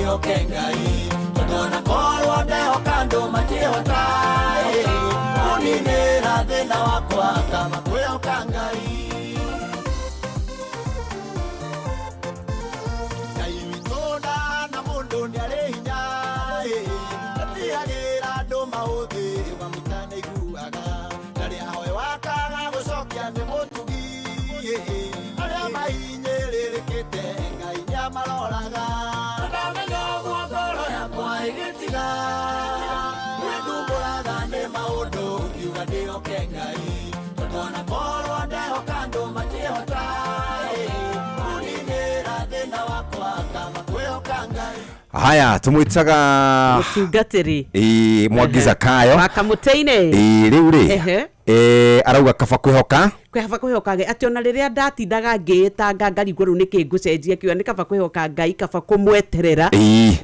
ndĩhoke Ngai, tondũ ona korwo ndehoka andũ matiĩhota kũninĩra thĩna wakwa kaba kwĩhoka Ngai. Ngai witũ ndahana mũndũ, nĩarĩ hinya, ndatigagĩra andũ maũthĩ mamũta nĩaiguaga, ndarĩ ahoe wakaga gũcokia, nĩ mũtugi arĩa mahinyĩrĩrĩkĩte, Ngai nĩamaroraga. Ndamenya ũguo ngoro yakwa ĩgĩtiga gwĩthumbũraga nĩ maũndũ, ngiuga ndĩhoke Ngai, tondũ ona korwo ndehoka andũ matiĩhota kũninĩra thĩna wakwa kaba kwĩhoka Ngai. Haya, tumwitaga Mũtungatĩri Ĩ, Mwangi Zakayo wa Kamũtĩ-inĩ. Ĩ, rĩu rĩ arauga kaba kwĩhoka Kaba kwĩhoka Ngai, atĩ ona rĩrĩa ndatindaga ngĩĩtanga ngarigwo rĩu nĩkĩ ngũcenjia kiuga nĩ kaba kwĩhoka Ngai, kaba kũmweterera,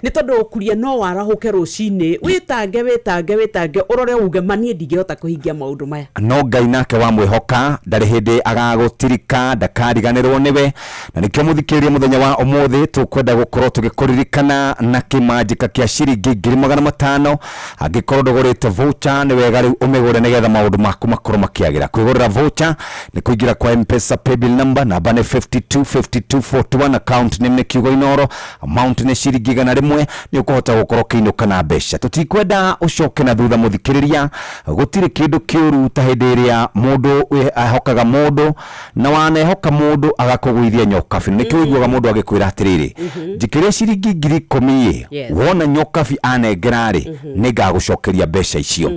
nĩ tondũ ũkuria no warahũke rũcinĩ wĩtange wĩtange wĩtange, ũrore uge ma niĩ ndingĩhota kũhingia maũndũ maya. No Ngai nake wamwĩhoka ndarĩ hĩndĩ agagũtirika, ndakariganĩrwo nĩwe, na nĩkĩo mũthikĩrĩria mũthenya wa ũmũthĩ tũkwenda gũkorwo tũgĩkũririkana na kĩmanjĩka kĩa ciringi 500,000. Angĩkorwo ndũgũrĩte voucher, nĩ wega rĩu ũmĩgũre nĩgetha maũndũ maku makorwo makĩagĩra. Kwĩgũrĩra voucher nĩ kũingĩra kwa Mpesa paybill number, namba nĩ 525241, account name nĩ kiugo Inoro, amount nĩ ciringi 100. Nĩ ũkũhota gũkorwo ũkĩinũka na mbeca. Tũtikwenda ũcoke na thutha, mũthikĩrĩria. Gũtirĩ kĩndũ kĩũru ta hĩndĩ ĩrĩa mũndũ ahokaga mũndũ na wanehoka mũndũ agakũgũithia nyokabi. Nĩkĩo ũiguaga mũndũ agĩkwĩra atĩrĩrĩ, njikĩria ciringi 10,000 ĩ, wona nyokabi anengera rĩ, nĩ ngagũcokeria mbeca icio.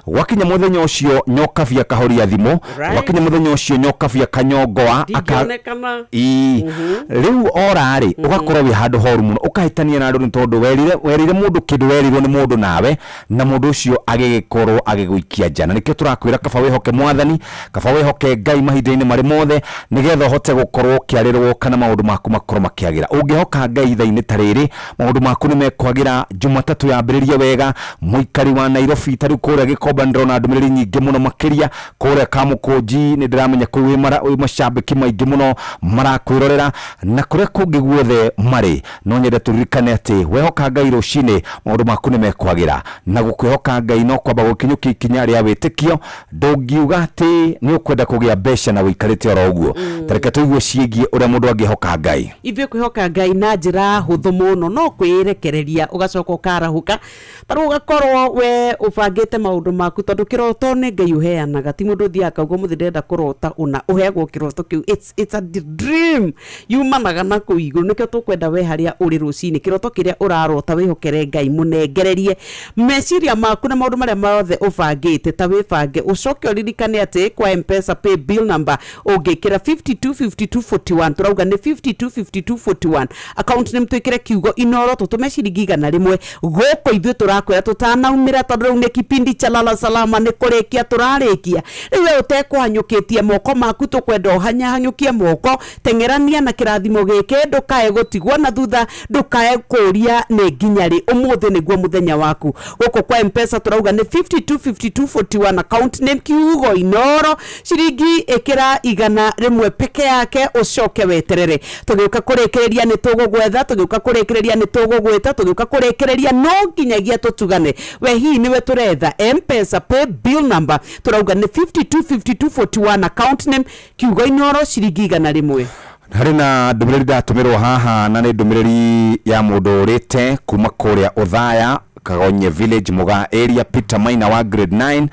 Gwakinya mũthenya ũcio nyokabi akahoria thimũ. Gwakinya mũthenya ũcio nyokabi akanyongoa aka Ndingĩonekana. Ii. Rĩu ora rĩ, ũgakorwo wĩ handũ horu mũno, ũkahĩtania na andũ nĩ tondũ werire mũndũ kĩndũ werirwo nĩ mũndũ nawe, na mũndũ ũcio agĩgĩkorwo agĩgũikia nja. Na nĩkĩo tũrakwĩra kaba wĩhoke Mwathani, kaba wĩhoke Ngai mahinda-inĩ marĩ mothe, nĩgetha ũhote gũkorwo ũkĩarĩrwo kana maũndũ maku makorwo makĩagĩra. Ũngĩhoka Ngai ithaa-inĩ ta rĩrĩ, maũndũ maku nĩ mekwagĩra. Jumatatũ yambĩrĩrie wega, mũikari wa Nairobi, ta rĩu kũrĩa Gĩkomba nĩ ndĩrona ndũmĩrĩri nyingĩ mũno makĩria, kũrĩa Kamũkũnji nĩ ndĩramenya kũu wĩ macambĩki maingĩ mũno marakwĩrorera, na kũrĩa kũngĩ guothe marĩ. No nyende tũririkane atĩ wehoka Ngai rũcinĩ, maũndũ maku nĩ mekwagĩra. Na gũkwĩhoka Ngai no kwamba gũkinyũkia ikinya rĩa wĩtĩkio. Ndũngiuga atĩ nĩ ũkwenda kũgĩa mbeca na ũikarĩte oro ũguo. Ta reke tũigue ciĩgiĩ ũrĩa mũndũ angĩhoka Ngai. Ithuĩ kwĩhoka Ngai na njĩra hũthũ mũno no kwĩrekereria, ũgacoka ũkarahũka. Ta rĩu ũgakorwo we ũbangĩte maũndũ maku, tondũ kĩroto nĩ Ngai ũheanaga, ti mũndũ ũthiaga akauga ũmũthĩ ndĩrenda kũrota ũna, ũheagwo kĩroto kĩu. It's a dream yumanaga na kũu igũrũ. Nĩkĩo tũkwenda we harĩa ũrĩ rũcinĩ, kĩroto kĩrĩa ũrarota wĩhokere Ngai, mũnengererie meciria maku na maũndũ marĩa mothe ũbangĩte. Ta wĩbange, ũcoke ũririkane atĩ kwa Mpesa pay bill number ũngĩkĩra 525241, tũrauga nĩ 525241, account nĩ twĩkĩre kiugo Inoro, tũtũme ciringi 100. Gũkũ ithuĩ tũrakwĩra tũtanaumĩra, tondũ rĩu nĩ kipindi cha Lala Salama, nĩ kũrĩkia tũrarĩkia. Rĩu we ũtekũhanyũkĩtie moko maku, tũkwenda ũhanyahanyũkie moko, teng'erania na kĩrathimo gĩkĩ, ndũkae gũtigwo na thutha, ndũkae kũria nĩ nginya rĩ. Ũmũthĩ nĩguo mũthenya waku. Gũkũ kwa Mpesa tũrauga nĩ 525241, account name kiugo Inoro, ciringi ĩkĩra 100 peke yake, ũcoke weterere. Tũgĩũka kũrĩkĩrĩria nĩ tũgũgwetha, tũgĩũka kũrĩkĩrĩria nĩ tũgũgwĩta, tũgĩũka kũrĩkĩrĩria no nginyagia tũtugane we hihi nĩwe tũretha. Mpesa pay bill number tũrauga nĩ 525241, account name kiugo Inoro, ciringi 100. Harĩ na ndũmĩrĩri ndatũmĩrwo haha, na nĩ ndũmĩrĩri ya mũndũ ũrĩte kuma kũrĩa Ũthaya, Kagonye Village, Mũgaa area, Peter Maina wa grade 9,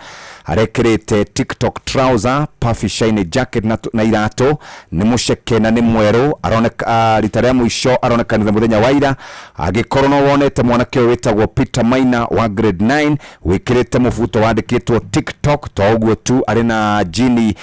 arekĩrĩte TikTok trouser, puffy shiny jacket na iratũ, nĩ mũceke na nĩ mwerũ. Aroneka rita rĩa mũico aronekanire mũthenya wa ira. Angĩkorwo no wonete mwanake ũyũ wĩtagwo Peter Maina wa grade 9 wĩkĩrĩte mũbuto wandĩkĩtwo TikTok, to ũguo tu, arĩ na jini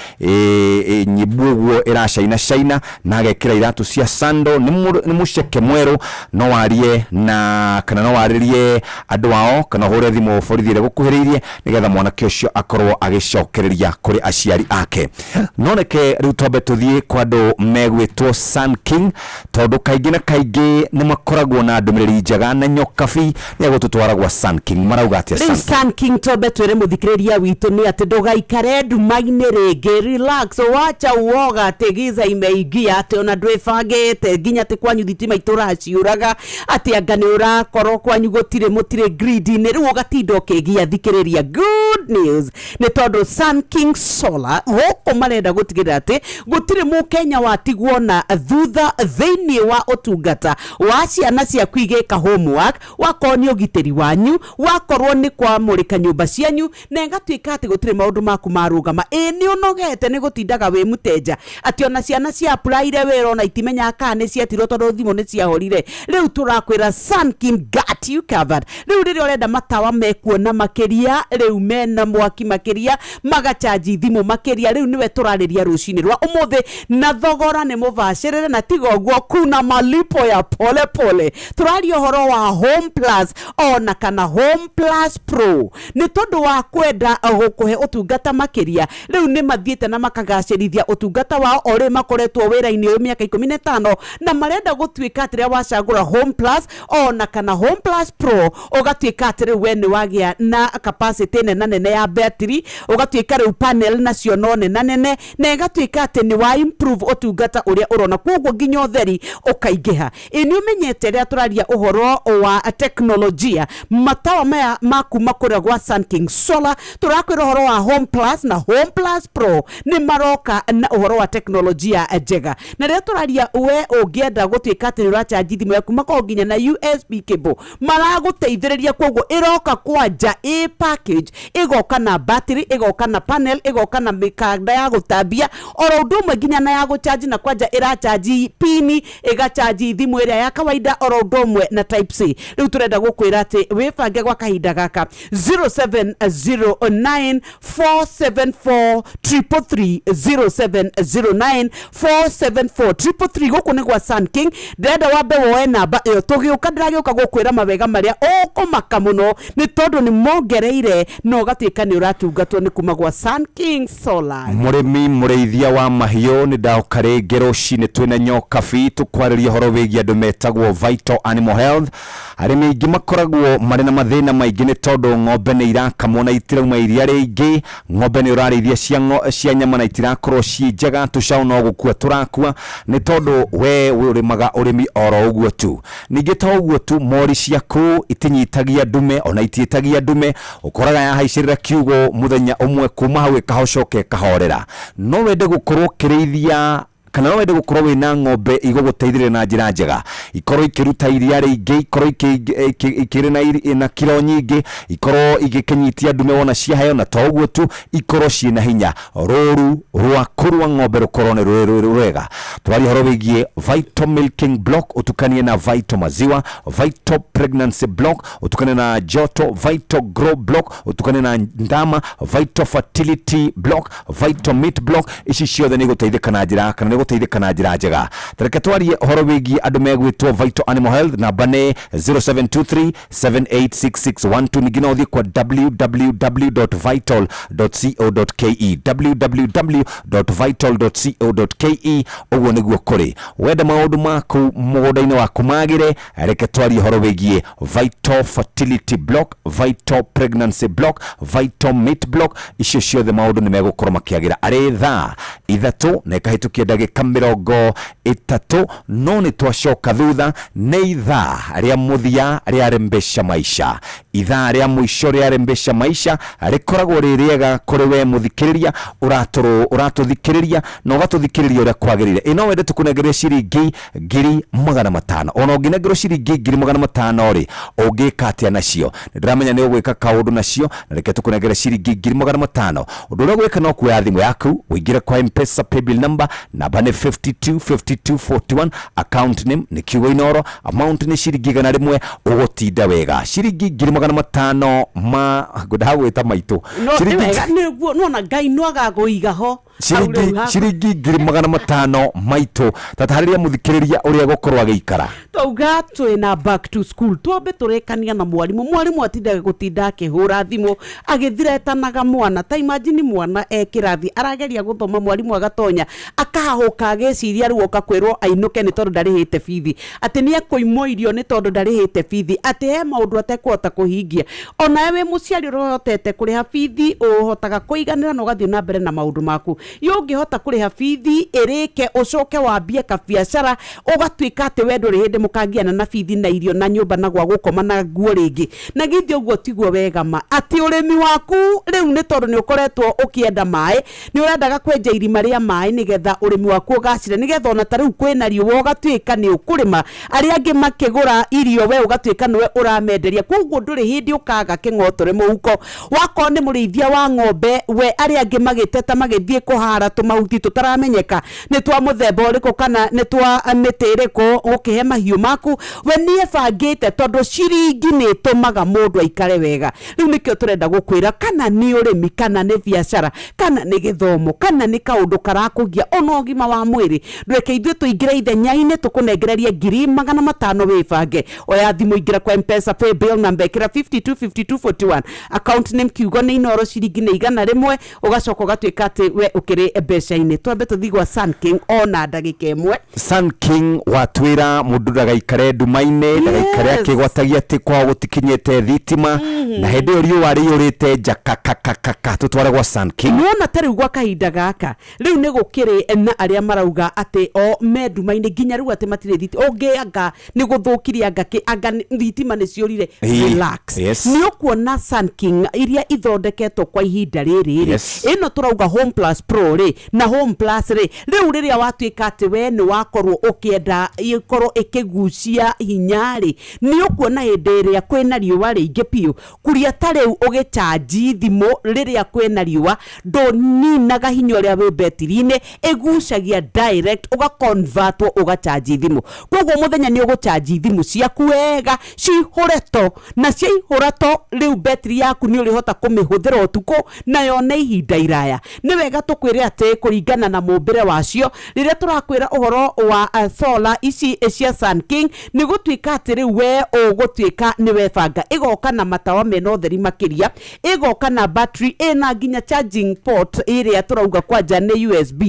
nyimbu ũguo ĩracaina caina, na agekĩra iratũ cia sando, nĩ mũceke mwerũ. No warie na kana no warĩrie andũ ao kana ũhũre thimũ borithi ĩrĩa gũkuhĩrĩirie nĩgetha mwanake ũcio akorwo akorwo agĩcokereria kũrĩ aciari ake. No reke rĩu twambe tũthiĩ kwa andũ megwĩtwo Sun King, tondũ kaingĩ na kaingĩ nĩ makoragwo na ndũmĩrĩri njega, na Nyokabi nĩ egũtũtwara gwa Sun King. Marauga atĩa Rĩu Sun King? Sun King, twambe twĩre mũthikĩrĩria witũ nĩ atĩ ndũgaikare nduma-inĩ rĩngĩ. Relax, wacha uoga atĩ giza imeingia, atĩ ona ndwĩbangĩte nginya atĩ kwanyu thitima itũraga ciũraga, atĩ anga nĩ ũrakorwo kwanyu gũtirĩ mũtirĩ grid-inĩ, rĩu ũgatinda ũkĩgia. Thikĩrĩria, good news nĩ tondũ Sun King Solar gũkũ marenda gũtigĩrĩra atĩ gũtirĩ mũkenya watigwo na thutha thĩinĩ wa ũtungata wa ciana ciaku igĩka homework, wakorwo nĩ ũgitĩri wanyu, wakorwo nĩ kwamũrĩka nyũmba cianyu, na ĩgatuĩka atĩ gũtirĩ maũndũ maku marũgama. Ĩ nĩ ũnogete nĩ gũtindaga wĩ mũtenja, atĩ ona ciana cia applyire wĩra ona itimenyaga kana nĩ cietirwo tondũ thimũ nĩ ciahorire. Rĩu tũrakwĩra Sun King got you covered. Rĩu rĩrĩa ũrenda matawa mekuona makĩria, rĩu mena mwaki makĩria, magachanji thimũ makĩria, rĩu nĩwe tũrarĩria rũcinĩ rwa ũmũthĩ, na thogora nĩ mũbacĩrĩre, na tiga ũguo kuna malipo ya pole pole. Tũraria ũhoro wa Home Plus ona kana Home Plus Pro, nĩ tondũ wa kwenda gũkũhe ũtungata makĩria. Rĩu nĩ mathiĩte na makagacĩrithia ũtungata wao o rĩ makoretwo wĩra-inĩ ũyũ mĩaka 15, na marenda gũtuĩka atĩ rĩrĩa wacagũra Home Plus ona kana Home Plus Pro, ũgatuĩka atĩ rĩu we nĩ wagĩa na capacity nena nene ya battery, ũgatuĩka rĩu panel nacio no nena nene, na ĩgatuĩka atĩ nĩ wa improve ũtungata ũrĩa ũrona, koguo nginya ũtheri ũkaingĩha. Ĩ nĩ ũmenyete rĩrĩa tũraria ũhoro wa teknolojia, matawa maya ma kuma kũrĩa gwa Sun King Solar, tũrakwĩra ũhoro wa Home Plus na Home Plus Pro, nĩ maroka na ũhoro wa teknolojia njega. Na rĩrĩa tũraria, we ũngĩenda gũtuĩka atĩ nĩ ũrachanji thimũ yaku, makoragwo nginya na USB cable maragũteithĩrĩria. Koguo ĩroka kwanja ĩ package, ĩgoka na battery, ĩgoka na panel, ĩgoka na mĩkanda ya gũtambia, oro ũndũ ũmwe nginya na ya gũchanji, na kwanja ĩrachanji pini, ĩgachanji thimũ ĩrĩa ya kawaida, oro ũndũ ũmwe na Type C. Rĩu tũrenda gũkwĩra atĩ wĩbange gwa kahinda gaka, 0709 474 333, 0709 474 333. Gũkũ nĩ gwa Sun King. Ndĩrenda wambe woe namba ĩyo, tũgĩũka ndĩragĩũka gũkwĩra mawega marĩa ũkũmaka mũno, nĩ tondũ nĩ mongereire na ũgatuĩka nĩ ũratungatwo nĩ kuma gwa Sun King Solar. Mũrĩmi mũrĩithia wa mahiũ, nĩ ndaũka rĩngĩ rũcinĩ twĩna Nyokabi tũkwarĩria ũhoro wĩgiĩ andũ metagwo Vital Animal Health. Arĩmi aingĩ makoragwo marĩ na mathĩna maingĩ nĩ tondũ ng'ombe nĩ irakamwo na itirauma iria rĩingĩ, ng'ombe nĩ ũrarĩithia cia nyama na itirakorwo ciĩ njega, tũcaũ no gũkua tũrakua nĩ tondũ we ũrĩmaga ũrĩmi oro ũguo tu. Ningĩ to ũguo tu, mori ciaku itinyitagia ndume ona itiĩtagia ndume, ũkoraga yahaicĩrĩra kiugo mũthenya ũmwe, kuma hau ĩkahocoka ĩkahorera. No wende gũkorwo ũkĩrĩithia kana no wende gũkorwo wĩna ng'ombe igũgũteithĩrĩria na njĩra njega, ikorwo ikĩruta iria rĩingĩ, ikorwo ikĩrĩ na kiro nyingĩ, ikorwo igĩkĩnyitia ndume wona ciaheo, na to ũguo tu, ikorwo ciĩna hinya, rũru rwaku rwa ng'ombe rũkorwo nĩ rwĩ rwega. Tũraria ũhoro wĩgiĩ Vital Milking Block, ũtukanie na Vital Maziwa, Vital Pregnancy Block, ũtukanie na Joto, Vital Grow Block, ũtukanie na Ndama, Vital Fertility Block, Vital Meat Block. Ici ciothe nĩ igũteithĩka na njĩra kana nĩ gũteithĩka na njĩra njega. Tareke twarie ũhoro wĩgiĩ andũ megwĩtwo Vital Animal Health. Namba nĩ 0723 786612. Ningĩ no ũthiĩ kwa www.vital.co.ke, www.vital.co.ke. Ũguo nĩguo kũrĩ. Wenda maũndũ maku mũgũnda-inĩ waku magĩre, reke twarie ũhoro wĩgiĩ Vital Fertility Block, Vital Pregnancy Block, Vital Meat Block. Icio ciothe maũndũ nĩ megũkorwo makĩagĩra. Arĩ thaa 3 na ĩkahĩtũkia ndagĩka 30, no nĩ twacoka thutha nĩ ithaa rĩa mũthia rĩa Rembesha Maisha. Ithaa rĩa mũico rĩa Rembesha Maisha rĩkoragwo rĩ rĩega kũrĩ we mũthikĩrĩria ũratũthikĩrĩria na ũgatũthikĩrĩria ũrĩa kwagĩrĩire. Ĩ no wende tũkũnengerie ciringi 500,000? Ona ũngĩnengerwo ciringi 500,000 rĩ, ũngĩka atĩa nacio? Nĩ ndĩramenya nĩ ũgwĩka kaũndũ nacio, na reke tũkũnengere ciringi 500,000. Ũndũ ũrĩa ũgwĩka no kuoya thimũ yaku, ũingĩre kwa Mpesa paybill number, namba nĩ 52 52 41, account name nĩ Kiugo Inoro, amount nĩ ciringi 100. Ũgũtinda wega ciringi 500,000 ma ngwendaga gwĩta maitũ. No nĩ wega nĩguo nona Ngai no agagũiga ho. Hau rĩu Ciringi ciringi 500,000 maitũ. Tatarĩria mũthikĩrĩria ũrĩa gũkorwo agĩikara. Twauga twĩna back to school, twambe tũrekania na mwarimũ. Mwarimũ atindaga gũtinda akĩhũra thimũ agĩthiretanaga mwana. Ta imagine mwana e kĩrathi arageria gũthoma, mwarimũ agatonya akahahũka agĩciria rĩu oka kwĩrwo ainũke nĩ tondũ ndarĩhĩte bithi, atĩ nĩ ekũimwo irio nĩ tondũ ndarĩhĩte bithi, atĩ he maũndũ atekũhota kũhingia. Onawe wĩ mũciari ũrĩa ũhotete kũrĩha bithi, ũhotaga kũiganĩra na ũgathiĩ na mbere na maũndũ maku. Yo ũngĩhota kũrĩha bithi ĩrĩke, ũcoke wambie kabiacara, ũgatuĩka atĩ we ndũrĩ hĩndĩ mũkagiana na bithi na irio na nyũmba na gwa gũkoma na nguo rĩngĩ. Na githĩ ũguo tiguo wega ma? Atĩ ũrĩmi waku rĩu nĩ tondũ nĩ ũkoretwo ũkĩenda maĩ, nĩ ũrendaga kwenja irima rĩa maĩ nĩgetha ũrĩmi waku ũgacĩre, nĩgetha ona ta rĩu kwĩna riũa ũgatuĩka nĩ ũkũrĩma, arĩa angĩ makĩgũra irio we ũgatuĩka nĩwe ũramenderia. Koguo ndũrĩ hĩndĩ ũkaga kĩng'otore mũhuko. Wakorwo nĩ mũrĩithia wa ng'ombe, we arĩa angĩ magĩteta magĩthiĩ kũhara tũmahuti tũtaramenyeka nĩ twa mũthemba ũrĩkũ kana nĩ twa mĩtĩ ĩrĩkũ ũkĩhe mahiũ maku, we nĩ ebangĩte, tondũ ciringi nĩ ĩtũmaga mũndũ aikare wega. Rĩu nĩkĩo tũrenda gũkwĩra, kana nĩ ũrĩmi, kana nĩ biacara, kana nĩ gĩthomo, kana nĩ kaũndũ karakũgia ona ũgima wa mwĩrĩ, ndũreke ithuĩ tũingĩre ithenya-inĩ tũkũnengererie 500,000 wĩbange. Oya thimũ, ingĩra kwa Mpesa paybill namba, ĩkĩra 525241, account name kiugo nĩ Inoro, ciringi nĩ 100, ũgacoka ũgatuĩka atĩ we ũkĩrĩ mbeca-inĩ. Twambe tũthiĩ gwa Sun King ona ndagĩka ĩmwe. Sun King watwĩra mũndũ ndagaikare nduma-inĩ, ndagaikare akĩgwatagia atĩ kwao gũtikinyĩte thitima, na hĩndĩ ĩyo riũa rĩiyũrĩte nja kakakakaka. Tũtware gwa Sun King. Nĩwona ta rĩu gwa kahinda gaka rĩu nĩ gũkĩrĩ na arĩa marauga atĩ o me nduma-inĩ nginya rĩu, atĩ matirĩ thitima, ũngĩ anga nĩ gũthũkirie, anga kĩ, anga thitima nĩ ciũrire. Relax. Nĩ ũkuona Sun King iria ithondeketwo kwa ihinda rĩrĩ rĩ, ĩno tũrauga Home Plus Pro rĩ na Home Plus rĩ, rĩu rĩrĩa watuĩka atĩ we nĩ wakorwo ũkĩenda ĩkorwo ĩkĩgucia hinya rĩ, nĩ ũkuona hĩndĩ ĩrĩa kwĩna riũa rĩingĩ biũ, kuria ta rĩu ũgĩcanji thimũ rĩrĩa kwĩna riũa, ndũninaga hinya ũrĩa wĩ betiri-inĩ, ĩgucagia direct ũgaconvertwo ũgacanji thimũ. Koguo mũthenya nĩ ũgũcanji thimũ ciaku wega cihũre to, na ciaihũra to, rĩu betiri yaku nĩ ũrĩhota kũmĩhũthĩra ũtukũ na yone ihinda iraya. Nĩ wega tũkwĩre atĩ kũringana na mũmbĩre wacio, rĩrĩa tũrakwĩra ũhoro wa solar ici cia Sun King, nĩ gũtuĩka atĩ rĩu we ũgũtuĩka nĩ webanga. Ĩgoka na matawa mena ũtheri makĩria, ĩgoka na battery ĩna nginya charging port ĩrĩa tũrauga kwanja nĩ USB,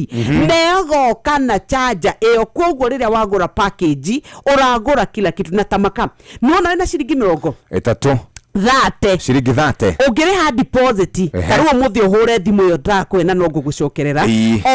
na ĩgoka na charger ĩyo. Koguo rĩrĩa wagũra package, ũragũra kila kitu. Na tamaka nĩwona wĩna ciringi mĩrongo 30. 30. Ciringi 30. Ũngĩrĩha deposit, ta rĩu ũmũthĩ ũhũre thimũ ĩyo ndakũhe na no ngũgũcokerera,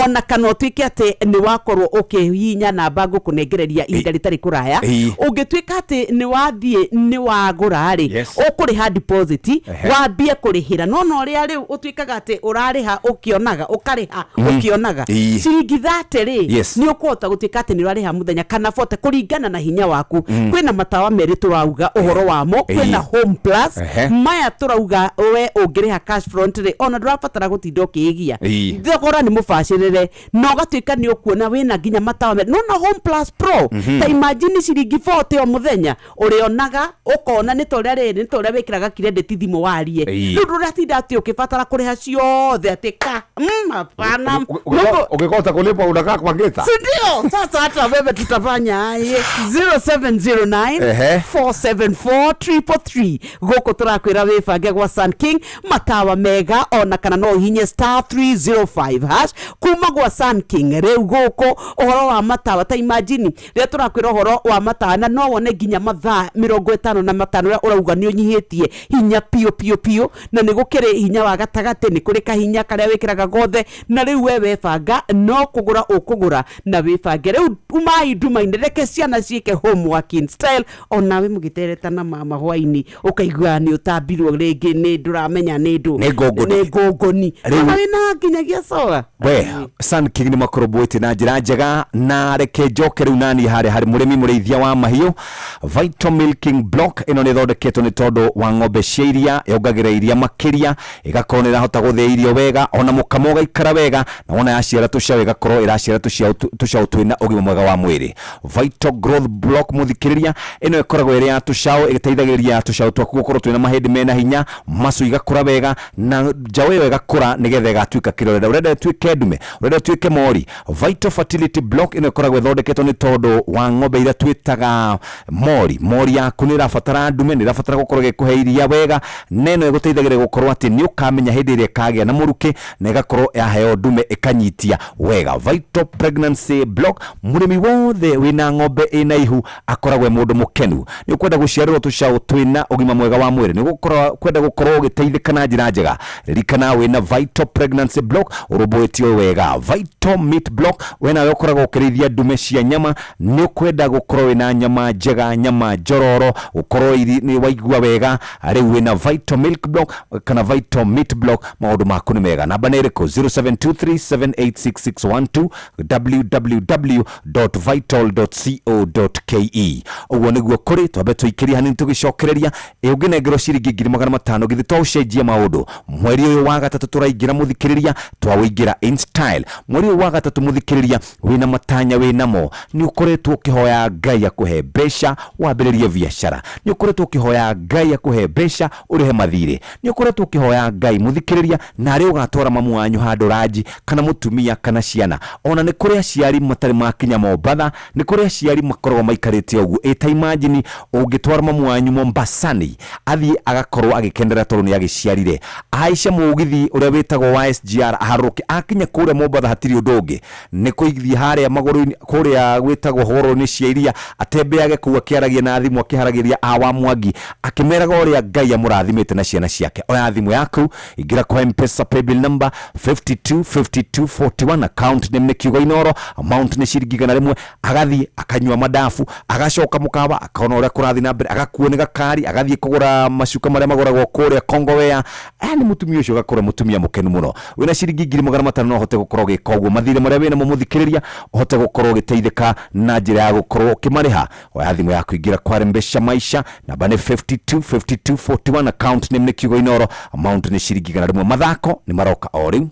ona kana ũtuĩke atĩ nĩ wakorwo ũkĩhihinya namba ngũkũnengereria ihinda rĩtarĩ kũraya, ũngĩtuĩka atĩ nĩ wathiĩ nĩ wagũra rĩ, ũkũrĩha deposit, wambie kũrĩhĩra nona ũrĩa rĩu ũtuĩkaga atĩ ũrarĩha ũkĩonaga, ũkarĩha ũkĩonaga. Ciringi 30 rĩ, nĩ ũkũhota gũtuĩka atĩ nĩ ũrarĩha mũthenya kana 40 kũringana na hinya waku. Kwĩna matawa merĩ tũrauga ũhoro wamo, kwĩna Home Plus. Maya tũrauga we ũngĩrĩha cash front rĩ, ona ndũrabatara gũtinda ũkĩĩgia. Thogora nĩ mũbacĩrĩre na ũgatuĩka nĩ ũkuona wĩna nginya matawa merĩ. Nona Home Plus Pro, ta imagine ciringi 40 o mũthenya ũrĩonaga, ũkona nĩ ta ũrĩa rĩrĩ, nĩ ta ũrĩa wĩkĩraga credit thimũ warie. Rĩu ndũratinda atĩ ũkĩbatara kũrĩha ciothe atĩ ka hapana. Ukikosa kulipa unakaa kwa giza. Si ndio? Sasa hata wewe tutafanya aye. 0709 474 333. Gũkũ tũrakwĩra wĩbange gwa Sun King, matawa mega, ona kana no ũhinye star 305 hash kuma gwa Sun King. Rĩu gũkũ ũhoro wa matawa, ta imagine rĩrĩa tũrakwĩra ũhoro wa matawa, na no wone nginya mathaa 55 ũrĩa ũrauga nĩ ũnyihĩtie hinya piũ piũ piũ, na nĩ gũkĩrĩ hinya wa gatagatĩ, nĩ kũrĩ kahinya karĩa wĩkĩraga gothe. Na rĩu we webanga no kũgũra ũkũgũra na wĩbange. Rĩu umai nduma-inĩ, reke ciana ciĩke homework in style, onawe mũgĩtereta na mama hwainĩ ũkaigua nĩ ũtambirwo rĩngĩ, nĩ ndũramenya nĩ ndũ. Nĩ ngũngũni. Nĩ ngũngũni. Ona wĩna nginyagia solar. We Sun King nĩ makorobwĩte na njĩra njega. Na reke njoke rĩu nani harĩa harĩ mũrĩmi mũrĩithia wa mahiũ, Vital Milking Block ĩno nĩ ĩthondeketwo nĩ tondũ wa ng'ombe cia iria, yongagĩrĩra iria makĩria, ĩgakorwo nĩ ĩrahota gũthĩa irio wega, ona mũkamo ũgaikara wega, na wona yaciara tũcaũ ĩgakorwo ĩraciara tũcaũ twĩna ũgima mwega wa mwĩrĩ. Vital Growth Block, mũthikĩrĩria, ĩno ĩkoragwo ĩrĩ ya tũcaũ, ĩteithagĩrĩria tũcaũ twaku gũkorwo Tũgakorwo twĩna mahĩndĩ mena hinya, macu igakũra wega na njaũ ĩyo ĩgakũra nĩgetha ĩgatuĩka kĩrĩa ũrenda. Ũrenda ĩtuĩke ndume, ũrenda ĩtuĩke mori. Vital Fertility Block ĩno ĩkoragwo ĩthondeketwo nĩ tondũ wa ng'ombe iria twĩtaga mori. Mori yaku nĩ ĩrabatara ndume, nĩ ĩrabatara gũkorwo ĩgĩkũhe iria wega, na ĩno ĩgũteithagĩrĩria gũkorwo atĩ nĩ ũkamenya hĩndĩ ĩrĩa ĩkagĩa na mũrukĩ na ĩgakorwo yaheo ndume ĩkanyitia wega. Vital Pregnancy Block, mũrĩmi wothe wĩna ng'ombe ĩna ihu akoragwo e mũndũ mũkenu. Nĩ ũkwenda gũciarĩrwo tũcaũ twĩna ũgima mwega wa mwĩrĩ, nĩ ũkwenda gũkorwo ũgĩteithĩka na njĩra njega, ririkana wĩna Vital Pregnancy Block ũrũmbũĩtio wega. Vital Meat Block, we nawe ũkoragwo ũkĩrĩithia ndume cia nyama, nĩ ũkwenda gũkorwo wĩna nyama njega, nyama njororo, ũkorwo nĩ waigua wega, rĩu wĩna Vital Milk Block kana Vital Meat Block, maũndũ maku nĩ mega. Namba nĩ ĩrĩkũ? 0723786612, www.vital.co.ke. Ũguo nĩguo kũrĩ. Twambe tũikĩrie hanini tũgĩcokereria. Ĩ ũngĩnengerwo ciringi 500,000, githĩ to ũcenjie maũndũ? Mweri ũyũ wa gatatũ tũraingĩra, mũthikĩrĩria, twaũingĩra in style. Mweri ũyũ wa gatatũ, mũthikĩrĩria, wĩna matanya wĩnamo, nĩ ũkoretwo ũkĩhoya Ngai akũhe mbeca wambĩrĩrie biacara, nĩ ũkoretwo ũkĩhoya Ngai akũhe mbeca ũrĩhe mathirĩ, nĩ ũkoretwo ũkĩhoya Ngai, mũthikĩrĩria, narĩ ũgatwara mamu wanyu handũ ranji, kana mũtumia kana ciana. Ona nĩ kũrĩ aciari matarĩ makinya Mombatha, nĩ kũrĩ aciari makoragwo maikarĩte ũguo. Ĩ ta imagine ũngĩtwara mamu wanyu Mombasani, athiĩ agakorwo agĩkenera tondũ nĩ agĩciarire, ahaice mũgithi ũrĩa wĩtagwo wa SGR, aharũrũke, akinya kũrĩa Mombatha hatirĩ ũndũ ũngĩ, nĩ kũithiĩ harĩa magũrũ-inĩ kũrĩa gwĩtagwo hũgũrũrũ-inĩ cia iria, atembeage kũu akĩaragia na thimũ, akĩharagĩria a wa Mwangi, akĩmeraga ũrĩa Ngai amũrathimĩte na ciana ciake. Oya thimũ yaku, ingĩra kwa M-Pesa paybill number 525241, account name nĩ Kiugo Inoro, amount nĩ ciringi 100. Agathiĩ akanyua madafu, agacoka mũkawa, akona ũrĩa kũrathiĩ na mbere, agakuo nĩ gakari, agathiĩ kũgũra macuka marĩa magũragwo kũrĩa Kongowea. Nĩ mũtumia ũcio agakorwo mũtumia mũkenu mũno. Wĩna ciringi 500,000 no ũhote gũkorwo ũgĩka ũguo. Mathirĩ marĩa wĩnamo, mũthikĩrĩria, ũhote gũkorwo ũgĩteithĩka na njĩra ya gũkorwo ũkĩmarĩha. Oya thimũ yaku, ingĩra kwa Rembesha Maisha, namba nĩ 525241, account name nĩ Kiugo Inoro, amount nĩ ciringi 100. Mathako nĩ maroka o rĩu.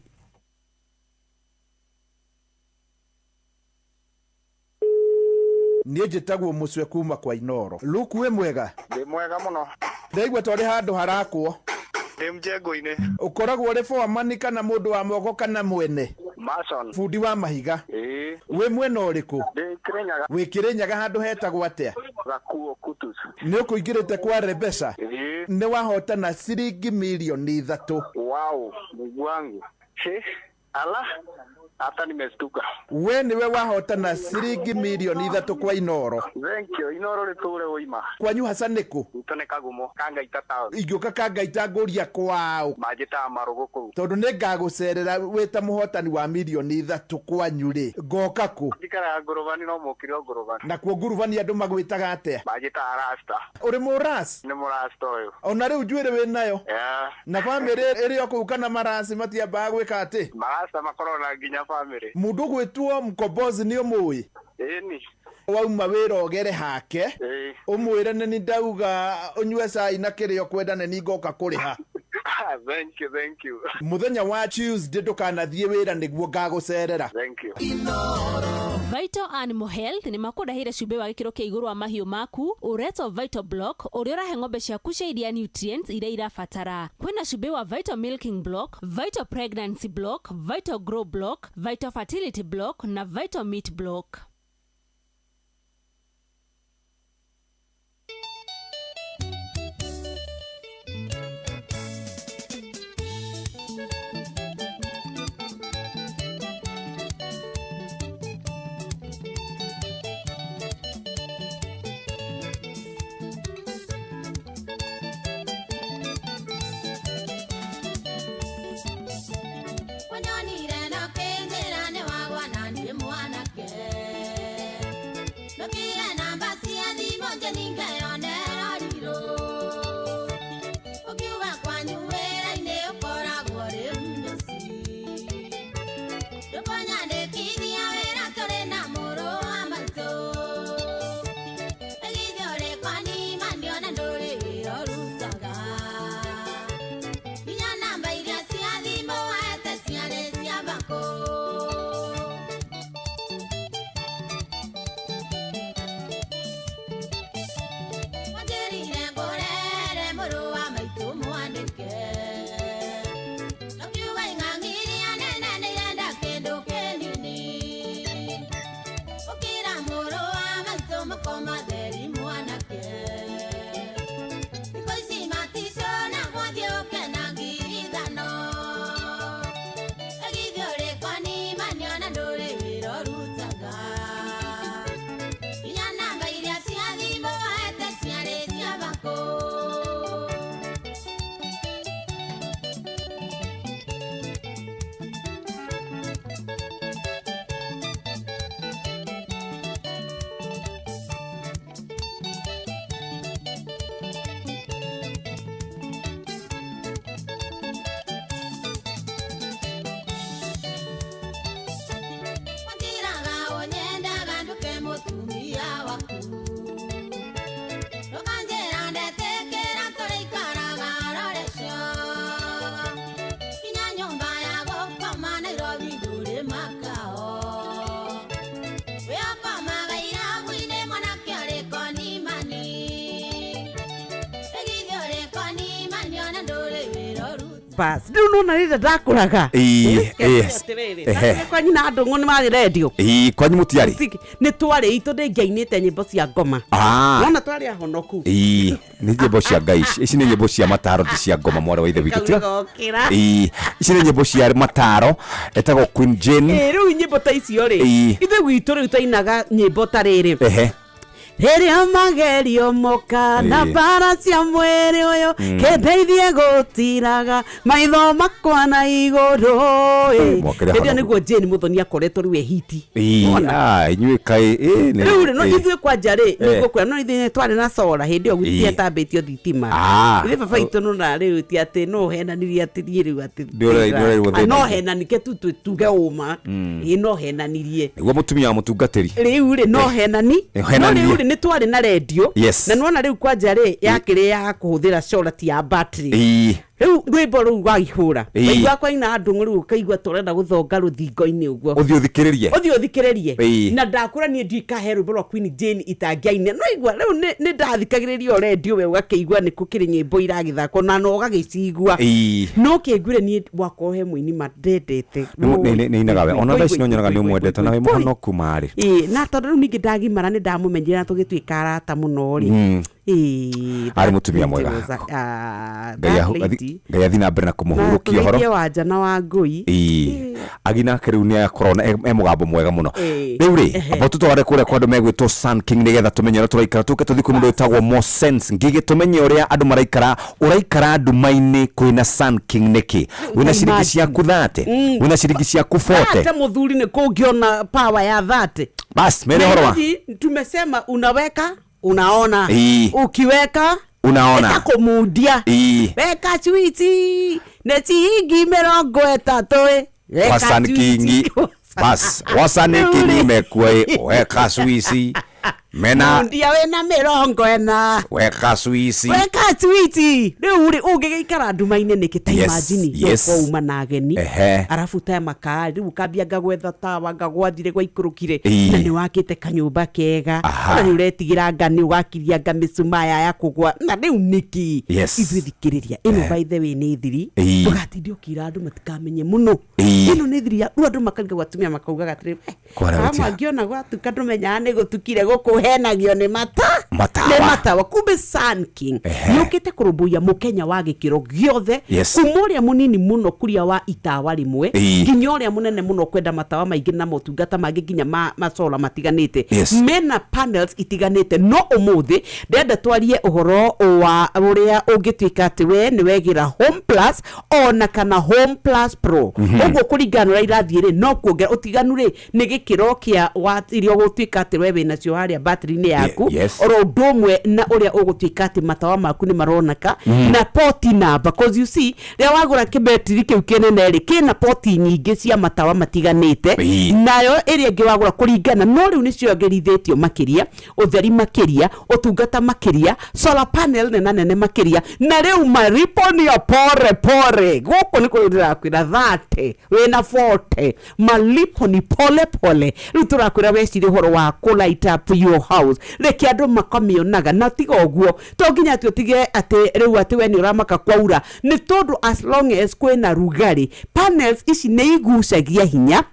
Niĩ njĩtagwo Mũcwe kuma kwa Inoro. Luku, wĩ mwega? Ndĩ mwega mũno. Ndaigua ta ũrĩ handũ harakwo. Ndĩ mjengo-inĩ. Ũkoragwo ũrĩ foreman kana mũndũ wa moko kana mwene? Mason. Bundi wa mahiga? Ĩĩ. Wĩ mwena ũrĩkũ? Ndĩ Kĩrĩnyaga. Wĩ Kĩrĩnyaga handũ hetagwo atĩa? Gakuo Kutus. Nĩ ũkũingĩrĩte kwa Rebesha? Ĩĩ. Nĩ wahotana ciringi 3,000,000. Wow, Mungu wangu. He, ala, hata nimestuka. We nĩwe wahotana ciringi 3,000,000 kwa Inoro. Thank you. Inoro rĩtũre ũima. Kwanyu haca nĩkũ? Gwitũ nĩ Kagumo, Kangaita town. Ingĩũka Kangaita ngũria kwao? Manjĩtaga Marũgũ kũu. Tondũ nĩ ngagũcerera wĩ ta mũhotani wa 3,000,000 kwanyu rĩ, ngoka kũ? Njikaraga Ngũrũbani, no mũkire o Ngũrũbani. Nakuo Ngurubani andũ magwĩtaga atĩa? Manjĩtaga Rasta. Ũrĩ mũras? Nĩ mũrasta ũyũ. Ona rĩu njuĩrĩ wĩ nayo? Yeah. Na bamĩrĩ ĩrĩ o kũu kana marasi matiambaga gwĩka atĩ? Marasta makoragwo na nginya bamĩrĩ. Mũndũ ũgwĩtwo Mkombozi nĩ ũmũĩ? Ĩni. Wauma wĩra ũgere hake. Ĩĩ. Ũmwĩre nĩ ni ndauga ũnyue cai na kĩrĩa ũkwenda, nĩ ni ngoka kũrĩha. Thank you, thank you. Mũthenya wa Tuesday ndũkanathiĩ wĩra nĩguo ngagũcerera. Thank you. Vital Animal Health nĩ makũrehire cumbĩ wa gĩkĩro kĩa igũrũ wa mahiũ maku ũretwo Vital Block, ũrĩa ũrahe ng'ombe ciaku cia iria nutrients iria irabatara. Kwĩna cumbĩ wa Vital Milking Block, Vital Pregnancy Block, Vital Grow Block, Vital Fertility Block na Vital Meat Block. Wanyonire na kĩnjĩra nĩ wagwa na niĩ mwanake. Bas rĩu nona rĩrĩa ndakũraga. Ĩĩ, yes. Atĩrĩrĩ, Ehe. na kwa nyina ndũng'ũ nĩ marĩ redio. Ĩĩ, kwanyu mũtiarĩ? Nĩ twarĩ itũ ndĩngĩainĩte nyĩmbo cia ngoma. Ah. Nona twarĩ ahonoku. Ĩĩ, nĩ nyĩmbo cia Ngai ici. Ici nĩ nyĩmbo cia mataro, ti cia ngoma, mwarĩ wa ithe witũ. Kau gokĩra. Ĩĩ, ici nĩ nyĩmbo cia mataro, etagwo Queen Jane. Ĩĩ, rĩu nyĩmbo ta icio rĩ, Ĩĩ. ithuĩ gwitũ rĩu twainaga nyĩmbo ta rĩrĩ. Ehe. Rĩrĩa magerio moka na Ĩĩ. mbara cia mwĩrĩ ũyũ, kĩndeithie gũtiraga maitho makwa na igũrũ ĩ. Mwakĩrĩ Hĩndĩ ĩyo ahonoku. nĩguo Jane Mũthoni akoretwo rĩu e hiti. Ĩĩ, ah, inyuĩ kaĩ, ĩĩ, Rĩu rĩ, no ĩĩ. ithuĩ kwanja rĩ, Eh. nĩguo kwĩra, no ithuĩ twarĩ na cora hĩndĩ ĩyo Ĩĩ. gũtietambĩtio thitima. Ah. Ithuĩ baba itũ nona rĩu ti atĩ no henanirie atĩ niĩ rĩu atĩ Ndĩũrairwo Ah, thĩna no ingĩ. henanike tu tuge ũma. Ĩĩ, no henanirie. Nĩguo mũtumia wa mũtungatĩri. Rĩu rĩ, no henani. Eh, No henanirie. rĩu rĩ, nĩ twarĩ na rendio. Yes. Na nĩwona rĩu kwanja rĩ, yakĩrĩ ya kũhũthĩra cora ti ya battery. Ĩĩ. Rĩu rwĩmbo rũu rwagĩhũra, Ĩĩ. waigua kwaina ndũng'ũ rĩu ũkaigua tũrenda gũthonga rũthingo-inĩ ũguo. Ũthiĩ ũthikĩrĩrie. Ũthiĩ ũthikĩrĩrie. Ĩĩ. Na ndakũra niĩ ndikahe rwĩmbo rwa Queen Jane itangĩaine. No igua rĩu nĩ ndathikagĩrĩria o rendio we ũgakĩigua nĩ kũkĩrĩ nyĩmbo iragĩthakwo na no ũgagĩcigua. Ĩĩ. No kĩnguire niĩ wakorwo he mũini ma ndendete. Nĩ nĩ inaga we. Ona thaa ici no nyonaga nĩ ũmwendete na wĩ mũhonoku marĩ. Ĩĩ, na tondũ rĩu ningĩ ndagimara nĩ ndamũmenyire na tũgĩtuĩka arata mũno rĩ. Ĩĩ, Arĩ that mũtumia lady mwega. was a- ah, Ngai that lady. Ngai athi na mbere na kũmũhurũkia Na ũhoro. tũgeithie Wanja na Wangũi. Ĩĩ. Agina nake rĩu nĩ akorwo e mũgambo mwega mũno. Ĩĩ. Rĩu rĩ, Ehe. amba tũtware kũrĩa kwa andũ megwĩtwo Sun King nĩgetha tũmenye ũrĩa tũraikara, tũke tũthiĩ kwĩ mũndũ wĩtagwo Mosense Ngigĩ, tũmenye ũrĩa andũ maraikara. Ũraikara nduma-inĩ kwĩna Sun King nĩkĩ? Wĩna ciringi imagine. ciaku 30, wĩna ciringi ciaku 40. Hata mũthuri nĩ kũngĩona power ya 30. Bas mere ũhoro wa Nairobi, tumesema unaweka unaona. Ĩĩ. Ukiweka Unaona. ĩkakũmundia. Ĩĩ. Weka switi nĩ ciringi 30 ĩ. Weka Kwa Sun switi. King. Bas wa Sun Rĩu King rĩ. mekuo ĩ, weka swici mena Mundia wĩna 40. Weka swici. Weka switi rĩu rĩ, ũngĩgĩikara nduma-inĩ nĩkĩ? Ta Yes, imagine yes. ũkauma na ageni, Ehe. arabu ta makaa rĩu ũkambia ngagwetha tawa ngagwathire gwaikũrũkire, Ĩĩ. na nĩ wakĩte kanyũmba kega. Aha. Ona nĩ ũretigĩra nga nĩ ũgakiria nga mĩcumaa ya kũgwa na rĩu nĩkĩ? Yes. Ithuĩ thikĩrĩria ĩno, by the way, nĩ thiri. Ĩĩ. Ndũgatinde ũkĩra andũ matikamenye mũno. Ĩĩ. Ĩno nĩ thiri ya rĩu andũ makariga atumia makaugaga atĩrĩ, "Eh, Kwara aya gũtia. mangĩona gwatuka ndũmenyaga nĩ gũtukire gũkũ henagio nĩ mata Matawa. nĩ matawa." Kumbe Sun King Ehe. nĩ ũkĩte kũrũmbũiya mũkenya wa gĩkĩro gĩothe, Yes. kuma ũrĩa mũnini mũno kuria wa itawa rĩmwe Ĩĩ. nginya ũrĩa mũnene mũno kwenda matawa maingĩ na motungata mangĩ nginya macola matiganĩte. Yes. Mena panels itiganĩte, no ũmũthĩ ndĩrenda twarie ũhoro wa ũrĩa ũngĩtuĩka atĩ we nĩ wegĩra Home Plus ona kana Home Plus Pro. Ũguo kũringana na ũrĩa irathiĩ rĩ, no kuongera ũtiganu rĩ nĩ gĩkĩro kĩa watt iria ũgũtuĩka atĩ we wĩnacio harĩa battery-inĩ yaku, yes. oro ũndũ ũmwe na ũrĩa ũgũtuĩka atĩ matawa maku nĩ maroneka na poti namba, cause you see rĩrĩa wagũra kĩbetiri kĩu kĩnene rĩ, kĩna poti nyingĩ cia matawa matiganĩte. Ĩĩ. Nayo ĩrĩa ĩngĩ wagũra kũringana no rĩu nĩ ciongerithĩtio makĩria ũtheri, makĩria ũtungata, makĩria solar panel nena nene makĩria, na rĩu maripo nĩyo pore pore. Gũkũ nĩ kũrĩ ndĩrakwĩra 30 wĩna 40, malipo ni pole pole. Rĩu tũrakwĩra wecirie ũhoro wa kũ light up your house, reke andũ makamĩonaga. Na tiga ũguo, to nginya atĩ ũtige atĩ rĩu atĩ we nĩ ũramaka kwaura, nĩ tondũ as long as kwĩna rugarĩ, panels ici nĩ igucagia hinya,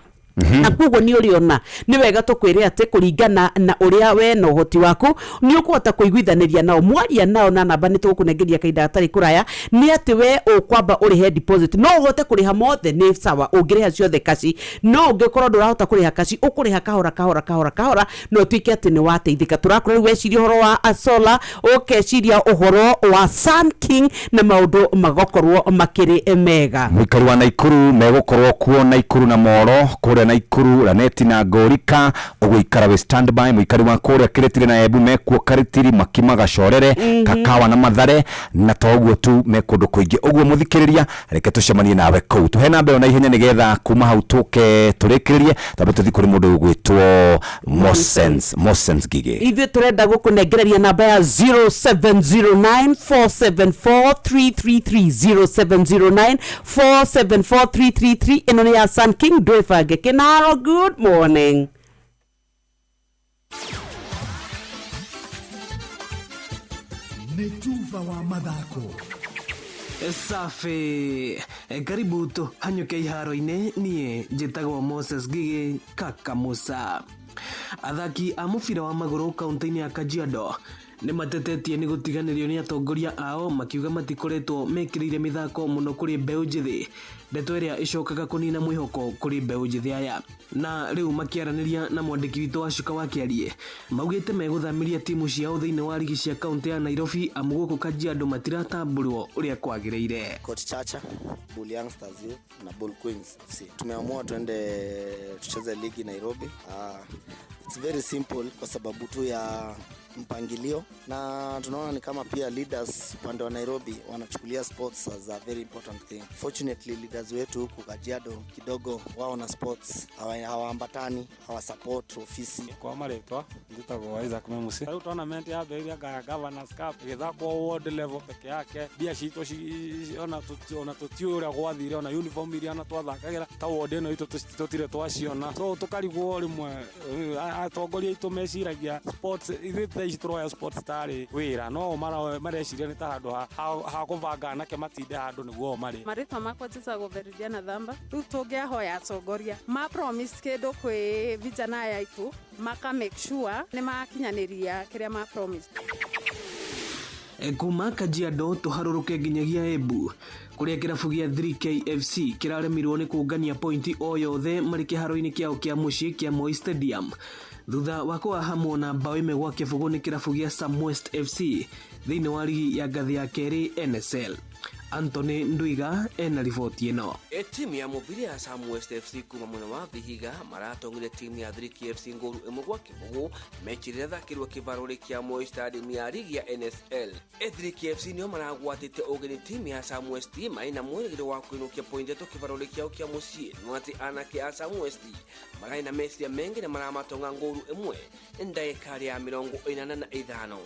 na koguo nĩ ũrĩona nĩ wega tũkwĩre atĩ kũringana na ũrĩa we na ũhoti waku nĩ ũkũhota kũiguithanĩria nao. Mwaria nao na namba nĩ tũgũkũnengeria kahinda gatarĩ kũraya, nĩ atĩ we ũkwamba ũrĩhe deposit. No ũhote kũrĩha mothe nĩ sawa, ũngĩrĩha ciothe kaci, no ũngĩkorwo ndũrahota kũrĩha kaci, ũkũrĩha kahora kahora kahora kahora na ũtuĩke atĩ nĩ wateithĩka. Tũrakũra rĩu weciria ũhoro wa solar, ũkeciria ũhoro wa Sun King na maũndũ magakorwo makĩrĩ mega. Mũikari wa Naikuru megũkorwo kuo Naikuru na Moro kũrĩa Naikuru, Raneti na Ngorika ũgũikara wĩ standby. Mũikari wa kũrĩa Kĩrĩtiri na Embu mekuo Karitiri, Makima, Gacorere, Kakawa na Mathare, na to ũguo tu, me kũndũ kũingĩ ũguo. Mũthikĩrĩria, reke tũcemanie nawe kũu. Tũhe namba ĩyo na ihenya nĩgetha kuma hau tũke tũrĩkĩrĩrie, twambe tũthiĩ kũrĩ mũndũ ũgwĩtwo Mosens Mosens Ngigĩ. Ithuĩ tũrenda gũkũnengereria namba ya 0709474333, 0709474333. Ĩno nĩ ya Sun King. Ndwĩbange kĩnaro. Good morning. Nĩ tuba wa mathako. Safi, karibu tũhanyũke iharo-inĩ. Niĩ njĩtagwo Moses Ngigĩ Kaka Musa. Athaki a mũbira wa magũrũ kaunti-inĩ ya Kajiado nĩ matetetie nĩ gũtiganĩrio nĩ atongoria ao, makiuga matikoretwo mekĩrĩire mĩthako mũno kũrĩ mbeũ njĩthĩ, ndeto ĩrĩa ĩcokaga kũnina mwĩhoko kũrĩ mbeũ njĩthĩ aya. Na rĩu makĩaranĩria na mwandĩki witũ wa Cuka wa Kĩarie, maugĩte megũthamiria timu ciao thĩinĩ wa rigi cia kaunti ya Nairobi, amu gũkũ Kajiado matiratambũrwo ũrĩa kwagĩrĩire. Coach Chacha, Bull Youngsters Youth na Bull Queens FC. Tumeamua tuende tucheze ligi Nairobi. It's very simple kwa sababu tu ya mpangilio, na tunaona ni kama pia leaders upande wa Nairobi wanachukulia sports as a very important thing. Fortunately, leaders wetu huku Kajiado kidogo wao na sports hawaambatani, hawasupport ofisi. Kwa marĩtwa njĩtagwo Isaac Memusi. Rĩu tournament yambĩrĩirie nga Governors Cup ĩgĩthakwo ward level peke yake, mbia citũ ona tũtiũĩ ũrĩa gwathire, ona uniform iria ona twathakagĩra ta ward ĩno itũ tũtirĩ twaciona, so tũkarigwo rĩmwe atongoria aitũ meciragia sports, ithuĩ thaa ici tũroya sports tarĩ wĩra, no o mareciria nĩ ta handũ ha kũbanga anake matinde handũ nĩguo o marĩ. Marĩtwa makwa njĩtagwo Veridiana Thamba. Rĩu tũngĩahoya atongoria ma promise kĩndũ kwĩ vijana aya aitũ, maka make sure nĩ makinyanĩria kĩrĩa ma promise. Kuma Kajiado tũharũrũke nginyagia Embu, kũrĩa kĩrabu gĩa 3K FC kĩraremirwo nĩ kũngania pointi o yothe marĩ kĩharo-inĩ kĩao kĩa mũciĩ kĩa Moi Stadium, thutha wa kũhahamwo na mbaũ 1-0 nĩ kĩrabu gĩa Samwest FC thĩinĩ wa rigi ya ngathĩ ya kerĩ NSL. Anthony Ndwiga ena riboti ĩno. Timu ya mũbira ya Samwest FC kuma mwena wa Vihiga maratongire timu ya 3K FC ngũru 1-0 mechi ĩrĩa ĩthakĩirwo kĩvaro kĩa Moi Stadium ya rigi ya NSL. 3K FC nĩo maragwatĩte ũgeni timu ya Samwest marĩ na mwĩrĩgĩrĩro wa kũinũkia pointi ithatũ kĩvaro kĩao kĩa mũciĩ, no atĩ anake a Samwest mararĩ na meciria mengĩ na maramatonga ngũru 1 ndagĩka ya 85.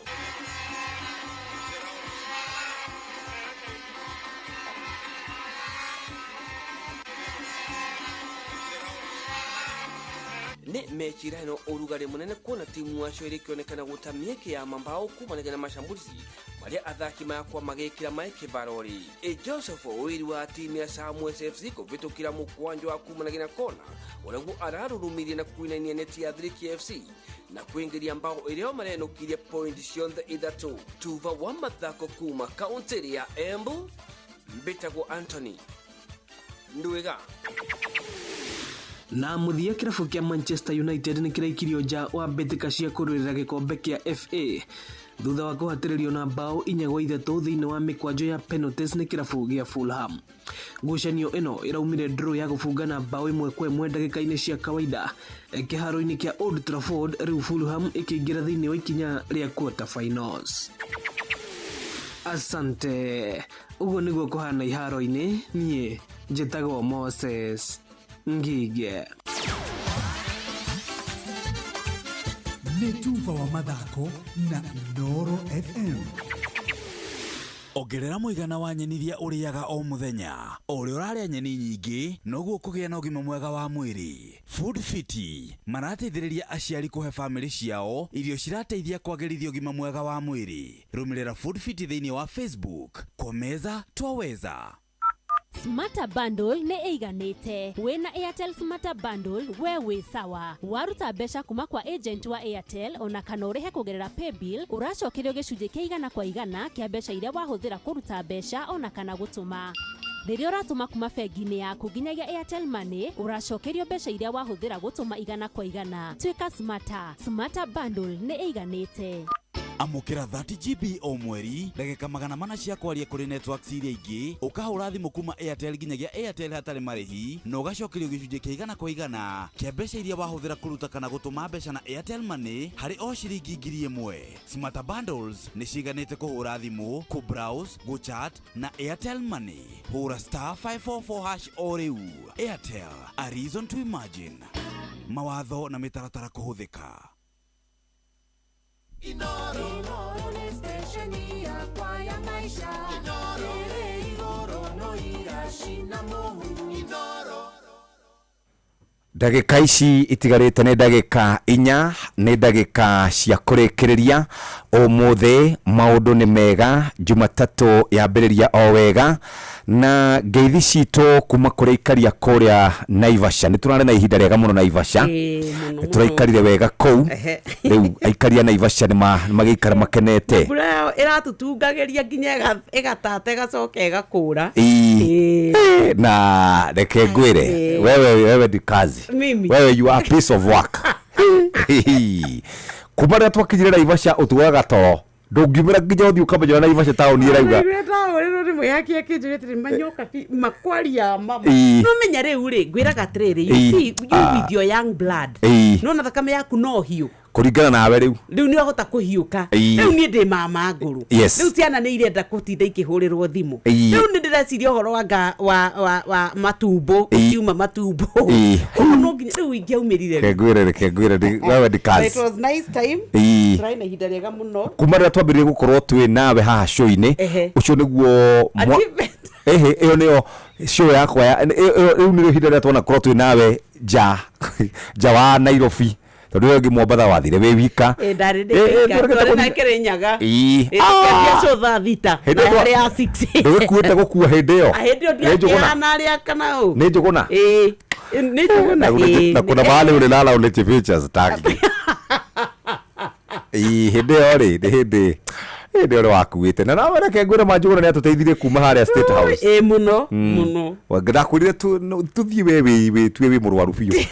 Nĩ mechi ĩrarĩ na ũrugarĩ mũnene kuona timu acio ĩrĩkĩonekana gũta mĩeke ya mambao kumanagia na mashambulizi marĩa athaki makwa magĩkĩra maĩ kĩvarori. Joseph Owiri wa timu ya Samwest FC kũvĩtũkĩra mũkwanjo wa kumanagia na kona ũrĩa ararurumirie na kuinainia neti ya 3K FC na kuingiria mbao ĩrĩa marenũkirie pointi ciothe ithatũ. Tuva wa mathako kuma kaunti ya Embu, mbĩtagwo Anthony Ndwiga. Na mũthia, kĩrabu kĩa Manchester United nĩ kĩraikirio nja wa mbĩtĩka cia kũrũĩrĩra gĩkombe kĩa FA thutha wa kũhatĩrĩrio na mbaũ 4-3 thĩinĩ wa mĩkwanjo ya penalties nĩ kĩrabu gĩa Fulham. Ngucanio ĩno ĩraumire draw ya gũbungana mbaũ 1-1 ndagĩka-inĩ cia kawaida kĩharo-inĩ kĩa Old Trafford, rĩu Fulham ĩkĩingĩra thĩinĩ wa ikinya rĩa quarter finals. Asante. Ũguo nĩguo kũhana iharo-inĩ. Niĩ njĩtagwo Moses Ngige. Nĩ tuba wa mathako na Inooro FM. Ongerera mũigana wa nyeni iria ũrĩaga o mũthenya. O ũrĩa ũrarĩa nyeni nyingĩ, noguo ũkũgĩa na ũgima mwega wa mwĩrĩ. Food Fit marateithĩrĩria aciari kũhe bamĩrĩ ciao irio cirateithia kwagĩrithia ũgima mwega wa mwĩrĩ. Rũmĩrĩra Food Fit thĩinĩ wa Facebook. Kwa meza twaweza. Smarter Bundle nĩ ĩiganĩte. Wĩna Airtel Smarter Bundle we wĩ sawa. Waruta mbeca kuma kwa agent wa Airtel ona kana ũrĩhe kũgerera paybill, ũracokerio gĩcunjĩ kĩa 100% kĩa mbeca iria wahũthĩra kũruta mbeca ona kana gũtũma. Rĩrĩa ũratũma kuma bengi-inĩ yaku nginyagia Airtel Money, ũracokerio mbeca iria wahũthĩra gũtũma 100%. Tuĩka smarter. Smarter Bundle nĩ ĩiganĩte. Amũkĩra 30 GB o mweri, ndagĩka 400 cia kwaria kũrĩ networks iria ingĩ, ũkahũra thimũ kuma Airtel nginyagia Airtel hatarĩ marĩhi, na ũgacokerio gĩcunjĩ kĩa 100% kĩa mbeca iria wahũthĩra kũruta kana gũtũma mbeca na Airtel Money harĩ o ciringi 1000. Smarter Bundles nĩ ciganĩte kũhũra thimũ, kũ-browse, gũ-chat na Airtel Money. Hũra *544# o rĩu. Airtel, a reason to imagine. Mawatho na mĩtaratara kũhũthĩka. Inooro. Inooro nĩ stesheni yakwa ya maisha. Inooro. Ĩrĩ igũrũ no iracina mũhu. Inooro. Ndagĩka ici itigarĩte nĩ ndagĩka 4, nĩ ndagĩka cia kũrĩkĩrĩria. Ũmũthĩ maũndũ nĩ mega, Jumatatũ yambĩrĩria o wega, na ngeithi citũ kuma kũrĩ aikari a kũrĩa Naivasha. Nĩ tũrarĩ na ihinda rĩega mũno Naivasha, Ĩĩ, mũno, nĩ tũraikarire wega kũu. Rĩu aikari a Naivasha nĩ magĩikara makenete. Mbura yao ĩratũtungagĩria nginya ĩgatata ĩgacoka ĩgakũra. Ĩĩ. Na reke ngwĩre, wewe ni kazi. Mimi. Wewe you are a piece of work. Kuma rĩrĩa twakinyire Naivasha ũtuaga toro ndũngiumĩra nginya ũthiĩ ũkamenya ũrĩa Naivasha taũni ĩrauga. Taũni rĩmwe yake akĩnjũria atĩrĩ manyoka makwaria mama. No menya rĩu rĩ, ngwĩraga atĩrĩrĩ, you see, you with your young blood, nona thakame yaku no hiũ. Kũringana nawe rĩu. Rĩu nĩ wahota kũhiũka. Rĩu niĩ ndĩ mama ngũrũ. Rĩu ciana nĩ irenda gũtinda ikĩhũrĩrwo thimũ. Rĩu nĩ ndĩreciria ũhoro wa nga wa wa wa matumbo, ũkiuma matumbo. Ũguo no nginya rĩu ingĩaumĩrire. Reke ngwĩre, reke ngwĩre, wewe ni kazi. It was nice time. Tũrarĩ na ihinda rĩega mũno. Kuma rĩrĩa twambĩrĩirie gũkorwo twĩ nawe haha show-inĩ, ũcio nĩguo Achievement. Ĩhĩ, ĩyo nĩyo show yakwa ya rĩu nĩrĩo ihinda rĩrĩa twanakorwo twĩ nawe nja wa Nairobi. Tondũ ĩyo ĩngĩ Mombatha wathire wĩ wika. Ĩ, ndarĩ ndĩ Ĩ, wika. tũrĩkĩte Twarĩ na gũthiĩ- Kĩrĩnyaga. Ĩ. Ĩ, tũkĩambia show thaa thita. Hĩndĩ Na ĩyo yarĩ ya 6. Ndũgĩkuĩte gũkua hĩndĩ ĩyo? Ah, hĩndĩ ĩyo Nĩ Njũgũna? ndiakĩhana arĩa kana ũ? Nĩ Njũgũna? Ĩ, nĩ Njũgũna, ĩ. Na kuna mahali ulilala ulijificha sitaki. Ĩ, hĩndĩ ĩyo rĩ, nĩ hĩndĩ ĩyo nĩ wakuĩte. Na nawe reke ngwĩre ma Njũgũna nĩ atũteithirie kuma harĩa State House. Ĩ, mũno, mũno. Ndakwĩrire tũthiĩ we wĩtue wĩ mũrwaru biũ.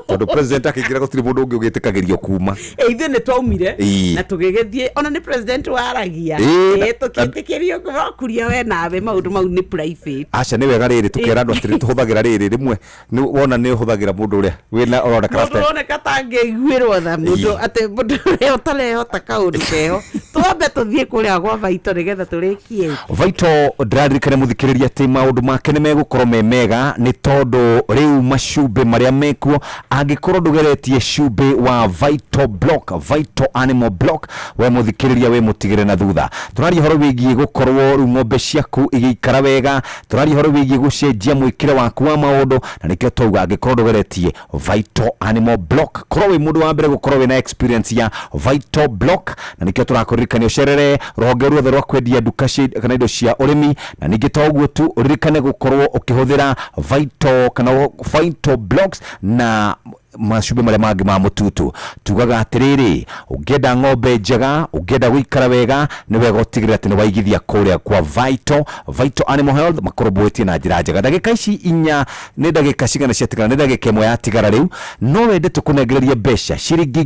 Tondũ president akĩingĩra gũtirĩ mũndũ ũngĩ ũgĩtĩkagĩrio kuma. Ĩ, ithuĩ nĩ twaumire na tũgĩgĩthiĩ, ona nĩ president waragia. Ĩ, tũkĩtĩkĩrio kuria we nawe maũndũ mau nĩ private. Aca nĩ wega rĩrĩ tũkera andũ atĩrĩ tũhũthagĩra rĩrĩ rĩmwe nĩ wona nĩ ũhũthagĩra mũndũ ũrĩa wĩna ũroneka Mũndũ ũroneka ta angĩiguĩrwo tha, mũndũ atĩ mũndũ ũrĩa ũtarehota kaũndũ keho. Twambe tũthiĩ kũrĩa gwa Vaito nĩgetha tũrĩkie. Vaito ndĩraririkana mũthikĩrĩria atĩ maũndũ make nĩ megũkorwo me mega nĩ tondũ rĩu macumbĩ marĩa mekuo, angĩkorwo ndũgeretie cumbĩ wa Vital Block, Vital Animal Block, we mũthikĩrĩria wĩ mũtigĩre na thutha. Tũraria ũhoro wĩgiĩ gũkorwo rĩu ng'ombe ciaku igĩikara wega, tũraria ũhoro wĩgiĩ gũcenjia mwĩkĩre waku wa maũndũ, na nĩkĩo twauga angĩkorwo ndũgeretie Vital Animal Block, korwo wĩ mũndũ wa mbere gũkorwo wĩna experience ya Vital Block, na nĩkĩo tũrakũririkania ũcerere rũhonge ruothe rwa kwendia nduka cia kana indo cia ũrĩmi, na ningĩ to ũguo tu ũririkane gũkorwo ũkĩhũthĩra Vital kana Vital Blocks na macumbĩ marĩa mangĩ ma mũtutu. Tugaga atĩrĩrĩ, ũngĩenda ng'ombe njega, ũngĩenda gũikara wega, nĩ wega ũtigĩrĩre atĩ nĩ waigithia kũrĩa kwa Vital, Vital Animal Health makũrũmbũĩtie na njĩra njega. Ndagĩka ici 4 nĩ ndagĩka cigana ciatigara? Nĩ ndagĩka 1 yatigara rĩu. No wende tũkũnengererie mbeca ciringi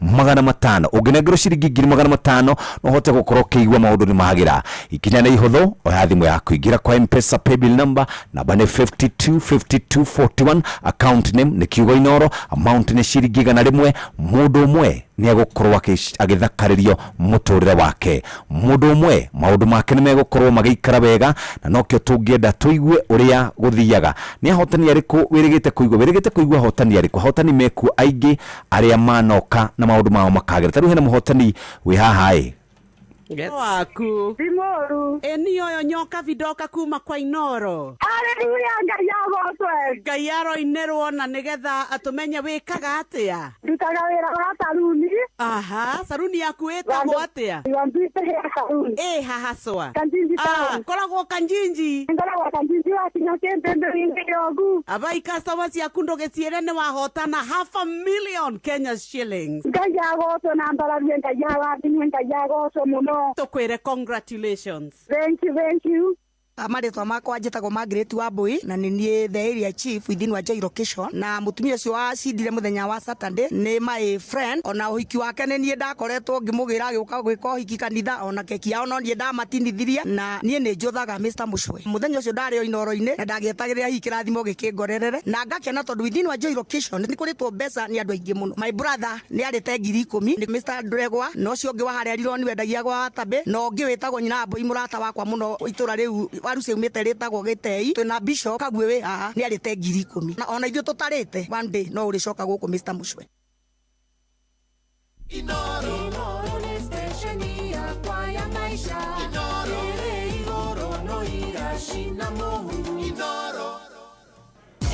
500,000. Ũngĩnengerwo ciringi 500,000 no ũhote gũkorwo ũkĩigua maũndũ nĩ magĩra. Ikinya nĩ ihũthũ, oya thimũ yaku, ingĩra kwa M-Pesa paybill number, namba nĩ 525241, account name nĩ kiugo Inooro, amount nĩ ciringi 100. Mũndũ ũmwe nĩ egũkorwo agĩthakarĩrio mũtũrĩre wake. Mũndũ ũmwe maũndũ make nĩ megũkorwo magĩikara wega, na nokĩo tũngĩenda tũigue ũrĩa gũthiaga. Nĩ ahotani arĩkũ wĩrĩgĩte kũigua? Wĩrĩgĩte kũigua ahotani arĩkũ? Ahotani mekuo aingĩ arĩa manoka na maũndũ mao makagĩra. Ta rĩu hena mũhotani wĩ haha ĩ. Yes. Waku. Ti mũru. Ĩ niĩ ũyũ nyoka vindoka kuma kwa Inooro. Haleluya, Ngai agocwe. Ngai aroinĩrwo na nĩgetha atũmenye wĩkaga atĩa. Ndutaga wĩra wa saruni. Aha, saruni yaku ĩtagwo atĩa? Your Beauty Hair Salon. Ĩ haha cwa. Kanjinji town. Koragwo Kanjinji. Ngoragwo Kanjinji wakinya kĩmbĩmbĩ-inĩ yogu. Abai customer ciaku ndũgĩciĩre nĩ wahotana half a million Kenya shillings. Ngai agocwo na mbararie, Ngai arathimwe, Ngai agocwo mũno. Tũkwĩre congratulations. Thank you, thank you. Marĩtwa makwa njĩtagwo Margaret Wambui na nĩ niĩ the area chief within Wajir location, na mũtumia ũcio wacindire mũthenya wa Saturday nĩ my friend, ona ũhiki wake nĩ niĩ ndakoretwo ngĩmũgĩra agĩũka gwĩka ũhiki kanitha, ona keki yao no niĩ ndamatinithirie, na niĩ nĩ njũthaga Mr. Mucwe. Mũthenya ũcio ndarĩ o Inooro-inĩ na ndagĩetagĩrĩra hihi kĩrathimo gĩkĩngorerere, na ngakena tondũ within Wajir location nĩ kũrĩtwo mbeca nĩ andũ aingĩ mũno. My brother nĩ arĩte 10,000 nĩ Mr. Ndregwa, na ũcio ũngĩ wa harĩa Rironi wendagia gwa Tabe, na ũngĩ wĩtagwo nyina wa Mbũi mũrata wakwa mũno itũra rĩu waru ciaumĩte rĩtagwo Gĩtei, twĩna Bishop Kagwe wĩ haha nĩ arĩte 10,000, na ona ithuĩ tũtarĩte one day no ũrĩcoka gũkũ Mr. Mucwe. Inooro nĩ station yakwa ya maisha. Ĩrĩ igũrũ no iracina mũhu.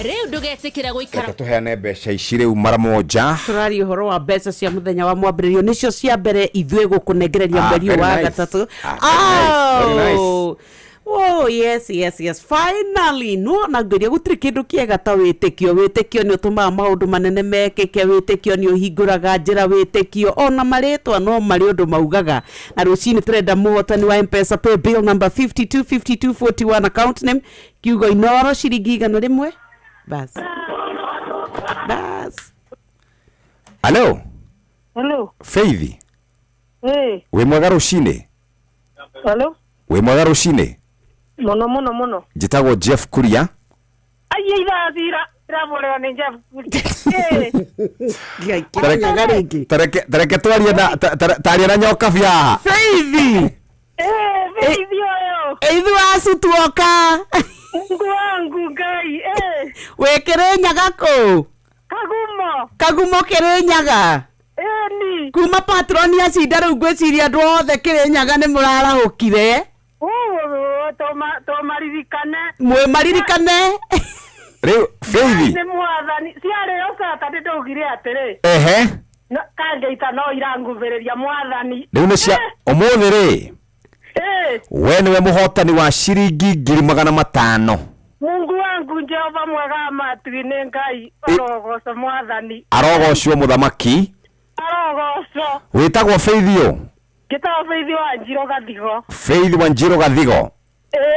Rĩu ndũgetĩkĩra gũikara Reke tũheane mbeca ici rĩu mara moja. Tũraria ũhoro wa mbeca cia mũthenya wa mwambĩrĩrio, nĩcio cia mbere ithuĩ gũkũnengereria mweri ũyũ Very wa nice. gatatũ. Ah, very nice, very nice. Oh. Oh, yes, yes, yes. Finally, nĩwona ngwĩria gũtirĩ kĩndũ kĩega ta wĩtĩkio. Wĩtĩkio nĩ ũtũmaga maũndũ manene mekĩke, wĩtĩkio nĩ ũhingũraga njĩra, wĩtĩkio ona marĩtwa no marĩ ũndũ maugaga. Na rũcinĩ tũrenda mũhotani wa M-Pesa pay bill number 525241, account name kiugo Inoro, ciringi 100. Bas. Bas. Hello. Hello. Faith. Hey. Wĩ mwega rũcinĩ? Hello. Wĩ mwega rũcinĩ? Muno muno muno. Njĩtagwo Jeff Kuria. Aiye ithaa cira ndĩramũrĩra nĩ Jeff Kuria. Tareke twarie na taria na nyoka haha. Faith. Eh, Faith ũyũ. Ithu acu tuoka. Mungu wangu Ngai. Eh. Wĩ Kĩrĩnyaga kũ? Kagumo. Kagumo Kĩrĩnyaga. Ĩni. Kuma patroni acinda rĩu ngwĩciria andũ othe Kĩrĩnyaga nĩ mũrarahũkire. Tũmaririkane. Mwĩmaririkane. Rĩu Faith. Nĩ mwathani ciarĩo Saturday ndaugire atĩrĩ. Ehe. Kangeita no iranguvĩrĩria mwathani. Rĩu nĩ cia ũmũthĩ rĩ. Eh. We nĩwe mũhotani wa ciringi 500,000. Mungu wangu Jehova mwega wa matu-inĩ Ngai arogocwo mwathani. Arogocwo mũthamaki. Arogocwo. Wĩtagwo Faith ũ? Ngĩtagwo Faith wa Njirũ Gathigo. Faith wa Njirũ Gathigo.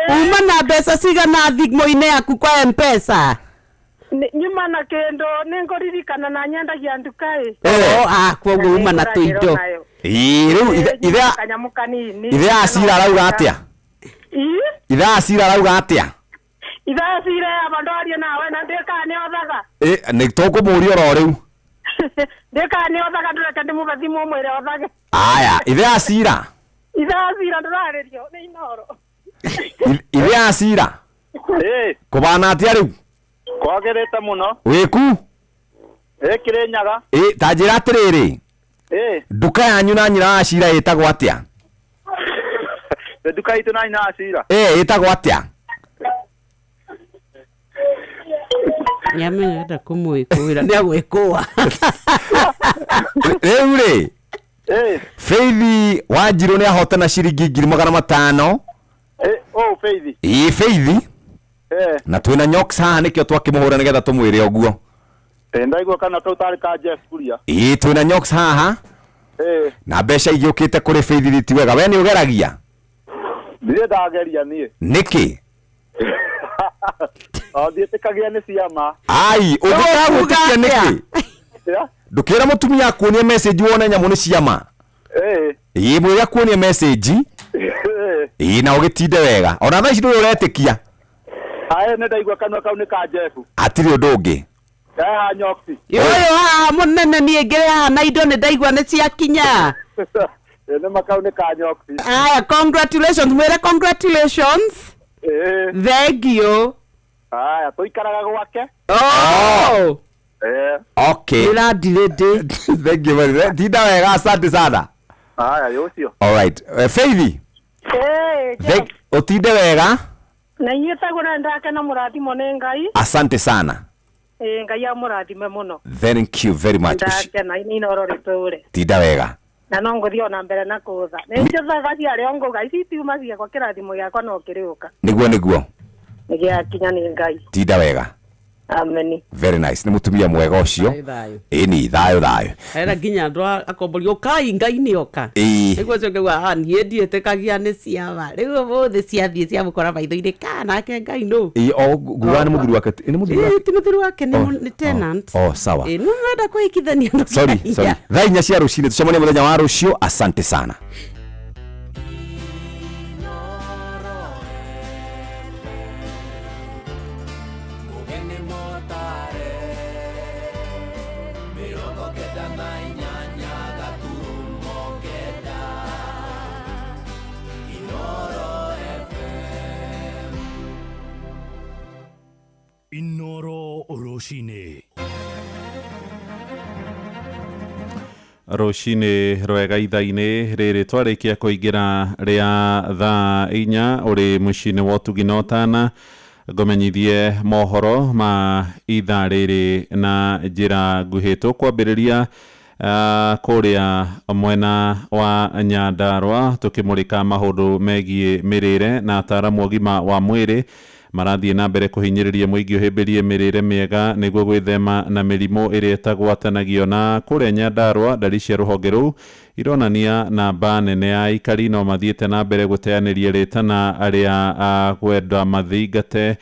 Uma na mbeca cigana thimũ-inĩ yaku kwa M-Pesa? Nyuma na kĩndũ nĩngũririkana na nyendagia nduka-ĩ. Oh, ah, koguo uma na tũindo. Ĩĩ rĩu ithe kanyamũ kanini. ithe acira arauga atĩa? Ĩ? Ithe acira arauga atĩa? Ithe acira aba ndorie nawe na ndĩkaa nĩothaga. Ĩ nĩ tũkũmũria oro rĩu. Ndĩkaa nĩothaga ndũreke ndĩmũbe thimũ ũmwĩre othage. Aya, ithe acira. Ithe acira ndũrarĩrio nĩ Inoro. Ithe acira. Ĩ. Kũbana atĩa rĩu? Kwagĩrĩte mũno. Wĩku? Ĩ Kĩrĩnyaga. Ĩ ta njĩra atĩrĩrĩ. Ĩ. Nduka yanyu na nyina wa Cira ĩtagwo atĩa? Nĩ nduka itũ na nyina wa Cira. Ĩ ĩtagwo atĩa? Nĩamenya enda kũmwĩkũĩra nĩ agwĩkũa. Rĩu rĩ. Ĩ. Faith wa Njirũ nĩ ahotana ciringi 500,000. Ĩ oh Faith. Ĩ Faith. Ĩ. Na twĩna Nyox haha nĩkĩo twakĩmũhũra nĩgetha tũmwĩre ũguo. Ĩ ndaigua kana kau tarĩ ka Jeff Kuria. Ĩ twĩna Nyox haha. Ĩ. Na mbeca igĩũkĩte kũrĩ Faith ti wega. We nĩ ũgeragia? Ndirĩ ndageria niĩ. Nĩkĩ? O ndiĩtĩkagia nĩ ciama. Ai, ũngĩkaga gwĩtĩkia nĩkĩ? Ndũkĩra mũtumia akuonie message wone nyamũ nĩ ciama. Ĩ. Ĩ mwĩre akuonie message. Ĩ na ũgĩtinde wega. Ona thaa ici ndũrĩ ũretĩkia. Aĩ nĩ ndaigua kanua kau nĩ ka Jeff. Hatirĩ ũndũ ũngĩ. Eha Nyoksi. Ũyũ haha mũnene niĩ ngĩrĩ haha na indo nĩ ndaigua nĩ ciakinya. Ĩ nĩ makau nĩ ka Nyoksi. Aya, congratulations, mwĩre congratulations. Ĩ. Thank you. Aya tũikaraga gwake. Oh. Ĩ. Okay. Nĩrandirĩndĩ. Thank you very much. Tinda wega, asante sana. Aya yũcio. All right. Faith. Eh, Thank ũtinde wega. na inyuĩ taguo na ndakena mũrathimwo nĩ Ngai. Asante sana. Ĩ Ngai amũrathime mũno. Thank you very much. Ndakena nĩ Inoro rĩtũre. Tinda wega. Na no ngũthiĩ ona mbere na kũtha. Nĩ njũthaga ciarĩ o ngũga ici itiuma ciakwa kĩrathimo gĩakwa no kĩrĩũka. Nĩguo nĩguo. Nĩ gĩakinya nĩ Ngai. Tinda wega. Ameni. Very nice. Nĩ mũtumia mwega ũcio. Thayũ. Ĩni thayũ thayũ. Era nginya andũ akombori ũkai Ngai nĩ oka. Ĩĩ. Nĩguo ũcio ngauga ah niĩ ndiĩtĩkagia nĩ ciama. Rĩu ũmũthĩ ciathiĩ ciamũkora maitho-inĩ ka nake Ngai nũ. Ĩĩ o ngugaga nĩ mũthuri wake. Nĩ mũthuri wake. Ĩĩ ti mũthuri wake nĩ tenant. Oh, sawa. Ĩĩ nĩ ũrenda kũhikithania andũ Sorry, sorry. Thaa 4 cia rũcinĩ tũcemanie mũthenya wa rũciũ. Asante sana. Inoro rũcinĩ. Rũcinĩ rwega ithaa-inĩ rĩrĩ twarĩkia kũingĩra rĩa thaa 4 ũrĩ mũciĩ-inĩ wa ũtugi na ũtana. Ngũmenyithie mohoro ma ithaa rĩrĩ na njĩra nguhĩ. Tũkwambĩrĩria kũrĩa mwena wa Nyandarũa tũkĩmũrĩka maũndũ megiĩ mĩrĩre na ataaramu ũgima wa mwĩrĩ marathiĩ na mbere kũhinyĩrĩria mũingĩ ũhĩmbĩrie mĩrĩre mĩega nĩguo gwĩthema na mĩrimũ ĩrĩa ĩtagwatanagio. Na kũrĩa Nyandarũa ndari cia rũhonge rũu ironania namba nene ya aikari no mathiĩte na mbere gũteanĩria rĩtana arĩa kwenda mathingate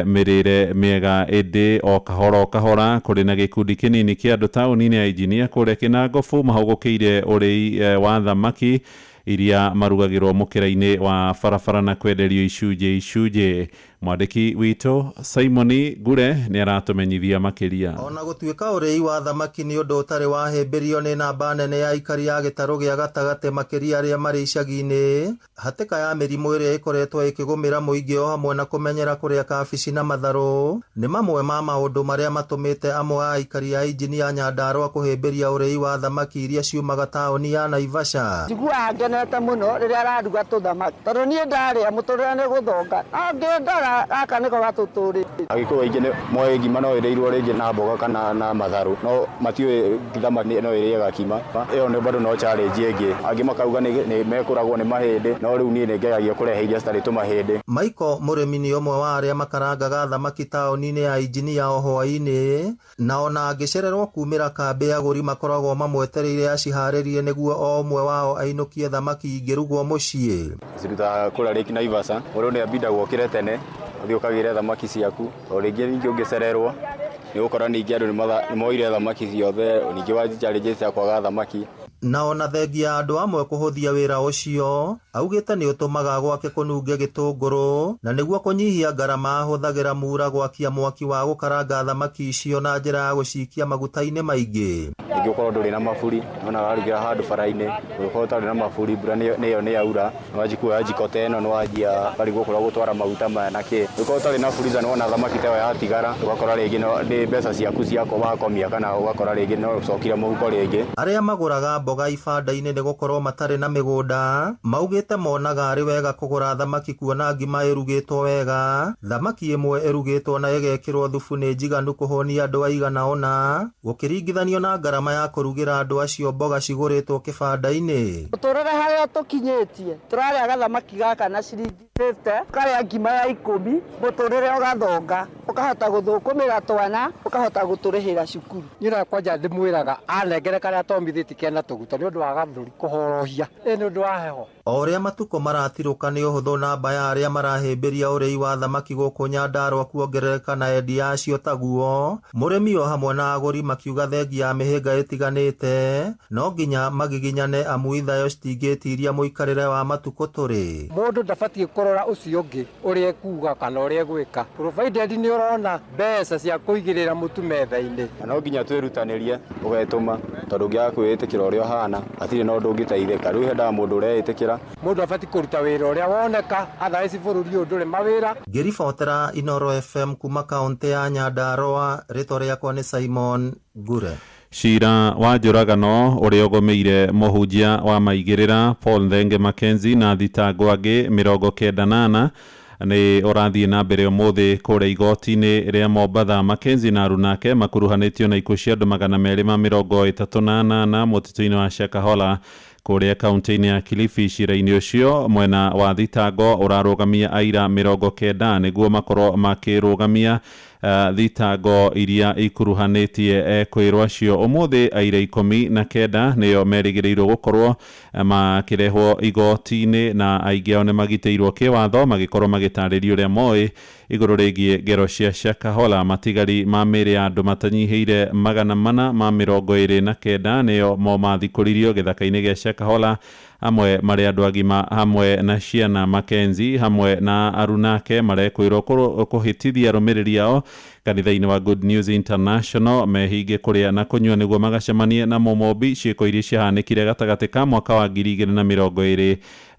mĩrĩre mĩega, ĩndĩ o kahora o kahora kũrĩ na gĩkundi kĩnini kĩa andũ taũni-inĩ ya Injinia kũrĩa Kĩnangobu mahũgũkĩire ũrĩi wa thamaki iria marugagĩrwo mũkĩra-inĩ wa barabara na kwenderio icunjĩ icunjĩ. Mwandĩki witũ Simoni Ngure nĩ aratũmenyithia makĩria. Ona gũtuĩka ũrĩi wa thamaki nĩ ũndũ ũtarĩ wahĩmbĩrio nĩ namba nene ya aikari a gĩtarũ gĩa gatagatĩ makĩria arĩa marĩ icagi-inĩ, hatĩka ya mĩrimũ ĩrĩa ĩkoretwo ĩkĩgũmĩra mũingĩ o hamwe na kũmenyera kũrĩa kabici na matharũ nĩ mamwe ma maũndũ marĩa matũmĩte amwe a aikari a Injinia Nyandarũa kũhĩmbĩria ũrĩi wa thamaki iria ciumaga taũni ya Naivasha. Njiguaga ngenete mũno rĩrĩa araruga tũthamaki tondũ niĩ ndarĩa mũtũrĩre nĩ gũthonga, no ngĩndora gaka nĩko gatũtũrĩte. Agĩkũyũ aingĩ nĩ moĩ ngima no ĩrĩirwo rĩngĩ na mboga kana na matharũ, no matiũĩ thamaki no ĩrĩaga kima. Ĩyo nĩ bado no challenge ĩngĩ. Angĩ makauga nĩ mekũragwo nĩ mahĩndĩ, no rĩu niĩ nĩ ngeragia kũrehe iria citarĩ tũmahĩndĩ. Michael mũrĩmi nĩ ũmwe wa arĩa makarangaga thamaki taũni-inĩ ya Injinia o hwaĩ-inĩ, na ona angĩcererwo kumĩra kambĩ agũri makoragwo mamwetereire aciharĩrie nĩguo o ũmwe wao ainũkie thamaki ingĩrugwo mũciĩ. Cirutaga kũrĩa Lake Naivasha, mũndũ nĩ ambindagwo okĩre tene ũthiĩ ũkagĩre thamaki ciaku, o rĩngĩ ningĩ ũngĩcererwo nĩ ũgũkora ningĩ andũ nĩ moire thamaki ciothe, ningĩ wanji challenges cia kwaga thamaki. Na ona thengia ya andũ amwe kũhũthia wĩra ũcio, augĩte nĩ ũtũmaga gwake kũnunge gĩtũngũrũ, na nĩguo kũnyihia ngarama ahũthagĩra mura gwakia mwaki wa gũkaranga thamaki icio na njĩra ya gũcikia maguta-inĩ maingĩ. Rĩngĩ ũkorwo ndũrĩ na maburi, nĩwona warugĩra handũ bara-inĩ, ũngĩkorwo ũtarĩ na maburi, mbura nĩyo nĩ yaura, nĩwanji kuoya njiko ta ĩno, nĩwanjia karigwo kũrĩa ũgũtwara maguta maya na kĩ. Ũngĩkorwo ũtarĩ na freezer, nĩwona thamaki ta ĩyo yatigara, ũgakora rĩngĩ nĩ mbeca ciaku ciakwa wakomia, kana ũgakora rĩngĩ no ũcokire mũhuko rĩngĩ. Arĩa magũraga mboga ibanda-inĩ nĩ gũkorwo matarĩ na mĩgũnda, maugĩte monaga arĩ wega kũgũra thamaki kuona ngima ĩrugĩtwo wega. Thamaki ĩmwe ĩrugĩtwo na ĩgekĩrwo thubu nĩ njiganu kũhũnia andũ aigana ũna, gũkĩringithanio na ngarama ya kũrugĩra andũ acio mboga cigũrĩtwo kĩbanda-inĩ. Mũtũrĩre harĩa tũkinyĩtie, tũrarĩa gathamaki gaka na ciringi 50, ũkarĩa ngima ya 10, mũtũrĩre ũgathonga, ũkahota gũthũkũmĩra twana, ũkahota gũtũrĩhĩra cukuru. Niĩ na kwanja ndĩmwĩraga anengere karĩa atomithĩtie kena tũguta nĩ ũndũ wa gathũri kũhorohia, ĩ nĩ ũndũ wa heho. O ũrĩa matukũ maratirũka nĩ ũhũthũ namba ya arĩa marahĩmbĩria ũrĩi wa thamaki gũkũ Nyandarũa kuongerereka na endia acio taguo, mũrĩmi o hamwe na agũri makiuga thengia ya mĩhĩnga ĩtiganĩte, no nginya magiginyane amu ithayo citingĩtiria mũikarĩre wa matukũ tũrĩ. Mũndũ ndabatiĩ kũrora ũcio ũngĩ ũrĩa ekuga kana ũrĩa egwĩka, provided nĩ ũrona mbeca cia kũigĩrĩra mũtu metha-inĩ. Na no nginya twĩrutanĩrie ũgetũma, tondũ ũngĩaga kwĩĩtĩkĩra ũrĩa ũhana hatirĩ na ũndũ ũngĩteithĩka. Rĩu hendaga mũndũ ũreĩtĩkĩra. Mũndũ abatiĩ kũruta wĩra ũrĩa woneka, otherwise bũrũri ũyũ ndũrĩ mawĩra. Ngĩribotera Inooro FM kuma kaũntĩ ya Nyandarũa, rĩtwa rĩakwa nĩ Simon Ngure. Cira wa njũragano ũrĩa ũgũmĩire mũhunjia wa maigĩrĩra Paul Thenge Mackenzie na thitango angĩ 94 nĩ ũrathiĩ na mbere ũmũthĩ kũrĩa igoti-inĩ rĩa Mombatha. Mackenzie na arunake makuruhanĩtio na ikuũ cia andũ 238 mũtitũ-inĩ wa Shakahola kũrĩa kaunti-inĩ ya Kilifi. Cira-inĩ ũcio mwena wa thitango ũrarũgamia aira 90 nĩguo makorwo makĩrũgamia thitango iria ikuruhanĩtie kwĩrwo acio. Ũmũthĩ aira 19 nĩo merĩgĩrĩirwo gũkorwo makĩrehwo igoti-inĩ na aingĩ ao nĩ magitĩirwo kĩwatho magĩkorwo magĩtarĩria ũrĩa moĩ igũrũ rĩgiĩ ngero cia Shakahola. Matigari ma mĩĩrĩ ya andũ matanyihĩire 429 nĩo mo mathikũririo gĩthaka-inĩ gĩa Shakahola, amwe marĩ andũ agima hamwe na ciana. Mackenzie hamwe na arunake marekwĩrwo kũhĩtithia arũmĩrĩri ao kanitha-inĩ wa Good News International mehinge kũrĩa na kũnyua nĩguo magacemanie na mũmũmbi, ciĩko iria ciahanĩkire gatagatĩ ka mwaka wa 2020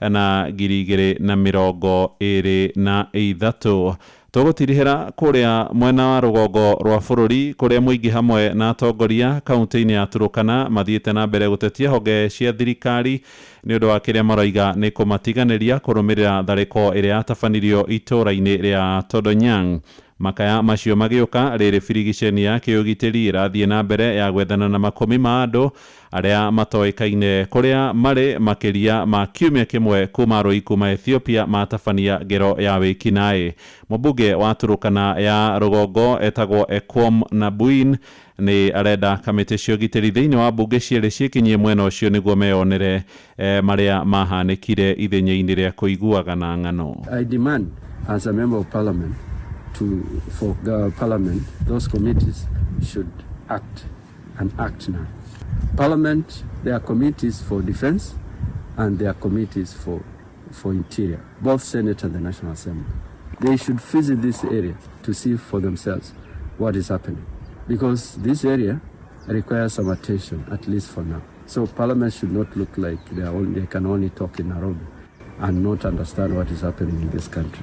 na 2023. Tũgũtirihĩra kũrĩa mwena wa rũgongo rwa bũrũri kũrĩa mũingĩ hamwe na atongoria kaunti-inĩ ya Turukana mathiĩte na mbere gũtetia honge cia thirikari nĩ ũndũ wa kĩrĩa maroiga nĩ kũmatiganĩria kũrũmĩrĩra tharĩko ĩrĩa yatabanirio itũũra-inĩ rĩa Todonyang. Makaya macio magĩũka rĩrĩ birigiceni ya kĩũgitĩri ĩrathiĩ na mbere ya gwethana na makũmi ma andũ arĩa matoĩkaine kũrĩa marĩ makĩria ma kiumia kĩmwe kuma arũi kuma Ethiopia matabania ngero ya wĩkinaĩ. Mũmbunge wa Turukana ya rũgongo etagwo Ekwom Nabuin nĩ arenda kamĩtĩ cia ũgitĩri thĩinĩ wa mbunge cierĩ ciĩkinyie mwena ũcio nĩguo meyonere marĩa mahanĩkire ithenya-inĩ rĩa kũiguaga na ng'ano. I demand as a member of parliament for parliament, those committees should act and act now. Parliament, there are committees for defense and there are committees for interior, both Senate and the National Assembly. They should visit this area to see for themselves what is happening, because this area requires some attention, at least for now. So Parliament should not look like they can only talk in Nairobi and not understand what is happening in this country.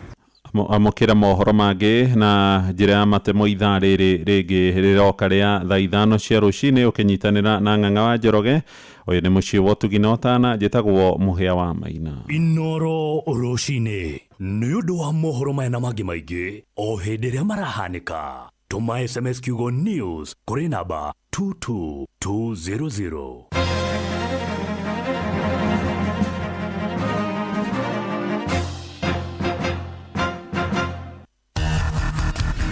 Amũkĩra mohoro mangĩ na njĩra ya matemo ithaa rĩrĩ rĩngĩ rĩroka rĩa thaa 5 cia rũcinĩ ũkĩnyitanĩra na Ng'ang'a wa Njoroge. Ũyũ nĩ mũciĩ wa ũtugi na ũtana, njĩtagwo Mũhĩa wa Maina. Inoro rũcinĩ nĩ ũndũ wa mohoro maya na mangĩ maingĩ o hĩndĩ ĩrĩa marahanĩka. Tũma SMS kiugo news kũrĩ namba 22200.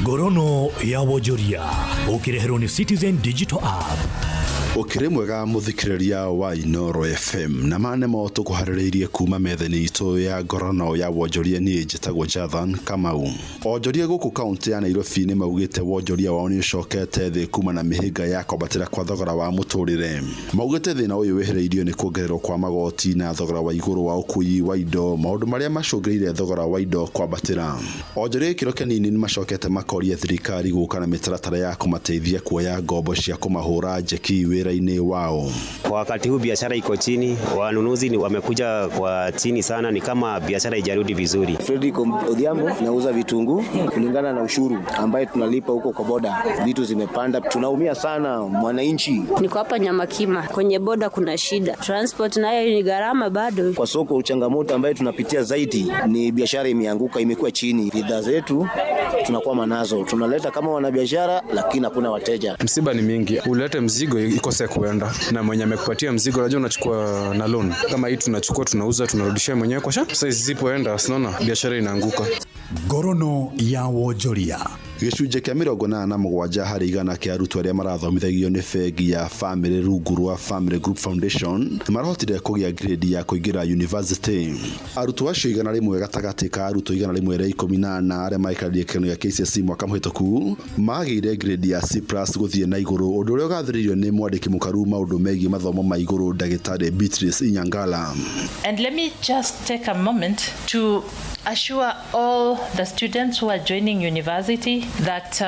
Ngorono ya wonjoria ũkĩreherwo nĩ Citizen Digital App. Ũkĩrĩ mwega mũthikĩrĩria wa Inoro FM na ma nĩmo tũkũharĩrĩirie kuma metha-inĩ itũ ya ngorono ya wonjoria. Niĩ njĩtagwo Jathan Kamau. Onjoria gũkũ kaunti ya Nairobi nĩ maugĩte wonjoria wao nĩ ũcokete thĩ kuma na mĩhĩnga ya kwambatĩra kwa thogora wa mũtũrĩre. Maugĩte thĩna ũyũ wehereirio nĩ kuongererwo kwa magoti na thogora wa igũrũ wa ũkui wa indo, maũndũ marĩa macũngĩrĩire thogora wa indo kwambatĩra. Onjoria gĩkĩro kĩnini nĩ macokete makoria thirikari gũka na mĩtaratara ya kũmateithia kuoya ngombo cia kũmahũra njeki wĩra-inĩ wao. Kwa wakati huu biashara iko chini, wanunuzi ni wamekuja kwa chini sana, ni kama biashara haijarudi vizuri. Fredrick Odhiambo, nauza vitunguu kulingana na ushuru ambaye tunalipa huko kwa boda. Vitu zimepanda, tunaumia sana mwananchi. Niko hapa Nyamakima, kwenye boda kuna shida. Transport nayo ni gharama bado. Kwa soko changamoto ambayo tunapitia zaidi ni biashara imeanguka, imekuwa chini. Bidhaa zetu tunakwama nazo, tunaleta kama wanabiashara lakini hakuna wateja. Msiba ni mingi, ulete mzigo ikose kuenda, na mwenye amekupatia mzigo unajua unachukua na loan. Kama hii tunachukua, tunauza, tunarudishia mwenyewe kwa shamba. Sasa zisipoenda unaona biashara inaanguka. Ngorono ya wonjoria. Gĩcunjĩ kĩa 87 harĩ igana kĩa arutwo arĩa marathomithagio nĩ bengi ya Family rungu rwa Family Group Foundation nĩmarahotire kũgĩa grade ya kũingĩra university. Arutwo acio 100 gatagatĩ ka arutwo 114 arĩa maikarire kĩgeranio gĩa KCSE mwaka mũhĩtũku magĩire grade ya C+ gũthiĩ na igũrũ, ũndũ ũrĩa ũgathĩrĩirio nĩ mwandĩki mũkaru maũndũ megiĩ mathomo ma igũrũ Ndagĩtarĩ Beatrice Inyangala. And let me just take a moment to assure all the students who are joining university that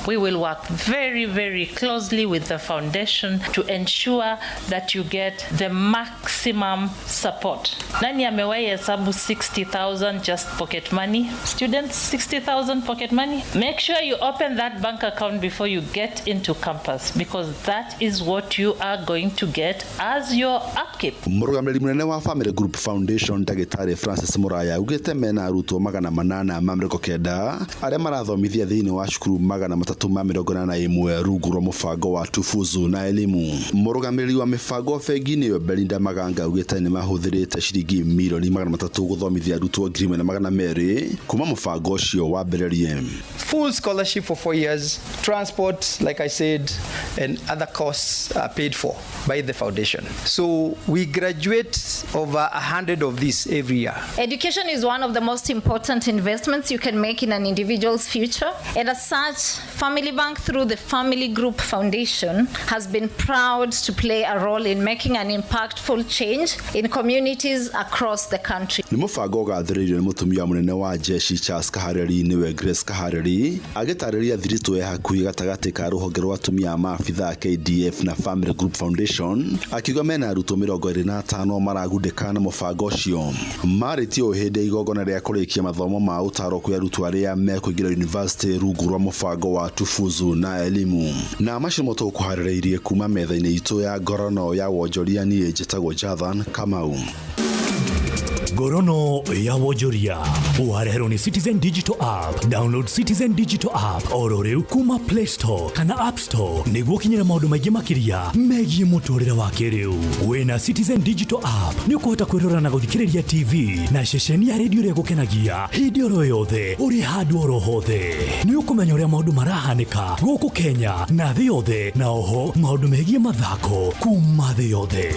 we will work very, very closely with the foundation to ensure that you get the maximum support. Nani amewahi hesabu 60,000 just pocket money? Students, 60,000 pocket money? Make sure you open that bank account before you get into campus, because that is what you are going to get as your upkeep. Mũrũgamĩrĩri mũnene wa Family Group Foundation Ndagĩtarĩ Francis Muraya augĩte mena arutwo 890 arĩa marathomithia thĩinĩ wa cukuru 381 rungu rwa mũbango wa Tufuzu na Elimu. Mũrũgamĩrĩri wa mĩbango bengi-inĩ ĩyo Belinda Maganga augĩte nĩ mahũthĩrĩte ciringi mirioni 300 gũthomithia arutwo 1,200 kuma mũbango ũcio wambĩrĩrie. Full scholarship for 4 years, transport, like I said, and other costs are paid for by the foundation. So we graduate over 100 of these every year. Education is one of the most important investments you can make in an individual's future. And as such, Family Bank, through the Family Group Foundation, has been proud to play a role in making an impactful change in communities across the country. Nĩ mũbango ũgathĩrĩirio nĩ mũtumia mũnene wa jeshi Charles Kahariri nĩwe Grace Kahariri agĩtarĩria thiritũ ya hakuhĩ gatagatĩ ka rũhonge rwa atumia a maabithaa KDF na Family Group Foundation, akiuga mena arutwo 25 maragundĩka na mũbango ũcio. Marĩtie ũũ hĩndĩ ya igongona rĩa kũrĩkia mathomo ma ũtaro kwĩ arutwo arĩa mekũingĩra yunivasĩtĩ rungu rwa mũbango wa Tufuzu na Elimu. Na macio nĩmo tũkũharĩrĩirie kuma metha-inĩ itũ ya ngorano ya wonjoria. Niĩ njĩtagwo Jathan Kamau. Ngorono ya wonjoria wareherwo nĩ Citizen Digital App. Download Citizen Digital App oro rĩu kuma Play Store kana App Store nĩguo ũkinyĩre maũndũ maingĩ makĩria megiĩ mũtũrĩre wa kĩrĩu. Wĩna Citizen Digital App nĩ ũkũhota kwĩrora na gũthikĩrĩria TV na ceceni ya redio ĩrĩa ĩgũkenagia hĩndĩ oro yothe ũrĩ handũ oro hothe. Nĩ ũkũmenya ũrĩa maũndũ marahanĩka gũkũ Kenya na thĩ yothe, na oho maũndũ megiĩ mathako kuma thĩ yothe.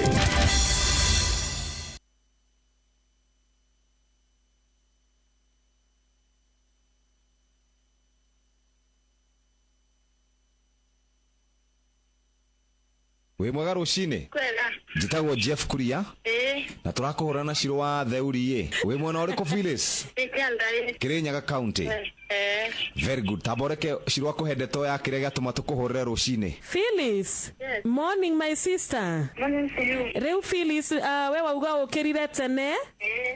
Wĩ mwega rũcinĩ. Kwega. Njĩtagwo Jeff Kuria. Ĩĩ. Na tũrakũhũra na Shiro wa Theuri ĩ. Wĩ mwena ũrĩkũ, Phyllis? Nĩ Kĩanda. Kĩrĩnyaga County. Ĩĩ. Very good. Tamba ũreke Shiro akũhe ndeto ya kĩrĩa gĩatũma tũkũhũrĩre rũcinĩ. Phyllis. Yes. Morning, my sister. Morning to you. Rĩu Phyllis, we wauga ũkĩrire tene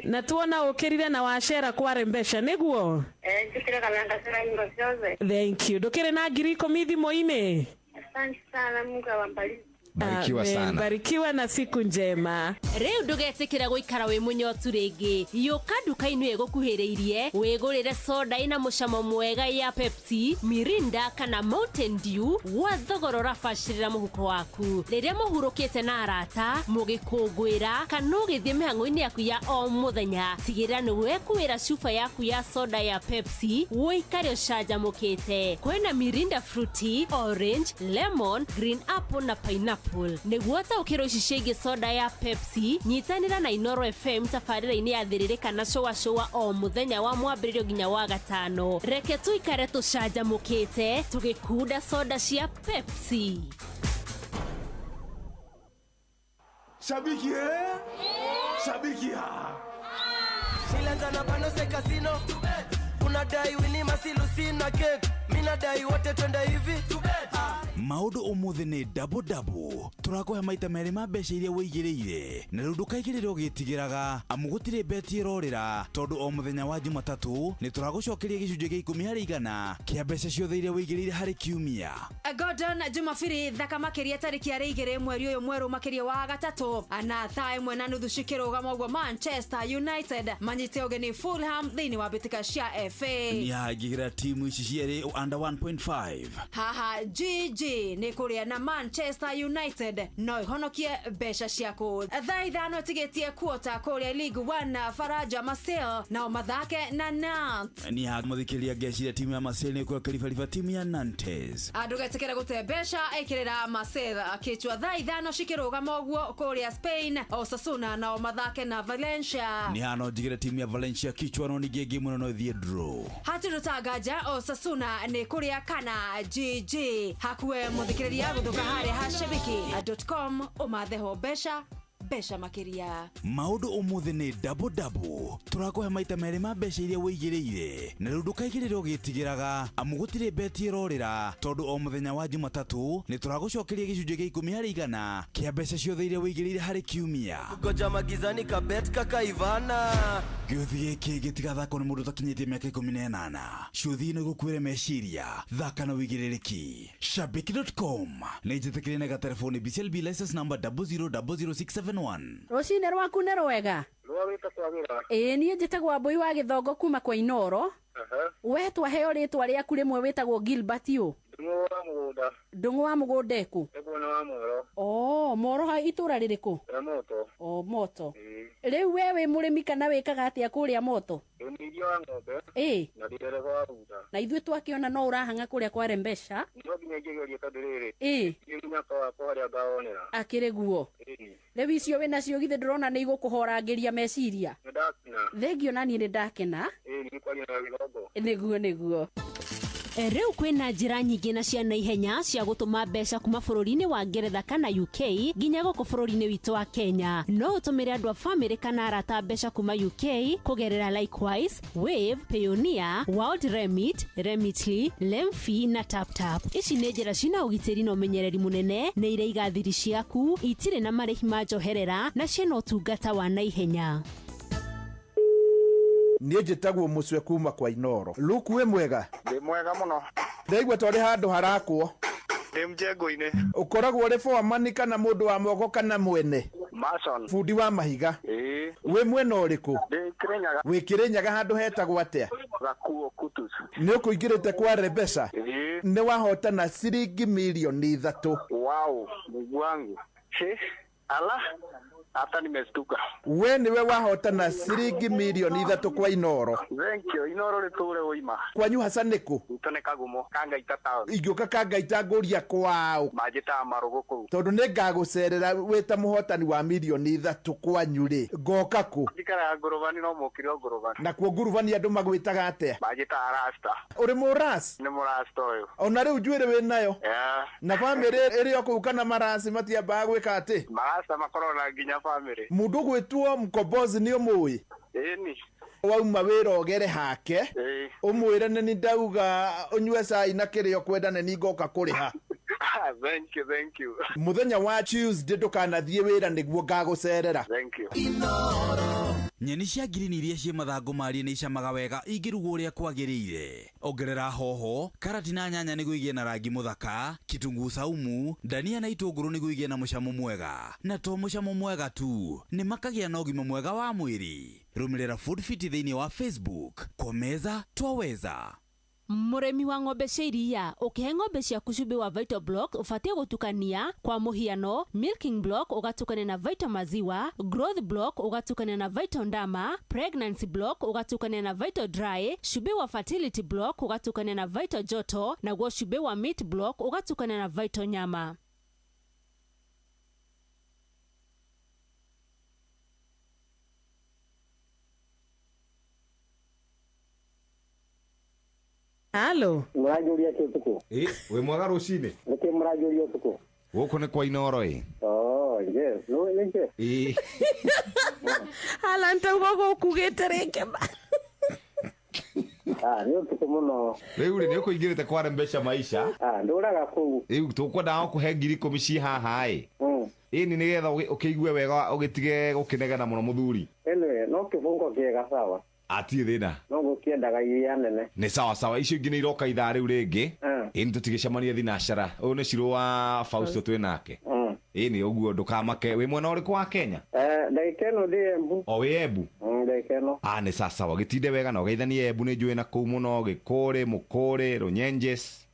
na tuona ũkĩrire na wacera kware mbeca nĩguo. Njũkĩre kana ngacera nyimbo ciothe. Thank you. Ndũkĩrĩ na 10,000 thimũ-inĩ. Asante sana, Mungu awabariki. Barikiwa Amen. sana. Barikiwa na siku njema. Rĩu ndũgetĩkĩra gũikara wĩ mũnyotu rĩngĩ. Yũka nduka-inĩ ĩgũkuhĩrĩirie wĩgũrĩre soda ĩna mũcamo mwega ya Pepsi, Mirinda kana Mountain Dew gwa thogora ũrabacĩrĩra mũhuko waku. Rĩrĩa mũhurũkĩte na arata, mũgĩkũngũĩra kana ũgĩthiĩ mĩhang'o-inĩ yaku ya o mũthenya, tigĩrĩra nĩ wekuĩra cuba yaku ya soda ya Pepsi ũikare ũcanjamũkĩte. Kwĩna Mirinda Fruity, Orange, Lemon, Green Apple na Pineapple. Nĩguo taũkĩrwo ici ciĩgiĩ soda ya Pepsi, nyitanĩra na Inoro FM tabarĩra-inĩ ya Thĩrĩrĩka na Cũa Cũa o mũthenya wa mwambĩrĩrio nginya wa gatano. Reke tũikare tũcanjamũkĩte tũgĩkunda soda cia Pepsi. Shabiki eh? Shabiki ha. Nilianza na bano se casino. Unadai Winnie Masilusi na cake. Mimi nadai wote twende hivi. Maũndũ ũmũthĩ nĩ double double. Tũrakũhe maita merĩ ma mbeca iria wĩigĩrĩire, na rĩu ndũkaigĩrĩre ũgĩtigĩraga, amu gũtirĩ beti ĩrorĩra, tondũ o mũthenya wa Jumatatũ nĩ tũragũcokeria gĩcunjĩ gĩa 10% kĩa mbeca ciothe iria wĩigĩrĩire harĩ kiumia. Gordon Jumabiri thaka makĩria tarĩki ya 2 mweri ũyũ mwerũ makĩria wa gatatũ na thaa 1:30 cikĩrũgama ũguo Manchester United manyite ũgeni Fulham thĩinĩ wa mbĩtĩka cia FA. Nĩ hangĩgĩra timu ici cierĩ under 1.5. Haha GG nĩ kũrĩa na Manchester United no ĩhonokie mbeca ciaku. Thaa 5 ĩtigĩtie kuota kũrĩa League One, Faraja Marseille nao mathake na Nantes. Nĩ hamũthikĩria ngeciria timu ya Marseille nĩ ĩkũreka timu ya Nantes. Ndũgetĩkĩre gũte mbeca, ĩkĩrĩra Marseille kichwa. Thaa 5 cikĩrũgama ũguo kũrĩa Spain, Osasuna nao mathake na Valencia. Nĩ hano njigĩre timu ya Valencia kichwa, no ningĩ ngĩmwe no ĩthiĩ draw. Hatirĩ tanganja Osasuna nĩ kũrĩa kana GG. Hakuwe mũthikĩrĩria gũthũka harĩa ha shabiki.com ũmatheho mbeca mbeca makĩria. Maũndũ ũmũthĩ nĩ double double. Tũrakũhe maita merĩ ma mbeca iria wĩigĩrĩire, na rĩu ndũkaigĩrĩre ũgĩtigĩraga, amu gũtirĩ beti ĩrorĩra, tondũ o mũthenya wa Jumatatũ nĩ tũragũcokeria gĩcunjĩ gĩa 10% kĩa mbeca ciothe iria wĩigĩrĩire harĩ kiumia. Goja magizani kabet kaka Ivana. Gĩũthi gĩkĩ gĩtigathakwo nĩ mũndũ ũtakinyĩtie mĩaka 18. Ciũthi ino igũkuĩre meciria. Thaka na wĩigĩrĩrĩki. Shabiki.com nĩ njĩtĩkĩrie na gatelefoni BCLB license number 0000671. Rũcinĩ rwaku nĩ rwega. Rwagĩte kwagĩra. Ĩĩ, niĩ njĩtagwo Mbũi wa Gĩthongo kuma kwa Inoro. We twaheo rĩtwa rĩaku rĩmwe, wĩtagwo Gilbert ũ? Ndung'u wa mũgũnda. Ndung'u wa mũgũnda ĩkũ? Ĩkuo nĩ wa Moro. Oh, Moro ha itũra rĩrĩkũ? Ya Moto. O Moto. Rĩu we wĩ mũrĩmi kana wĩkaga atĩa kũrĩa Moto? Ndĩ mũrĩithia wa ng'ombe. Ĩĩ. Na ndĩ ndereba wa bunda. Na ithuĩ twakĩona no ũrahang'a kũrĩa kwa mbeca. No nginya ingĩgeria tondũ rĩrĩ. Ĩĩ. Ndiũĩ mũnyaka wakwa harĩa ngawonera. Akĩrĩ guo. Ĩĩ. Rĩu icio wĩnacio githĩ ndũrona nĩ igũkũhorangĩria meciria? Nĩ ndakena. Thengio, na niĩ nĩ ndakena. Ĩĩ, nĩ kwaria na Gĩthongo. Nĩguo nĩguo. Rĩu kwĩna njĩra nyingĩ na cia naihenya cia gũtũma mbeca kuma bũrũri-inĩ wa Ngeretha kana UK nginya gũkũ bũrũri-inĩ witũ wa Kenya. No ũtũmĩre andũ a famĩlĩ kana arata mbeca kuma UK kũgerera Likewise, Wave, Payoneer, World Remit, Remitly, Lemfi na TapTap. Ici nĩ njĩra cina ũgitĩri na ũmenyereri mũnene, nĩ iraiga thiri ciaku, itirĩ na marĩhi ma njoherera na ciĩna ũtungata wa naihenya. Niĩ njĩtagwo Mũcwe kuma kwa Inoro. Luke wĩ mwega? Ndĩ mwega mũno. Ndaigua twarĩ handũ harakwo. Ndĩ mjengo-inĩ. Ũkoragwo ũrĩ foreman kana mũndũ wa moko kana mwene? Mason. Bundi wa mahiga. Ĩĩ. Wĩ mwena ũrĩkũ? Ndĩ Kĩrĩnyaga. Wĩ Kĩrĩnyaga handũ hetagwo atĩa? Gakuo Kutus. Nĩ ũkũingĩrĩte kwa Rebesha? Ĩĩ. Nĩ wahotana ciringi mirioni 3. Wow, Mungu wangu. He? Ala? Hata nimestuka. We nĩwe wahotana ciringi mirioni 3 kwa Inoro. Thank you. Inoro rĩtũre ũima. Kwanyu haca nĩkũ? Gwitũ nĩ Kagumo, Kangaita town. Ingĩũka Kangaita ngũria kwao. Manjĩtaga Marũgũ kũu. Tondũ nĩ ngagũcerera wĩ ta mũhotani wa mirioni 3 kwanyu rĩ, ngoka kũ? Njikaraga ngũrũbani no mũkire o ngũrũbani. Nakuo ngurubani andũ magwĩtaga atĩa? Manjĩtaga Rasta. Ũrĩ mũras? Nĩ mũrasta ũyũ. Ona rĩu njuĩrĩ wĩ nayo? Yeah. Na bamĩrĩ ĩrĩ o kũu kana marasi matiambaga gwĩka atĩ? Marasta makoragwo na nginya bamĩrĩ. Mũndũ ũgwĩtwo Mkombozi nĩ ũmũĩ? Ĩni. Wauma wĩra ũgere hake, Ĩĩ. ũmwĩre nĩ ndauga ũnyue cai na kĩrĩa ũkwenda nĩ ngoka kũrĩha. Thank you, thank you. Mũthenya wa Tuesday ndũkanathiĩ wĩra nĩguo ngagũcerera. Thank you. Nyeni cia ngirini iria ciĩ mathangũ marie nĩ icamaga wega ingĩrugwo ũrĩa kwagĩrĩire. Ongerera hoho, karati na nyanya nĩguo igĩe na rangi mũthaka, kitunguu saumu, ndania na itũngũrũ nĩguo igĩe na mũcamo mwega. Na to mũcamo mwega tu, nĩ makagĩa na ũgima mwega wa mwĩrĩ. Rũmĩrĩra Food Fit thĩinĩ wa Facebook. Kwa meza twaweza. Mũrĩmi wa ng'ombe cia iria ũkĩhe ng'ombe ciaku cumbĩ wa Vital Block ũbatiĩ gũtukania kwa mũhiano milking block ũgatukania na Vital maziwa, growth block ũgatukania na Vital ndama, pregnancy block ũgatukania na Vital dry, cumbĩ wa fertility block ũgatukania na Vital joto, naguo cumbĩ wa meat block ũgatukania na Vital nyama. Halo. Mũranjũria kĩ ũtukũ? Ĩ, wĩ mwega rũcinĩ? Nĩkĩ mũranjũria ũtukũ? Gũkũ nĩ kwa Inoro ĩ. Oh, yes. No, nĩkĩ? Ĩ. Alan tauga gũkugĩte rĩngĩ ma. Ah, nĩ ũtukũ mũno. Rĩu rĩ nĩ ũkũingĩrĩte kwa Mbeca Maisha. Ah, ndũraga kũu. Rĩu tũkwendaga gũkũhe 10,000 ciĩ haha ĩ. Ĩni nĩgetha ũkĩigue wega ũgĩtige gũkĩnegena mũno mũthuri. Anyway, no kĩbungo kĩega sawa. Atirĩ thĩna. No gũkĩendaga iria nene. Nĩ sawa sawa, icio ingĩ nĩ iroka ithaa rĩu rĩngĩ. Ĩni tũtigĩcemania thinacara. Ũyũ nĩ Shirũ wa Fausto twĩ nake. Ĩni ũguo ndũkamake. Wĩ mwena ũrĩkũ wa Kenya? Ndagĩka ĩno ndĩ Embu. O wĩ Embu? Ndagĩka ĩno. Ah, nĩ sawa sawa. Gĩtinde wega na ũgeithanie Embu nĩ njũĩ na kũu mũno, Gĩkũrĩ, Mũkũrĩ, Rũnyenjes.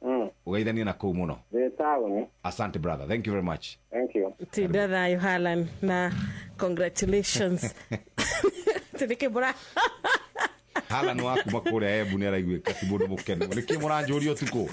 Ũgeithanie na kũu mũno. Ndĩ taũni. Asante brother. Thank you very much. Thank you. Tinda thayũ Alan na congratulations. Tĩnĩkĩ mũra Alan wa kuma kũrĩa Embu nĩ araiguĩka ti mũndũ mũkenu. Nĩkĩ mũranjũria ũtukũ?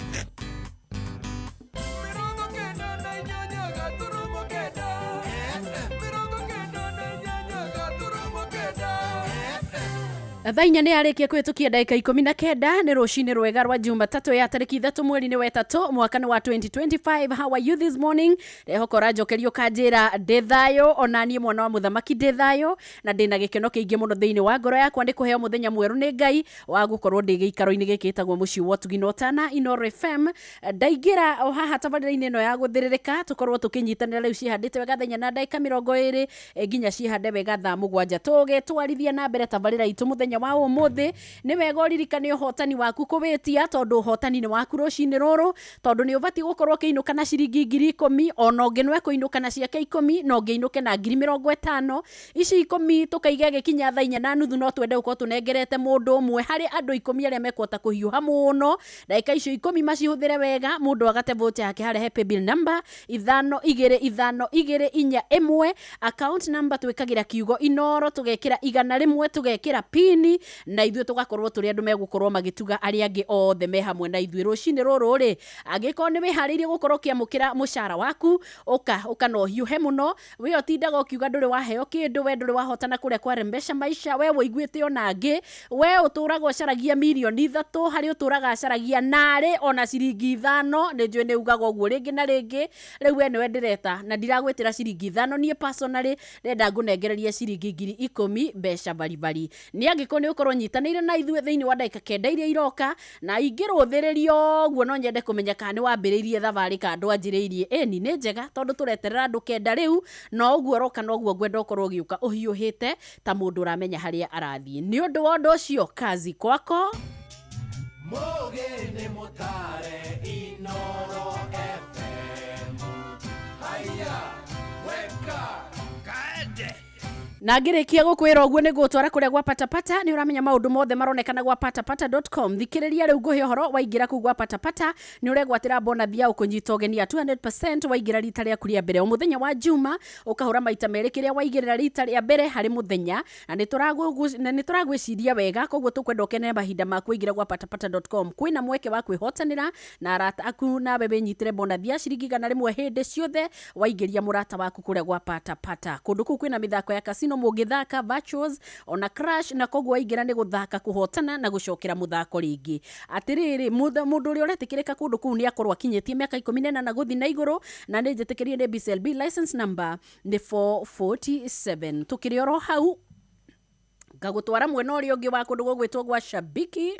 Thaa 4 nĩ yarĩkia kũhĩtũkia ndagĩka 19 nĩ rũcinĩ rwega rwa Jumatatũ ya tarĩki 3 mweri-inĩ wa 3 mwaka nĩ wa 2025. How are you this morning? Ndehoko ũranjokeria ũkanjĩra ndĩ thayũ, ona niĩ mwana wa mũthamaki ndĩ thayũ na ndĩna gĩkeno kĩingĩ mũno thĩinĩ wa ngoro yakwa nĩ kũheo mũthenya mwerũ nĩ Ngai wa gũkorwo ndĩ gĩikaro-inĩ gĩkĩ gĩtagwo mũciĩ wa ũtugi na ũtana Inoro FM. Ndaingĩra o haha tabarĩra-inĩ ĩno ya gũthĩrĩrĩka tũkorwo tũkĩnyitanĩra rĩu ciĩhandĩte wega thaa 4 na ndagĩka 20 nginya ciĩhande wega thaa 7 tũgĩtwarithia na mbere tabarĩra itũ mũthenya wa ũmũthĩ. Nĩ wega ũririkane ũhotani waku kũwĩtia tondũ ũhotani nĩ waku rũcinĩ rũrũ, tondũ nĩ ũbatiĩ gũkorwo ũkĩinũka na ciringi 10,000, ona ũngĩ no ekũinũka na ciake 10 na ũngĩ ainũke na 50,000. Ici 10 tũkaiga gĩkinya thaa 4:30 no twende gũkorwo tũnengerete mũndũ ũmwe harĩ andũ 10 arĩa mekũhota kũhiũha mũno. Ndagĩka icio 10 macihũthĩre wega, mũndũ agate vote yake harĩa he paybill number 5 2 5 2 4 1, account number twĩkagĩra kiugo Inoro, tũgekĩra 100, tũgekĩra pin, na ithuĩ tũgakorwo tũrĩ andũ megũkorwo magĩtuga arĩa angĩ othe me hamwe na ithuĩ rũcinĩ rũrũ rĩ. Angĩkorwo nĩ wĩharĩirie gũkorwo ũkĩamũkĩra mũcara waku, ũka ũka na ũhiũhe mũno. We ũtindaga ũkiuga ndũrĩ waheo kĩndũ, we ndũrĩ wahotana kũrĩa kwa Mbeca Maisha, we wũiguĩte ona angĩ, we ũtũraga ũcaragia mirioni 3, harĩ ũtũraga acaragia narĩ ona ciringi 5. Nĩ njũĩ nĩ ugaga ũguo rĩngĩ na rĩngĩ. Rĩu we nĩwe ndĩreta na ndiragwĩtĩra ciringi 5 niĩ personally, ndĩrenda ngũnengererie ciringi 10,000 mbeca baribari. Nĩ angĩkorwo Angĩkorwo nĩ ũkorwo nyitanĩire na ithuĩ thĩinĩ wa ndagĩka 9 iria iroka, na ingĩrũthĩrĩria ũguo no nyende kũmenya kana nĩ wambĩrĩirie thabarĩ kana ndwanjĩrĩirie. Ĩni nĩ njega tondũ tũreterera andũ 9 rĩu, na ũguo ũroka noguo ngwenda ũkorwo ũgĩũka ũhiũhĩte ta mũndũ ũramenya harĩa arathiĩ. Nĩ ũndũ wa ũndũ ũcio, kazi kwako. Mugi nĩ mũtare Inoro FM. Haya, weka kaende. Na ngĩrĩkia gũkwĩra ũguo nĩ ngũgũtwara kũrĩa gwa patapata. Nĩ ũramenya maũndũ mothe maronekana gwa patapata.com. Thikĩrĩria rĩu ngũhe ũhoro. Waingĩra kũu gwa patapata nĩ ũregwatĩra bonathi ya ũkũnyita ũgeni ya 200% waingĩra rita rĩaku rĩa mbere. O mũthenya wa Juma ũkahũra maita merĩ kĩrĩa waigĩrĩra rita rĩa mbere harĩ mũthenya, na nĩ tũragwĩciria wega, koguo tũkwenda ũkenere mahinda maku. Waingĩra gwa patapata.com kwĩna mweke wa kwĩhotanĩra na arata aku, nawe wĩnyitĩre bonathi ya ciringi 100 hĩndĩ ciothe waingĩria mũrata waku kũrĩa gwa patapata. Kũndũ kũu kwĩna mĩthako ya casino mũngĩthaka virtuals ona crash, na koguo waingĩra nĩ gũthaka, kũhotana na gũcokera mũthako rĩngĩ. Atĩrĩrĩ, mũndũ ũrĩa ũretĩkĩrĩka kũndũ kũu nĩ akorwo akinyĩtie mĩaka 18 gũthiĩ na igũrũ, na nĩ njĩtĩkĩrie nĩ BCLB license number nĩ 447. Tũkĩrĩ oro hau, ngagũtwara mwena ũrĩa ũngĩ wa kũndũ gũgwĩtwo gwa Shabiki.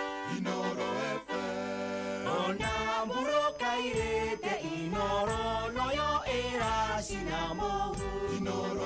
Ona mburoka irĩte Inoro noyo ĩracina mũhu. Inoro.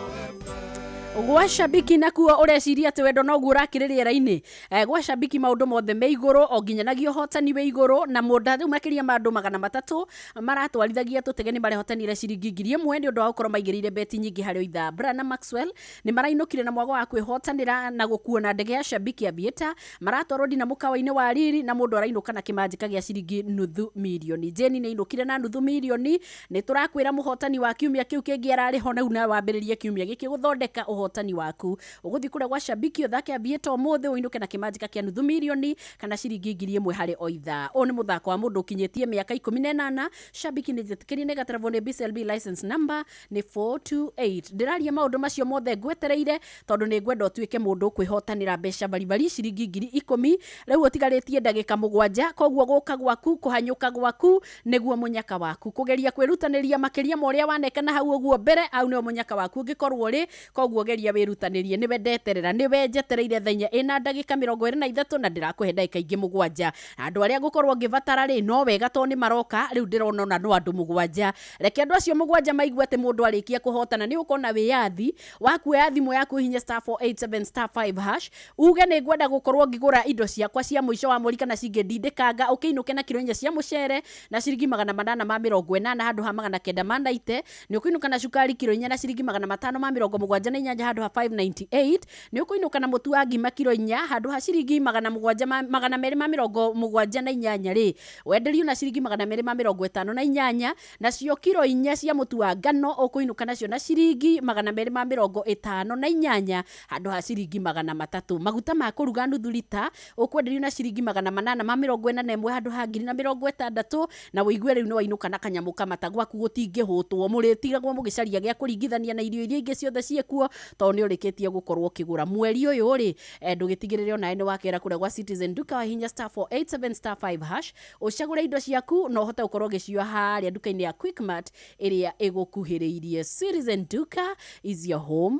Gwa Shabiki nakuo ũreciria atĩ wendo noguo ũrakĩrĩ rĩera-inĩ. Gwa Shabiki maũndũ mothe me igũrũ, o nginyanagia ũhotani wĩ igũrũ, na mũnda rĩu makĩria ma andũ 300 maratwarithagia tũtege nĩ marehotanire ciringi 1000 nĩ ũndũ wa gũkorwo maigĩrĩire beti nyingĩ harĩ o ithaa. Brian na Maxwell nĩ marainũkire na mwago wa kwĩhotanĩra na gũkuo na ndege ya Shabiki Aviator, maratwarwo ndina mũkawa-inĩ wa Riri, na mũndũ arainũka na kĩmanjĩka gĩa ciringi nuthu mirioni. Jane nĩ ainũkire na nuthu mirioni. Nĩ tũrakwĩra mũhotani wa kiumia kĩu kĩngĩ ararĩ ho na nawe wambĩrĩrie kiumia gĩkĩ gũthondeka ũhotani waku. Ũgũthiĩ kũrĩa gwa Shabiki ũthake Aviator ũmũthĩ, ũinũke na kĩmanjĩka kĩa nuthu mirioni kana ciringi 1000 harĩ o ithaa. Ũyũ nĩ mũthako wa mũndũ ũkinyĩtie mĩaka 18. Shabiki nĩ njĩtĩkĩrie nĩ gaterevwo nĩ BCLB license number nĩ 428. Ndĩraria maũndũ macio mothe ngwetereire tondũ nĩ ngwenda ũtuĩke mũndũ ũkwĩhotanĩra mbeca baribari ciringi 10,000. Rĩu ũtigarĩtie ndagĩka 7, koguo gũka gwaku, kũhanyũka gwaku nĩguo mũnyaka waku, kũgeria kwĩrutanĩria makĩria ma ũrĩa wanekana hau ũguo mbere, au nĩo mũnyaka waku ũngĩkorwo ũrĩ. Koguo geria wĩrutanĩrie, nĩwe ndeterera, nĩwe njetereire thaa 4 ĩna ndagĩka 23, na ndĩrakũhe ndagĩka ingĩ 7. Andũ arĩa ngũkorwo ngĩbatara rĩ, no wega tondũ nĩ maroka rĩu, ndĩrona ona no andũ 7. Reke andũ acio 7 maigue atĩ mũndũ arĩkia kũhotana nĩ ũkona wĩyathi wa kuoya thimũ yaku, hihinye *487 *5# uge nĩ ngwenda gũkorwo ngĩgũra indo ciakwa cia mũico wa mweri kana cingĩndindĩkanga, ũkĩinũke na kiro 4 cia mũcere na ciringi 880 handũ ha 990. Nĩ ũkũinũka na cukari kiro 4 na ciringi 578 handũ ha 598. Nĩ ũkũinũka na mũtu wa ngima kiro 4 handũ ha ciringi 700 278 rĩ, wenderio na ciringi 258. Nacio kiro 4 cia mũtu wa ngano ũkũinũka nacio na ciringi 258 handũ ha ciringi 300. Maguta ma kũruga nuthu rita ũkwenderio na ciringi 841 handũ ha 1,060. Na wĩigue rĩu nĩ wainũka na kanyamũ kamata gwaku gũtingĩhũtwo, mũrĩtigagwo mũgĩcaria gĩa kũringithania na irio iria ingĩ ciothe ciĩkuo tondũ nĩ ũrĩkĩtie gũkorwo ũkĩgũra mweri ũyũ rĩ. Ndũgĩtigĩrĩre onawe nĩ wakera kũrĩa gwa Citizen Duka, wahihinya *487 *5# ũcagũre indo ciaku na ũhote gũkorwo ũgĩcioa harĩa nduka-inĩ ya Quickmart ĩrĩa ĩgũkuhĩrĩirie. Citizen Duka is your home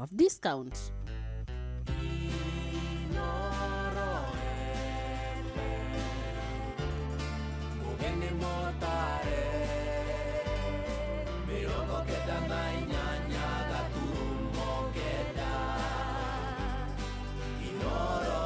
of discount. Mugi nĩ mũtare 98.9. Inoro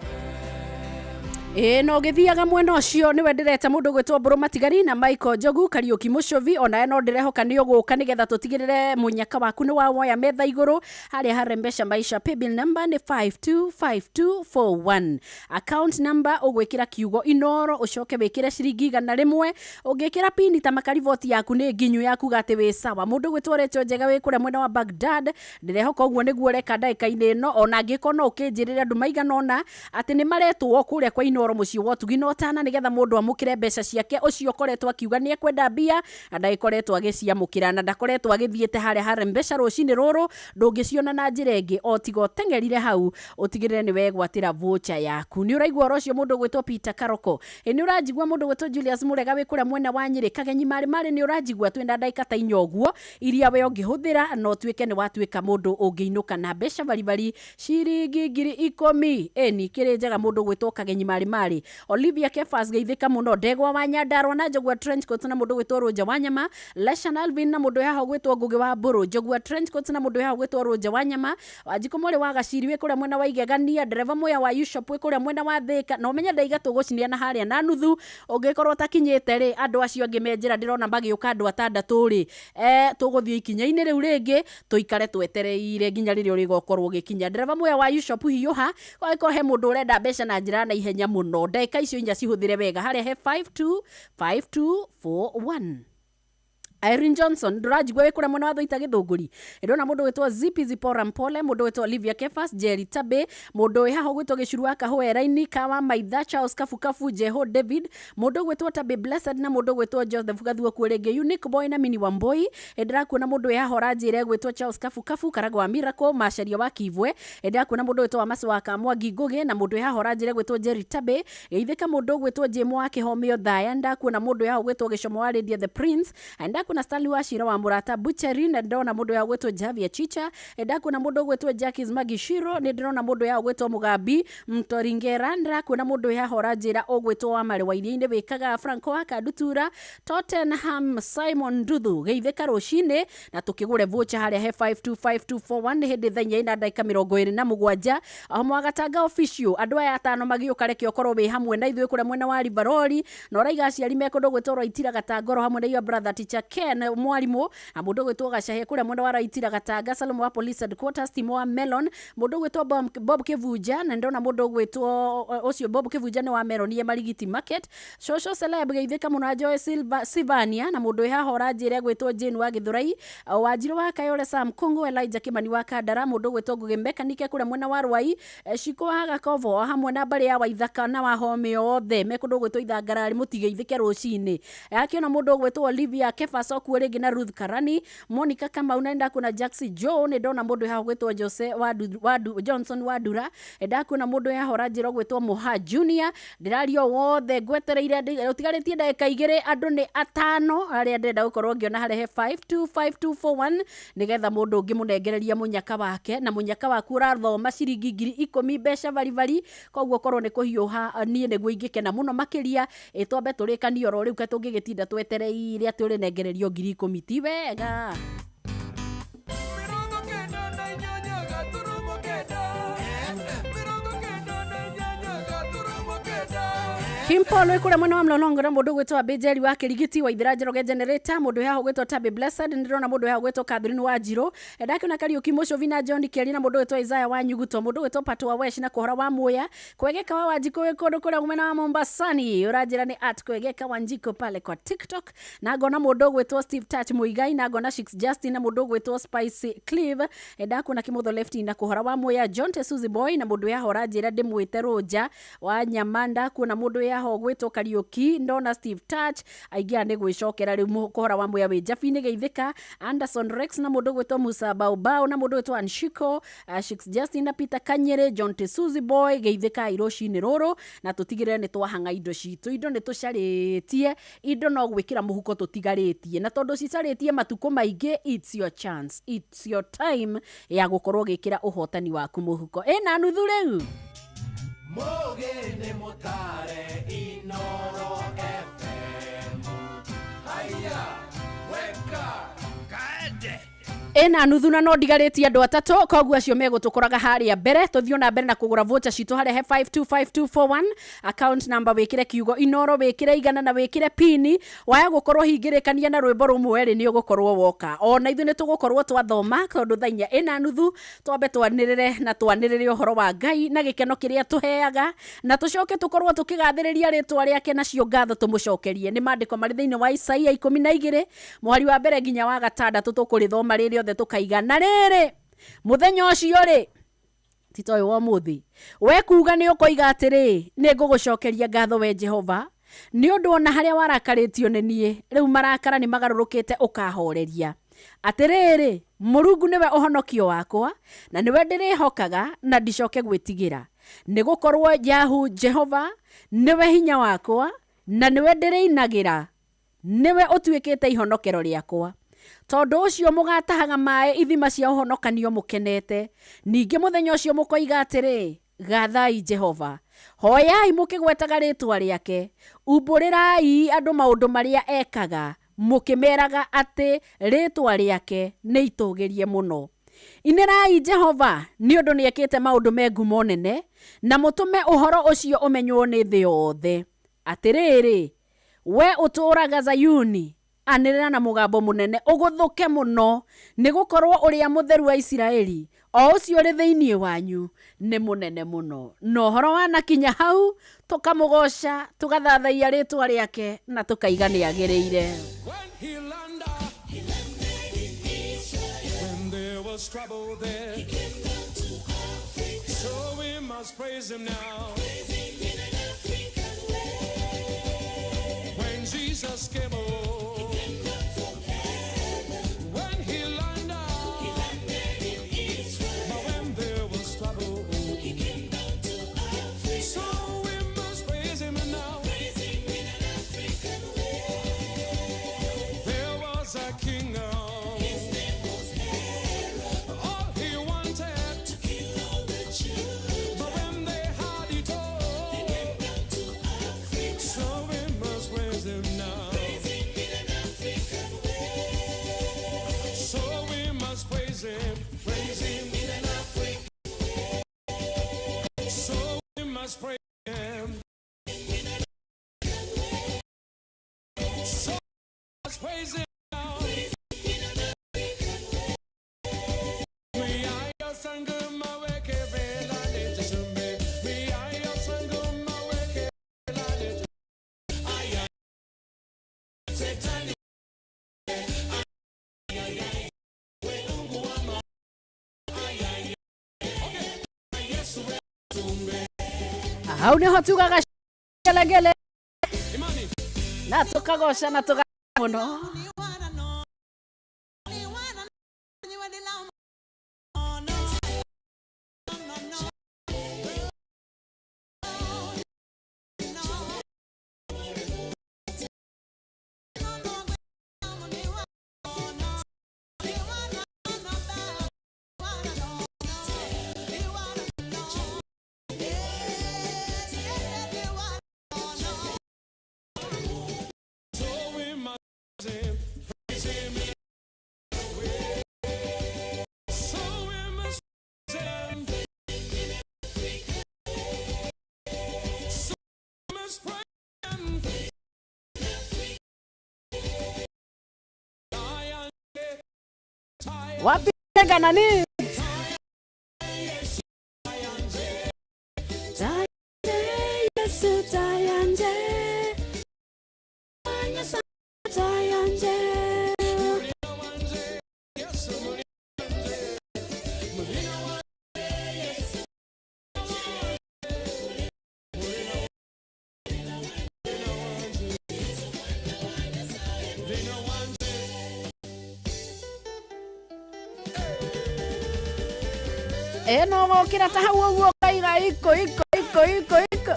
FM. Ĩĩ, na ũgĩthiaga mwena ũcio nĩwe ndĩreta mũndũ gwĩtwo Mbũrũ Matigari na Michael Njogu Kariũki Mũcũvi, onawe no ndĩrehoka nĩ ũgũka nĩgetha tũtigĩrĩre mũnyaka waku nĩ wawoya metha igũrũ harĩa harembesha maisha. Paybill number nĩ 525241, account number ũgwĩkĩra kiugo Inoro, ũcoke wĩkĩre ciringi 100. Ũngĩkĩra pini ta makariboti yaku nĩ nginyu yakuga atĩ wĩ sawa. Mũndũ gwĩtwo Rachel Njega wĩ kũrĩa mwena wa Baghdad, ndĩrehoka ũguo nĩguo ũreka ndagĩka-inĩ ĩno, ona angĩkorwo no ũkĩnjĩrĩre andũ maigana ũna atĩ nĩ maretwo kũrĩa kwa Inoro. Inoro mũciĩ wa ũtugi na ũtana nĩgetha mũndũ amũkĩre mbeca ciake ũcio ũkoretwo akiuga nĩ ekwenda mbia na ndagĩkoretwo agĩciamũkĩra na ndakoretwo agĩthiĩte harĩa harĩ mbeca rũcinĩ rũrũ ndũngĩciona na njĩra ĩngĩ o tiga ũteng'erire hau ũtigĩrĩre nĩ wegwatĩra voucher yaku. Nĩ ũraigua ũhoro ũcio mũndũ ũgwĩtwo Peter Karoko? Ĩ nĩ ũranjigua mũndũ ũgwĩtwo Julius Mũrega wĩ kũrĩa mwena wa Nyĩrĩ Kagenyi marĩ marĩ nĩ ũranjigua? Twĩna ndagĩka ta inya ũguo iria we ũngĩhũthĩra na ũtuĩke nĩ watuĩka mũndũ ũngĩinũka na mbeca baribari ciringi 10,000. Ĩni kĩrĩ njega mũndũ ũgwĩtwo Kagenyi marĩ marĩ. Olivia Kefas geithĩka mũno, Ndegwa wa Nyandarua na Njogua Trenchcoat na mũndũ ũgwĩtwo Rũnja wa Nyama, Leshan Alvin na mũndũ haha ũgwĩtwo Ngũgĩ wa Mbũrũ, Njogua Trenchcoat na mũndũ haha ũgwĩtwo Rũnja wa Nyama, Wanjikũ mwarĩ wa Gaciri wĩ kũrĩa mwena wa Igegania, ndereba Muya wa Ushop wĩ kũrĩa mwena wa Thĩka, na ũmenye ndaiga tũgũcineana harĩa na nuthu ũngĩkorwo ũtakinyĩte rĩ, andũ acio angĩ me njĩra ndĩrona magĩũka andũ atandatũ rĩ, tũgũthiĩ ikinya-inĩ rĩu rĩngĩ tũikare twetereire nginya rĩrĩa ũrĩgokorwo ũgĩkinya. Ndereba Muya wa Ushop hiũha, angĩkorwo he mũndũ ũrenda mbeca na njĩra ya naihenya mũno, ndagĩka icio inya cihũthĩre wega harĩa he 525241. Irene Johnson ndũranjigua wĩ kũrĩa mwena wa Thũita Gĩthũngũri? Ndĩrona mũndũ wĩtwo Zipi Zipora Mpole, mũndũ wĩtwo Olivia Kefas, Jerry Tabe, mũndũ wĩ haha ũgwĩtwo Gĩcuru wa Kahũa Kawa Maitha, Charles Kabukabu, Jeho David, mũndũ ũgwĩtwo Tabe Blessed na mũndũ ũgwĩtwo Joseph Gathuokuo rĩngĩ, Unique Boy na Mini Wamboi. Ndĩrakuona mũndũ wĩ haha ũranjĩra ũgwĩtwo Charles Kabukabu, Karagũ wa Miracle, Macharia wa Kivwe. Ndĩrakuona mũndũ ũgwĩtwo Wamasi wa Kamwangi Ngũgĩ na mũndũ wĩ haha ũranjĩra ũgwĩtwo Jerry Tabe, geithĩka mũndũ ũgwĩtwo Jimo wa Kĩhomeo Thaya. Ndakuona mũndũ wĩ haha ũgwĩtwo Gĩcomo wa Lydia the Prince, ndakuona Stanley wa Shira wa Mũrata Butchery, na ndĩrona mũndũ wĩ haha ũgwĩtwo Javier Chicha, ndakuona mũndũ ũgwĩtwo Jacques Magishiro, nĩ ndĩrona mũndũ wĩ haha ũgwĩtwo Mũgambi Mtoringera, ndĩrakuona mũndũ wĩ haha ũranjĩra ũgwĩtwo wa Marĩ wa Iria-inĩ wĩkaga Franco wa Kandutura, Tottenham Simon Nduthu, geithĩka rũcinĩ na tũkĩgũre voucher harĩa he 525241. Nĩ hĩndĩ thaa inya ina ndagĩka 27 Mwagatanga official, andũ aya atano magĩũka, reke ũkorwo wĩ hamwe na ithuĩ kũrĩa mwena wa Rivaroli, na ũraiga aciari me kũndũ gwĩtwo Rwaitira Gatangoro hamwe na your brother teacher Ken mwarimũ na mũndũ ũgwĩtwo Gacahe kũrĩa mwena wa Rwaitira Gatanga, Salomo wa Police Headquarters, Timo wa Melon, mũndũ ũgwĩtwo Bob Kĩbunja, na ndĩrona mũndũ ũgwĩtwo ũcio Bob Kĩbunja nĩ wa Melon ye Marigiti Market, Shosho Celeb geithĩka mũno, Joy Silva Sivania na mũndũ wĩ haha ũranjĩra ũgwĩtwo Jane wa Gĩthũrai, Wanjirũ wa Kayore, Sam Kungu, Elijah Kimani wa Kandara, mũndũ ũgwĩtwo Ngũgĩ Mekanike kũrĩa mwena wa Rwai, Shiko wa Gakovo o hamwe na mbarĩ ya Waithaka na Wahome othe me kũndũ gwĩtwo Ithangarari, mũtigeithĩke rũcinĩ. Akĩona mũndũ ũgwĩtwo Olivia Kefas okuo rĩngĩ na Ruth Karani, Monica Kamau, na nĩndakuona Jackson Joe, nĩ ndona mũndũ haha ũgwĩtwo Jose Wadu, Johnson Wadura, ndakuona mũndũ haha ũranjĩra ũgwĩtwo Moha Junior. Ndĩraria o wothe ngwetereire, ũtigarĩtie ndagĩka igĩrĩ, andũ nĩ atano arĩa ndĩrenda gũkorwo ngĩona harĩa he 525241 nĩgetha mũndũ ũngĩ mũnengereria mũnyaka wake, na mũnyaka waku ũrathoma ciringi 10,000 mbeca baribari, koguo korwo nĩ kũhiũha niĩ nĩguo ingĩkena mũno makĩria. Twambe tũrĩkanie oro rĩu, tũngĩgĩtinda twetereire atĩ ũrĩnengererio 10,000 ti wega. Kimpolo ĩkũrĩa mwena wa Mlolongo na mũndũ ũgwĩtwo Abĩnjeri wa Kĩrigiti wa Ithĩra Njoroge Generator, mũndũ haha ũgwĩtwo Tabi Blessed, nĩndĩrona mũndũ haha ũgwĩtwo Catherine wa Njirũ, ndakĩona Kariũki Mũcũvi na John Keri na mũndũ ũgwĩtwo Isaiah wa Nyuguto, mũndũ ũgwĩtwo Pato wa Wesh na kũhora wa Muya Kwegeka wa Wanjikũ wĩ kũndũ kũrĩa mwena wa Mombasani, ũranjĩra nĩ at Kwegeka Wanjikũ pale kwa TikTok, na ngona mũndũ ũgwĩtwo Steve Touch Muigai, na ngona Shix Justin na mũndũ ũgwĩtwo Spicy Clive, ndakuona Kimotho Lefty na kũhora wa Muya, John Tesuzi Boy na mũndũ haha ũranjĩra ndĩmwĩte Rũnja wa Nyama, ndakuona mũndũ haha ũgwĩtwo Kariũki, ndona Steve Touch aingĩ aya nĩ gwĩcokera rĩu kũhora wa Muya wĩ Njabi-inĩ geithĩka, Anderson Rex na mũndũ ũgwĩtwo Musa Baobao na mũndũ ũgwĩtwo Anshiko, Shix Justin na Peter Kanyere, John Tesuzi Boy, geithĩka rũcinĩ rũrũ na tũtigĩrĩre nĩ twahang'a indo citũ. Indo nĩ tũcarĩtie, indo no gwĩkĩra mũhuko tũtigarĩtie, na tondũ cicarĩtie matukũ maingĩ, it's your chance, it's your time ya gũkorwo ũgĩkĩra ũhotani waku mũhuko. Ĩna nuthu rĩu. Mũgĩ nĩ mũtare Inoro FM. Haya, weka kaende. Ĩna nuthu na no ndigarĩtie andũ atatũ, koguo acio megũtũkoraga harĩa mbere. Tũthiĩ na mbere na kũgũra voucher citũ harĩa he 525241, account number wĩkĩre kiugo Inoro, wĩkĩre 100 na wĩkĩre pini. Waya gũkorwo hingĩrĩkania na rwĩmbo rũmwe rĩ, nĩ ũgũkorwo woka ona ithuĩ nĩ tũgũkorwo twathoma, tondũ thaa inya ĩna nuthu twambe twanĩrĩre na twanĩrĩre ũhoro wa Ngai na gĩkeno kĩrĩa tũheaga, na tũcoke tũkorwo tũkĩgathĩrĩria rĩtwa rĩake nacio ngatho tũmũcokerie. Nĩ maandĩko marĩ thĩinĩ wa Isaia 12 mũhari wa mbere nginya wa gatandatũ, tũkũrĩthoma rĩrĩ othe tũkaiga na rĩrĩ mũthenya ũcio rĩ. Ti ta ũyũ wa ũmũthĩ. We kuga nĩ ũkoiga atĩrĩ, nĩ ngũgũcokeria ngatho we Jehova, nĩ ũndũ ona harĩa warakarĩtio nĩ niĩ, rĩu marakara nĩ magarũrũkĩte ũkahoreria. Atĩrĩrĩ, Mũrungu nĩwe ũhonokio wakwa, na nĩwe ndĩrĩhokaga na ndicoke gwĩtigĩra. Nĩ gũkorwo Yahu Jehova nĩwe hinya wakwa, na nĩwe ndĩrĩinagĩra, nĩwe ũtuĩkĩte ihonokero rĩakwa. Tondũ ũcio mũgatahaga maĩ ithima cia ũhonokanio mũkenete. Ningĩ mũthenya ũcio mũkoiga atĩrĩ, gathai Jehova. Hoyai mũkĩgwetaga rĩtwa rĩake, umbũrĩrai andũ maũndũ marĩa ekaga, mũkĩmeraga atĩ rĩtwa rĩake nĩ itũgĩrie mũno. Inĩrai Jehova nĩ ũndũ nĩekĩte maũndũ me ngumo nene, na mũtũme ũhoro ũcio ũmenywo nĩ thĩ yothe. Atĩrĩrĩ, we ũtũũraga Zayuni, anĩrĩra na mũgambo mũnene ũgũthũke mũno, nĩ gũkorwo ũrĩa mũtheru wa Isiraeli, o ũcio ũrĩ thĩinĩ wanyu, nĩ mũnene mũno. Na ũhoro wanakinya hau, tũkamũgoca, tũgathathaia rĩtwa rĩake, na tũkaiga nĩ agĩrĩire. When there was trouble there, he came down to Africa. So we must praise him now. Praise him in an African way. When Jesus came home, he came down from heaven. When he landed in Israel. But when there was trouble, he came down to Africa. So we must praise him now. Praise him in an African way. There was a king now. His name was Herod. All he wanted to kill all the children. But when they had it all, they came down to Africa. So we must praise him now. Praise him in an African way. So we must praise him in an African way. So we must praise him. So we must praise him now. Hau nĩho tugaga gelegele na tũkagoca na tũga mũno. So we must praise him, praise him. So we must praise him. So we must praise him. Wapi tega nani? Yesu tayanje. Tayanje. Ĩno gũkĩra ta hau ũguo ũkaiga iko iko iko iko iko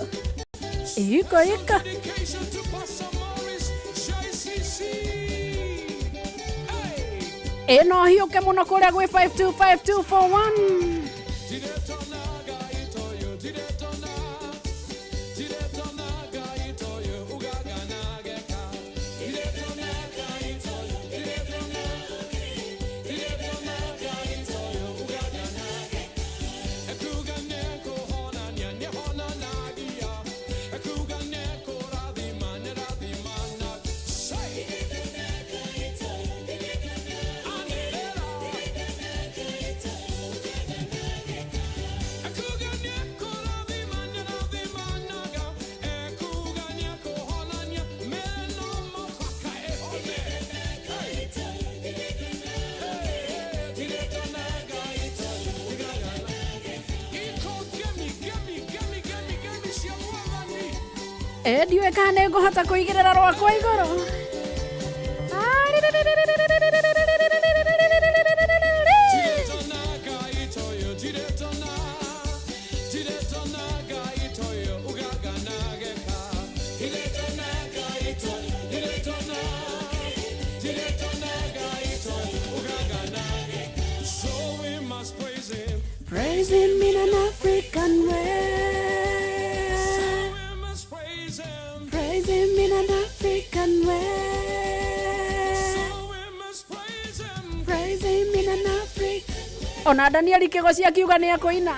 iko iko. Dedication to Pastor Morris JCC. Ĩno hiũke mũno kũrĩa gwĩ 525241. Ĩ ndiũĩ kana nĩ ngũhota kũigĩrĩra rwakwa igũrũ. So we must praise him. Praise him in an African way. So we must praise him. Praise him in an African way. So we must praise him. Praise him in an African. Ona Danieli Kĩgoci akiuga nĩ ekũina.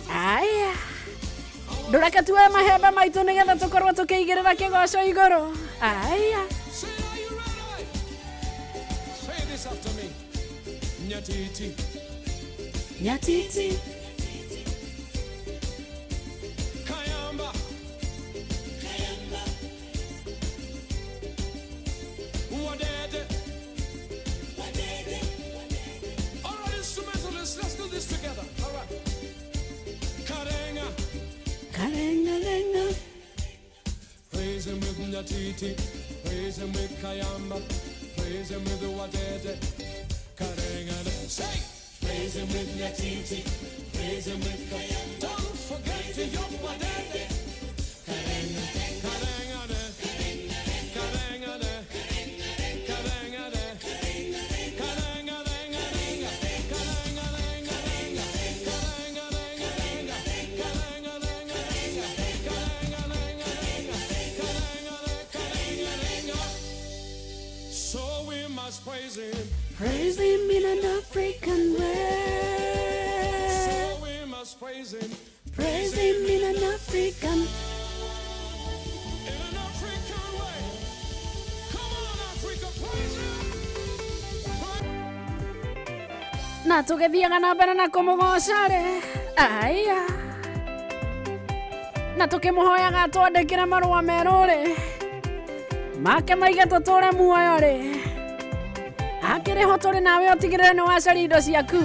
Aya. Ndũreke tuoe mahembe maitũ nĩgetha tũkorwo tũkĩigĩrĩra kĩgoco igũrũ. Aya. Say, are you ready? Say this after me. Nyatiti. Nyatiti. Kayamba. Kayamba. Wadede. Wadede. All right, instrumentalists, let's do this together. All right. Karenga. Karenga renga. Praise him with Nyatiti. Praise him with Kayamba. Praise him with the Wadede. Karenga. Say. Praise him with Nyatiti. Praise him with Kayamba. Don't forget your Wadede. Karenga. Karenga. Karenga. Karenga. Karenga. Renga. Karenga. Renga. Renga. Karenga. Renga. Renga. Karenga. Renga. Renga. Karenga. Renga. Renga. Karenga. Karenga. Renga. So we must praise him. Praise him in an African way. So we must praise him. Praise him in an African. In an African way. Come on, Africa, praise him. Na tũgĩthiaga na mbere na kũmũgoca rĩ. Aya. Na tũkĩmũhoyaga atwandĩkĩre marũa merũ rĩ. Make maige tũtũre muoyo rĩ. Akĩrĩ ho tũrĩ nawe ũtigĩrĩre nĩ wacaria indo ciaku.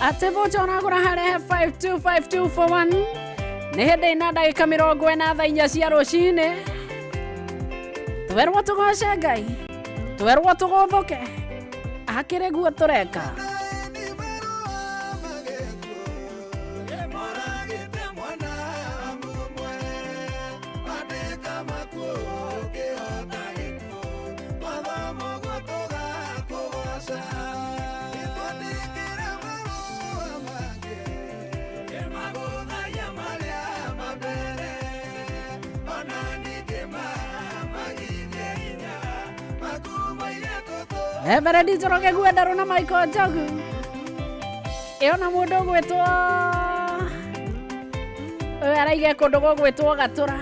Atĩ voucher ũragũra harĩa 525241 nĩ hĩndĩ ina ndagĩka 40 thaa 4 cia rũcinĩ. Twerwo tũgoce Ngai, twerwo tũgũthũke, akĩrĩ guo tũreka. Everett Njoroge Gwendarũ na Michael Njogu. Ĩyo na mũndũ ũgwĩtwo ũyũ araiga kũndũ gũgwĩtwo Gatũra.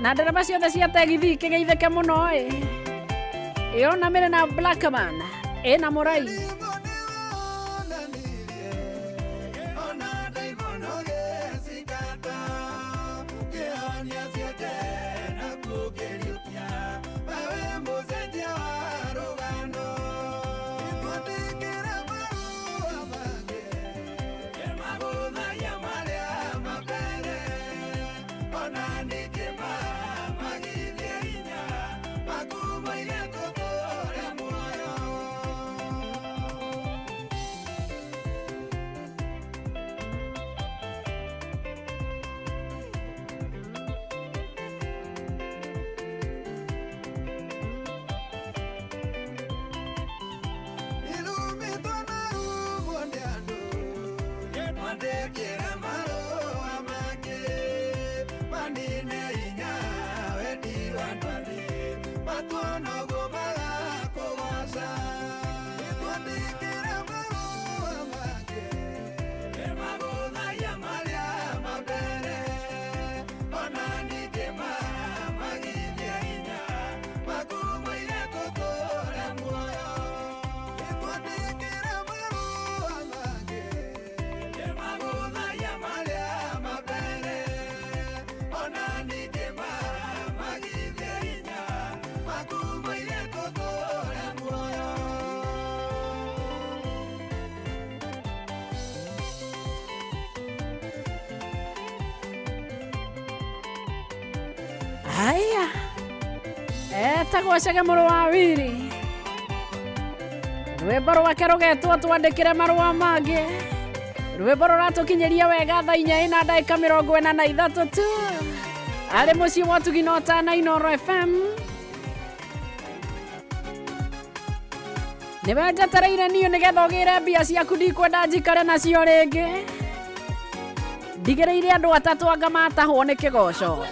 Na ndereba ciothe cia tegithi ikĩgeithĩke mũno ĩ. Ĩyo na mĩrĩ na Blackman ĩna Mũrai. Haya, etagwo Chege mũrũ wa Wiri. Rwĩmbo rwake rũgetwo twandĩkĩre marũa mangĩ. Rwĩmbo rũratũkinyĩria wega thaa inya ĩna ndagĩka 43 tu. Arĩ mũciĩ wa ũtugi na ũtana Inooro FM. Nĩwe njetereire niĩ nĩgetha ũgĩre mbia ciaku, ndikwenda njikare nacio rĩngĩ. Ndigĩrĩire andũ atatũ anga matahwo nĩ kĩgoco.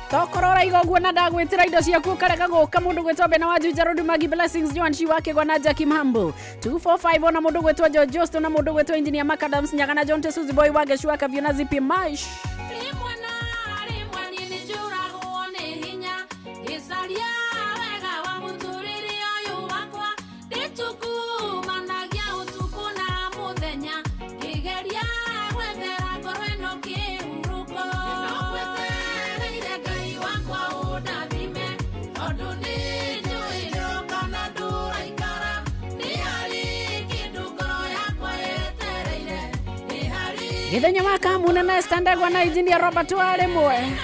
Tokorwo ũraiga ũguo na ndagwĩtĩra indo ciaku ũkarega gũka. Mũndũ gwĩtwo Bena wa Juja Road, Magi Blessings, Joan Shiwa Kĩgwa na Jackie Mhambo 245, ona mũndũ gwĩtwo George Josto na mũndũ gwĩtwo Engineer Macadams Nyaga na John Tesuzi Boy wa Gecua Kavio na Zipi Mash. Githenya wa Kamuna na Esther na Engineer Robert Warimwe.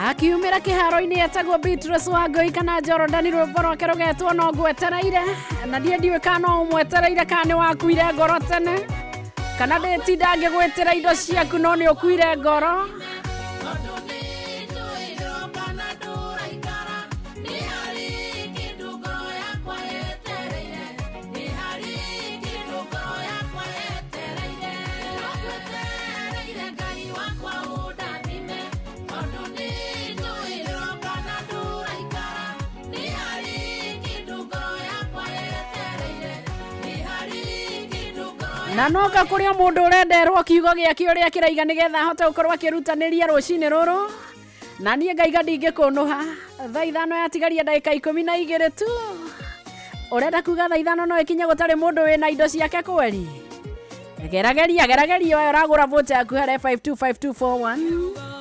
Akiumĩra kĩharo-inĩ etagwo Beatrice Wangũi kana Jordan, rwĩmbo rwake rũgetwo no ngwetereire, na niĩ ndiũĩ kana no ũmwetereire kana nĩ wakuire ngoro tene, kana ndĩtinda ngĩgwĩtĩra indo ciaku no nĩ ũkuire ngoro. Na noka kũrĩa mũndũ ũrenderwo kiugo gĩake ũrĩa kĩraiga nĩgetha ahote gũkorwo akĩrutanĩria rũcinĩ rũrũ, na niĩ ngaiga ndingĩkũnũha. Thaa 5 yatigaria ndagĩka 12 tu. Ũrenda kuga thaa 5 no ĩkinye gũtarĩ mũndũ wĩna indo ciake kweri? Gerageria, gerageria, we ũragũra vocha yaku harĩa 525241.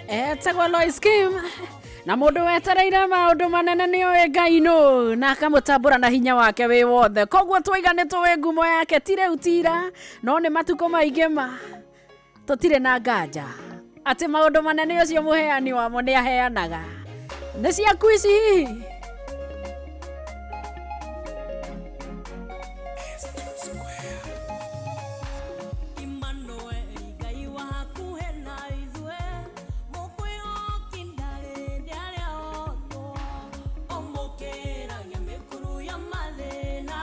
Etagwo Lois Kim na mũndũ wetereire maũndũ manene nĩ oĩ Ngai nũ na akamũtambũra na hinya wake wĩ wothe. Koguo twaiga nĩ tũĩ ngumo yake ti rĩu tira no nĩ matukũ maingĩ ma tũtirĩ na nganja atĩ maũndũ manene ũcio mũheani wamo nĩ aheanaga. Nĩ ciaku ici hihi? Emmanuel Ngai wa hakuhĩ na ithuĩ mũkwĩhoki ndarĩ rĩarĩa otwo ũmũkĩragia mĩkuru ya mathĩna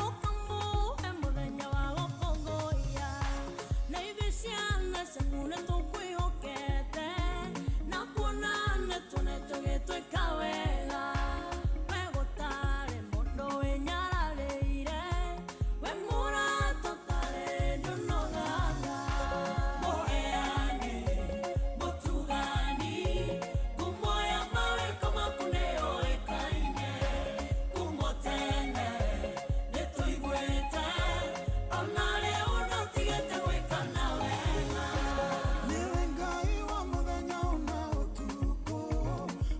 ũkamũhe mũthenya wa gũkũngũiya na ithuĩ ciana ciaku nĩ tũkwĩhokete na kuona nĩ tuonete ũgĩtwĩka wega we gũtarĩ mũndũ wĩnyararĩire we mũrata ũtarĩ ndũnogaga mũheani mũtugani ngumo ya mawĩko maku nĩyũĩkaine kuuma tene nĩtũiguĩte ona rĩu ndũtigĩte gwĩka na wega. Nĩwe Ngai wa mũthenya ona ũtukũ,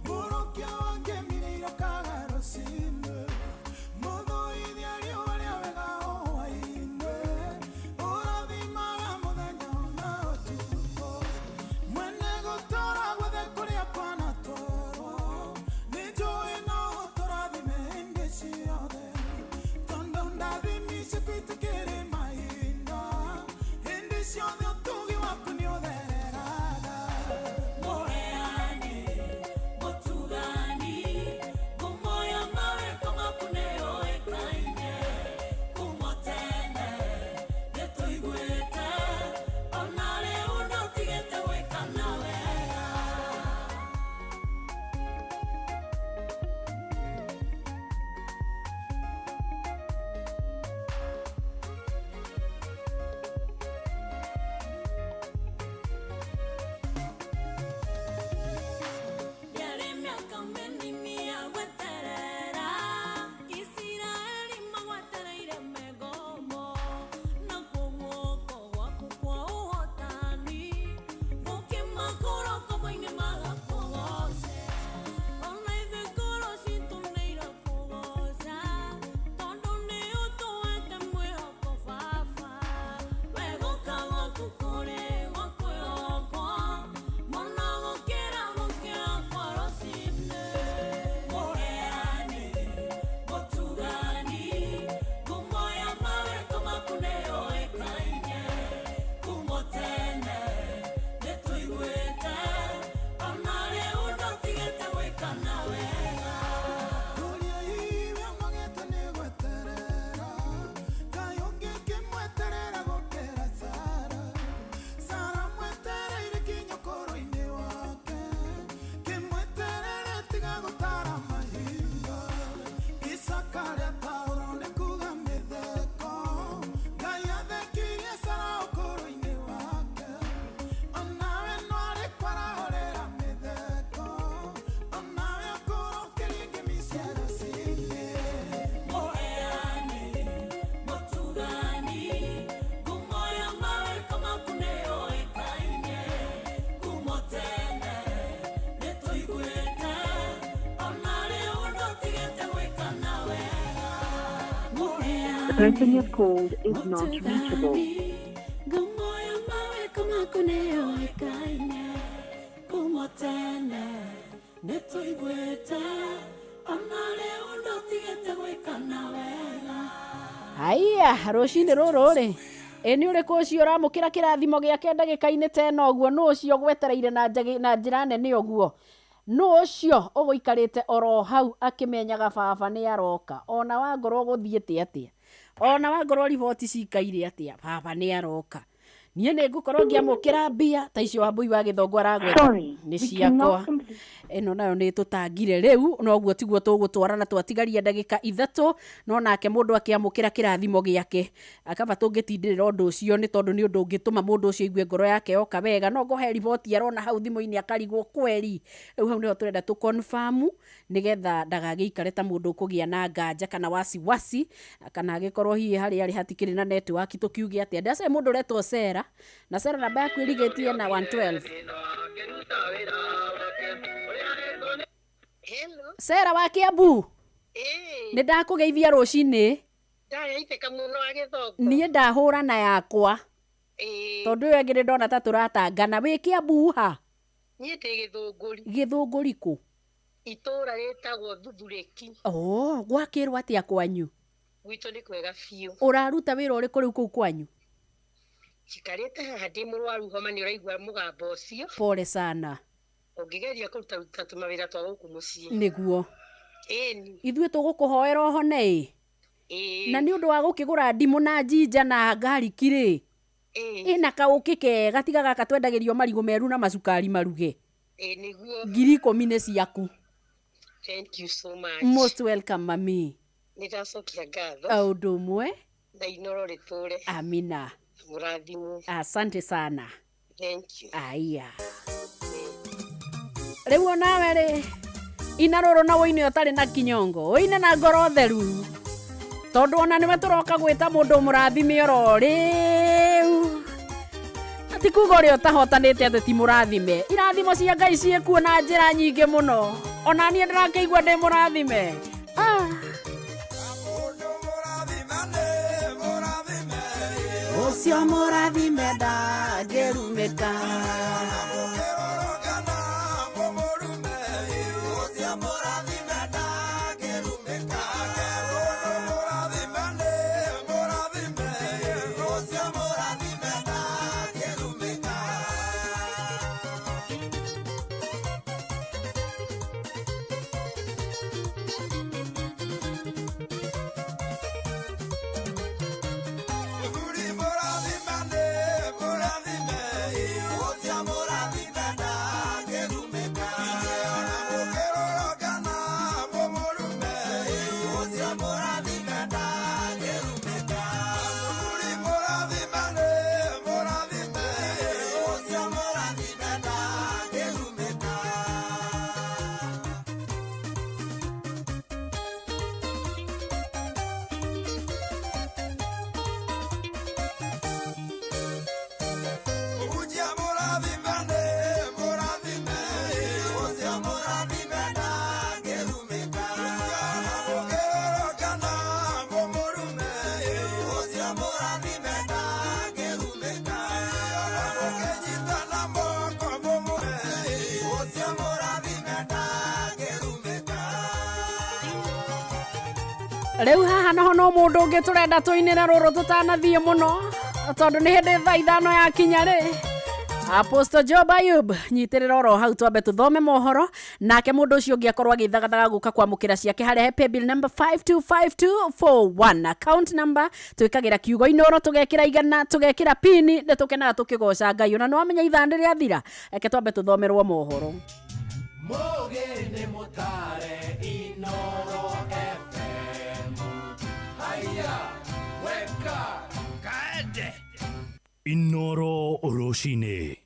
mũrokia wa ngemi irokaga rũcinĩ, mũthũithia riũa rĩa wega o hwaĩ-inĩ, ũrathimaga mũthenya ona ũtukũ, mwene gũtũũra guothe kũrĩa kwanatũũrwo, nĩnjũĩ no ũtũrathime hĩndĩ ciothe, tondũ ndathimi ciaku itikĩrĩ mahinda, hĩndĩ ciothe ũtugi waku nĩũthereraga. Mũheani, mũtugani, ngumo ya mawĩko maku nĩyũĩkaine, kuuma tene nĩtũiguĩte, ona rĩu ndũtigĩte gwĩka na wega. Yarĩ mĩaka mĩnini ya gweterera, Isiraeli magwetereire megomo, nakuo guoko gwaku kwa ũhotani gũkĩmakũra ũkombo-inĩ magakũgooce. Ona ithuĩ ngoro citũ nĩirakũgooca, tondũ nĩũtũhete mwĩhoko Baba. We gũka gwaku kũrĩ gwa kwĩhokwo, mũno gũkĩra gũkĩra kwa rũcinĩ. Mũheani, mũtugani, ngumo ya mawĩko maku nĩyũĩkaine, kuuma tene nĩtũiguĩte, ona rĩu ndũtigĩte gwĩka na wega. Kũrĩa iwe magĩte nĩ gweterera, Ngai ũngĩkĩmweterera gũkĩra Sara. Sara mwetereire kinya ũkũrũ-inĩ wake, kĩmweterere tiga gũtara mahinda. Isaka rĩataũrwo nĩ kuga mĩtheko, Ngai athekirie Sara ũkũrũ-inĩ wake. Onawe no arĩ kwarahũrĩra mĩtheko, onawe ũkũrũkĩrie ngemi cia rũcinĩ. Mũheani, mũtugani, ngumo ya mawĩko maku nĩyũĩkaine, kuuma tene nĩtũiguĩte, ona rĩu ndũtigĩte gwĩka na wega. The person you've called is not reachable. Ngumo ya mawĩko maku nĩyũĩkaine, kuuma tene nĩtũiguĩte, ona rĩu ndũtigĩte gwĩka na wega. Haiya, rũcinĩ rũrũ rĩ ĩ nĩ ũrĩkũ ũcio ũramũkĩra kĩrathimo gĩake ndagĩka-inĩ ta ĩno ũguo? Nũ ũcio ũgwetereire na njĩra nene ũguo? Nũ ũcio ũgũikarĩte oro hau akĩmenyaga baba nĩ aroka, ona wangorwo gũthiĩte atĩa, ona wangorwo riboti cikaire atĩa, baba nĩ aroka. Niĩ nĩ ngũkorwo ngĩamũkĩra mbia ta icio Wambui wa Gĩthongo aragweta Sorry, nĩ we ciakwa. cannot complete. Ĩno nayo nĩ tũtangire rĩu, noguo tiguo tũgũtwarana, twatigaria ndagĩka 3, no nake mũndũ akĩamũkĩra kĩrathimo gĩake akaba tũngĩtindĩrĩra ũndũ ũcio, nĩ tondũ nĩ ũndũ ũngĩtũma mũndũ ũcio aigue ngoro yake yoka wega. No ngohe riboti arona hau thimũ-inĩ akarigwo kweri. Rĩu hau nĩho tũrenda tũ confirm nĩgetha ndagagĩikare ta mũndũ ũkũgĩa na nganja kana wasiwasi, kana agĩkorwo hihi harĩa arĩ hatikĩrĩ na network tũkiuge atĩa. Ndacaria mũndũ ũretwo Sera, na Sera namba yaku ĩrigĩtie na 112. Sera wa Kiambu, nĩ ndakũgeithia rũcinĩ. Ndayaitĩka mũno wa Gĩthongo. Niĩ ndahũra na yakwa tondũ ĩyo ĩngĩ nĩ ndona ta tũratangana. Wĩ Kiambu ha? Niĩ ndĩ Gĩthũngũri. Gĩthũngũri kũ? Itũũra rĩtagwo Thuthurĩki. Oh, gwakĩrwo atĩa kwanyu? Gwitũ nĩ kwega biũ. Ũraruta wĩra ũrĩkũ rĩu kũu kwanyu? Njikarĩte haha ndĩ mũrwaru homa, nĩ ũraigua mũgambo ũcio. Pole sana. Ũngĩgeria kũrutaruta tũmawĩra twa gũkũ mũciĩ. Nĩguo. Ĩni. Ithuĩ tũgũkũhoera ũhone ĩ. Ĩĩ. Na nĩ ũndũ wa gũkĩgũra ndimũ na jinja na ngariki rĩ, ĩna kaũkĩ kega, tiga gaka twendagĩrio marigũ meru na macukari maruge. Ĩĩ nĩguo. 10,000 nĩ ciaku. Thank you so much. Most welcome, mami. Nĩ ndacokia ngatho. O ũndũ ũmwe. Na Inoro rĩtũre. Amina. Mũrathimwo. Asante sana. Thank you. Aya, rĩu onawe rĩ, ina rũrũ na ũine ũtarĩ na kinyongo, ũine na ngoro theru, tondũ ona nĩwe tũroka gwĩta mũndũ mũrathime oro rĩu. Ti kuga ũrĩa ũtahotanĩte atĩ ti mũrathime. Irathimo cia Ngai ciĩkuo na njĩra nyingĩ mũno. Ona niĩ ndĩrakĩigua ndĩ mũrathime. Ah. Ũcio mũrathime ndangĩrumĩka. Rĩu haha naho no mũndũ ũngĩ tũrenda tũinĩre rũrũ tũtanathiĩ mũno, tondũ nĩ hĩndĩ thaa 5 yakinya rĩ. Apostle Job Ayub, nyitĩrĩra oro hau twambe tũthome mohoro, nake mũndũ ũcio ũngĩ akorwo agĩthagathaga gũka kwamũkĩra ciake harĩa he paybill number 525241, account number twĩkagĩra kiugo Inoro, tũgekĩra 100, tũgekĩra pini, nĩ tũkenaga tũkĩgoca Ngai. Ona nĩ wamenya ithaa nĩ rĩathira, reke twambe tũthomerwo mohoro. Mũgĩ mũtare Inoro FM. Haya, weka kaende. Inoro rũcinĩ.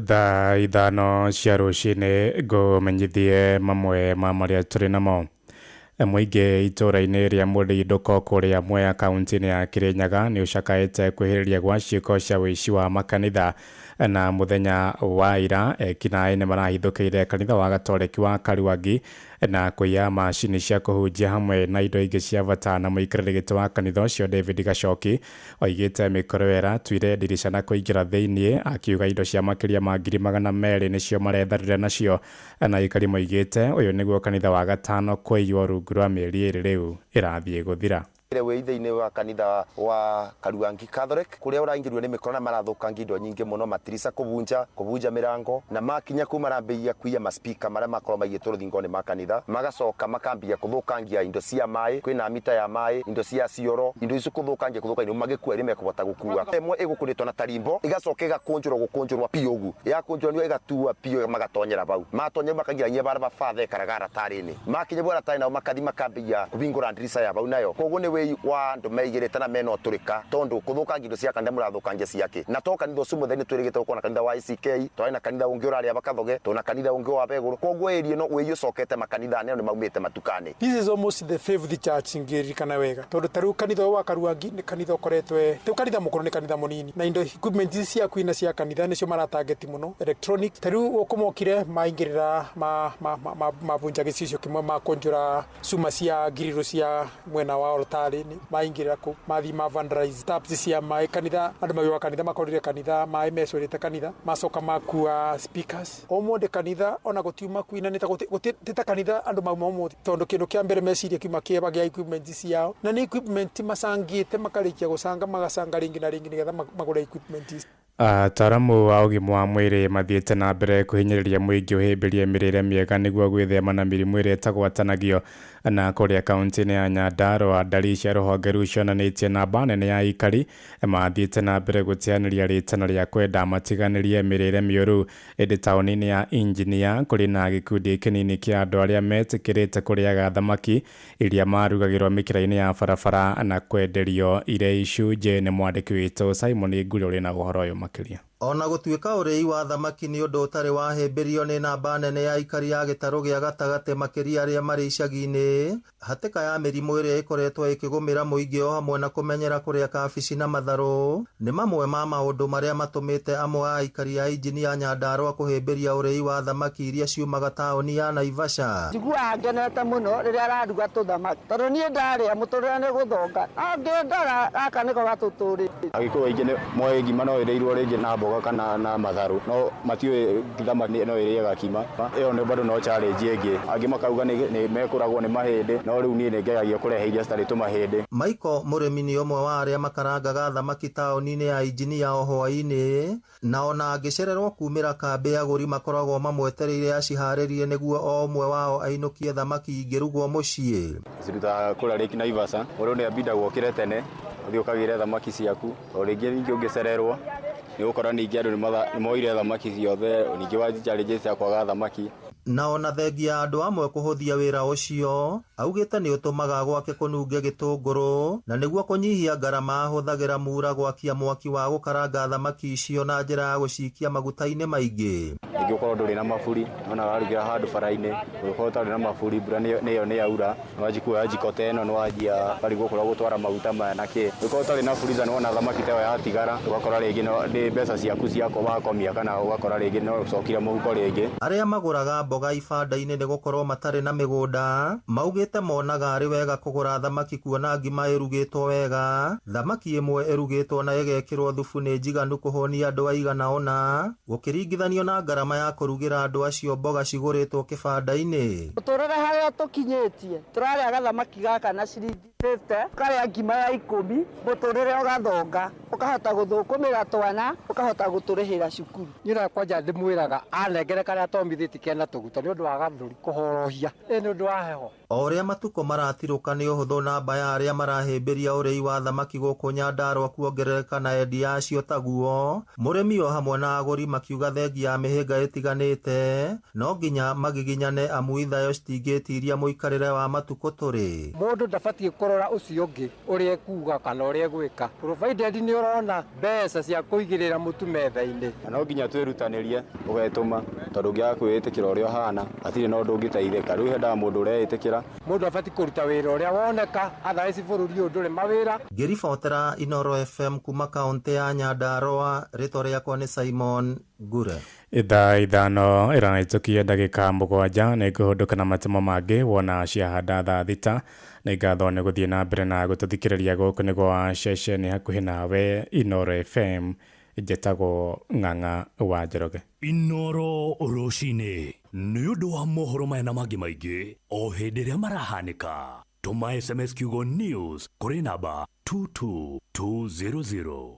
Thaa 5 cia rũcinĩ ngũmenyithie mamwe ma marĩa tũrĩ namo. Mũingĩ itũũra-inĩ rĩa Mũrindũko kũrĩa Mwea kaunti-inĩ ya Kĩrĩnyaga nĩ ũcakaĩte kwĩhĩrĩria gwa ciĩko cia ũici wa makanitha. Na mũthenya wa ira ekinaĩ nĩ marahithũkĩire kanitha wa Gatoreki wa Karuangi na kũiya macini cia kũhunjia hamwe na indo ingĩ cia bata. Na mũikarĩri gĩtĩ wa kanitha ũcio David Gacoki oigĩte mĩkoro ĩyo ĩratuire ndirica na kũingĩra thĩiniĩ, akiuga indo cia makĩria ma 200,000 nĩcio maretharire nacio. Na aikari moigĩte ũyũ nĩguo kanitha wa gatano kũiywo rungu rwa mĩeri 2 rĩu ĩrathiĩ gũthira. Wĩ thĩinĩ wa kanitha wa Karuangi Catholic kũrĩa ũraingĩrwo nĩ mĩkora na marathũkangia indo nyingĩ mũno, matirisa kũbunja mĩrango, na makinya kũu marambĩrĩria kũiya maspika marĩa makorwo maigĩtwo rũthingo-inĩ ma kanitha, magacoka makambia kũthũkangia indo cia maĩ, kwĩna mita ya maĩ, indo cia cioro, indo icio kũthũkangia magĩkua iria mekũhota gũkua. Ĩmwe ĩgũkũrĩtwo na tarimbo ĩgacoka ĩgakũnjũrwo gũkũnjũrwo piũ ũguo, yakũnjũrwo nĩyo ĩgatua piũ magatonyera bau, matonyera makaingĩra nginya bara batha ekaraga aratarĩ-inĩ, makinya bau aratarĩ nao makathi makambia kũhingũra ndirica ya bau nayo, koguo nĩ wĩi wa andũ meigĩrĩte na mena ũtũrĩka tondũ kũthũkangia indo cia kanitha mũrathũkangia ciake na to kanitha ũcio mũtheri nĩ twĩrĩgĩte gũkorwo na kanitha wa ICK, twarĩ na kanitha ũngĩ ũrarĩa Bakathoge, tũna kanitha ũngĩ wa Begũrũ, koguo ĩria ĩno wĩi ũcokete makanitha nĩ maumĩte matukani. This is almost the fifth church ngĩririkana wega, tondũ ta rĩu kanitha ũyũ wa Karuangi nĩ kanitha ũkoretwe rĩu kanitha mũkũrũ, nĩ kanitha mũnini, na indo equipment ici cia kuina cia kanitha nĩcio maratangeti mũno, electronic. Ta rĩu gũkũ mokire maingĩrĩra mabunja gĩcicio kĩmwe, makũnjũra cuma cia ngiriro cia mwena wa altarĩ, maingĩrĩra kũu mathiĩ ma vandalize taps cia maĩ kanitha. Andũ magĩũka kanitha makorire kanitha maĩ mecũrĩte kanitha, macoka makua speakers. Ũmũthĩ kanitha ona gũtiuma kuina nĩ ta kanitha andũ mauma ũmũthĩ, tondũ kĩndũ kĩa mbere meciria kiuma kĩeva gĩa equipment ciao, na nĩ equipment macangĩte, makarĩkia gũcanga magacanga rĩngĩ na rĩngĩ nĩgetha magũre equipment ici. Ataaramu a ũgima wa mwĩrĩ mathiĩte na mbere kũhinyĩrĩria mũingĩ ũhĩmbĩrie mĩrĩre mĩega nĩguo gwĩthema na mĩrimũ ĩrĩa ĩtagwatanagio. Na kũrĩa kaunti-inĩ ya Nyandarua, ndari cia rũhonge rũu cionanĩtie namba nene ya aikari mathiĩte na mbere gũteanĩria rĩtana rĩa kwenda matiganĩrie mĩrĩre mĩũru. Ĩndĩ taũni-inĩ ya Injinia kũrĩ na gĩkundi kĩnini kĩa andũ arĩa metĩkĩrĩte kũrĩaga thamaki iria marugagĩrwo mĩkĩra-inĩ ya barabara na kwenderio irĩ icunjĩ. Nĩ mwandĩki witũ Simon Ngure ũrĩ na ũhoro ũyũ makĩria. Ona gũtuĩka ũrĩi wa thamaki nĩ ũndũ ũtarĩ wahĩmbĩrio nĩ namba nene ya aikari a gĩtarũ gĩa gatagatĩ, makĩria arĩa marĩ icagi-inĩ, hatĩka ya mĩrimũ ĩrĩa ĩkoretwo ĩkĩgũmĩra mũingĩ o hamwe na kũmenyera kũrĩa kabici na matharũ nĩ mamwe ma maũndũ marĩa matũmĩte amwe a aikari a Injinia Nyandarua kũhĩmbĩria ũrĩi wa thamaki iria ciumaga taũni ya Naivasha. Njiguaga ngenete mũno rĩrĩa araruga tũthamaki, tondũ niĩ ndarĩa mũtũrĩre nĩ gũthonga, angĩndaga gaka nĩko gatũtũrĩte. Agĩkũyũ aingĩ moĩ ngima no ĩrĩirwo rĩngĩ na mboga kana na matharũ, no matiũĩ thamaki no ĩrĩaga kima. Ĩyo nĩ bado no challenge ĩngĩ. Angĩ makauga nĩ mekũragwo nĩ mahĩndĩ, no rĩu niĩ nĩ ngeragia kũrehe iria citarĩ tũmahĩndĩ. Michael mũrĩmi nĩ ũmwe wa arĩa makarangaga thamaki taũni-inĩ ya Injinia o hwaĩ-inĩ, na ona angĩcererwo kumĩra kambĩ agũri makoragwo mamwetereire aciharĩrie nĩguo o ũmwe wao ainũkie thamaki ingĩrugwo mũciĩ. Cirutaga kũrĩa Lake Naivasha, mũndũ nĩ ambindagwo okĩre tene ũthiĩ ũkagĩre thamaki ciaku, o rĩngĩ ningĩ ũngĩcererwo nĩ ũgũkora ningĩ andũ nĩ moire thamaki ciothe, ningĩ wanji challenges cia kwaga thamaki. Na ona thengia ya andũ amwe kũhũthia wĩra ũcio, augĩte nĩ ũtũmaga gwake kũnunge gĩtũngũrũ, na nĩguo kũnyihia ngarama ahũthagĩra mura gwakia mwaki wa gũkaranga thamaki icio na njĩra ya gũcikia maguta-inĩ maingĩ. Rĩngĩ ũkorwo ndũrĩ na maburi, nona warugĩra handũ bara-inĩ, ũgĩkorwo ũtarĩ na maburi, mbura nĩyo nĩ yaura, nĩwanji kuoya njiko ta ĩno, nĩwanjia karigwo kũrĩa gũtwara maguta maya na kĩ. Ũgĩkorwo ũtarĩ na freezer, nĩwona thamaki ta ĩyo yatigara, ũgakora rĩngĩ nĩ mbeca ciaku ciakwa wakomia, kana ũgakora rĩngĩ no ũcokire mũhuko rĩngĩ. Arĩa magũraga mboga ibanda-inĩ nĩ gũkorwo matarĩ na mĩgũnda, maugĩte monaga arĩ wega kũgũra thamaki kuona ngima ĩrugĩtwo wega. Thamaki ĩmwe ĩrugĩtwo na ĩgekĩrwo thubu nĩ njiganu kũhũnia andũ aigana ũna, gũkĩringithanio na ngarama ya kũrugĩra andũ acio mboga cigũrĩtwo kĩbanda-inĩ. Mũtũrĩre harĩa tũkinyĩtie, tũrarĩaga thamaki gaka na ciringi 50, ũkarĩa ngima ya 10, mũtũrĩre ũgathonga, ũkahota gũthũkũmĩra twana, ũkahota gũtũrĩhĩra cukuru. Niĩ kwanja ndĩmwĩraga anengere karĩa atomithĩtie kena tũguta nĩ ũndũ wa gathũri kũhorohia, nĩ ũndũ wa heho. O ũrĩa matukũ maratirũka nĩ ũhũthũ namba ya arĩa marahĩmbĩria ũrĩi wa thamaki gũkũ Nyandarua kuongerereka na endia acio taguo, mũrĩmi o hamwe na agũri makiuga thengia ya mĩhĩnga ĩtiganĩte no nginya magiginyane amu ithayo citingĩtiria mũikarĩre wa matukũ tũrĩ. Mũndũ ndabatiĩ kũrora ũcio ũngĩ ũrĩa ekuga kana ũrĩa egwĩka, provided nĩ ũrona mbeca cia kũigĩrĩra mũtu metha-inĩ. Na no nginya twĩrutanĩrie ũgetũma, tondũ ũngĩaga kwĩĩtĩkĩra ũrĩa ũhana hatirĩ na ũndũ ũngĩteithĩka. Rĩu hendaga mũndũ ũreĩtĩkĩra. Mũndũ abatiĩ kũruta wĩra ũrĩa woneka, otherwise bũrũri ũyũ ndũrĩ mawĩra. Ngĩribotera Inooro FM kuma kaũntĩ ya Nyandarua, rĩtwa rĩakwa nĩ Simon Ngure. Ithaa 5 ĩrahĩtũkia ndagĩka 7 nĩ ngũhũndũka na matemo mangĩ wona ciahanda thaa 6. Nĩ ngatho nĩ gũthiĩ na mbere na gũtũthikĩrĩria gũkũ nĩ gwa ceceni hakuhĩ nawe Inooro FM. Njĩtagwo Ng'ang'a wa Njoroge. Inooro rũcinĩ nĩ ũndũ wa mohoro maya na mangĩ maingĩ o hĩndĩ ĩrĩa marahanĩka. Tũma SMS kiugo news kũrĩ namba 22200.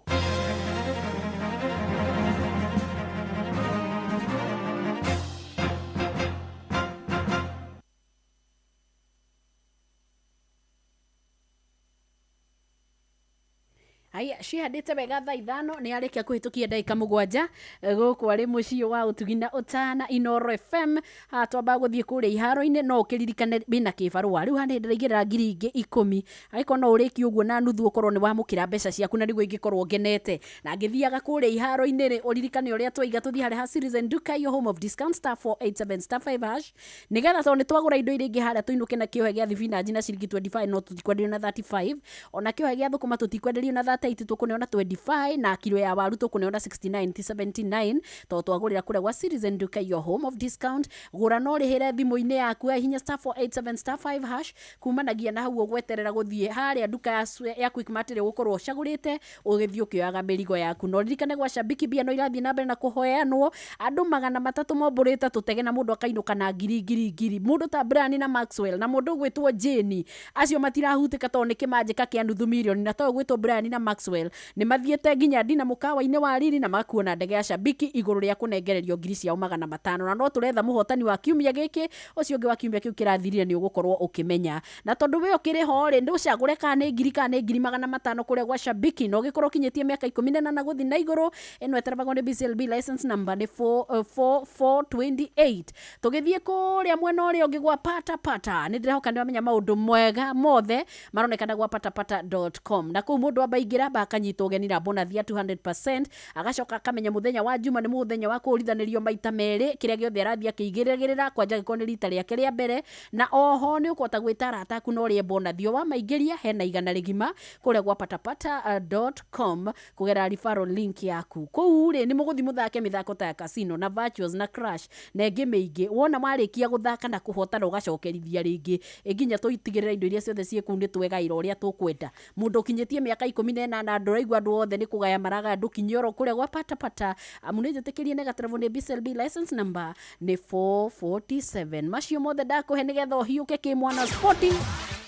Aya, cihandĩte wega thaa 5 nĩ arĩkia kũhĩtũkia ndagĩka 7 gũkũ arĩ mũciĩ wa ũtugi na ũtana Inoro FM. Haha twambaga gũthiĩ kũrĩa iharo-inĩ, no ũkĩririkane wĩna kĩbarũa rĩu haha nĩ ndĩraigĩrĩra ngiri ingĩ 10, angĩkorwo no ũrĩkie ũguo na nuthu ũkorwo nĩ wamũkĩra mbeca ciaku, na nĩguo ingĩkorwo ngenete. Na ngĩthiaga kũrĩa iharo-inĩ rĩ, ũririkane ũrĩa twaiga tũthiĩ harĩa ha Citizen Duka, your home of discount, *487*5#, nĩgetha tondũ nĩ twagũra indo iria ingĩ harĩa tũinũke na kĩohe gĩa thibinanji na ciringi 25, no tũtikwenderio na 35, ona kĩohe gĩa thũkũma tũtikwenderio na 38, tũkũneo na 25, na kiro ya waru tũkũneo na 69 ti 79, tondũ twagũrĩra kũrĩa gwa Citizen Duka, your home of discount. Gũra na ũrĩhĩre thimũ-inĩ yaku, hihinya *487*5# kumanagia na hau ũgweterera gũthiĩ harĩa nduka ya Quickmart ĩrĩa ũgũkorwo ũcagũrĩte, ũgĩthiĩ ũkĩoyaga mĩrigo yaku. Na ũririkane gwa Shabiki mbia no irathiĩ na mbere na kũheanwo, andũ 300 mombũrĩte tũtege na mũndũ akainũka na ngiri ngiri ngiri, mũndũ ta Brian na Maxwell na mũndũ ũgwĩtwo Jane, acio matirahutĩka tondũ nĩ kĩmanjĩka kĩa nuthu mirioni. Na to ũgwĩtwo Brian na Maxwell nĩ mathiĩte nginya ndina mũkawa-inĩ wa Riri na makuona ndege ya Shabiki igũrũ rĩa kũnengererio ngiri ciao 500. Na no tũretha mũhotani wa kiumia gĩkĩ, ũcio ũngĩ wa kiumia kĩu kĩrathirire nĩ ũgũkorwo ũkĩmenya. Na tondũ we ũkĩrĩ ho rĩ, ndũcagũre kana nĩ ngiri kana nĩ ngiri 500 kũrĩa gwa Shabiki, na ũgĩkorwo ũkinyĩtie mĩaka 18 gũthiĩ na igũrũ. Ĩno ĩterevagwo nĩ BCLB, license number nĩ 4428. Tũgĩthiĩ kũrĩa mwena ũrĩa ũngĩ gwa Patapata, nĩ ndĩrehoka nĩ wamenya maũndũ mwega mothe maronekana gwa patapata.com, na kũu mũndũ amba ingĩra amba akanyitwo ũgeni na bonathi ya 200%, agacoka akamenya mũthenya wa Juma nĩ mũthenya wa kũũrithanĩrio maita merĩ kĩrĩa gĩothe arathiĩ akĩigĩrĩra, kwanja angĩkorwo nĩ rita rĩake rĩa mbere. Na oho nĩ ũkũhota gwĩta arata aku na ũrĩe bonathi o wamaingĩria hena 100 rĩgima kũrĩa gwa patapata.com kũgerera referral link yaku. Kũu rĩ, nĩ mũgũthiĩ mũthake mĩthako ta ya casino na virtuals na crash na ĩngĩ mĩingĩ. Wona warĩkia gũthaka na kũhotana, ũgacokerithia rĩngĩ nginya tũtigĩrĩra indo iria ciothe ciĩ kũu nĩ twegaĩra ũrĩa tũkwenda. Mũndũ ũkinyĩtie mĩaka 18, ndũraigua andũ othe nĩ kũgaya maragaya, ndũkinye oro kũrĩa gwa Patapata, amu nĩ njĩtĩkĩrie nĩ gaterebo nĩ BCLB, license number nĩ 447. Macio mothe ndakũhe nĩgetha ũhiũke kĩmwana spoti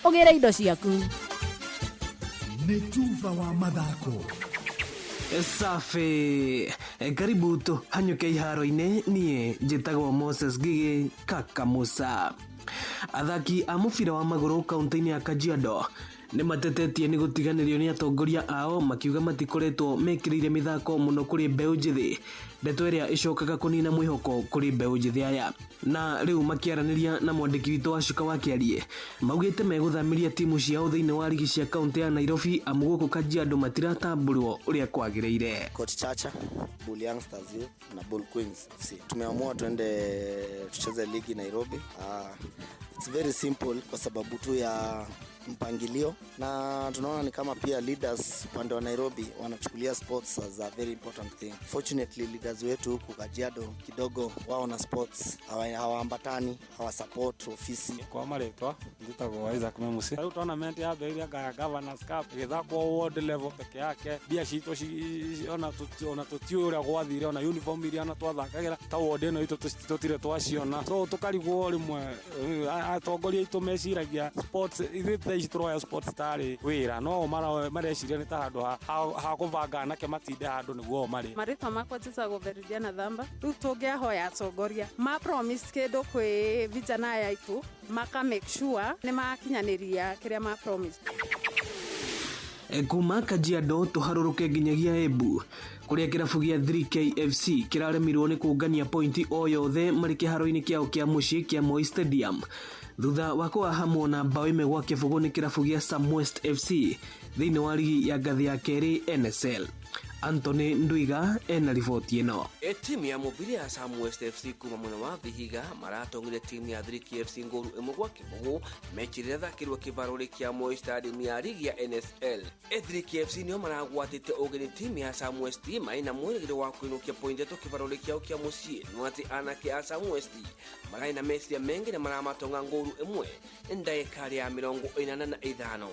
ũgĩre indo ciaku. Nĩ tuba wa mathako. Safi. Karibu tũhanyũke iharo-inĩ. Niĩ njĩtagwo Moses Ngigĩ Kaka Musa. Athaki a mũbira wa magũrũ kaunti-inĩ ya Kajiado nĩ matetetie nĩ gũtiganĩrio nĩ atongoria ao, makiuga matikoretwo mekĩrĩire mĩthako mũno kũrĩ mbeũ njĩthĩ, ndeto ĩrĩa ĩcokaga kũnina mwĩhoko kũrĩ mbeũ njĩthĩ aya. Na rĩu makĩaranĩria na mwandĩki witũ wa Cuka wa Kĩarie, maugĩte megũthamĩria timu ciao thĩinĩ wa rigi cia kaunti ya Nairobi, amu gũkũ Kajiado matiratambũrwo ũrĩa kwagĩrĩire. Coach Chacha, Bull Youngsters Youth na Bull Queens FC. Tumeamua tuende tucheze ligi Nairobi. It's very simple kwa sababu tu ya mpangilio, na tunaona ni kama pia leaders upande wa Nairobi wanachukulia sports as a very important thing. Fortunately, leaders wetu huku Kajiado kidogo wao na sports hawaambatani, hawasupport ofisi. Kwa marĩtwa njĩtagwo Isaac Memusi. Rĩu tournament yambĩrĩirie ngaya Governors Cup ĩgĩthakwo ward level peke yake, mbia citũ ona tũtiũĩ ũrĩa gwathire, ona uniform iria ona twathakagĩra ta ward ĩno itũ tũtirĩ twaciona, so tũkarigwo rĩmwe atongoria aitũ meciragia sports, ithuĩ thaa ici tũroya sports tarĩ wĩra, no o mareciria nĩ ta handũ ha kũbanga anake matinde handũ nĩguo o marĩ. Marĩtwa makwa njĩtagwo Veridiana Thamba. Rĩu tũngĩahoya atongoria ma promise kĩndũ kwĩ vijana aya aitũ, maka make sure nĩ makinyanĩria kĩrĩa ma promise. Kuma Kajiado tũharũrũke nginyagia Embu, kũrĩa kĩrabu gĩa 3KFC kĩraremirwo nĩ kũngania pointi o yothe marĩ kĩharo-inĩ kĩao kĩa mũciĩ kĩa Moi Stadium, thutha wa kũhahamwo na 1-0 nĩ kĩrabu gĩa Samwest FC thĩinĩ wa rigi ya ngathĩ ya kerĩ NSL. Anthony Ndwiga ena riboti ĩno. Timu ya mũbira ya Samwest FC kuma mwena wa Vihiga maratongire timu ya 3KFC 1-0 mechi ĩrĩa ĩthakĩrwo kĩvaro kĩa Moi Stadium ya rigi ya NSL. 3KFC nĩo maragwatĩte ũgeni timu ya Samwest, marĩ na mwĩrĩgĩrĩro wa kũinũkia pointi ithatũ kĩvaro kĩao kĩa mũciĩ, no atĩ anake a Samwest mararĩ na meciria mengĩ na maramatonga 1 ndagĩka ya 85.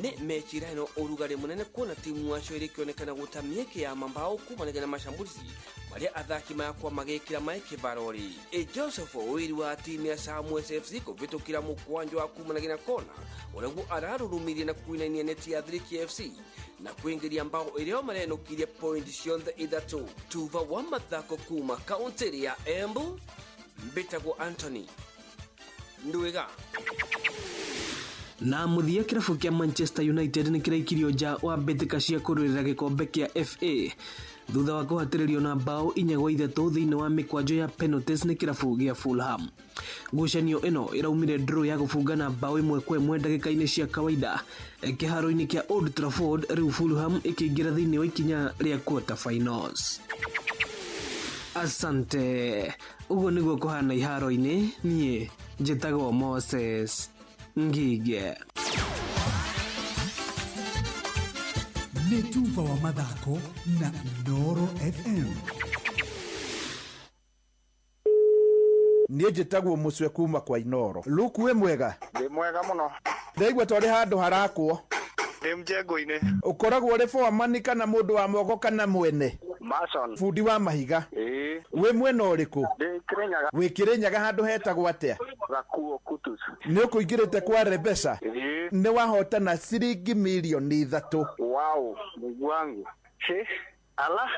Nĩ mechi ĩrahena ũrugarĩ mũnene kuona timu wacio ĩrĩkĩonekana gũta mĩeke ya mambao kumanagia na mashambulizi marĩa athaki makwa magĩkĩra maĩ kĩvarori. E Joseph Owiri wa timu ya Samuel FC kũvĩtũkĩra mũkwanjo wa kumanagia na kona ũrĩguo ararurumirie na kuinainia neti ya Thiriki FC na kuingiria mbao ĩrĩa marenũkirie point cionthe ithatũ. Tuva wa mathako kuma kaunti ya Embu, mbĩtagwo Anthony Ndwiga. Na mũthia kĩrabu kĩa Manchester United nĩ kĩraikirio nja wa mbĩtĩka cia kũrũĩrĩra gĩkombe kĩa FA thutha wa kũhatĩrĩrio na bao 4-3 thĩinĩ wa mĩkwanjo ya penalties nĩ kĩrabu gĩa Fulham. Ngucanio ĩno ĩraumire draw ya gũbungana bao 1-1 ndagĩka-inĩ cia kawaida kĩharo-inĩ kĩa Old Trafford, rĩu Fulham ĩkĩingĩra thĩinĩ wa ikinya rĩa quarter finals. Asante. Ũguo nĩguo kũhana iharo-inĩ. Niĩ njĩtagwo Moses Ngige. Nĩ tuba wa mathako na Inooro FM. Niĩ njĩtagwo mũcwe kuma kwa Inooro. Luku wĩ mwega? Ndĩ mwega mũno. Ndaigua ta ũrĩ handũ harakwo. Ndĩ mjengo-inĩ. Ũkoragwo ũrĩ foreman kana mũndũ wa moko kana mwene? Mason. Bundi wa mahiga. Ĩĩ. Wĩ mwena ũrĩkũ? Ndĩ Kĩrĩnyaga. Wĩ Kĩrĩnyaga handũ hetagwo atĩa? Gakuo Kutus. Nĩ ũkũingĩrĩte kwa Rebesa? Ĩĩ. Nĩ wahotana ciringi mirioni 3. Wow, Mungu wangu. He, ala,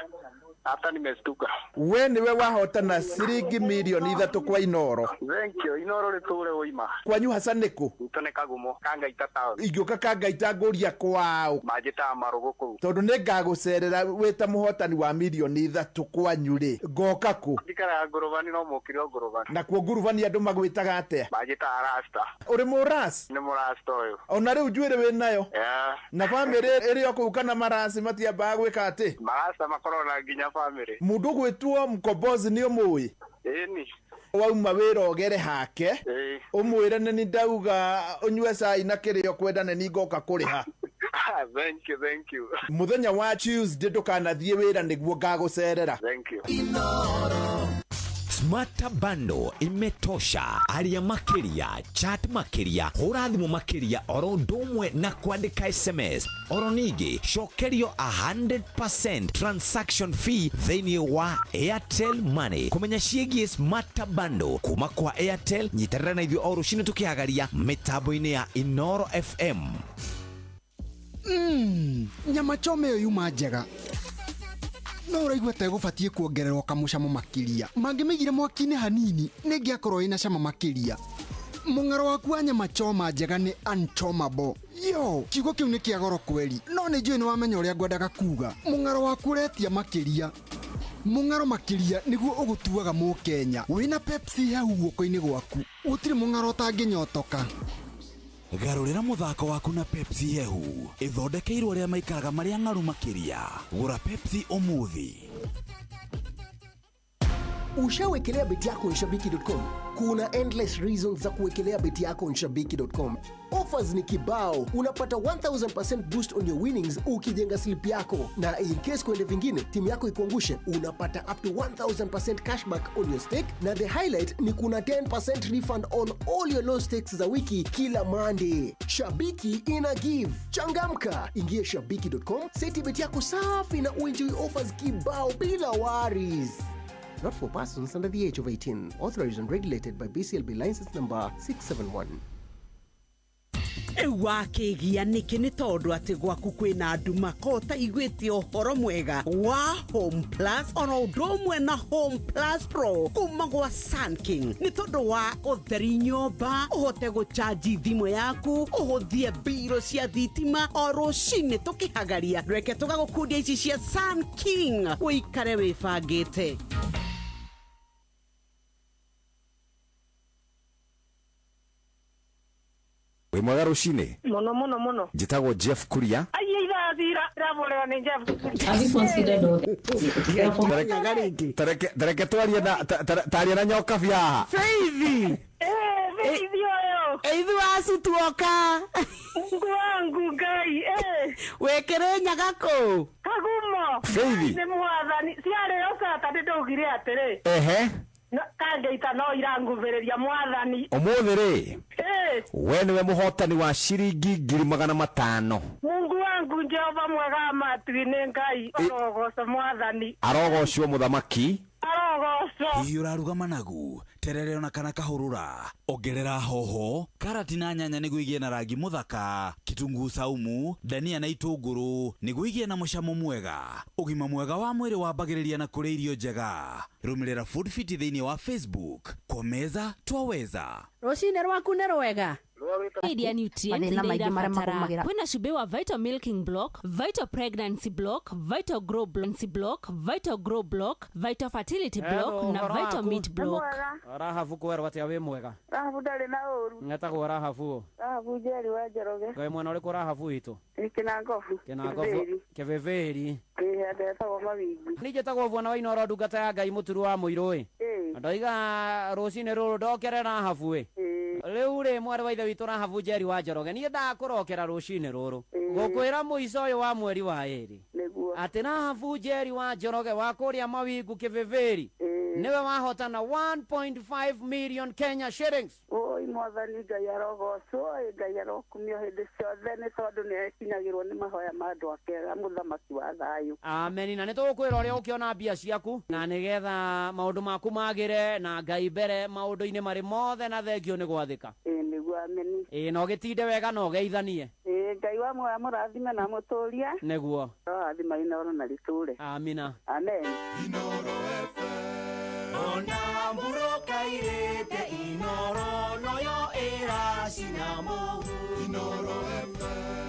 hata nimestuka. We nĩwe wahotana ciringi mirioni 3 kwa Inooro. Thank you. Inooro rĩtũre ũima. Kwanyu haca nĩkũ? Gwitũ nĩ Kagumo, Kangaita town. Ingĩũka Kangaita ngũria kwao. Manjĩtaga Marũgũ kũu. Tondũ nĩ ngagũcerera wĩ ta mũhotani wa mirioni 3 kwanyu rĩ, ngoka kũ? Njikaraga ngurubani no mũkire o ngurubani. Nakuo ngurubani andũ magwĩtaga atĩa? Manjĩtaga Rasta. Ũrĩ mũras? Nĩ mũrasta ũyũ. Ona rĩu njuĩrĩ wĩ nayo? Yeah. Na bamĩrĩ ĩrĩ o kũu kana marasi matiambaga gwĩka atĩ? Marasta makoragwo na nginya bamĩrĩ. Mũndũ ũgwĩtwo Mkombozi nĩ ũmũĩ? Ĩni. Wauma wĩra ũgere hake. Ĩĩ. Ũmwĩre nĩ ndauga ũnyue cai na kĩrĩa ũkwenda nĩ niĩ ngoka kũrĩha. Thank you, thank you. Mũthenya wa Tuesday ndũkanathiĩ wĩra nĩguo ngagũcerera. Thank you. Smart Bundle imetosha. Aria makiria, chat makiria, hũra thimũ makiria oro ũndũ ũmwe na kwandĩka SMS. Oro ningĩ cokerio 100% transaction fee thĩinĩ wa Airtel Money. Kũmenya ciĩgiĩ Smart Bundle kuma kwa Airtel, nyitanĩra na ithuĩ o rũcinĩ tũkĩhagaria mĩtambo-inĩ ya Inooro FM. Nyama choma ĩyo yuma njega no ũraigua ta ĩgũbatiĩ kuongererwo kamũcamo makĩria. Mangĩmĩigire mwaki-inĩ hanini nĩ ĩngĩakorwo ĩna cama makĩria. Mũng'aro waku wa nyama choma njega nĩ unchomable. Yo, kiugo kĩu nĩ kĩa goro kweri, no nĩ njũĩ nĩ wamenya ũrĩa ngwendaga kuga. Mũng'aro waku ũretia makĩria. Mũng'aro makĩria nĩguo ũgũtuaga mũkenya. Wĩna Pepsi hehu guoko-inĩ gwaku, gũtirĩ mũng'aro ũtangĩnyotoka. Garũrĩra mũthako waku na Pepsi hehu ĩthondekeirwo arĩa maikaraga marĩa ng'aru makĩria. Gũra Pepsi ũmũthĩ. Ushawekelea beti yako onshabiki.com? Kuna endless reasons za kuwekelea beti yako onshabiki.com. Offers ni kibao, unapata 1000% boost on your winnings ukijenga slip yako, na in case kuende vingine timu yako ikuangushe, unapata up to 1000% cashback on your stake, na the highlight ni kuna 10% refund on all your low stakes za wiki kila Monday. Shabiki ina give. Changamka, ingie shabiki.com, seti beti yako safi na uenjoy offers kibao bila worries. Not for persons under the age of 18. Authorized and regulated by BCLB license number 671. Rĩu wakĩgia nĩkĩ nĩ tondũ atĩ gwaku kwĩna nduma ko ũtaiguĩte ũhoro mwega wa Home Plus oro ũndũ ũmwe na Home Plus Pro kuma gwa Sunking nĩ tondũ wa ũtheri nyũmba ũhote gũchanji thimũ yaku ũhũthie mbirũ cia thitima o rũcinĩ tũkĩhagaria reke tũgagũkundia ici cia Sunking ũikare wĩbangĩte. Wĩ mwega rũcinĩ? Mũno mũno mũno. Njĩtagwo Jeff Kuria. Ai irathira iraborera nĩ Jeff. Tareke twarie na taria na nyoka bia. Feithi. Feithi ũyũ. Ithu acu tuoka. Mungu wangu Ngai. Wĩkĩrĩ nyaga kũ? Kagumo. Feithi. Nĩ mwathani. Ciarĩ o Saturday ndaugire atĩrĩ. Ehe. Kangeita no iranguvĩrĩria mwathani. Ũmũthĩ rĩ, Eh, we nĩwe mũhotani wa ciringi 500,000. Mungu wangu Jehova mwega wa matu-inĩ Ngai arogoco mwathani. Arogocwo mũthamaki. Arogoco. Hihi ũraruga managu, terere ona kana kahũrũra? Ongerera hoho, karati na nyanya nĩguo igĩe na rangi mũthaka, kitunguu saumu, dania na itũngũrũ nĩguo igĩe na mũcamo mwega. Ũgima mwega wa mwĩrĩ wambagĩrĩria na kũrĩa irio njega. Rũmĩrĩra Food Fit thĩinĩ wa Facebook. Kwa meza twaweza. Rũcinĩ rwaku nĩ rwega. Iria nutrients Mathĩna iria maingĩ marĩa irabatara. magũmagĩra. Kwĩna cumbĩ wa Vital Milking Block, Vital Pregnancy Block, Vital Grow Block, Vital Grow Block, Vital Fertility Block Hello, na ũhoro Vital waku? Meat Block. Rahabu kwerwo atia wĩ mwega? Rahabu ndarĩ na ũru. Ngetagwo Rahabu. Rahabu Njeri wa Njoroge. Ngai mwena ũrĩkũ Rahabu witũ? Kĩnangobu. Kĩnangobu. Kĩvĩvĩri. Ĩĩ handũ hetagwo Mawingu. Niĩ njĩtagwo Bwana wa Inooro ndungata ya Ngai mũturu wa mũirũ ĩ. Ĩĩ. Ndoiga rũcinĩ rũrũ ndokere Rahabu ĩ. Rĩu rĩ mwarĩ wa ithe witũ Rahabu Njeri wa Njoroge niĩ ndakũrokera rũcinĩ rũrũ. Gũkwĩra mũico ũyũ wa mweri wa ĩrĩ. Nĩguo. Atĩ Rahabu Njeri wa Njoroge wa kũrĩa Mawingu Kĩvĩvĩri. Nĩwe wahotana 1.5 million Kenya shillings. Oi mwathani Ngai arogocwo, ĩ Ngai arokumio hĩndĩ ciothe nĩ tondũ nĩ ekinyagĩrwo nĩ mahoya ma andũ ake mũthamaki wa thayũ. Ameni na nĩ tũgũkwĩra ũrĩa ũkĩona mbia ciaku na nĩgetha maũndũ maku magĩre na Ngai mbere maũndũ-inĩ marĩ mothe na thengio nĩ gwathĩka. Ĩĩ nĩguo ameni. Ĩĩ na ũgĩtinde wega na ũgeithanie. Ĩĩ Ngai wa muoyo amũrathime na amũtũrie. Nĩguo. Arorathima Inooro na rĩtũre. Amina. Amen. Ona mburoka irĩte Inooro noyo ĩracina mũhu. Inooro.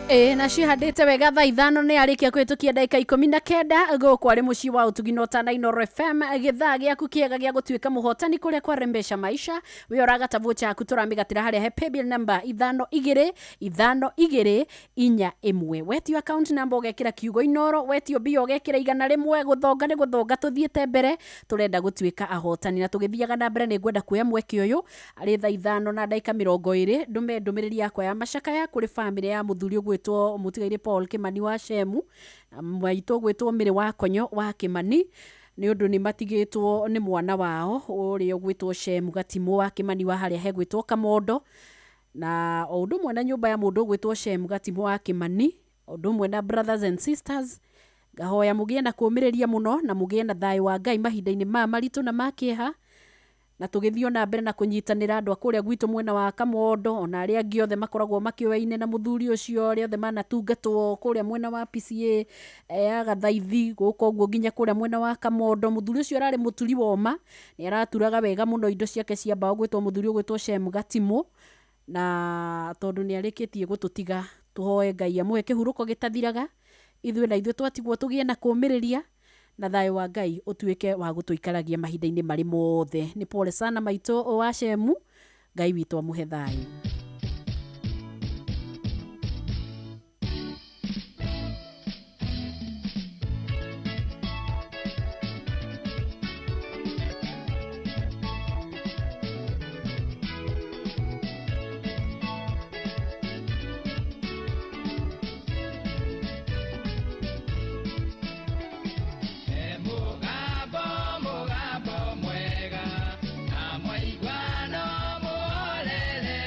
Ĩĩ na cihandĩte wega thaa 5 nĩ arĩkia kũhĩtũkia ndagĩka 19 gũkũ arĩ mũciĩ wa ũtugi na ũtana Inooro FM gĩthaa gĩaku kĩega gĩa gũtuĩka mũhotani kũrĩa kwa rembesha maisha wĩ ũragata vocha yaku tũramĩgatĩra harĩa he paybill number 5 2 5 2 4 1 wetio account number ũgekĩra kiugo Inooro wetio mbia ũgekĩra 100 gũthonga nĩ gũthonga tũthiĩte mbere tũrenda gũtuĩka ahotani na tũgĩthiaga na mbere nĩ ngwenda kuoya mweke ũyũ arĩ thaa 5 na ndagĩka 20 ndũme ndũmĩrĩri yakwa ya macakaya kũrĩ bamĩrĩ ya mũthuri ũgwĩtwo mũtigairĩ Paul Kimani wa Shemu maitũ ũgwĩtwo Mĩrĩ wa Konyo wa Kimani nĩ ũndũ nĩ matigĩtwo nĩ mwana wao ũrĩa ũgwĩtwo Shemu Gatimũ wa Kimani wa harĩa hegwĩtwo Kamondo na o ũndũ ũmwe na nyũmba ya mũndũ ũgwĩtwo Shemu Gatimũ wa Kimani o ũndũ ũmwe na brothers and sisters ngahoya mũgĩe na kũũmĩrĩria mũno na mũgĩe na thayũ wa Ngai mahinda-inĩ maya maritũ na ma kĩeha na tũgĩthiĩ ona mbere na kũnyitanĩra andũ a kũrĩa gwitũ mwena wa Kamondo ona arĩa angĩ othe makoragwo makĩoyaine na mũthuri ũcio arĩa othe manatungatwo kũrĩa mwena wa PCA ya Gathaithi gũkũ ũguo nginya kũrĩa mwena wa Kamondo mũthuri ũcio ararĩ mũturi woma nĩ araturaga wega mũno indo ciake cia mbaũ gwĩtwo mũthuri ũgwĩtwo Shem Gatimũ na tondũ nĩ arĩkĩtie gũtũtiga tũhoe Ngai amũhe kĩhurũko gĩtathiraga ithuĩ na ithuĩ twatigwo tũgĩe na kũũmĩrĩria na thayũ wa Ngai ũtuĩke wa gũtũikaragia mahinda-inĩ marĩ mothe. Nĩ pole sana maitũ wa Shemu, Ngai witũ amũhe thayũ. Mũgambo mwega na mwaiguano mũhorere.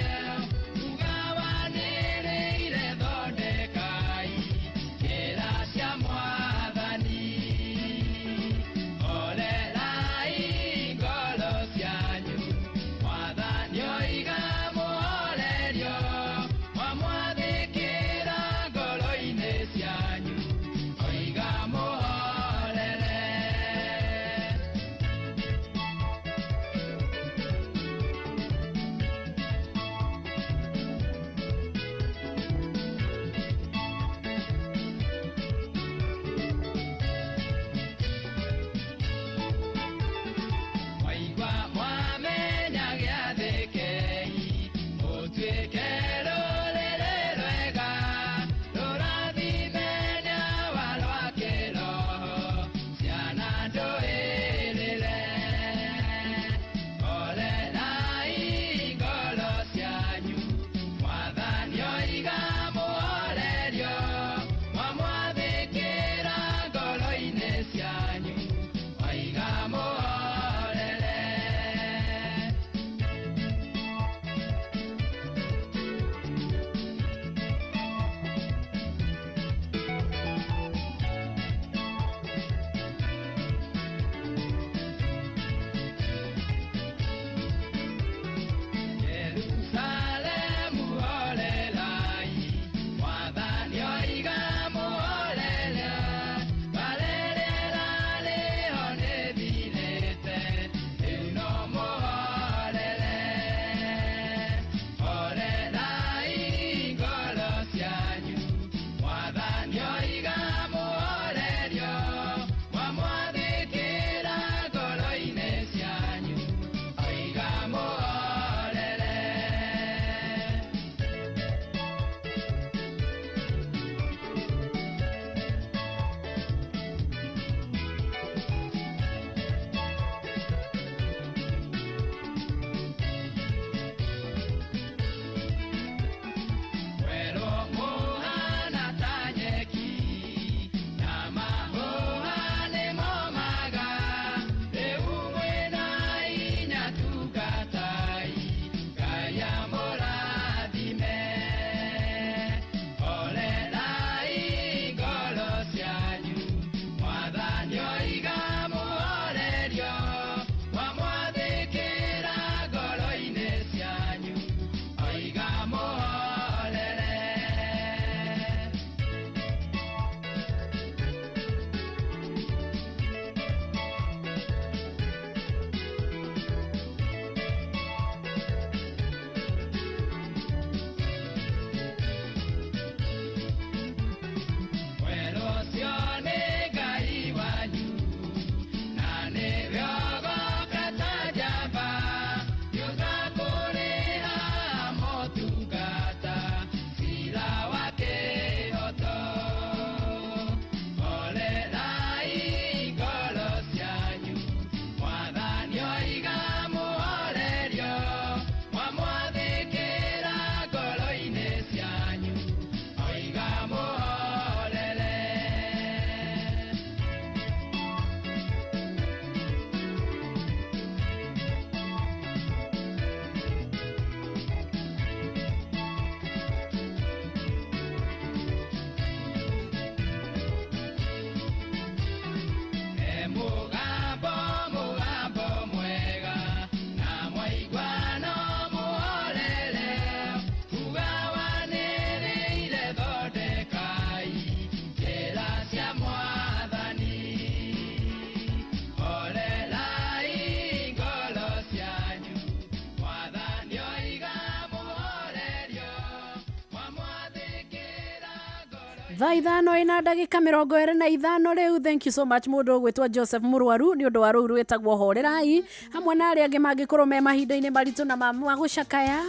Thaa 5 ina ndagĩka 25 rĩu. Thank you so much mũndũ ũgwĩtwo Joseph Mũrwaru nĩ ũndũ wa rũu rwĩtagwo Horerai, hamwe na arĩa angĩ mangĩkorwo me mahinda-inĩ maritũ na ma gũcakaya.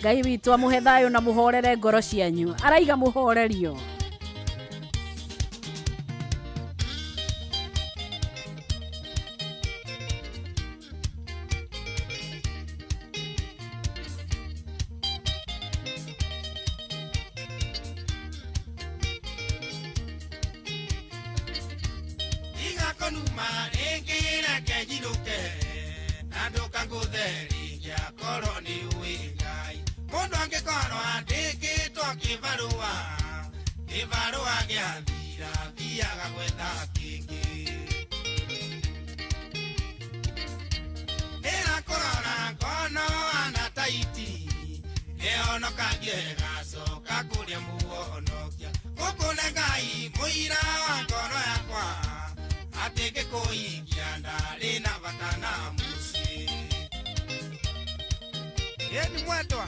Ngai witũ amũhe thayũ na mũhorere ngoro cianyu. Araiga mũhorerio. Igakonuma rĩngĩ reke njinũke na ndũkangũthe rĩngĩ akorwo nĩ ũĩ Ngai. Mũndũ angĩkorwo andĩkĩtwo kĩbarũa, kĩbarũa gĩathira thiaga gwetha kĩngĩ. Ndĩrakũrora ngono ana taiti nĩhonokagie gacoka kũrĩa mũhonokia. Gũkũ nĩ Ngai mũira wa ngoro yakwa atĩ ngĩkũikia ndarĩ na bata na mũciĩ. Ĩni mwendwa.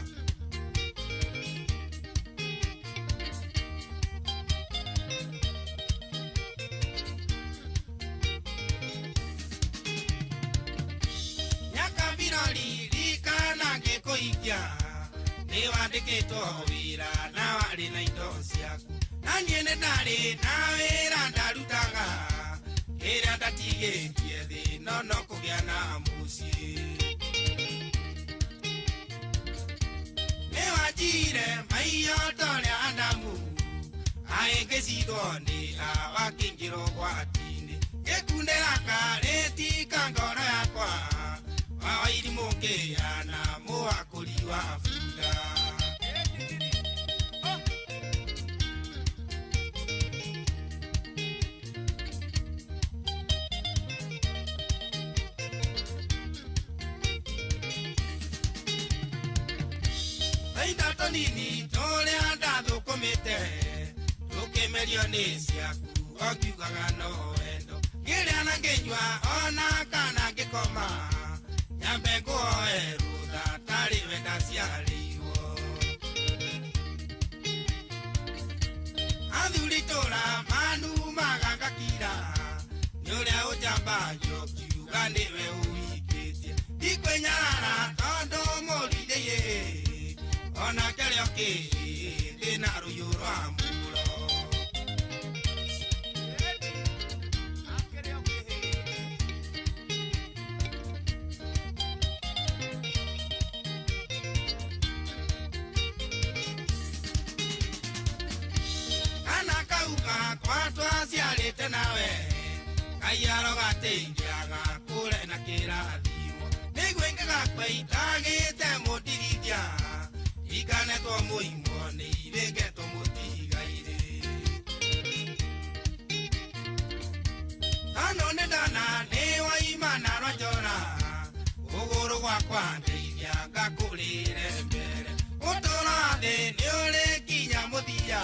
Nyakabirori ririkana ngĩkũikia nĩwandĩkĩtwo wĩra na warĩ na indo ciaku, na niĩ nĩ ndarĩ na wĩra ndarutaga kĩrĩa ndatigĩtie thĩ no no kũgĩa na mũciĩ. Nĩwanjire maiyo ta ũrĩa Adamu aĩngĩcindwo nĩ Hawa akĩingĩra ũgwati-inĩ, ngĩkundĩra karĩti ka ngoro yakwa wawairimũ ngĩhana mũhakũri wa bunda. Tũindo tũnini tũrĩa ndathũkũmĩte tũkĩmerio nĩ ciaku ũkiugaga no wendo, ngĩrĩa na ngĩnyua ona kana ngĩkoma nyambe ngũhoe rũtha tarĩ we ndaciarĩirwo. Athuri itũra manumaga ngakira nĩ ũrĩa ũnjambagio ũkiuga nĩwe ũhikĩtie, ndikwĩnyarara tondũ mũrindĩiĩ ona kĩrĩa kĩhĩ ndĩna rũhiũ rwa mũro. Kana kauga kwa twaciarĩte nawe Ngai arogateithiaga kũre na kĩrathimo, nĩguo ingĩgakua itagĩte mũndirithia ikanetwo mũimwo nĩ irĩngetwo mũtigairĩ. Kano nĩ ndona nĩ waimana rwa njora ũgũrũ gwakwa ndeithia ngakũrĩre mbere, ũtũũro wa thĩ nĩ ũrĩ nginya mũthia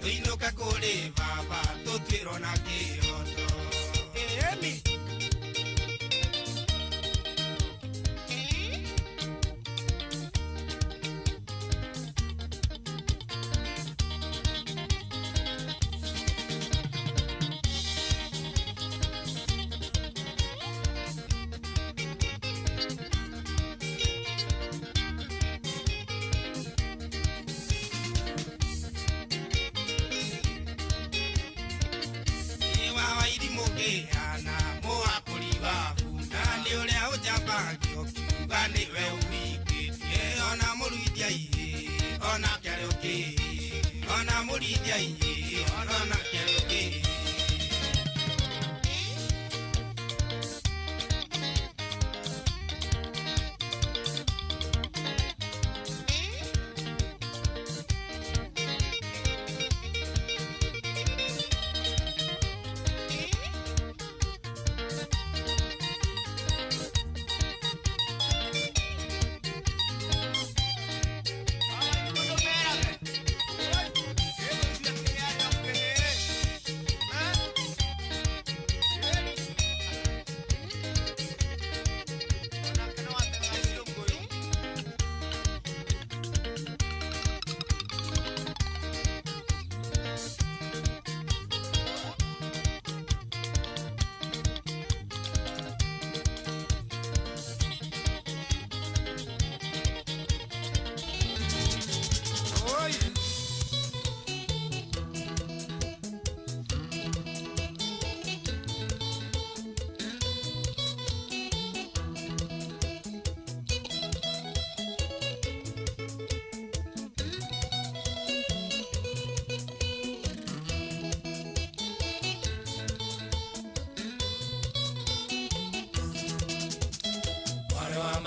tũinũke kũrĩ baba tũtuĩrwo na kĩhoto. Ĩni. Ngĩhana mũhakũri wa bunda nĩ ũrĩa ũnjambagio ũkiuga nĩwe ũhikĩtie, ona mũruithia ihĩ ona kĩarĩ ũkĩhĩ, ona mũrithia ihĩ ona kĩarĩ ũkĩhĩ.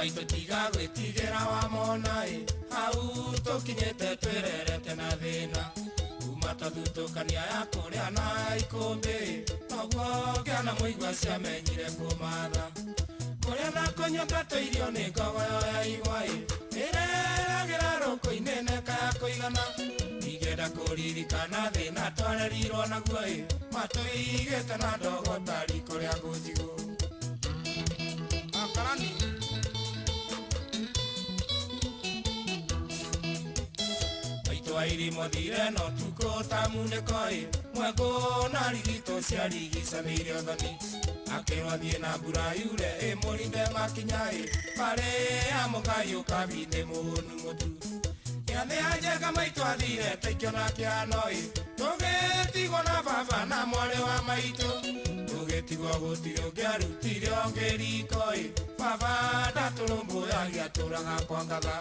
Maitũ tiga gwĩtigĩra wamona ĩ hau tũkinyĩte twĩrerete na thĩna kuma twathutũkania ya kũrĩa na ikũmbĩ noguo ngĩana mũigua ciamenyire kũmatha kũrĩa na kũnyua twatũirio nĩ ngogoyo ya igwa ĩ ĩreragĩra rũkũ-inĩ neka ya kũigana ingĩenda kũririkana thĩna twarerirwo naguo ĩ matũigĩte na ndogo ta riko rĩa ngũnjigũ akarani maitũ airimo thire no tukũ ta munĩko ĩ mwengũ na rigito ciarigicanĩire ũthoni akĩrwo thiĩ na mbura yure ĩmũrinde makinya ĩ barĩ ya mũgai ũkabithĩ mũhũnu mũtu gĩathĩ ya njenga maitũ athire taikĩona kĩano ĩ tũgĩtigwo na baba na mwarĩ wa maitũ tũgĩtigwo gũtirĩ ũngĩarutire ũngĩ riko ĩ baba ndatũrũmbũyagia atũraga kwa ngatha.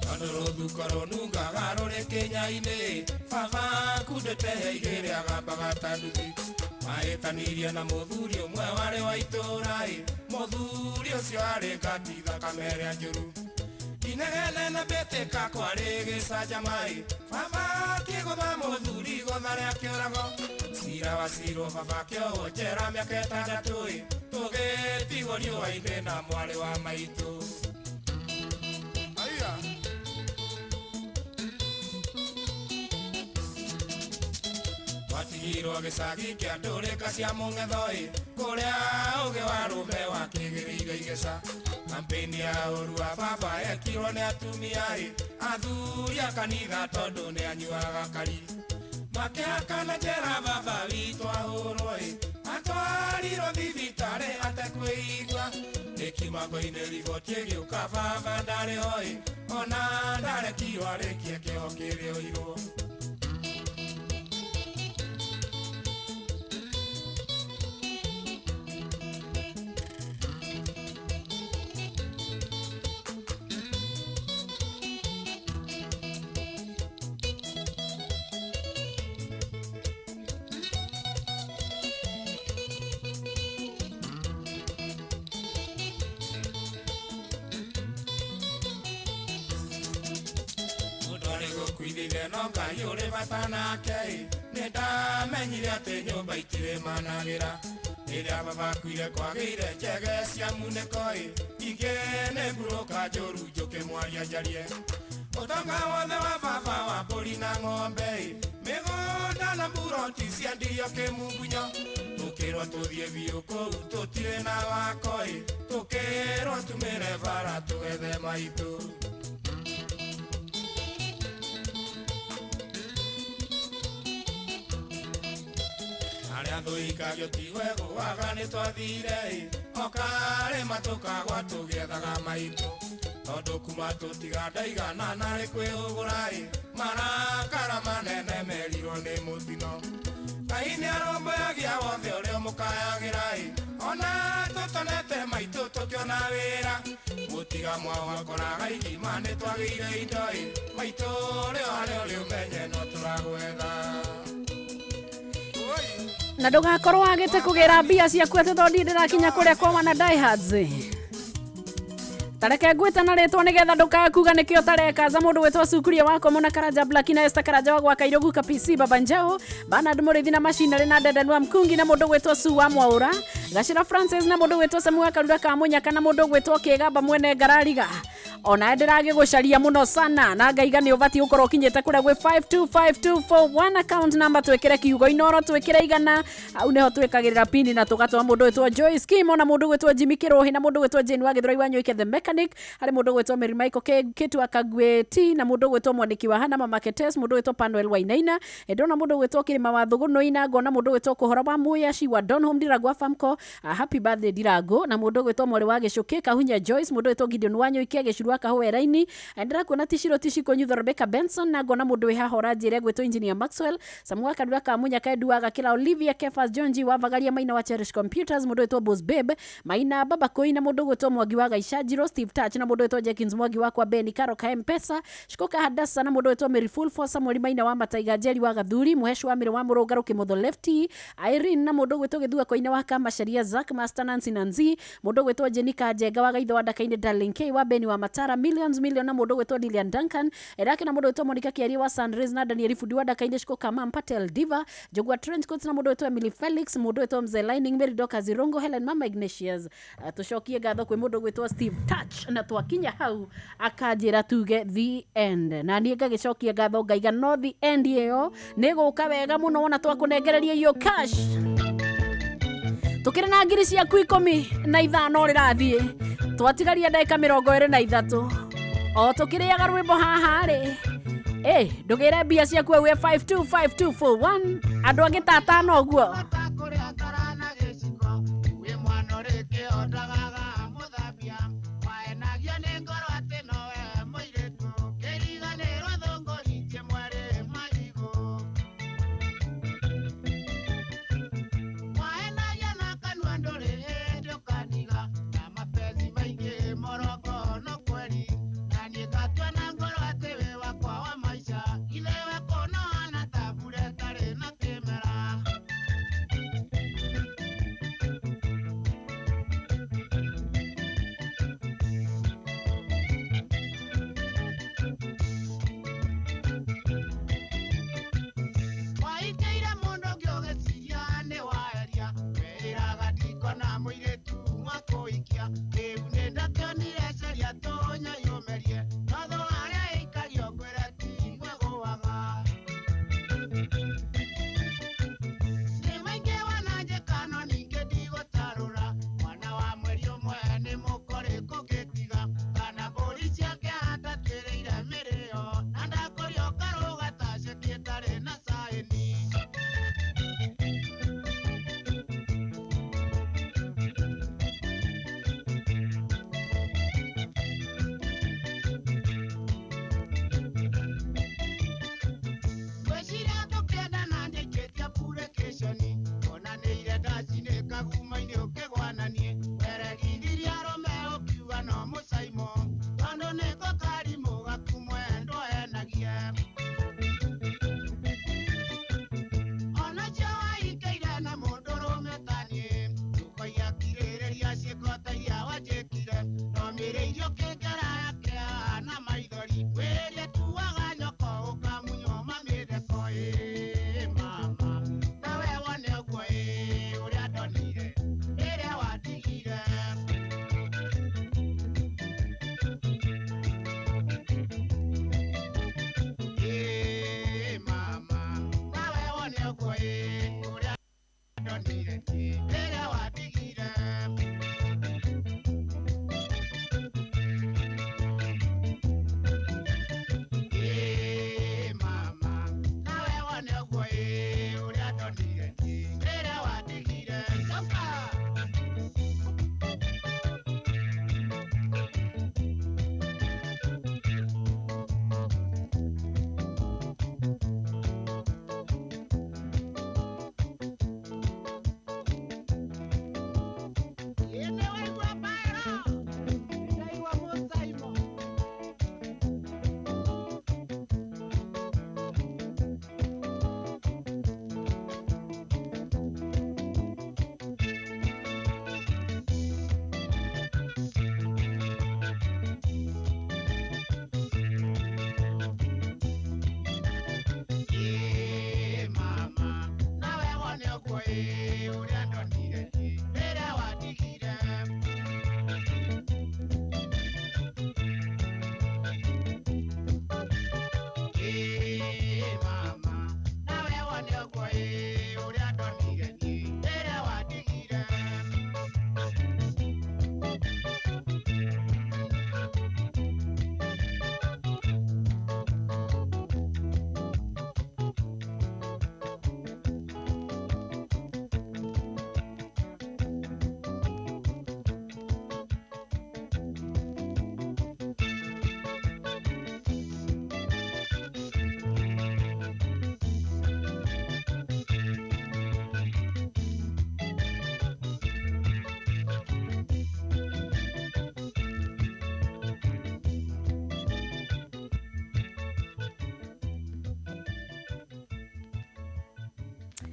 Tondũ rũthuko rũnungaga rũrĩ kĩnya-inĩ baba kundĩte igĩrĩ agambaga ta nduthi mahĩtanirie na mũthuri ũmwe warĩ wa itũũra ĩ mũthuri ũcio arĩ ngati thakame ĩrĩa njũru inegene na mbĩtĩka kwarĩ gĩcanjama ĩ baba akĩgũtha mũthuri gũtha rĩa kĩũrago cira wacirwo baba akĩohwo njera mĩaka ĩtandatũ ĩ tũgĩtigwo riũa-inĩ na mwarĩ wa maitũ. Aya. Twatigirwo gĩcagi kĩa ndũrĩka cia mũng'etho ĩ kũrĩa ũgĩ wa rũme wakĩgĩrĩire igeca kampeni ya ũru wa baba yekirwo nĩ atumia ĩ athuri a kanitha tondũ nĩ anyuaga kari makĩhakana njera baba witũ ahũrwo ĩ atwarirwo thibitarĩ atekwĩigua nĩkimango-inĩ riboti ĩgĩũka baba ndarĩ ho ĩ ona ndarekirwo arĩkie kĩoho kĩrĩa oirwo. Mũndũ arĩ gũkuithithia no Ngai ũrĩ bata nake ĩ nĩ ndamenyire atĩ nyũmba itirĩ managĩra rĩrĩa baba akuire kwagĩire njege cia munĩko ĩ ingĩ nĩ mburũka njũru njũkĩ mwaria njarie ũtonga wothe wa baba wa mbũri na ng'ombe ĩ mĩgũnda na mburoti ciendirio kĩmungunyo tũkĩrwo tũthiĩ biũ kũu tũtirĩ na wako ĩ tũkĩrwo tumĩre bara tũgethe maitũ. Arĩa thũikagio tiwegũaga nĩ twathire ĩ okarĩma tũkagwa tũgĩethaga maitũ tondũ kuma tũtiga ndaigana narĩ kwĩhũgũra ĩ marakara manene merirwo nĩ mũtino Ngai nĩ arũmbũyagia wothe ũrĩa ũmũkayagĩra ĩ ona tũtonete maitũ tũkĩona wĩra mũtiga mwao wakoraga igima nĩ twagĩire indo ĩ maitũ rĩo harĩa ũrĩ ũmenye no tũragwetha. Na ndũgakorwo wagĩte kũgĩra mbia ciaku atĩ tondũ ndiĩ ndĩrakinya kũrĩa kwa wana diehards. Tareke ngwĩte na rĩtwa nĩgetha ndũkae kuga nĩkĩo tareka za mũndũ gwĩtwo Sukuria wa Komo na Karanja Black na Esther Karanja wa gwaka Irogu ka PC Baba Njau Bernard Mũrĩithi na Machinery na Deden wa Mkungi na mũndũ gwĩtwo Su wa Mwaũra Gacĩra Francis na mũndũ gwĩtwo Samu wa Karura ka Mũnyaka na mũndũ gwĩtwo Kĩgamba mwene Ngarariga ona ndĩragĩgũcaria mũno sana na ngaiga nĩ ũbatiĩ gũkorwo ũkinyĩte kũrĩa gwĩ 525241 account number twĩkĩre kiugo inoro twĩkĩre igana hau nĩho twĩkagĩrĩra pini na tũgatũma mũndũ wĩtwo Joyce Kim ona mũndũ gwĩtwo Jimmy Kĩrũhĩ na mũndũ gwĩtwo Jane wa Gĩthũrai wa Nyũike the mechanic harĩ mũndũ gwĩtwo Mary Michael Kĩtu Akagwe T na mũndũ gwĩtwo Mwaniki wa Hana Mama Ketes mũndũ gwĩtwo Panuel Wainaina ndona mũndũ gwĩtwo Kĩrĩma wa Thũgũnũi na ngona mũndũ gwĩtwo Kũhoro wa Muya Shiwa Donholm Ndirangũ wa Famco happy birthday Ndirangũ na mũndũ gwĩtwo Mwarĩ wa Gĩcũkĩ Kahunya Joyce mũndũ gwĩtwo Gideon wa Nyũike Gĩcuru wa kahũwera-inĩ. Ndĩrakuona Tishiro Tishiko Nyutho Rebecca Benson, na ngona mũndũ wĩ haha ũranjĩra egwĩtwo Engineer Maxwell Samu wa Karura ka Munyaka Edu wa Gakĩra, Olivia Kefas John G wa Vagaria Maina wa Cherish Computers, mũndũ wĩtwo Boss Babe Maina Baba Koi, na mũndũ ũgwĩtwo Mwangi wa Gaicanjiro Steve Touch, na mũndũ wĩtwo Jenkins Mwangi wa kwa Beni Karo ka Mpesa Shikoka Hadassa, na mũndũ wĩtwo Mary Full Force Samuel Maina wa Mataiga Njeri wa Gathuri Muheshu wa Mĩrĩ wa Mũrũngarũ Kĩmotho Lefty Irene, na mũndũ ũgwĩtwo Gĩthua Koine wa Kamacharia Zack Master Nancy Nancy, mũndũ ũgwĩtwo Jenika Njenga wa Gaitho wa Ndakainĩ Darling K wa Beni wa Matara Millions Million, na mũndũ ũgwĩtwo Lilian Duncan Erake, na mũndũ ũgwĩtwo Monica Kiarie wa Sunrays, na Daniel Fundi wa Ndakainĩ Shikoka Mam Patel Diva Jogwa Trench Coats, na mũndũ ũgwĩtwo Emily Felix, mũndũ ũgwĩtwo Mzee Lining Mary Dorcas Irungu Helen Mama Ignatius. Tũcokie ngatho kwĩ mũndũ ũgwĩtwo Steve Touch, na twakinya hau akanjĩra tuge the end, na niĩ ngagĩcokia ngatho ngaiga no the end ĩyo nĩ gũka wega mũno wona twakũnengereria iyo cash tukĩrĩ na ngiri ciaku 15 rĩrathiĩ twatigaria ndagĩka 23 o tũkĩrĩaga rwĩmbo haha rĩ. Ĩ ndũgĩre mbia ciaku auge 525241 andũ angĩ ta atano ũguo.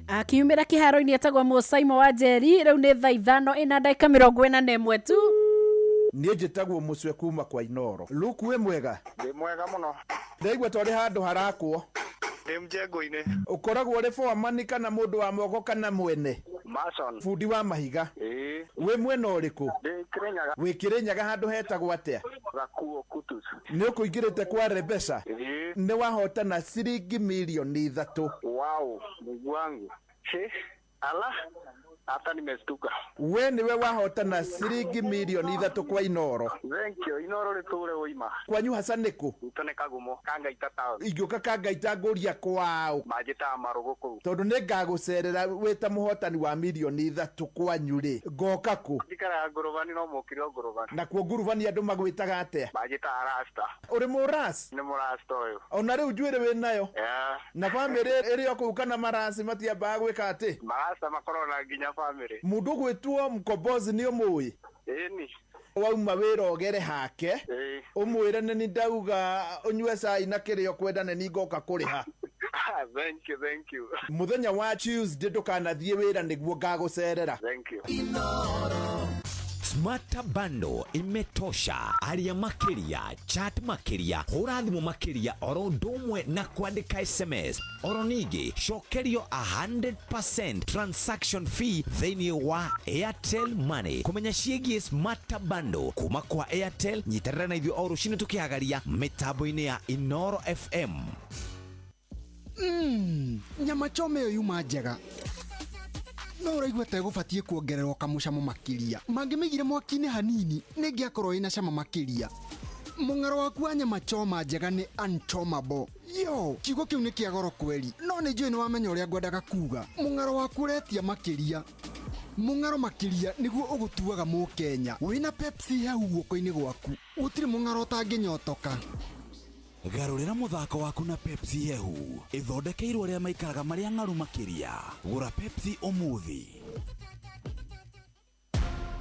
Akiumĩra kĩharo-inĩ etagwo Mũsaimo wa Njeri. Rĩu nĩ thaa 5:41 tu. Niĩ njĩtagwo mũcwe kuma kwa Inoro. Luku, wĩ mwega? Ndĩ mwega mũno. Ndaigua ta ũrĩ handũ harakwo. Ndĩ mjengo-inĩ. Ũkoragwo ũrĩ foreman kana mũndũ wa moko kana mwene? Mason. Bundi wa mahiga? Ĩĩ. Wĩ mwena ũrĩkũ? Ndĩ Kĩrĩnyaga. Wĩ Kĩrĩnyaga handũ hetagwo atĩa? Gakuo Kutus. Nĩ ũkũingĩrĩte kwa Rebesa? Ĩĩ. Nĩ wahotana ciringi mirioni 3. Wow, Mungu wangu. He, ala, hata nimestuka. We nĩwe wahotana ciringi mirioni 3 kwa Inoro. Thank you. Inoro rĩtũre ũima. Kwanyu haca nĩkũ? Gwitũ nĩ Kagumo, Kangaita town. Ingĩũka Kangaita ngũria kwao? Manjĩtaga Marũgũ kũu. Tondũ nĩ ngagũcerera wĩ ta mũhotani wa mirioni 3 kwanyu rĩ, ngoka kũ? Njikaraga ngũrũbani, no mũkire o ngũrũbani. Nakuo ngurubani andũ magwĩtaga atĩa? Manjĩtaga Rasta. Ũrĩ mũras? Nĩ mũrasta ũyũ. Ona rĩu njuĩrĩ wĩ nayo? Yeah. Na bamĩrĩ ĩrĩ o kũu kana marasi matiambaga gwĩka atĩ? Marasta makoragwo na nginya bamĩrĩ. Mũndũ ũgwĩtwo Mkombozi nĩ ũmũĩ? Ĩni. Wauma wĩra ũgere hake. Ĩĩ. Ũmwĩre nĩ ndauga ũnyue cai na kĩrĩa ũkwenda nĩ niĩ ngoka kũrĩha. Thank you, thank you. Mũthenya wa Tuesday ndũkanathiĩ wĩra nĩguo ngagũcerera. Thank you. Smarter Bundle imetosha. Aria makiria, chat makiria, hũra thimũ makiria, oro ũndũ ũmwe na kwandĩka SMS. Oro ningĩ cokerio 100% transaction fee thĩinĩ wa Airtel Money. Kũmenya ciĩgiĩ Smarter Bundle kuma kwa Airtel, nyitanĩra na ithuĩ o rũcinĩ tũkĩhagaria mĩtambo-inĩ ya Inoro FM. Nyama choma ĩyo yuma njega, no ũraigua ta ĩgũbatiĩ kuongererwo kamũcamo makĩria. Mangĩmĩigire mwaki-inĩ hanini nĩ ĩngĩakorwo ĩna cama makĩria. Mũng'aro waku wa nyama choma njega nĩ unchomable. Yo, kiugo kĩu nĩ kĩa goro kweri, no nĩ njũĩ nĩ wamenya ũrĩa ngwendaga kuga. Mũng'aro waku ũretia makĩria. Mũng'aro makĩria nĩguo ũgũtuaga mũkenya. Wĩna Pepsi hehu guoko-inĩ gwaku, gũtirĩ mũng'aro ũtangĩnyotoka. Garũrĩra mũthako waku na Pepsi hehu ĩthondekeirwo arĩa maikaraga marĩa ng'aru makĩria. Gũra Pepsi ũmũthĩ.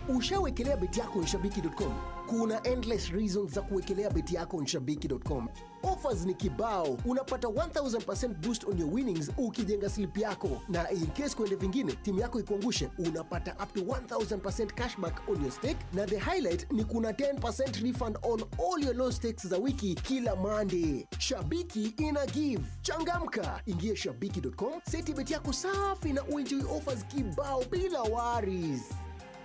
Ushawekelea beti yako Shabiki.com? Kuna endless reasons za kuwekelea beti yako Shabiki.com. Offers ni kibao. Unapata 1000% boost on your winnings ukijenga slip yako, na in case kwende vingine timu yako ikuangushe, unapata up to 1000% cashback on your stake, na the highlight ni kuna 10% refund on all your low stakes za wiki kila Monday. Shabiki ina give. Changamka, ingie shabiki.com, seti beti yako safi na uenjoy offers kibao bila worries.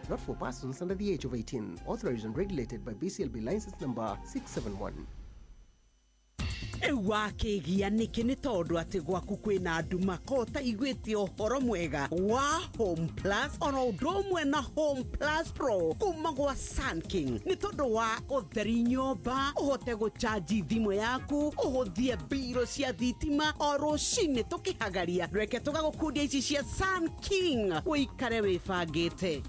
Not for persons under the age of 18. Authorized and regulated by BCLB license number 671. Rĩu wakĩgia nĩkĩ? Nĩ tondũ atĩ gwaku kwĩna nduma ko ũtaiguĩte ũhoro mwega wa Home Plus oro ũndũ ũmwe na Home Plus Pro kuma gwa Sunking, nĩ tondũ wa ũtheri nyũmba, ũhote gũchanji thimũ yaku, ũhũthie mbirũ cia thitima. O rũcinĩ tũkĩhagaria, reke tũgagũkundia ici cia Sunking ũikare wĩbangĩte.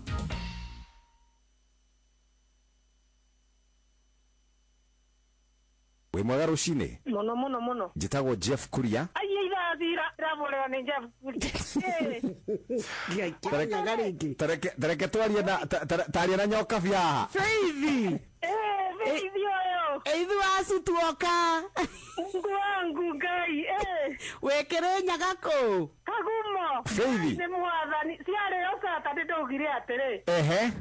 Wĩ mwega rũcinĩ? Mũno mũno mũno. Njĩtagwo Jeff Kuria. Aiya, irathira iraborera nĩ Jeff. Tareke twarie na taria na nyoka haha. Feithi. Feithi ũyũ. Ithu acu tuoka. Mungu wangu Ngai. Wĩkĩrĩ nyaga kũ? Kagumo. Feithi. Nĩ mwathani ciarĩo Saturday ndaugire atĩrĩ. Ehe.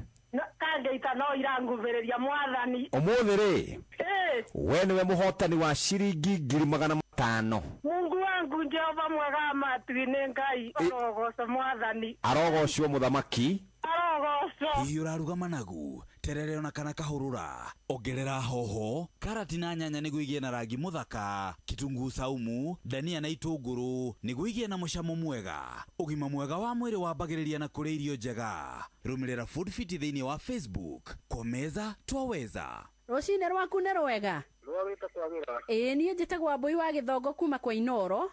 Kangeita no iranguvĩrĩria mwathani. Ũmũthĩ rĩ, we nĩwe mũhotani wa ciringi 500,000. Mungu wangu Jehova mwega wa matu-inĩ Ngai arogocwo mwathani. Arogocwo mũthamaki. Arogocwo. Hihi ũraruga managu, terere ona kana kahũrũra? Ongerera hoho, karati na nyanya nĩguo igĩe na rangi mũthaka, kitunguu saumu, dania na itũngũrũ nĩguo igĩe na mũcamo mwega. Ũgima mwega wa mwĩrĩ wambagĩrĩria na kũrĩa irio njega. Rũmĩrĩra Food Fit thĩinĩ wa Facebook. Kwa meza twaweza. Rũcinĩ rwaku nĩ rwega? Rwagĩte kwagĩra. Ĩĩ, niĩ njĩtagwo Wambũi wa Gĩthongo kuma kwa Inoro.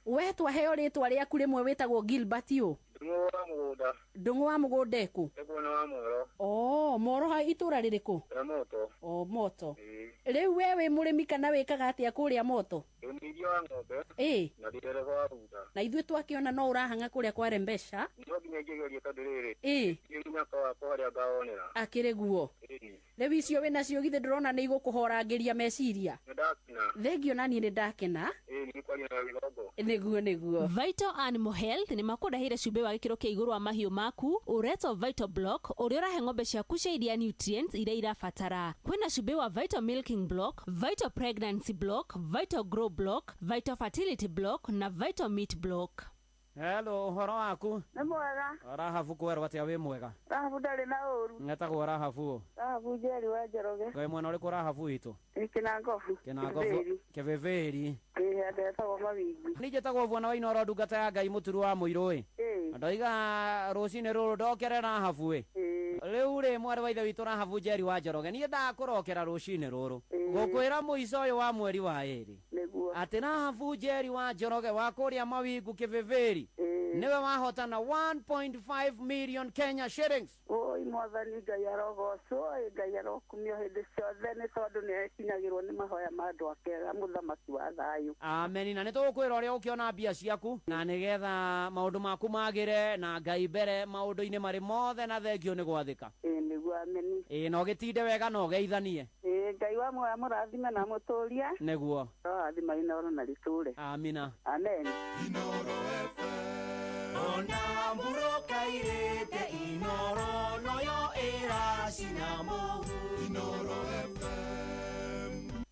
We twaheo rĩtwa rĩaku rĩmwe wĩtagwo Gilbert ũ? Ndung'u wa mũgũnda. Ndung'u wa mũgũnda ĩkũ? Ĩkũ nĩ wa Moro. Oh, Moro ha itũra rĩrĩkũ? Rĩa Moto. O Moto. Ĩĩ. Rĩu we wĩ mũrĩmi kana wĩkaga atĩa kũrĩa Moto? Ndĩ mũrĩithia wa ng'ombe. Ĩĩ. Na ndĩ ndereba wa bunda. Na ithuĩ twakĩona no ũrahang'a kũrĩa kwa Rembesha. No nginya ingĩgeria tondũ rĩrĩ. Ĩĩ. Ndiũĩ mũnyaka wakwa harĩa ngawonera. Akĩrĩ guo. Ĩĩ. Rĩu icio wĩnacio githĩ ndũrona nĩ igũkũhorangĩria meciria? Nĩ ndakena. Thengio, na niĩ nĩ ndakena. Ĩĩ. Nĩ kwaria na Gĩthongo. Nĩguo nĩguo. Vital Animal Health nĩ makũrehire cumbĩ wa gĩkĩro kĩa igũrũ wa mahiũ maku ũretwo Vital Block, ũrĩa ũrahe ng'ombe ciaku cia iria nutrients iria irabatara. Kwĩna cumbĩ wa Vital Milking Block, Vital Pregnancy Block, Vital Grow Block, Vital Fertility Block na Vital Meat Block. Hello, ũhoro waku? Nĩ mwega. Rahabu kwerwo atĩa wĩ mwega? Rahabu ndarĩ na ũru. Ngetagwo Rahabu. Rahabu Njeri wa Njoroge. Ngai mwena ũrĩkũ Rahabu witũ? Nĩ Kĩnangobu. Kĩnangobu. Kĩvĩvĩri. Ĩĩ handũ hetagwo Mawingi. Niĩ njĩtagwo Bwana wa Inooro, ndungata ya Ngai mũturu wa mũirũ ĩ. Ĩĩ. Ndoiga rũcinĩ rũrũ ndokere Rahabu ĩ. Rĩu rĩ, mwarĩ wa ithe witũ Rahabu Njeri wa Njoroge, niĩ ndakũrokera rũcinĩ rũrũ gũkwĩra mũico ũyũ wa mweri wa ĩrĩ nĩguo atĩ Rahabu Njeri wa Njoroge wa kũrĩa Mawingu Kĩvĩvĩri nĩwe wahotana 1.5 million Kenya shillings. Oi mwathani Ngai arogocwo, ĩ Ngai arokumio hĩndĩ ciothe nĩ tondũ nĩ ekinyagĩrwo nĩ mahoya ma andũ ake mũthamaki wa thayũ. Ameni. Na nĩ tũgũkwĩra ũrĩa ũkĩona mbia ciaku na nĩgetha maũndũ maku magĩre na Ngai mbere maũndũ-inĩ marĩ mothe, na thengio nĩ gwathĩka. Ĩĩ nĩguo, ameni. Ĩĩ, na ũgĩtinde wega na ũgeithanie. Ĩĩ, Ngai wa muoyo amũrathime na amũtũrie. Nĩguo. Arorathima Inooro na rĩtũre. Amina. Amen. Ona mburoka irĩte Inooro noyo ĩracina mũhu. Inooro FM.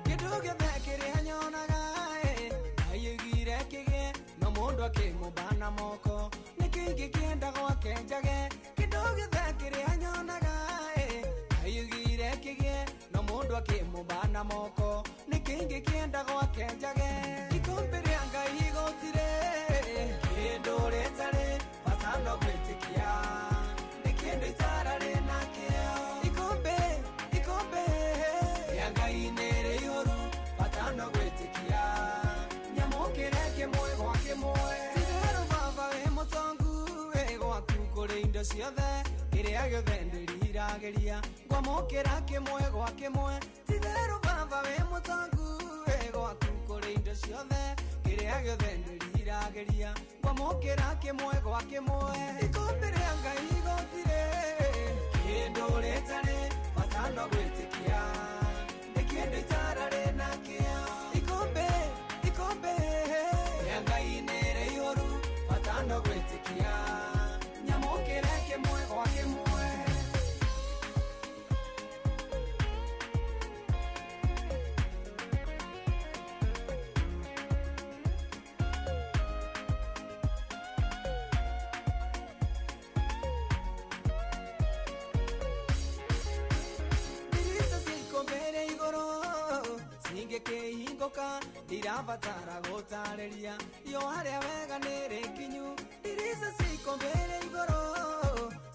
Kĩndũ gĩothe kĩrĩa nyonaga ĩ, aiyũigire kĩgĩe no mũndũ akĩmũmba na moko, nĩ kĩingĩ kĩenda gwake njage. Kĩndũ gĩothe kĩrĩa nyonaga ĩ, aiyũigire kĩgĩe no mũndũ akĩmũmba na moko, nĩ kĩingĩ kĩenda gwake njage. Ikũmbĩ rĩa Ngai gũtirĩ kĩndũ rĩtarĩ bata no gwĩtĩkia, nĩ kĩndũ itararĩ nakĩo. Ikũmbĩ, ikũmbĩ rĩa Ngai nĩ rĩihũru bata no gwĩtĩkia, nyamũkĩre kĩmwe gwa kĩmwe. Tigĩrĩra baba wĩ mũtongu, wĩ gwaku kũrĩ indo ciothe, kĩrĩa gĩothe ndĩriragĩria ngwamũkĩra kĩmwe gwa kĩmwe. Tigĩrĩra baba wĩ mũtongu, wĩ gwaku kũrĩ indo ciothe, kĩrĩa gĩothe ndĩriragĩria ngwamũkĩra kĩmwe gwa kĩmwe. Ikũmbĩ rĩa Ngai gũtirĩ kĩndũ rĩtarĩ bata no gwĩtĩkia, nĩ kĩndũ itararĩ nakĩo. Ikũmbĩ, ikũmbĩ rĩa Ngai nĩ rĩihũru bata no gwĩtĩkia, nyamũkĩre kĩmwe gwa kĩmwe. Ndirica ciikũmbĩire igũrũ cingĩkĩhingũka, ndirabatara gũtarĩria yo harĩa wega nĩ rĩkinyu. Ndirica ciikũmbĩire igũrũ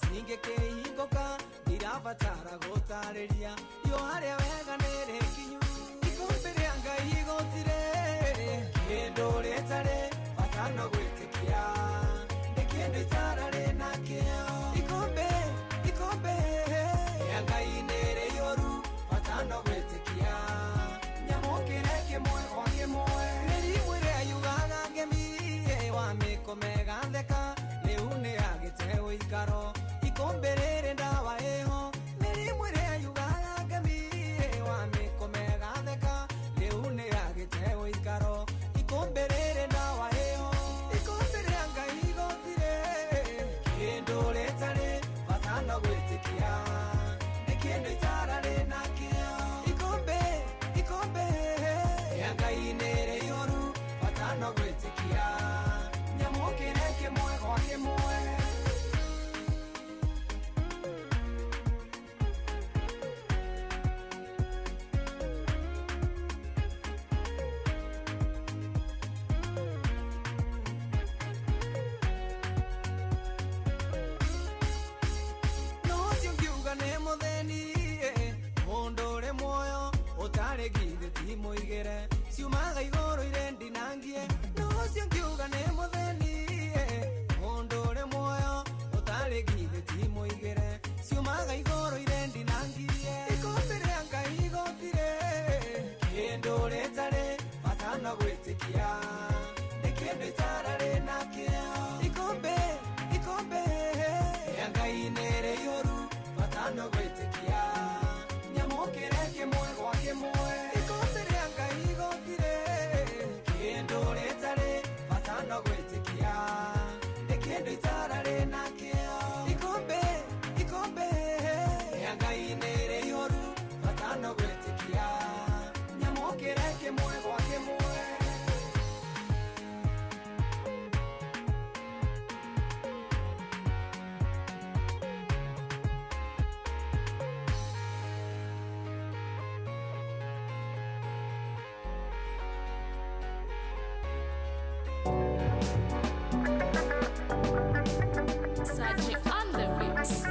cingĩkĩhingũka, ndirabatara gũtarĩria yo harĩa wega nĩ rĩkinyu. Ikũmbĩ rĩa Ngai gũtirĩ kĩndũ rĩtarĩ bata no gwĩtĩkia, nĩ kĩndũ itararĩ nakĩo. Ikũmbĩ, ikũmbĩ rĩa Ngai nĩ rĩihũru bata no gwĩtĩkia, nyamũkĩre kĩmwe gwa kĩmwe. Mĩrimũ ĩrĩa yugaga ngemi wa mĩkome gatheka, rĩu nĩ yagĩte ũikaro, ikũmbĩ rĩrĩ ndawa ĩho. Mĩrimũ ĩrĩa yugaga ngemi wa mĩkome gatheka, rĩu nĩ yagĩte ũikaro, ikũmbĩ rĩrĩ ndawa ĩho. Ikũmbĩ rĩa Ngai gũtirĩ kĩndũ rĩtarĩ bata no gwĩtĩkia, nĩ kĩndũ itararĩ nakĩo. Ikũmbĩ, ikũmbĩ rĩa Ngai nĩ rĩihũru bata no gwĩtĩkia, nyamũkĩre kĩmwe gwa kĩmwe. No ũcio ngiuga nĩ mũthĩni, mũndũ ũrĩ muoyo ũtarĩ githĩ ti mũigĩre, ciumaga igũrũ irĩ ndinangie. No ũcio ngiuga Gwĩtĩkia nĩ kĩndũ itararĩ nakĩo. Ikombe, ikombe rĩa Ngai nĩ rĩihũru, bata no gwĩtĩkia. Nyamũkĩre kĩmwe gwa kĩmwe. Ikombe rĩa Ngai gũtirĩ kĩndũ rĩtarĩ, bata no gwĩtĩkia. Nĩ kĩndũ itararĩ nakĩo. Ikombe, ikombe rĩa Ngai nĩ rĩihũru, bata no gwĩtĩkia. Nyamũkĩre kĩmwe gwa kĩmwe. Saji on the mix.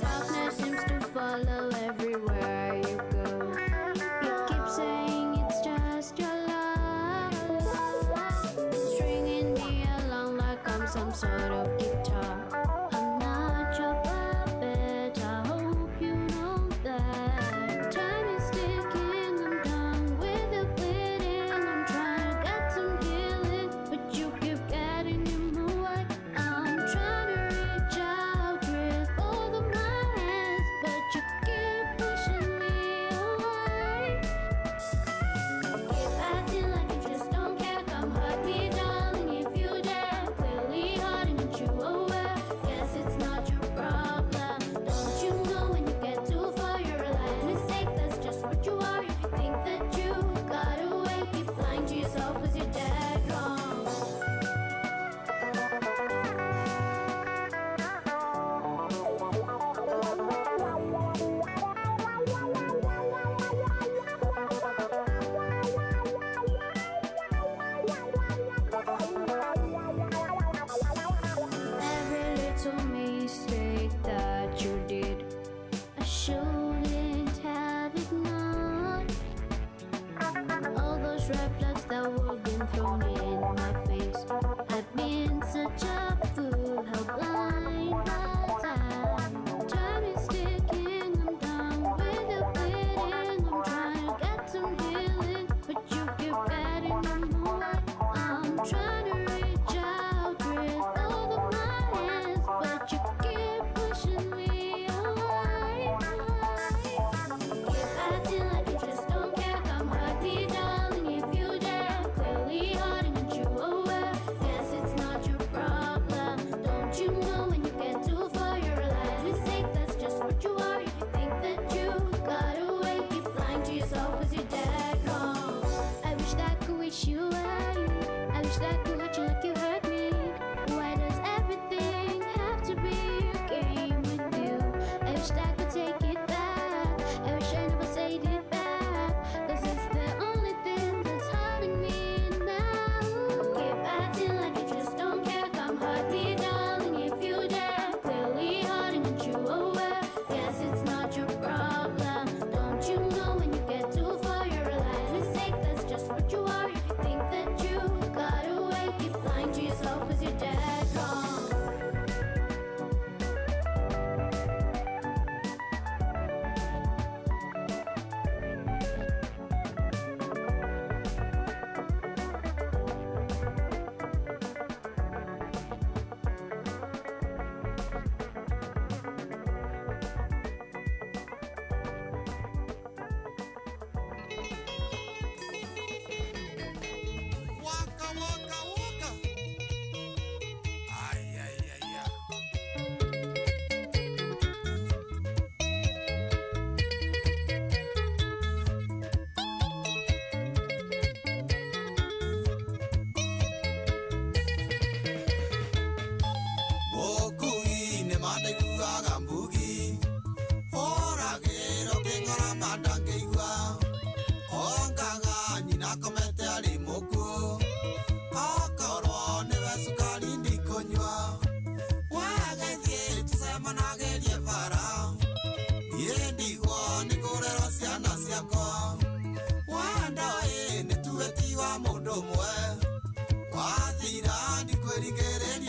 Darkness seems to follow everywhere you go. You keep saying it's just your love, stringing me along like I'm some sort of guitar. I'm not your puppet. I hope you know that. Time is ticking. I'm done with the bleeding. I'm trying to get some healing, but you keep getting in my way. I'm trying to reach out with all of my hands, but you keep pushing me away. Keep acting like you just don't care. Come hurt me, darling, if you dare. Clearly hurting that you aware. Guess it's not your problem. Don't you know when you get too far, you're a lying mistake. That's just what you are. If you think that you got away, keep lying to yourself 'cause you're dead wrong. Every little mistake that you did, I shouldn't have ignored. All those red flags that were being thrown in my face. I've been such a fool, how blind was I? Time is ticking, I'm done with the bleeding. I'm trying to get some healing, but you keep getting in my way. I'm trying to reach out with all of my hands, but you keep pushing me away. Keep acting like you just don't care. Come hurt me, darling, if you dare. Clearly hurting that you aware. Guess it's not your problem. Don't you know when you get too far, you're a lying mistake. That's just what you are. If you think that you got away, keep lying to yourself 'cause you're dead wrong. I wish that I could wish you away. I wish that I could hurt you like you hurt me. Why does everything have to be a game with you? I wish that I could take it back. I wish I never said it back. 'Cause it's the only thing that's hurting me now. Keep acting like you just don't care. Come hurt me, darling, if you dare. Clearly hurting that you aware. Guess it's not your problem. Don't you know when you get too far, you're a lying mistake. That's just what you are. If you think that you got away, keep lying to yourself 'cause you're dead wrong. Waka, waka, waka. Ay, ay, ay, ay. Mũkui nĩ mandaiguaga mbugi oragĩrwo kĩng'ora mandangĩigua ongaga nyina akomete arĩ mũkuũ okorwo nĩwe cukari ndikũnyua wagĩthiĩ tũcemanagĩrie bara niĩ ndigwo nĩ kũrerwo ciana ciakwa wandoĩ nĩ tuwe ti wa mũndũ ũmwe wathira ndikwĩrigĩrĩria.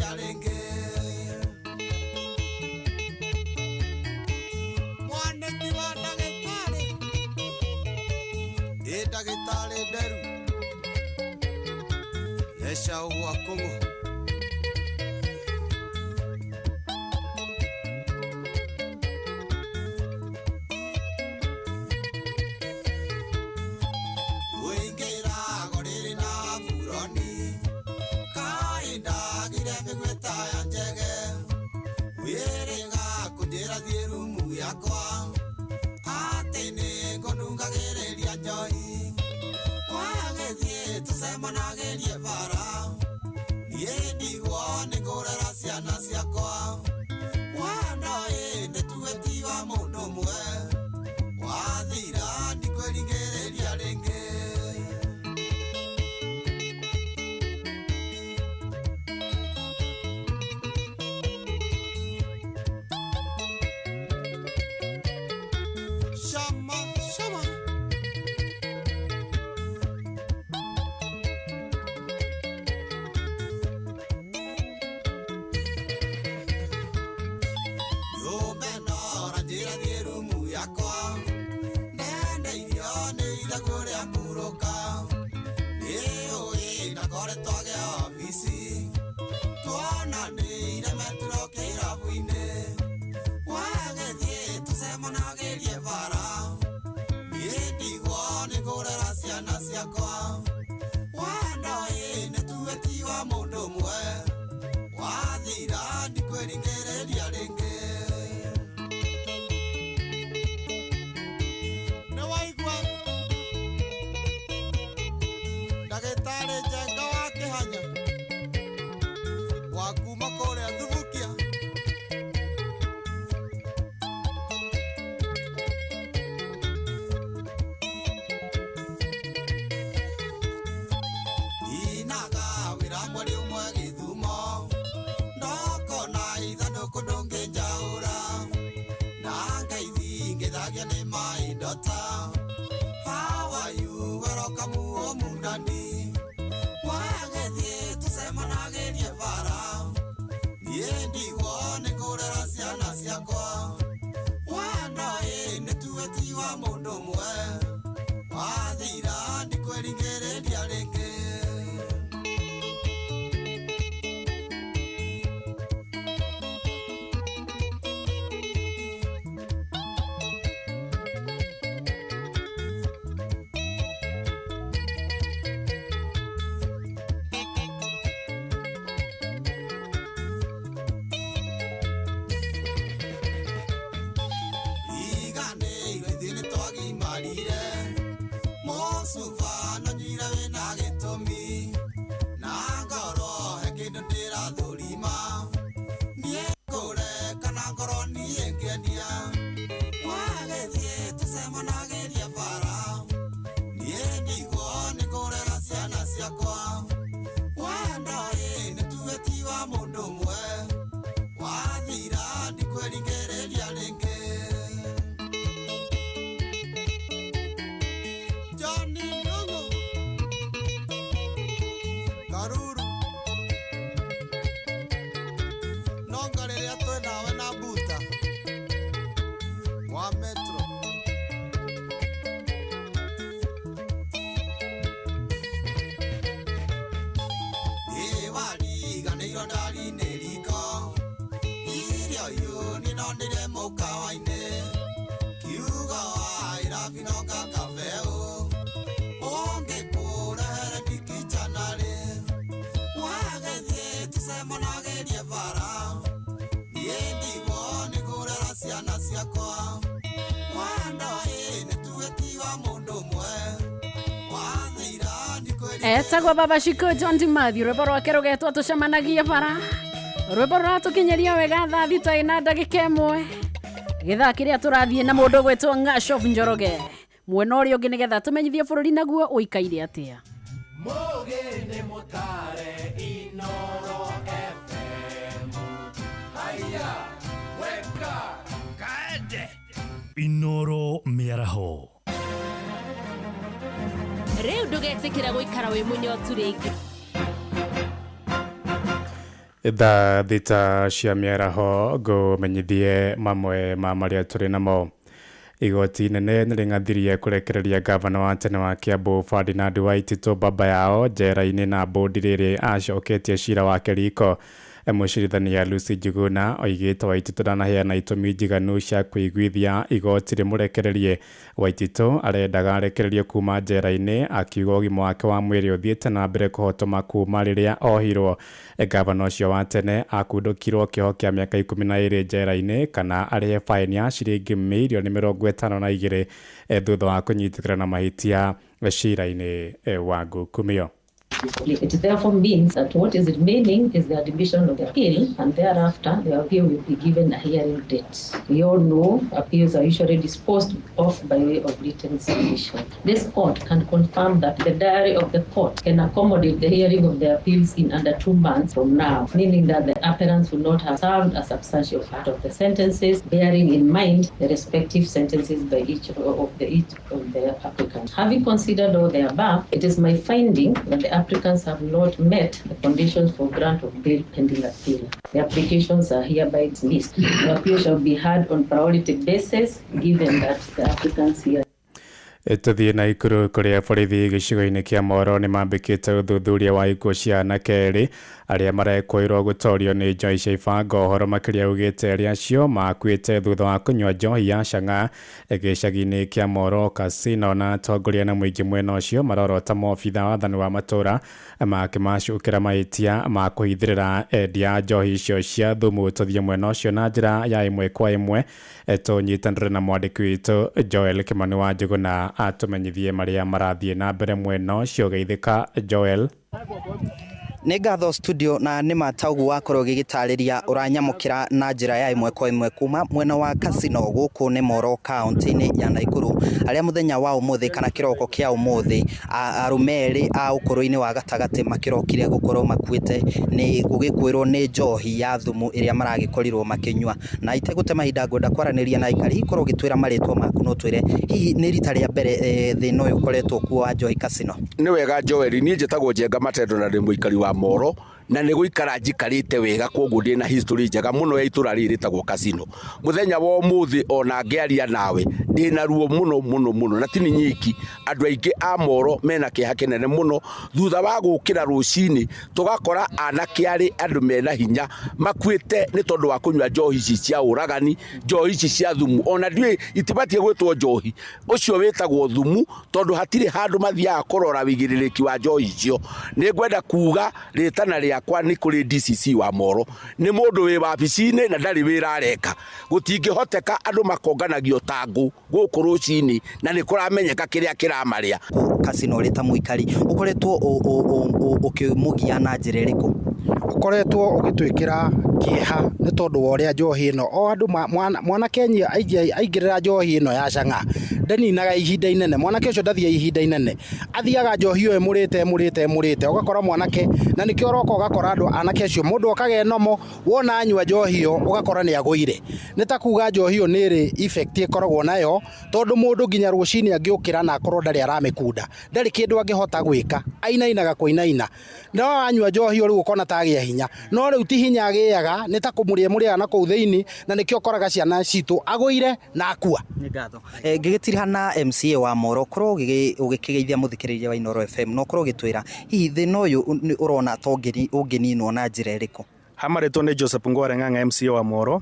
Ndagĩtarĩ Nderu Eca ũgwa kũng'ũ. Ũingĩra gorĩrĩ na buroni kaĩ ndagire mĩgweta ya njege wĩrĩga kũnjĩra thiĩ rumu yakwa atĩ nĩngũnungagĩrĩria njohi wagĩthiĩ tũcemanagĩrie bara niĩ ndigwo nĩngũrera ciana ciakwa wandoĩ nĩtuwe ti wa mũndũ ũmwe wathira ndikwĩringĩrĩria rĩngĩ. Shama, shama. Nyũmba ĩno ũranjĩra thiĩ rumu yakwa ndende irio nĩ ithagũ rĩa murũka nĩũĩ ndakoretwo agĩa obici tuonanĩire metro kĩrabu-inĩ wagĩthiĩ tũcemanagĩrie bara niĩ ndigwo nĩngũrera ciana ciakwa wandoĩ nĩtuwe ti wa mũndũ ũmwe wathira ndikwĩringĩrĩria rĩngĩ. Nĩ waigua ndagĩtarĩ Njenga wa Kĩhanya wa kuma kũrĩa Thubukia. Inaga wĩra mweri ũmwe Gĩthumo ndokona ithandũkũ ndũngĩnjaũra na ngeithi ngĩthagia nĩ my daughter. How are you? Welcome home ndani wagĩthiĩ tũcemanagĩrie bara niĩ ndigwo nĩngũrera ciana ciakwa wandoĩ nĩtuwe ti wa mũndũ ũmwe wathira ndikwĩringĩrĩria rĩngĩ. Riganĩirwo ithuĩ nĩtwagimarire mũcuba no nyuire wĩna gĩtũmi na ngoro he kĩndũ ndĩrathũrima niĩ ngũre kana ngoro niĩ ngĩendia wagĩthiĩ tũcemanagĩrie bara niĩ ndigwo nĩngũrera ciana ciakwa wandoĩ nĩtuwe ti wa mũndũ ũmwe wathira ndikwĩringĩrĩria rĩngĩ. Johnny Ndung'u Karuru nonga rĩrĩa twĩ nawe na buta wa metro. Ĩ wariganĩirwo ndari-inĩ riko irio yũ nĩndonire mũkawa-inĩ kiugo waĩrabi nonga kabeũ ũngĩkũrehere ndikichanarĩ wagĩthiĩ tũcemanagĩrie bara niĩ ndigwo nĩngũrera ciana ciakwa wandoĩ nĩtuwe ti wa mũndũ ũmwe wathira ndikwĩringĩrĩria. Etagwo Baba Shiko John Dimathi rwĩmbo rwake rũgetwo tũcemanagie bara rwĩmbo rũratũkinyĩria wega thaa thita ĩna ndagĩka ĩmwe gĩthaa kĩrĩa tũrathiĩ na mũndũ ũgwĩtwo Ng'ashof Njoroge mwena ũrĩa ũngĩ nĩgetha tũmenyithie bũrũri naguo ũikaire atĩa. Mũgĩ nĩ mũtare Inoro FM. Haya, weka kaende. Inoro mĩaraho. Rĩu ndũgetĩkĩra gũikara wĩ mũnyotu rĩngĩ. Thaa thita cia mĩaraho ngũmenyithie mamwe ma marĩa tũrĩ namo. Igoti inene nĩrĩng'athirie kũrekereria gavana wa tene wa Kiambu Ferdinand Waititu baba yao njera-inĩ na bũndi rĩrĩ acoketie cira wake riko. Mũcirithania Lucy Njuguna oigĩte Waititu ndanaheana itũmi njiganu cia kũiguithia igoti rĩmũrekererie. Waititu arendaga arekererio kuma njera-inĩ akiuga ũgima wake wa mwĩrĩ ũthiĩte na mbere kũhotoma kuma rĩrĩa ohirwo. Gavana ũcio wa tene akundũkirwo kĩoho kĩa mĩaka 12 njera-inĩ kana arĩhe faini ya ciringi mirioni 52 thutha wa kũnyitĩkana na mahĩtia cira-inĩ wa ngukumio. It therefore means that what is remaining is the admission of the appeal, and thereafter the appeal will be given a hearing date. We all know appeals are usually disposed of by way of written submission. This court can confirm that the diary of the court can accommodate the hearing of the appeals in under 2 months from now, meaning that the appellants will not have served a substantial part of the sentences, bearing in mind the respective sentences by each of the applicants. Having considered all the above, it is my finding that the applicants have not met the conditions for grant of bail pending appeal. The applications are hereby dismissed. The appeal shall be heard on priority basis, given that the applicants here. Tũthiĩ na Ikuru kũrĩa borithi gĩcigo-inĩ kĩa Moro nĩ mambĩkĩte ũthuthuria wa ikuũ cia anake erĩ arĩa marekũĩrwo gũtorio nĩ njohi cia ibango. Ũhoro makĩria ugĩte arĩa acio makuĩte thutha wa kũnyua njohi ya chang'aa gĩcagi-inĩ kĩa Moro Casino, na atongoria na mũingĩ mwena ũcio marorota maobitha wa wathani wa matũra makĩmacukĩra mahĩtia ma kũhithĩrĩra endia a njohi icio cia thumu. Tũthiĩ mwena ũcio na njĩra ya ĩmwe kwa ĩmwe tũnyitanĩre na mwandĩki witũ Joel Kimani wa Njuguna atũmenyithie marĩa marathiĩ na mbere mwena ũcio. Geithĩka Joel. Nĩ ngatho studio na nĩ mataugu wakorwo gĩgĩtarĩria ũranyamũkĩra na njĩra ya ĩmwe kwa ĩmwe kuma mwena wa Casino gũkũ nĩ Moro kaunti-inĩ ya Nakuru, arĩa mũthenya wa ũmũthĩ kana kĩroko kĩa ũmũthĩ arũme erĩ a ũkũrũ-inĩ wa gatagatĩ makĩrokire gũkorwo makuĩte nĩ gũgĩkuĩrwo nĩ njohi ya thumu ĩrĩa maragĩkorirwo makĩnyua. Na itegũte mahinda ngwenda kwaranĩria na aikari, korwo ũgĩtwĩra marĩtwa maku no twĩre hihi nĩ rita rĩa mbere thĩna ũyũ ũkoretwo kuo wa njohi Casino. Nĩ wega Joel, niĩ njĩtagwo Njenga Matendo na ndĩ mũikari wa Moro na nĩ gũikara njikarĩte wega, koguo ndĩ na history njega mũno ya itũra rĩrĩ rĩtagwo Casino. Mũthenya wa ũmũthĩ ona ngĩaria nawe ndĩ na ruo mũno mũno mũno, na ti niĩ nyiki, andũ aingĩ a Moro mena kĩeha kĩnene mũno thutha wa gũkĩra rũcinĩ tũgakora anake arĩ andũ mena hinya makuĩte nĩ tondũ wa kũnyua njohi ici cia ũragani, njohi ici cia thumu. Ona ndiũĩ itibatiĩ gwĩtwo njohi, ũcio wĩtagwo thumu tondũ hatirĩ handũ mathiaga kũrora wĩigĩrĩrĩki wa njohi icio. Nĩ ngwenda kuga rĩtana rĩakwa nĩ kũrĩ DCC wa Moro, nĩ mũndũ wĩ wabici-inĩ na ndarĩ wĩra areka. Gũtingĩhoteka andũ makonganagio ta ngũ gũkũ rũcinĩ na nĩ kũramenyeka kĩrĩa kĩramarĩa. Casino ũrĩ ta mũikari ũkoretwo ũkĩmũgia na njĩra ĩrĩkũ? Ũkoretwo ũgĩtwĩkĩra kĩeha nĩ tondũ wa ũrĩa njohi ĩno o andũ mwanake aingĩrĩra njohi ĩno ya chang'aa ndaninaga ihinda inene. Mwanake ũcio ndathiaga ihinda inene, athiaga njohi ĩyo ĩmũrĩte ĩmũrĩte ĩmũrĩte, ũgakora mwanake na nĩkĩo ũroka ũgakora andũ anake acio mũndũ okaga enomo, wona anyua njohi ĩyo ũgakora nĩ agũire. Nĩ ta kuga njohi ĩyo nĩ ĩrĩ effect ĩkoragwo nayo, tondũ mũndũ nginya rũcinĩ angĩũkĩra na akorwo ndarĩ aramĩkunda, ndarĩ kĩndũ angĩhota gwĩka, ainainaga kũinaina. No anyua njohi ĩyo rĩu ũkona ta agĩa hinya, no rĩu ti hinya agĩaga, nĩ ta kũmũrĩa mũrĩaga na kũu thĩinĩ, na nĩkĩo ũkoraga ciana citũ agũire na akua. Nĩ ngatho. Ngĩgĩtiriha na MCA wa Moro, korwo ũgĩkĩgeithia mũthikĩrĩria wa Inooro FM na ũkorwo ũgĩtwĩra hihi thĩna ũyũ ũrona ta ũngĩninwo na njĩra ĩrĩkũ? Hamarĩtwo nĩ Joseph Ngware Ng'ang'a MCA wa Moro,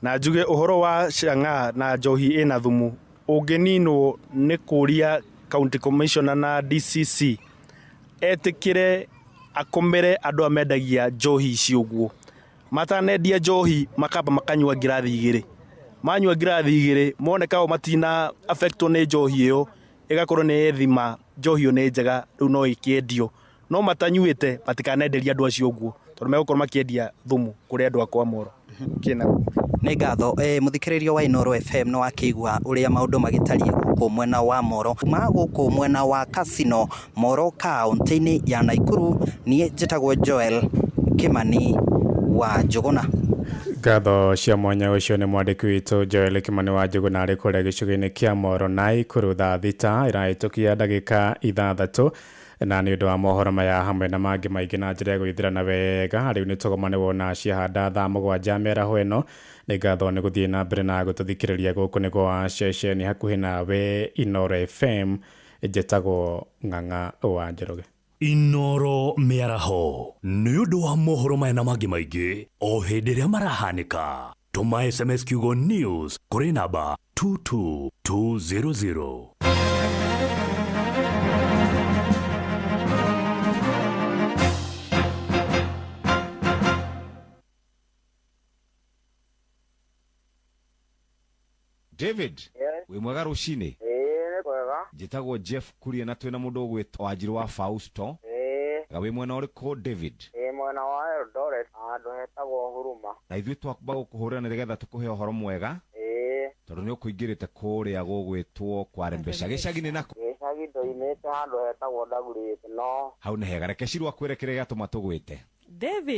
na njuge ũhoro wa chang'aa na njohi ĩna thumu ũngĩninwo nĩ kũria county commissioner na DCC etĩkĩre akomere andũ amendagia njohi ici ũguo. Matanendia njohi makamba makanyua ngirathi igĩrĩ, manyua ngirathi igĩrĩ moneka o matina affectwo nĩ njohi ĩyo, ĩgakorwo nĩ ethima njohi ĩyo nĩ njega rĩu no ĩkĩendio. No matanyuĩte matikanenderie andũ acio ũguo, tondũ megũkorwo makĩendia thumu kũrĩ andũ akwa Moro. Nĩ ngatho. Mũthikĩrĩria wa Inooro FM nĩ wakĩigua ũrĩa maũndũ magĩtariĩ gũkũ mwena wa Moro. Kuma gũkũ mwena wa Casino, Moro kaunti-inĩ ya Nakuru, niĩ njĩtagwo Joel Kimani wa Njuguna. Ngatho cia mwanya ũcio nĩ mwandĩki witũ Joel Kimani wa Njuguna arĩ kũrĩa gĩcigo-inĩ kĩa Moro Nakuru. Thaa 6 ĩrahĩtũkia ndagĩka 6. Na nĩ ũndũ wa mohoro maya hamwe na mangĩ maingĩ na njĩra ya gũgĩthirana wega, rĩu nĩ tũgomane wona ciahanda thaa 7 mĩaraho ĩno. Nĩ ngatho nĩ gũthiĩ na mbere na gũtũthikĩrĩria gũkũ nĩ gwa ceceni hakuhĩ nawe Inoro FM. Njĩtagwo Ng'ang'a wa Njoroge. Inoro mĩaraho nĩ ũndũ wa mohoro maya na mangĩ maingĩ o hĩndĩ ĩrĩa marahanĩka. Tũma SMS kiugo news kũrĩ namba 22200. David, Yes. wĩ mwega rũcinĩ? Ĩĩ nĩ kwega. Njĩtagwo Jeff Kuria na twĩna mũndũ ũgwĩtwo Wanjiru wa Fausto. Ĩĩ. Ga wĩ mwena ũrĩkũ David? Ĩĩ mwena wa Eldoret handũ hetagwo Huruma. Na ithuĩ twamba gũkũhũrĩra nĩgetha tũkũhe ũhoro mwega. Ĩĩ. Tondũ nĩ ũkũingĩrĩte kũrĩa gũgwĩtwo Kwarembesha gĩcagi-inĩ nako. Gĩcagi ndoimĩte handũ hetagwo Dagoretti no. Hau nĩ hega, reke Ciru akwĩre kĩrĩa gĩatũma tũgwĩte. David.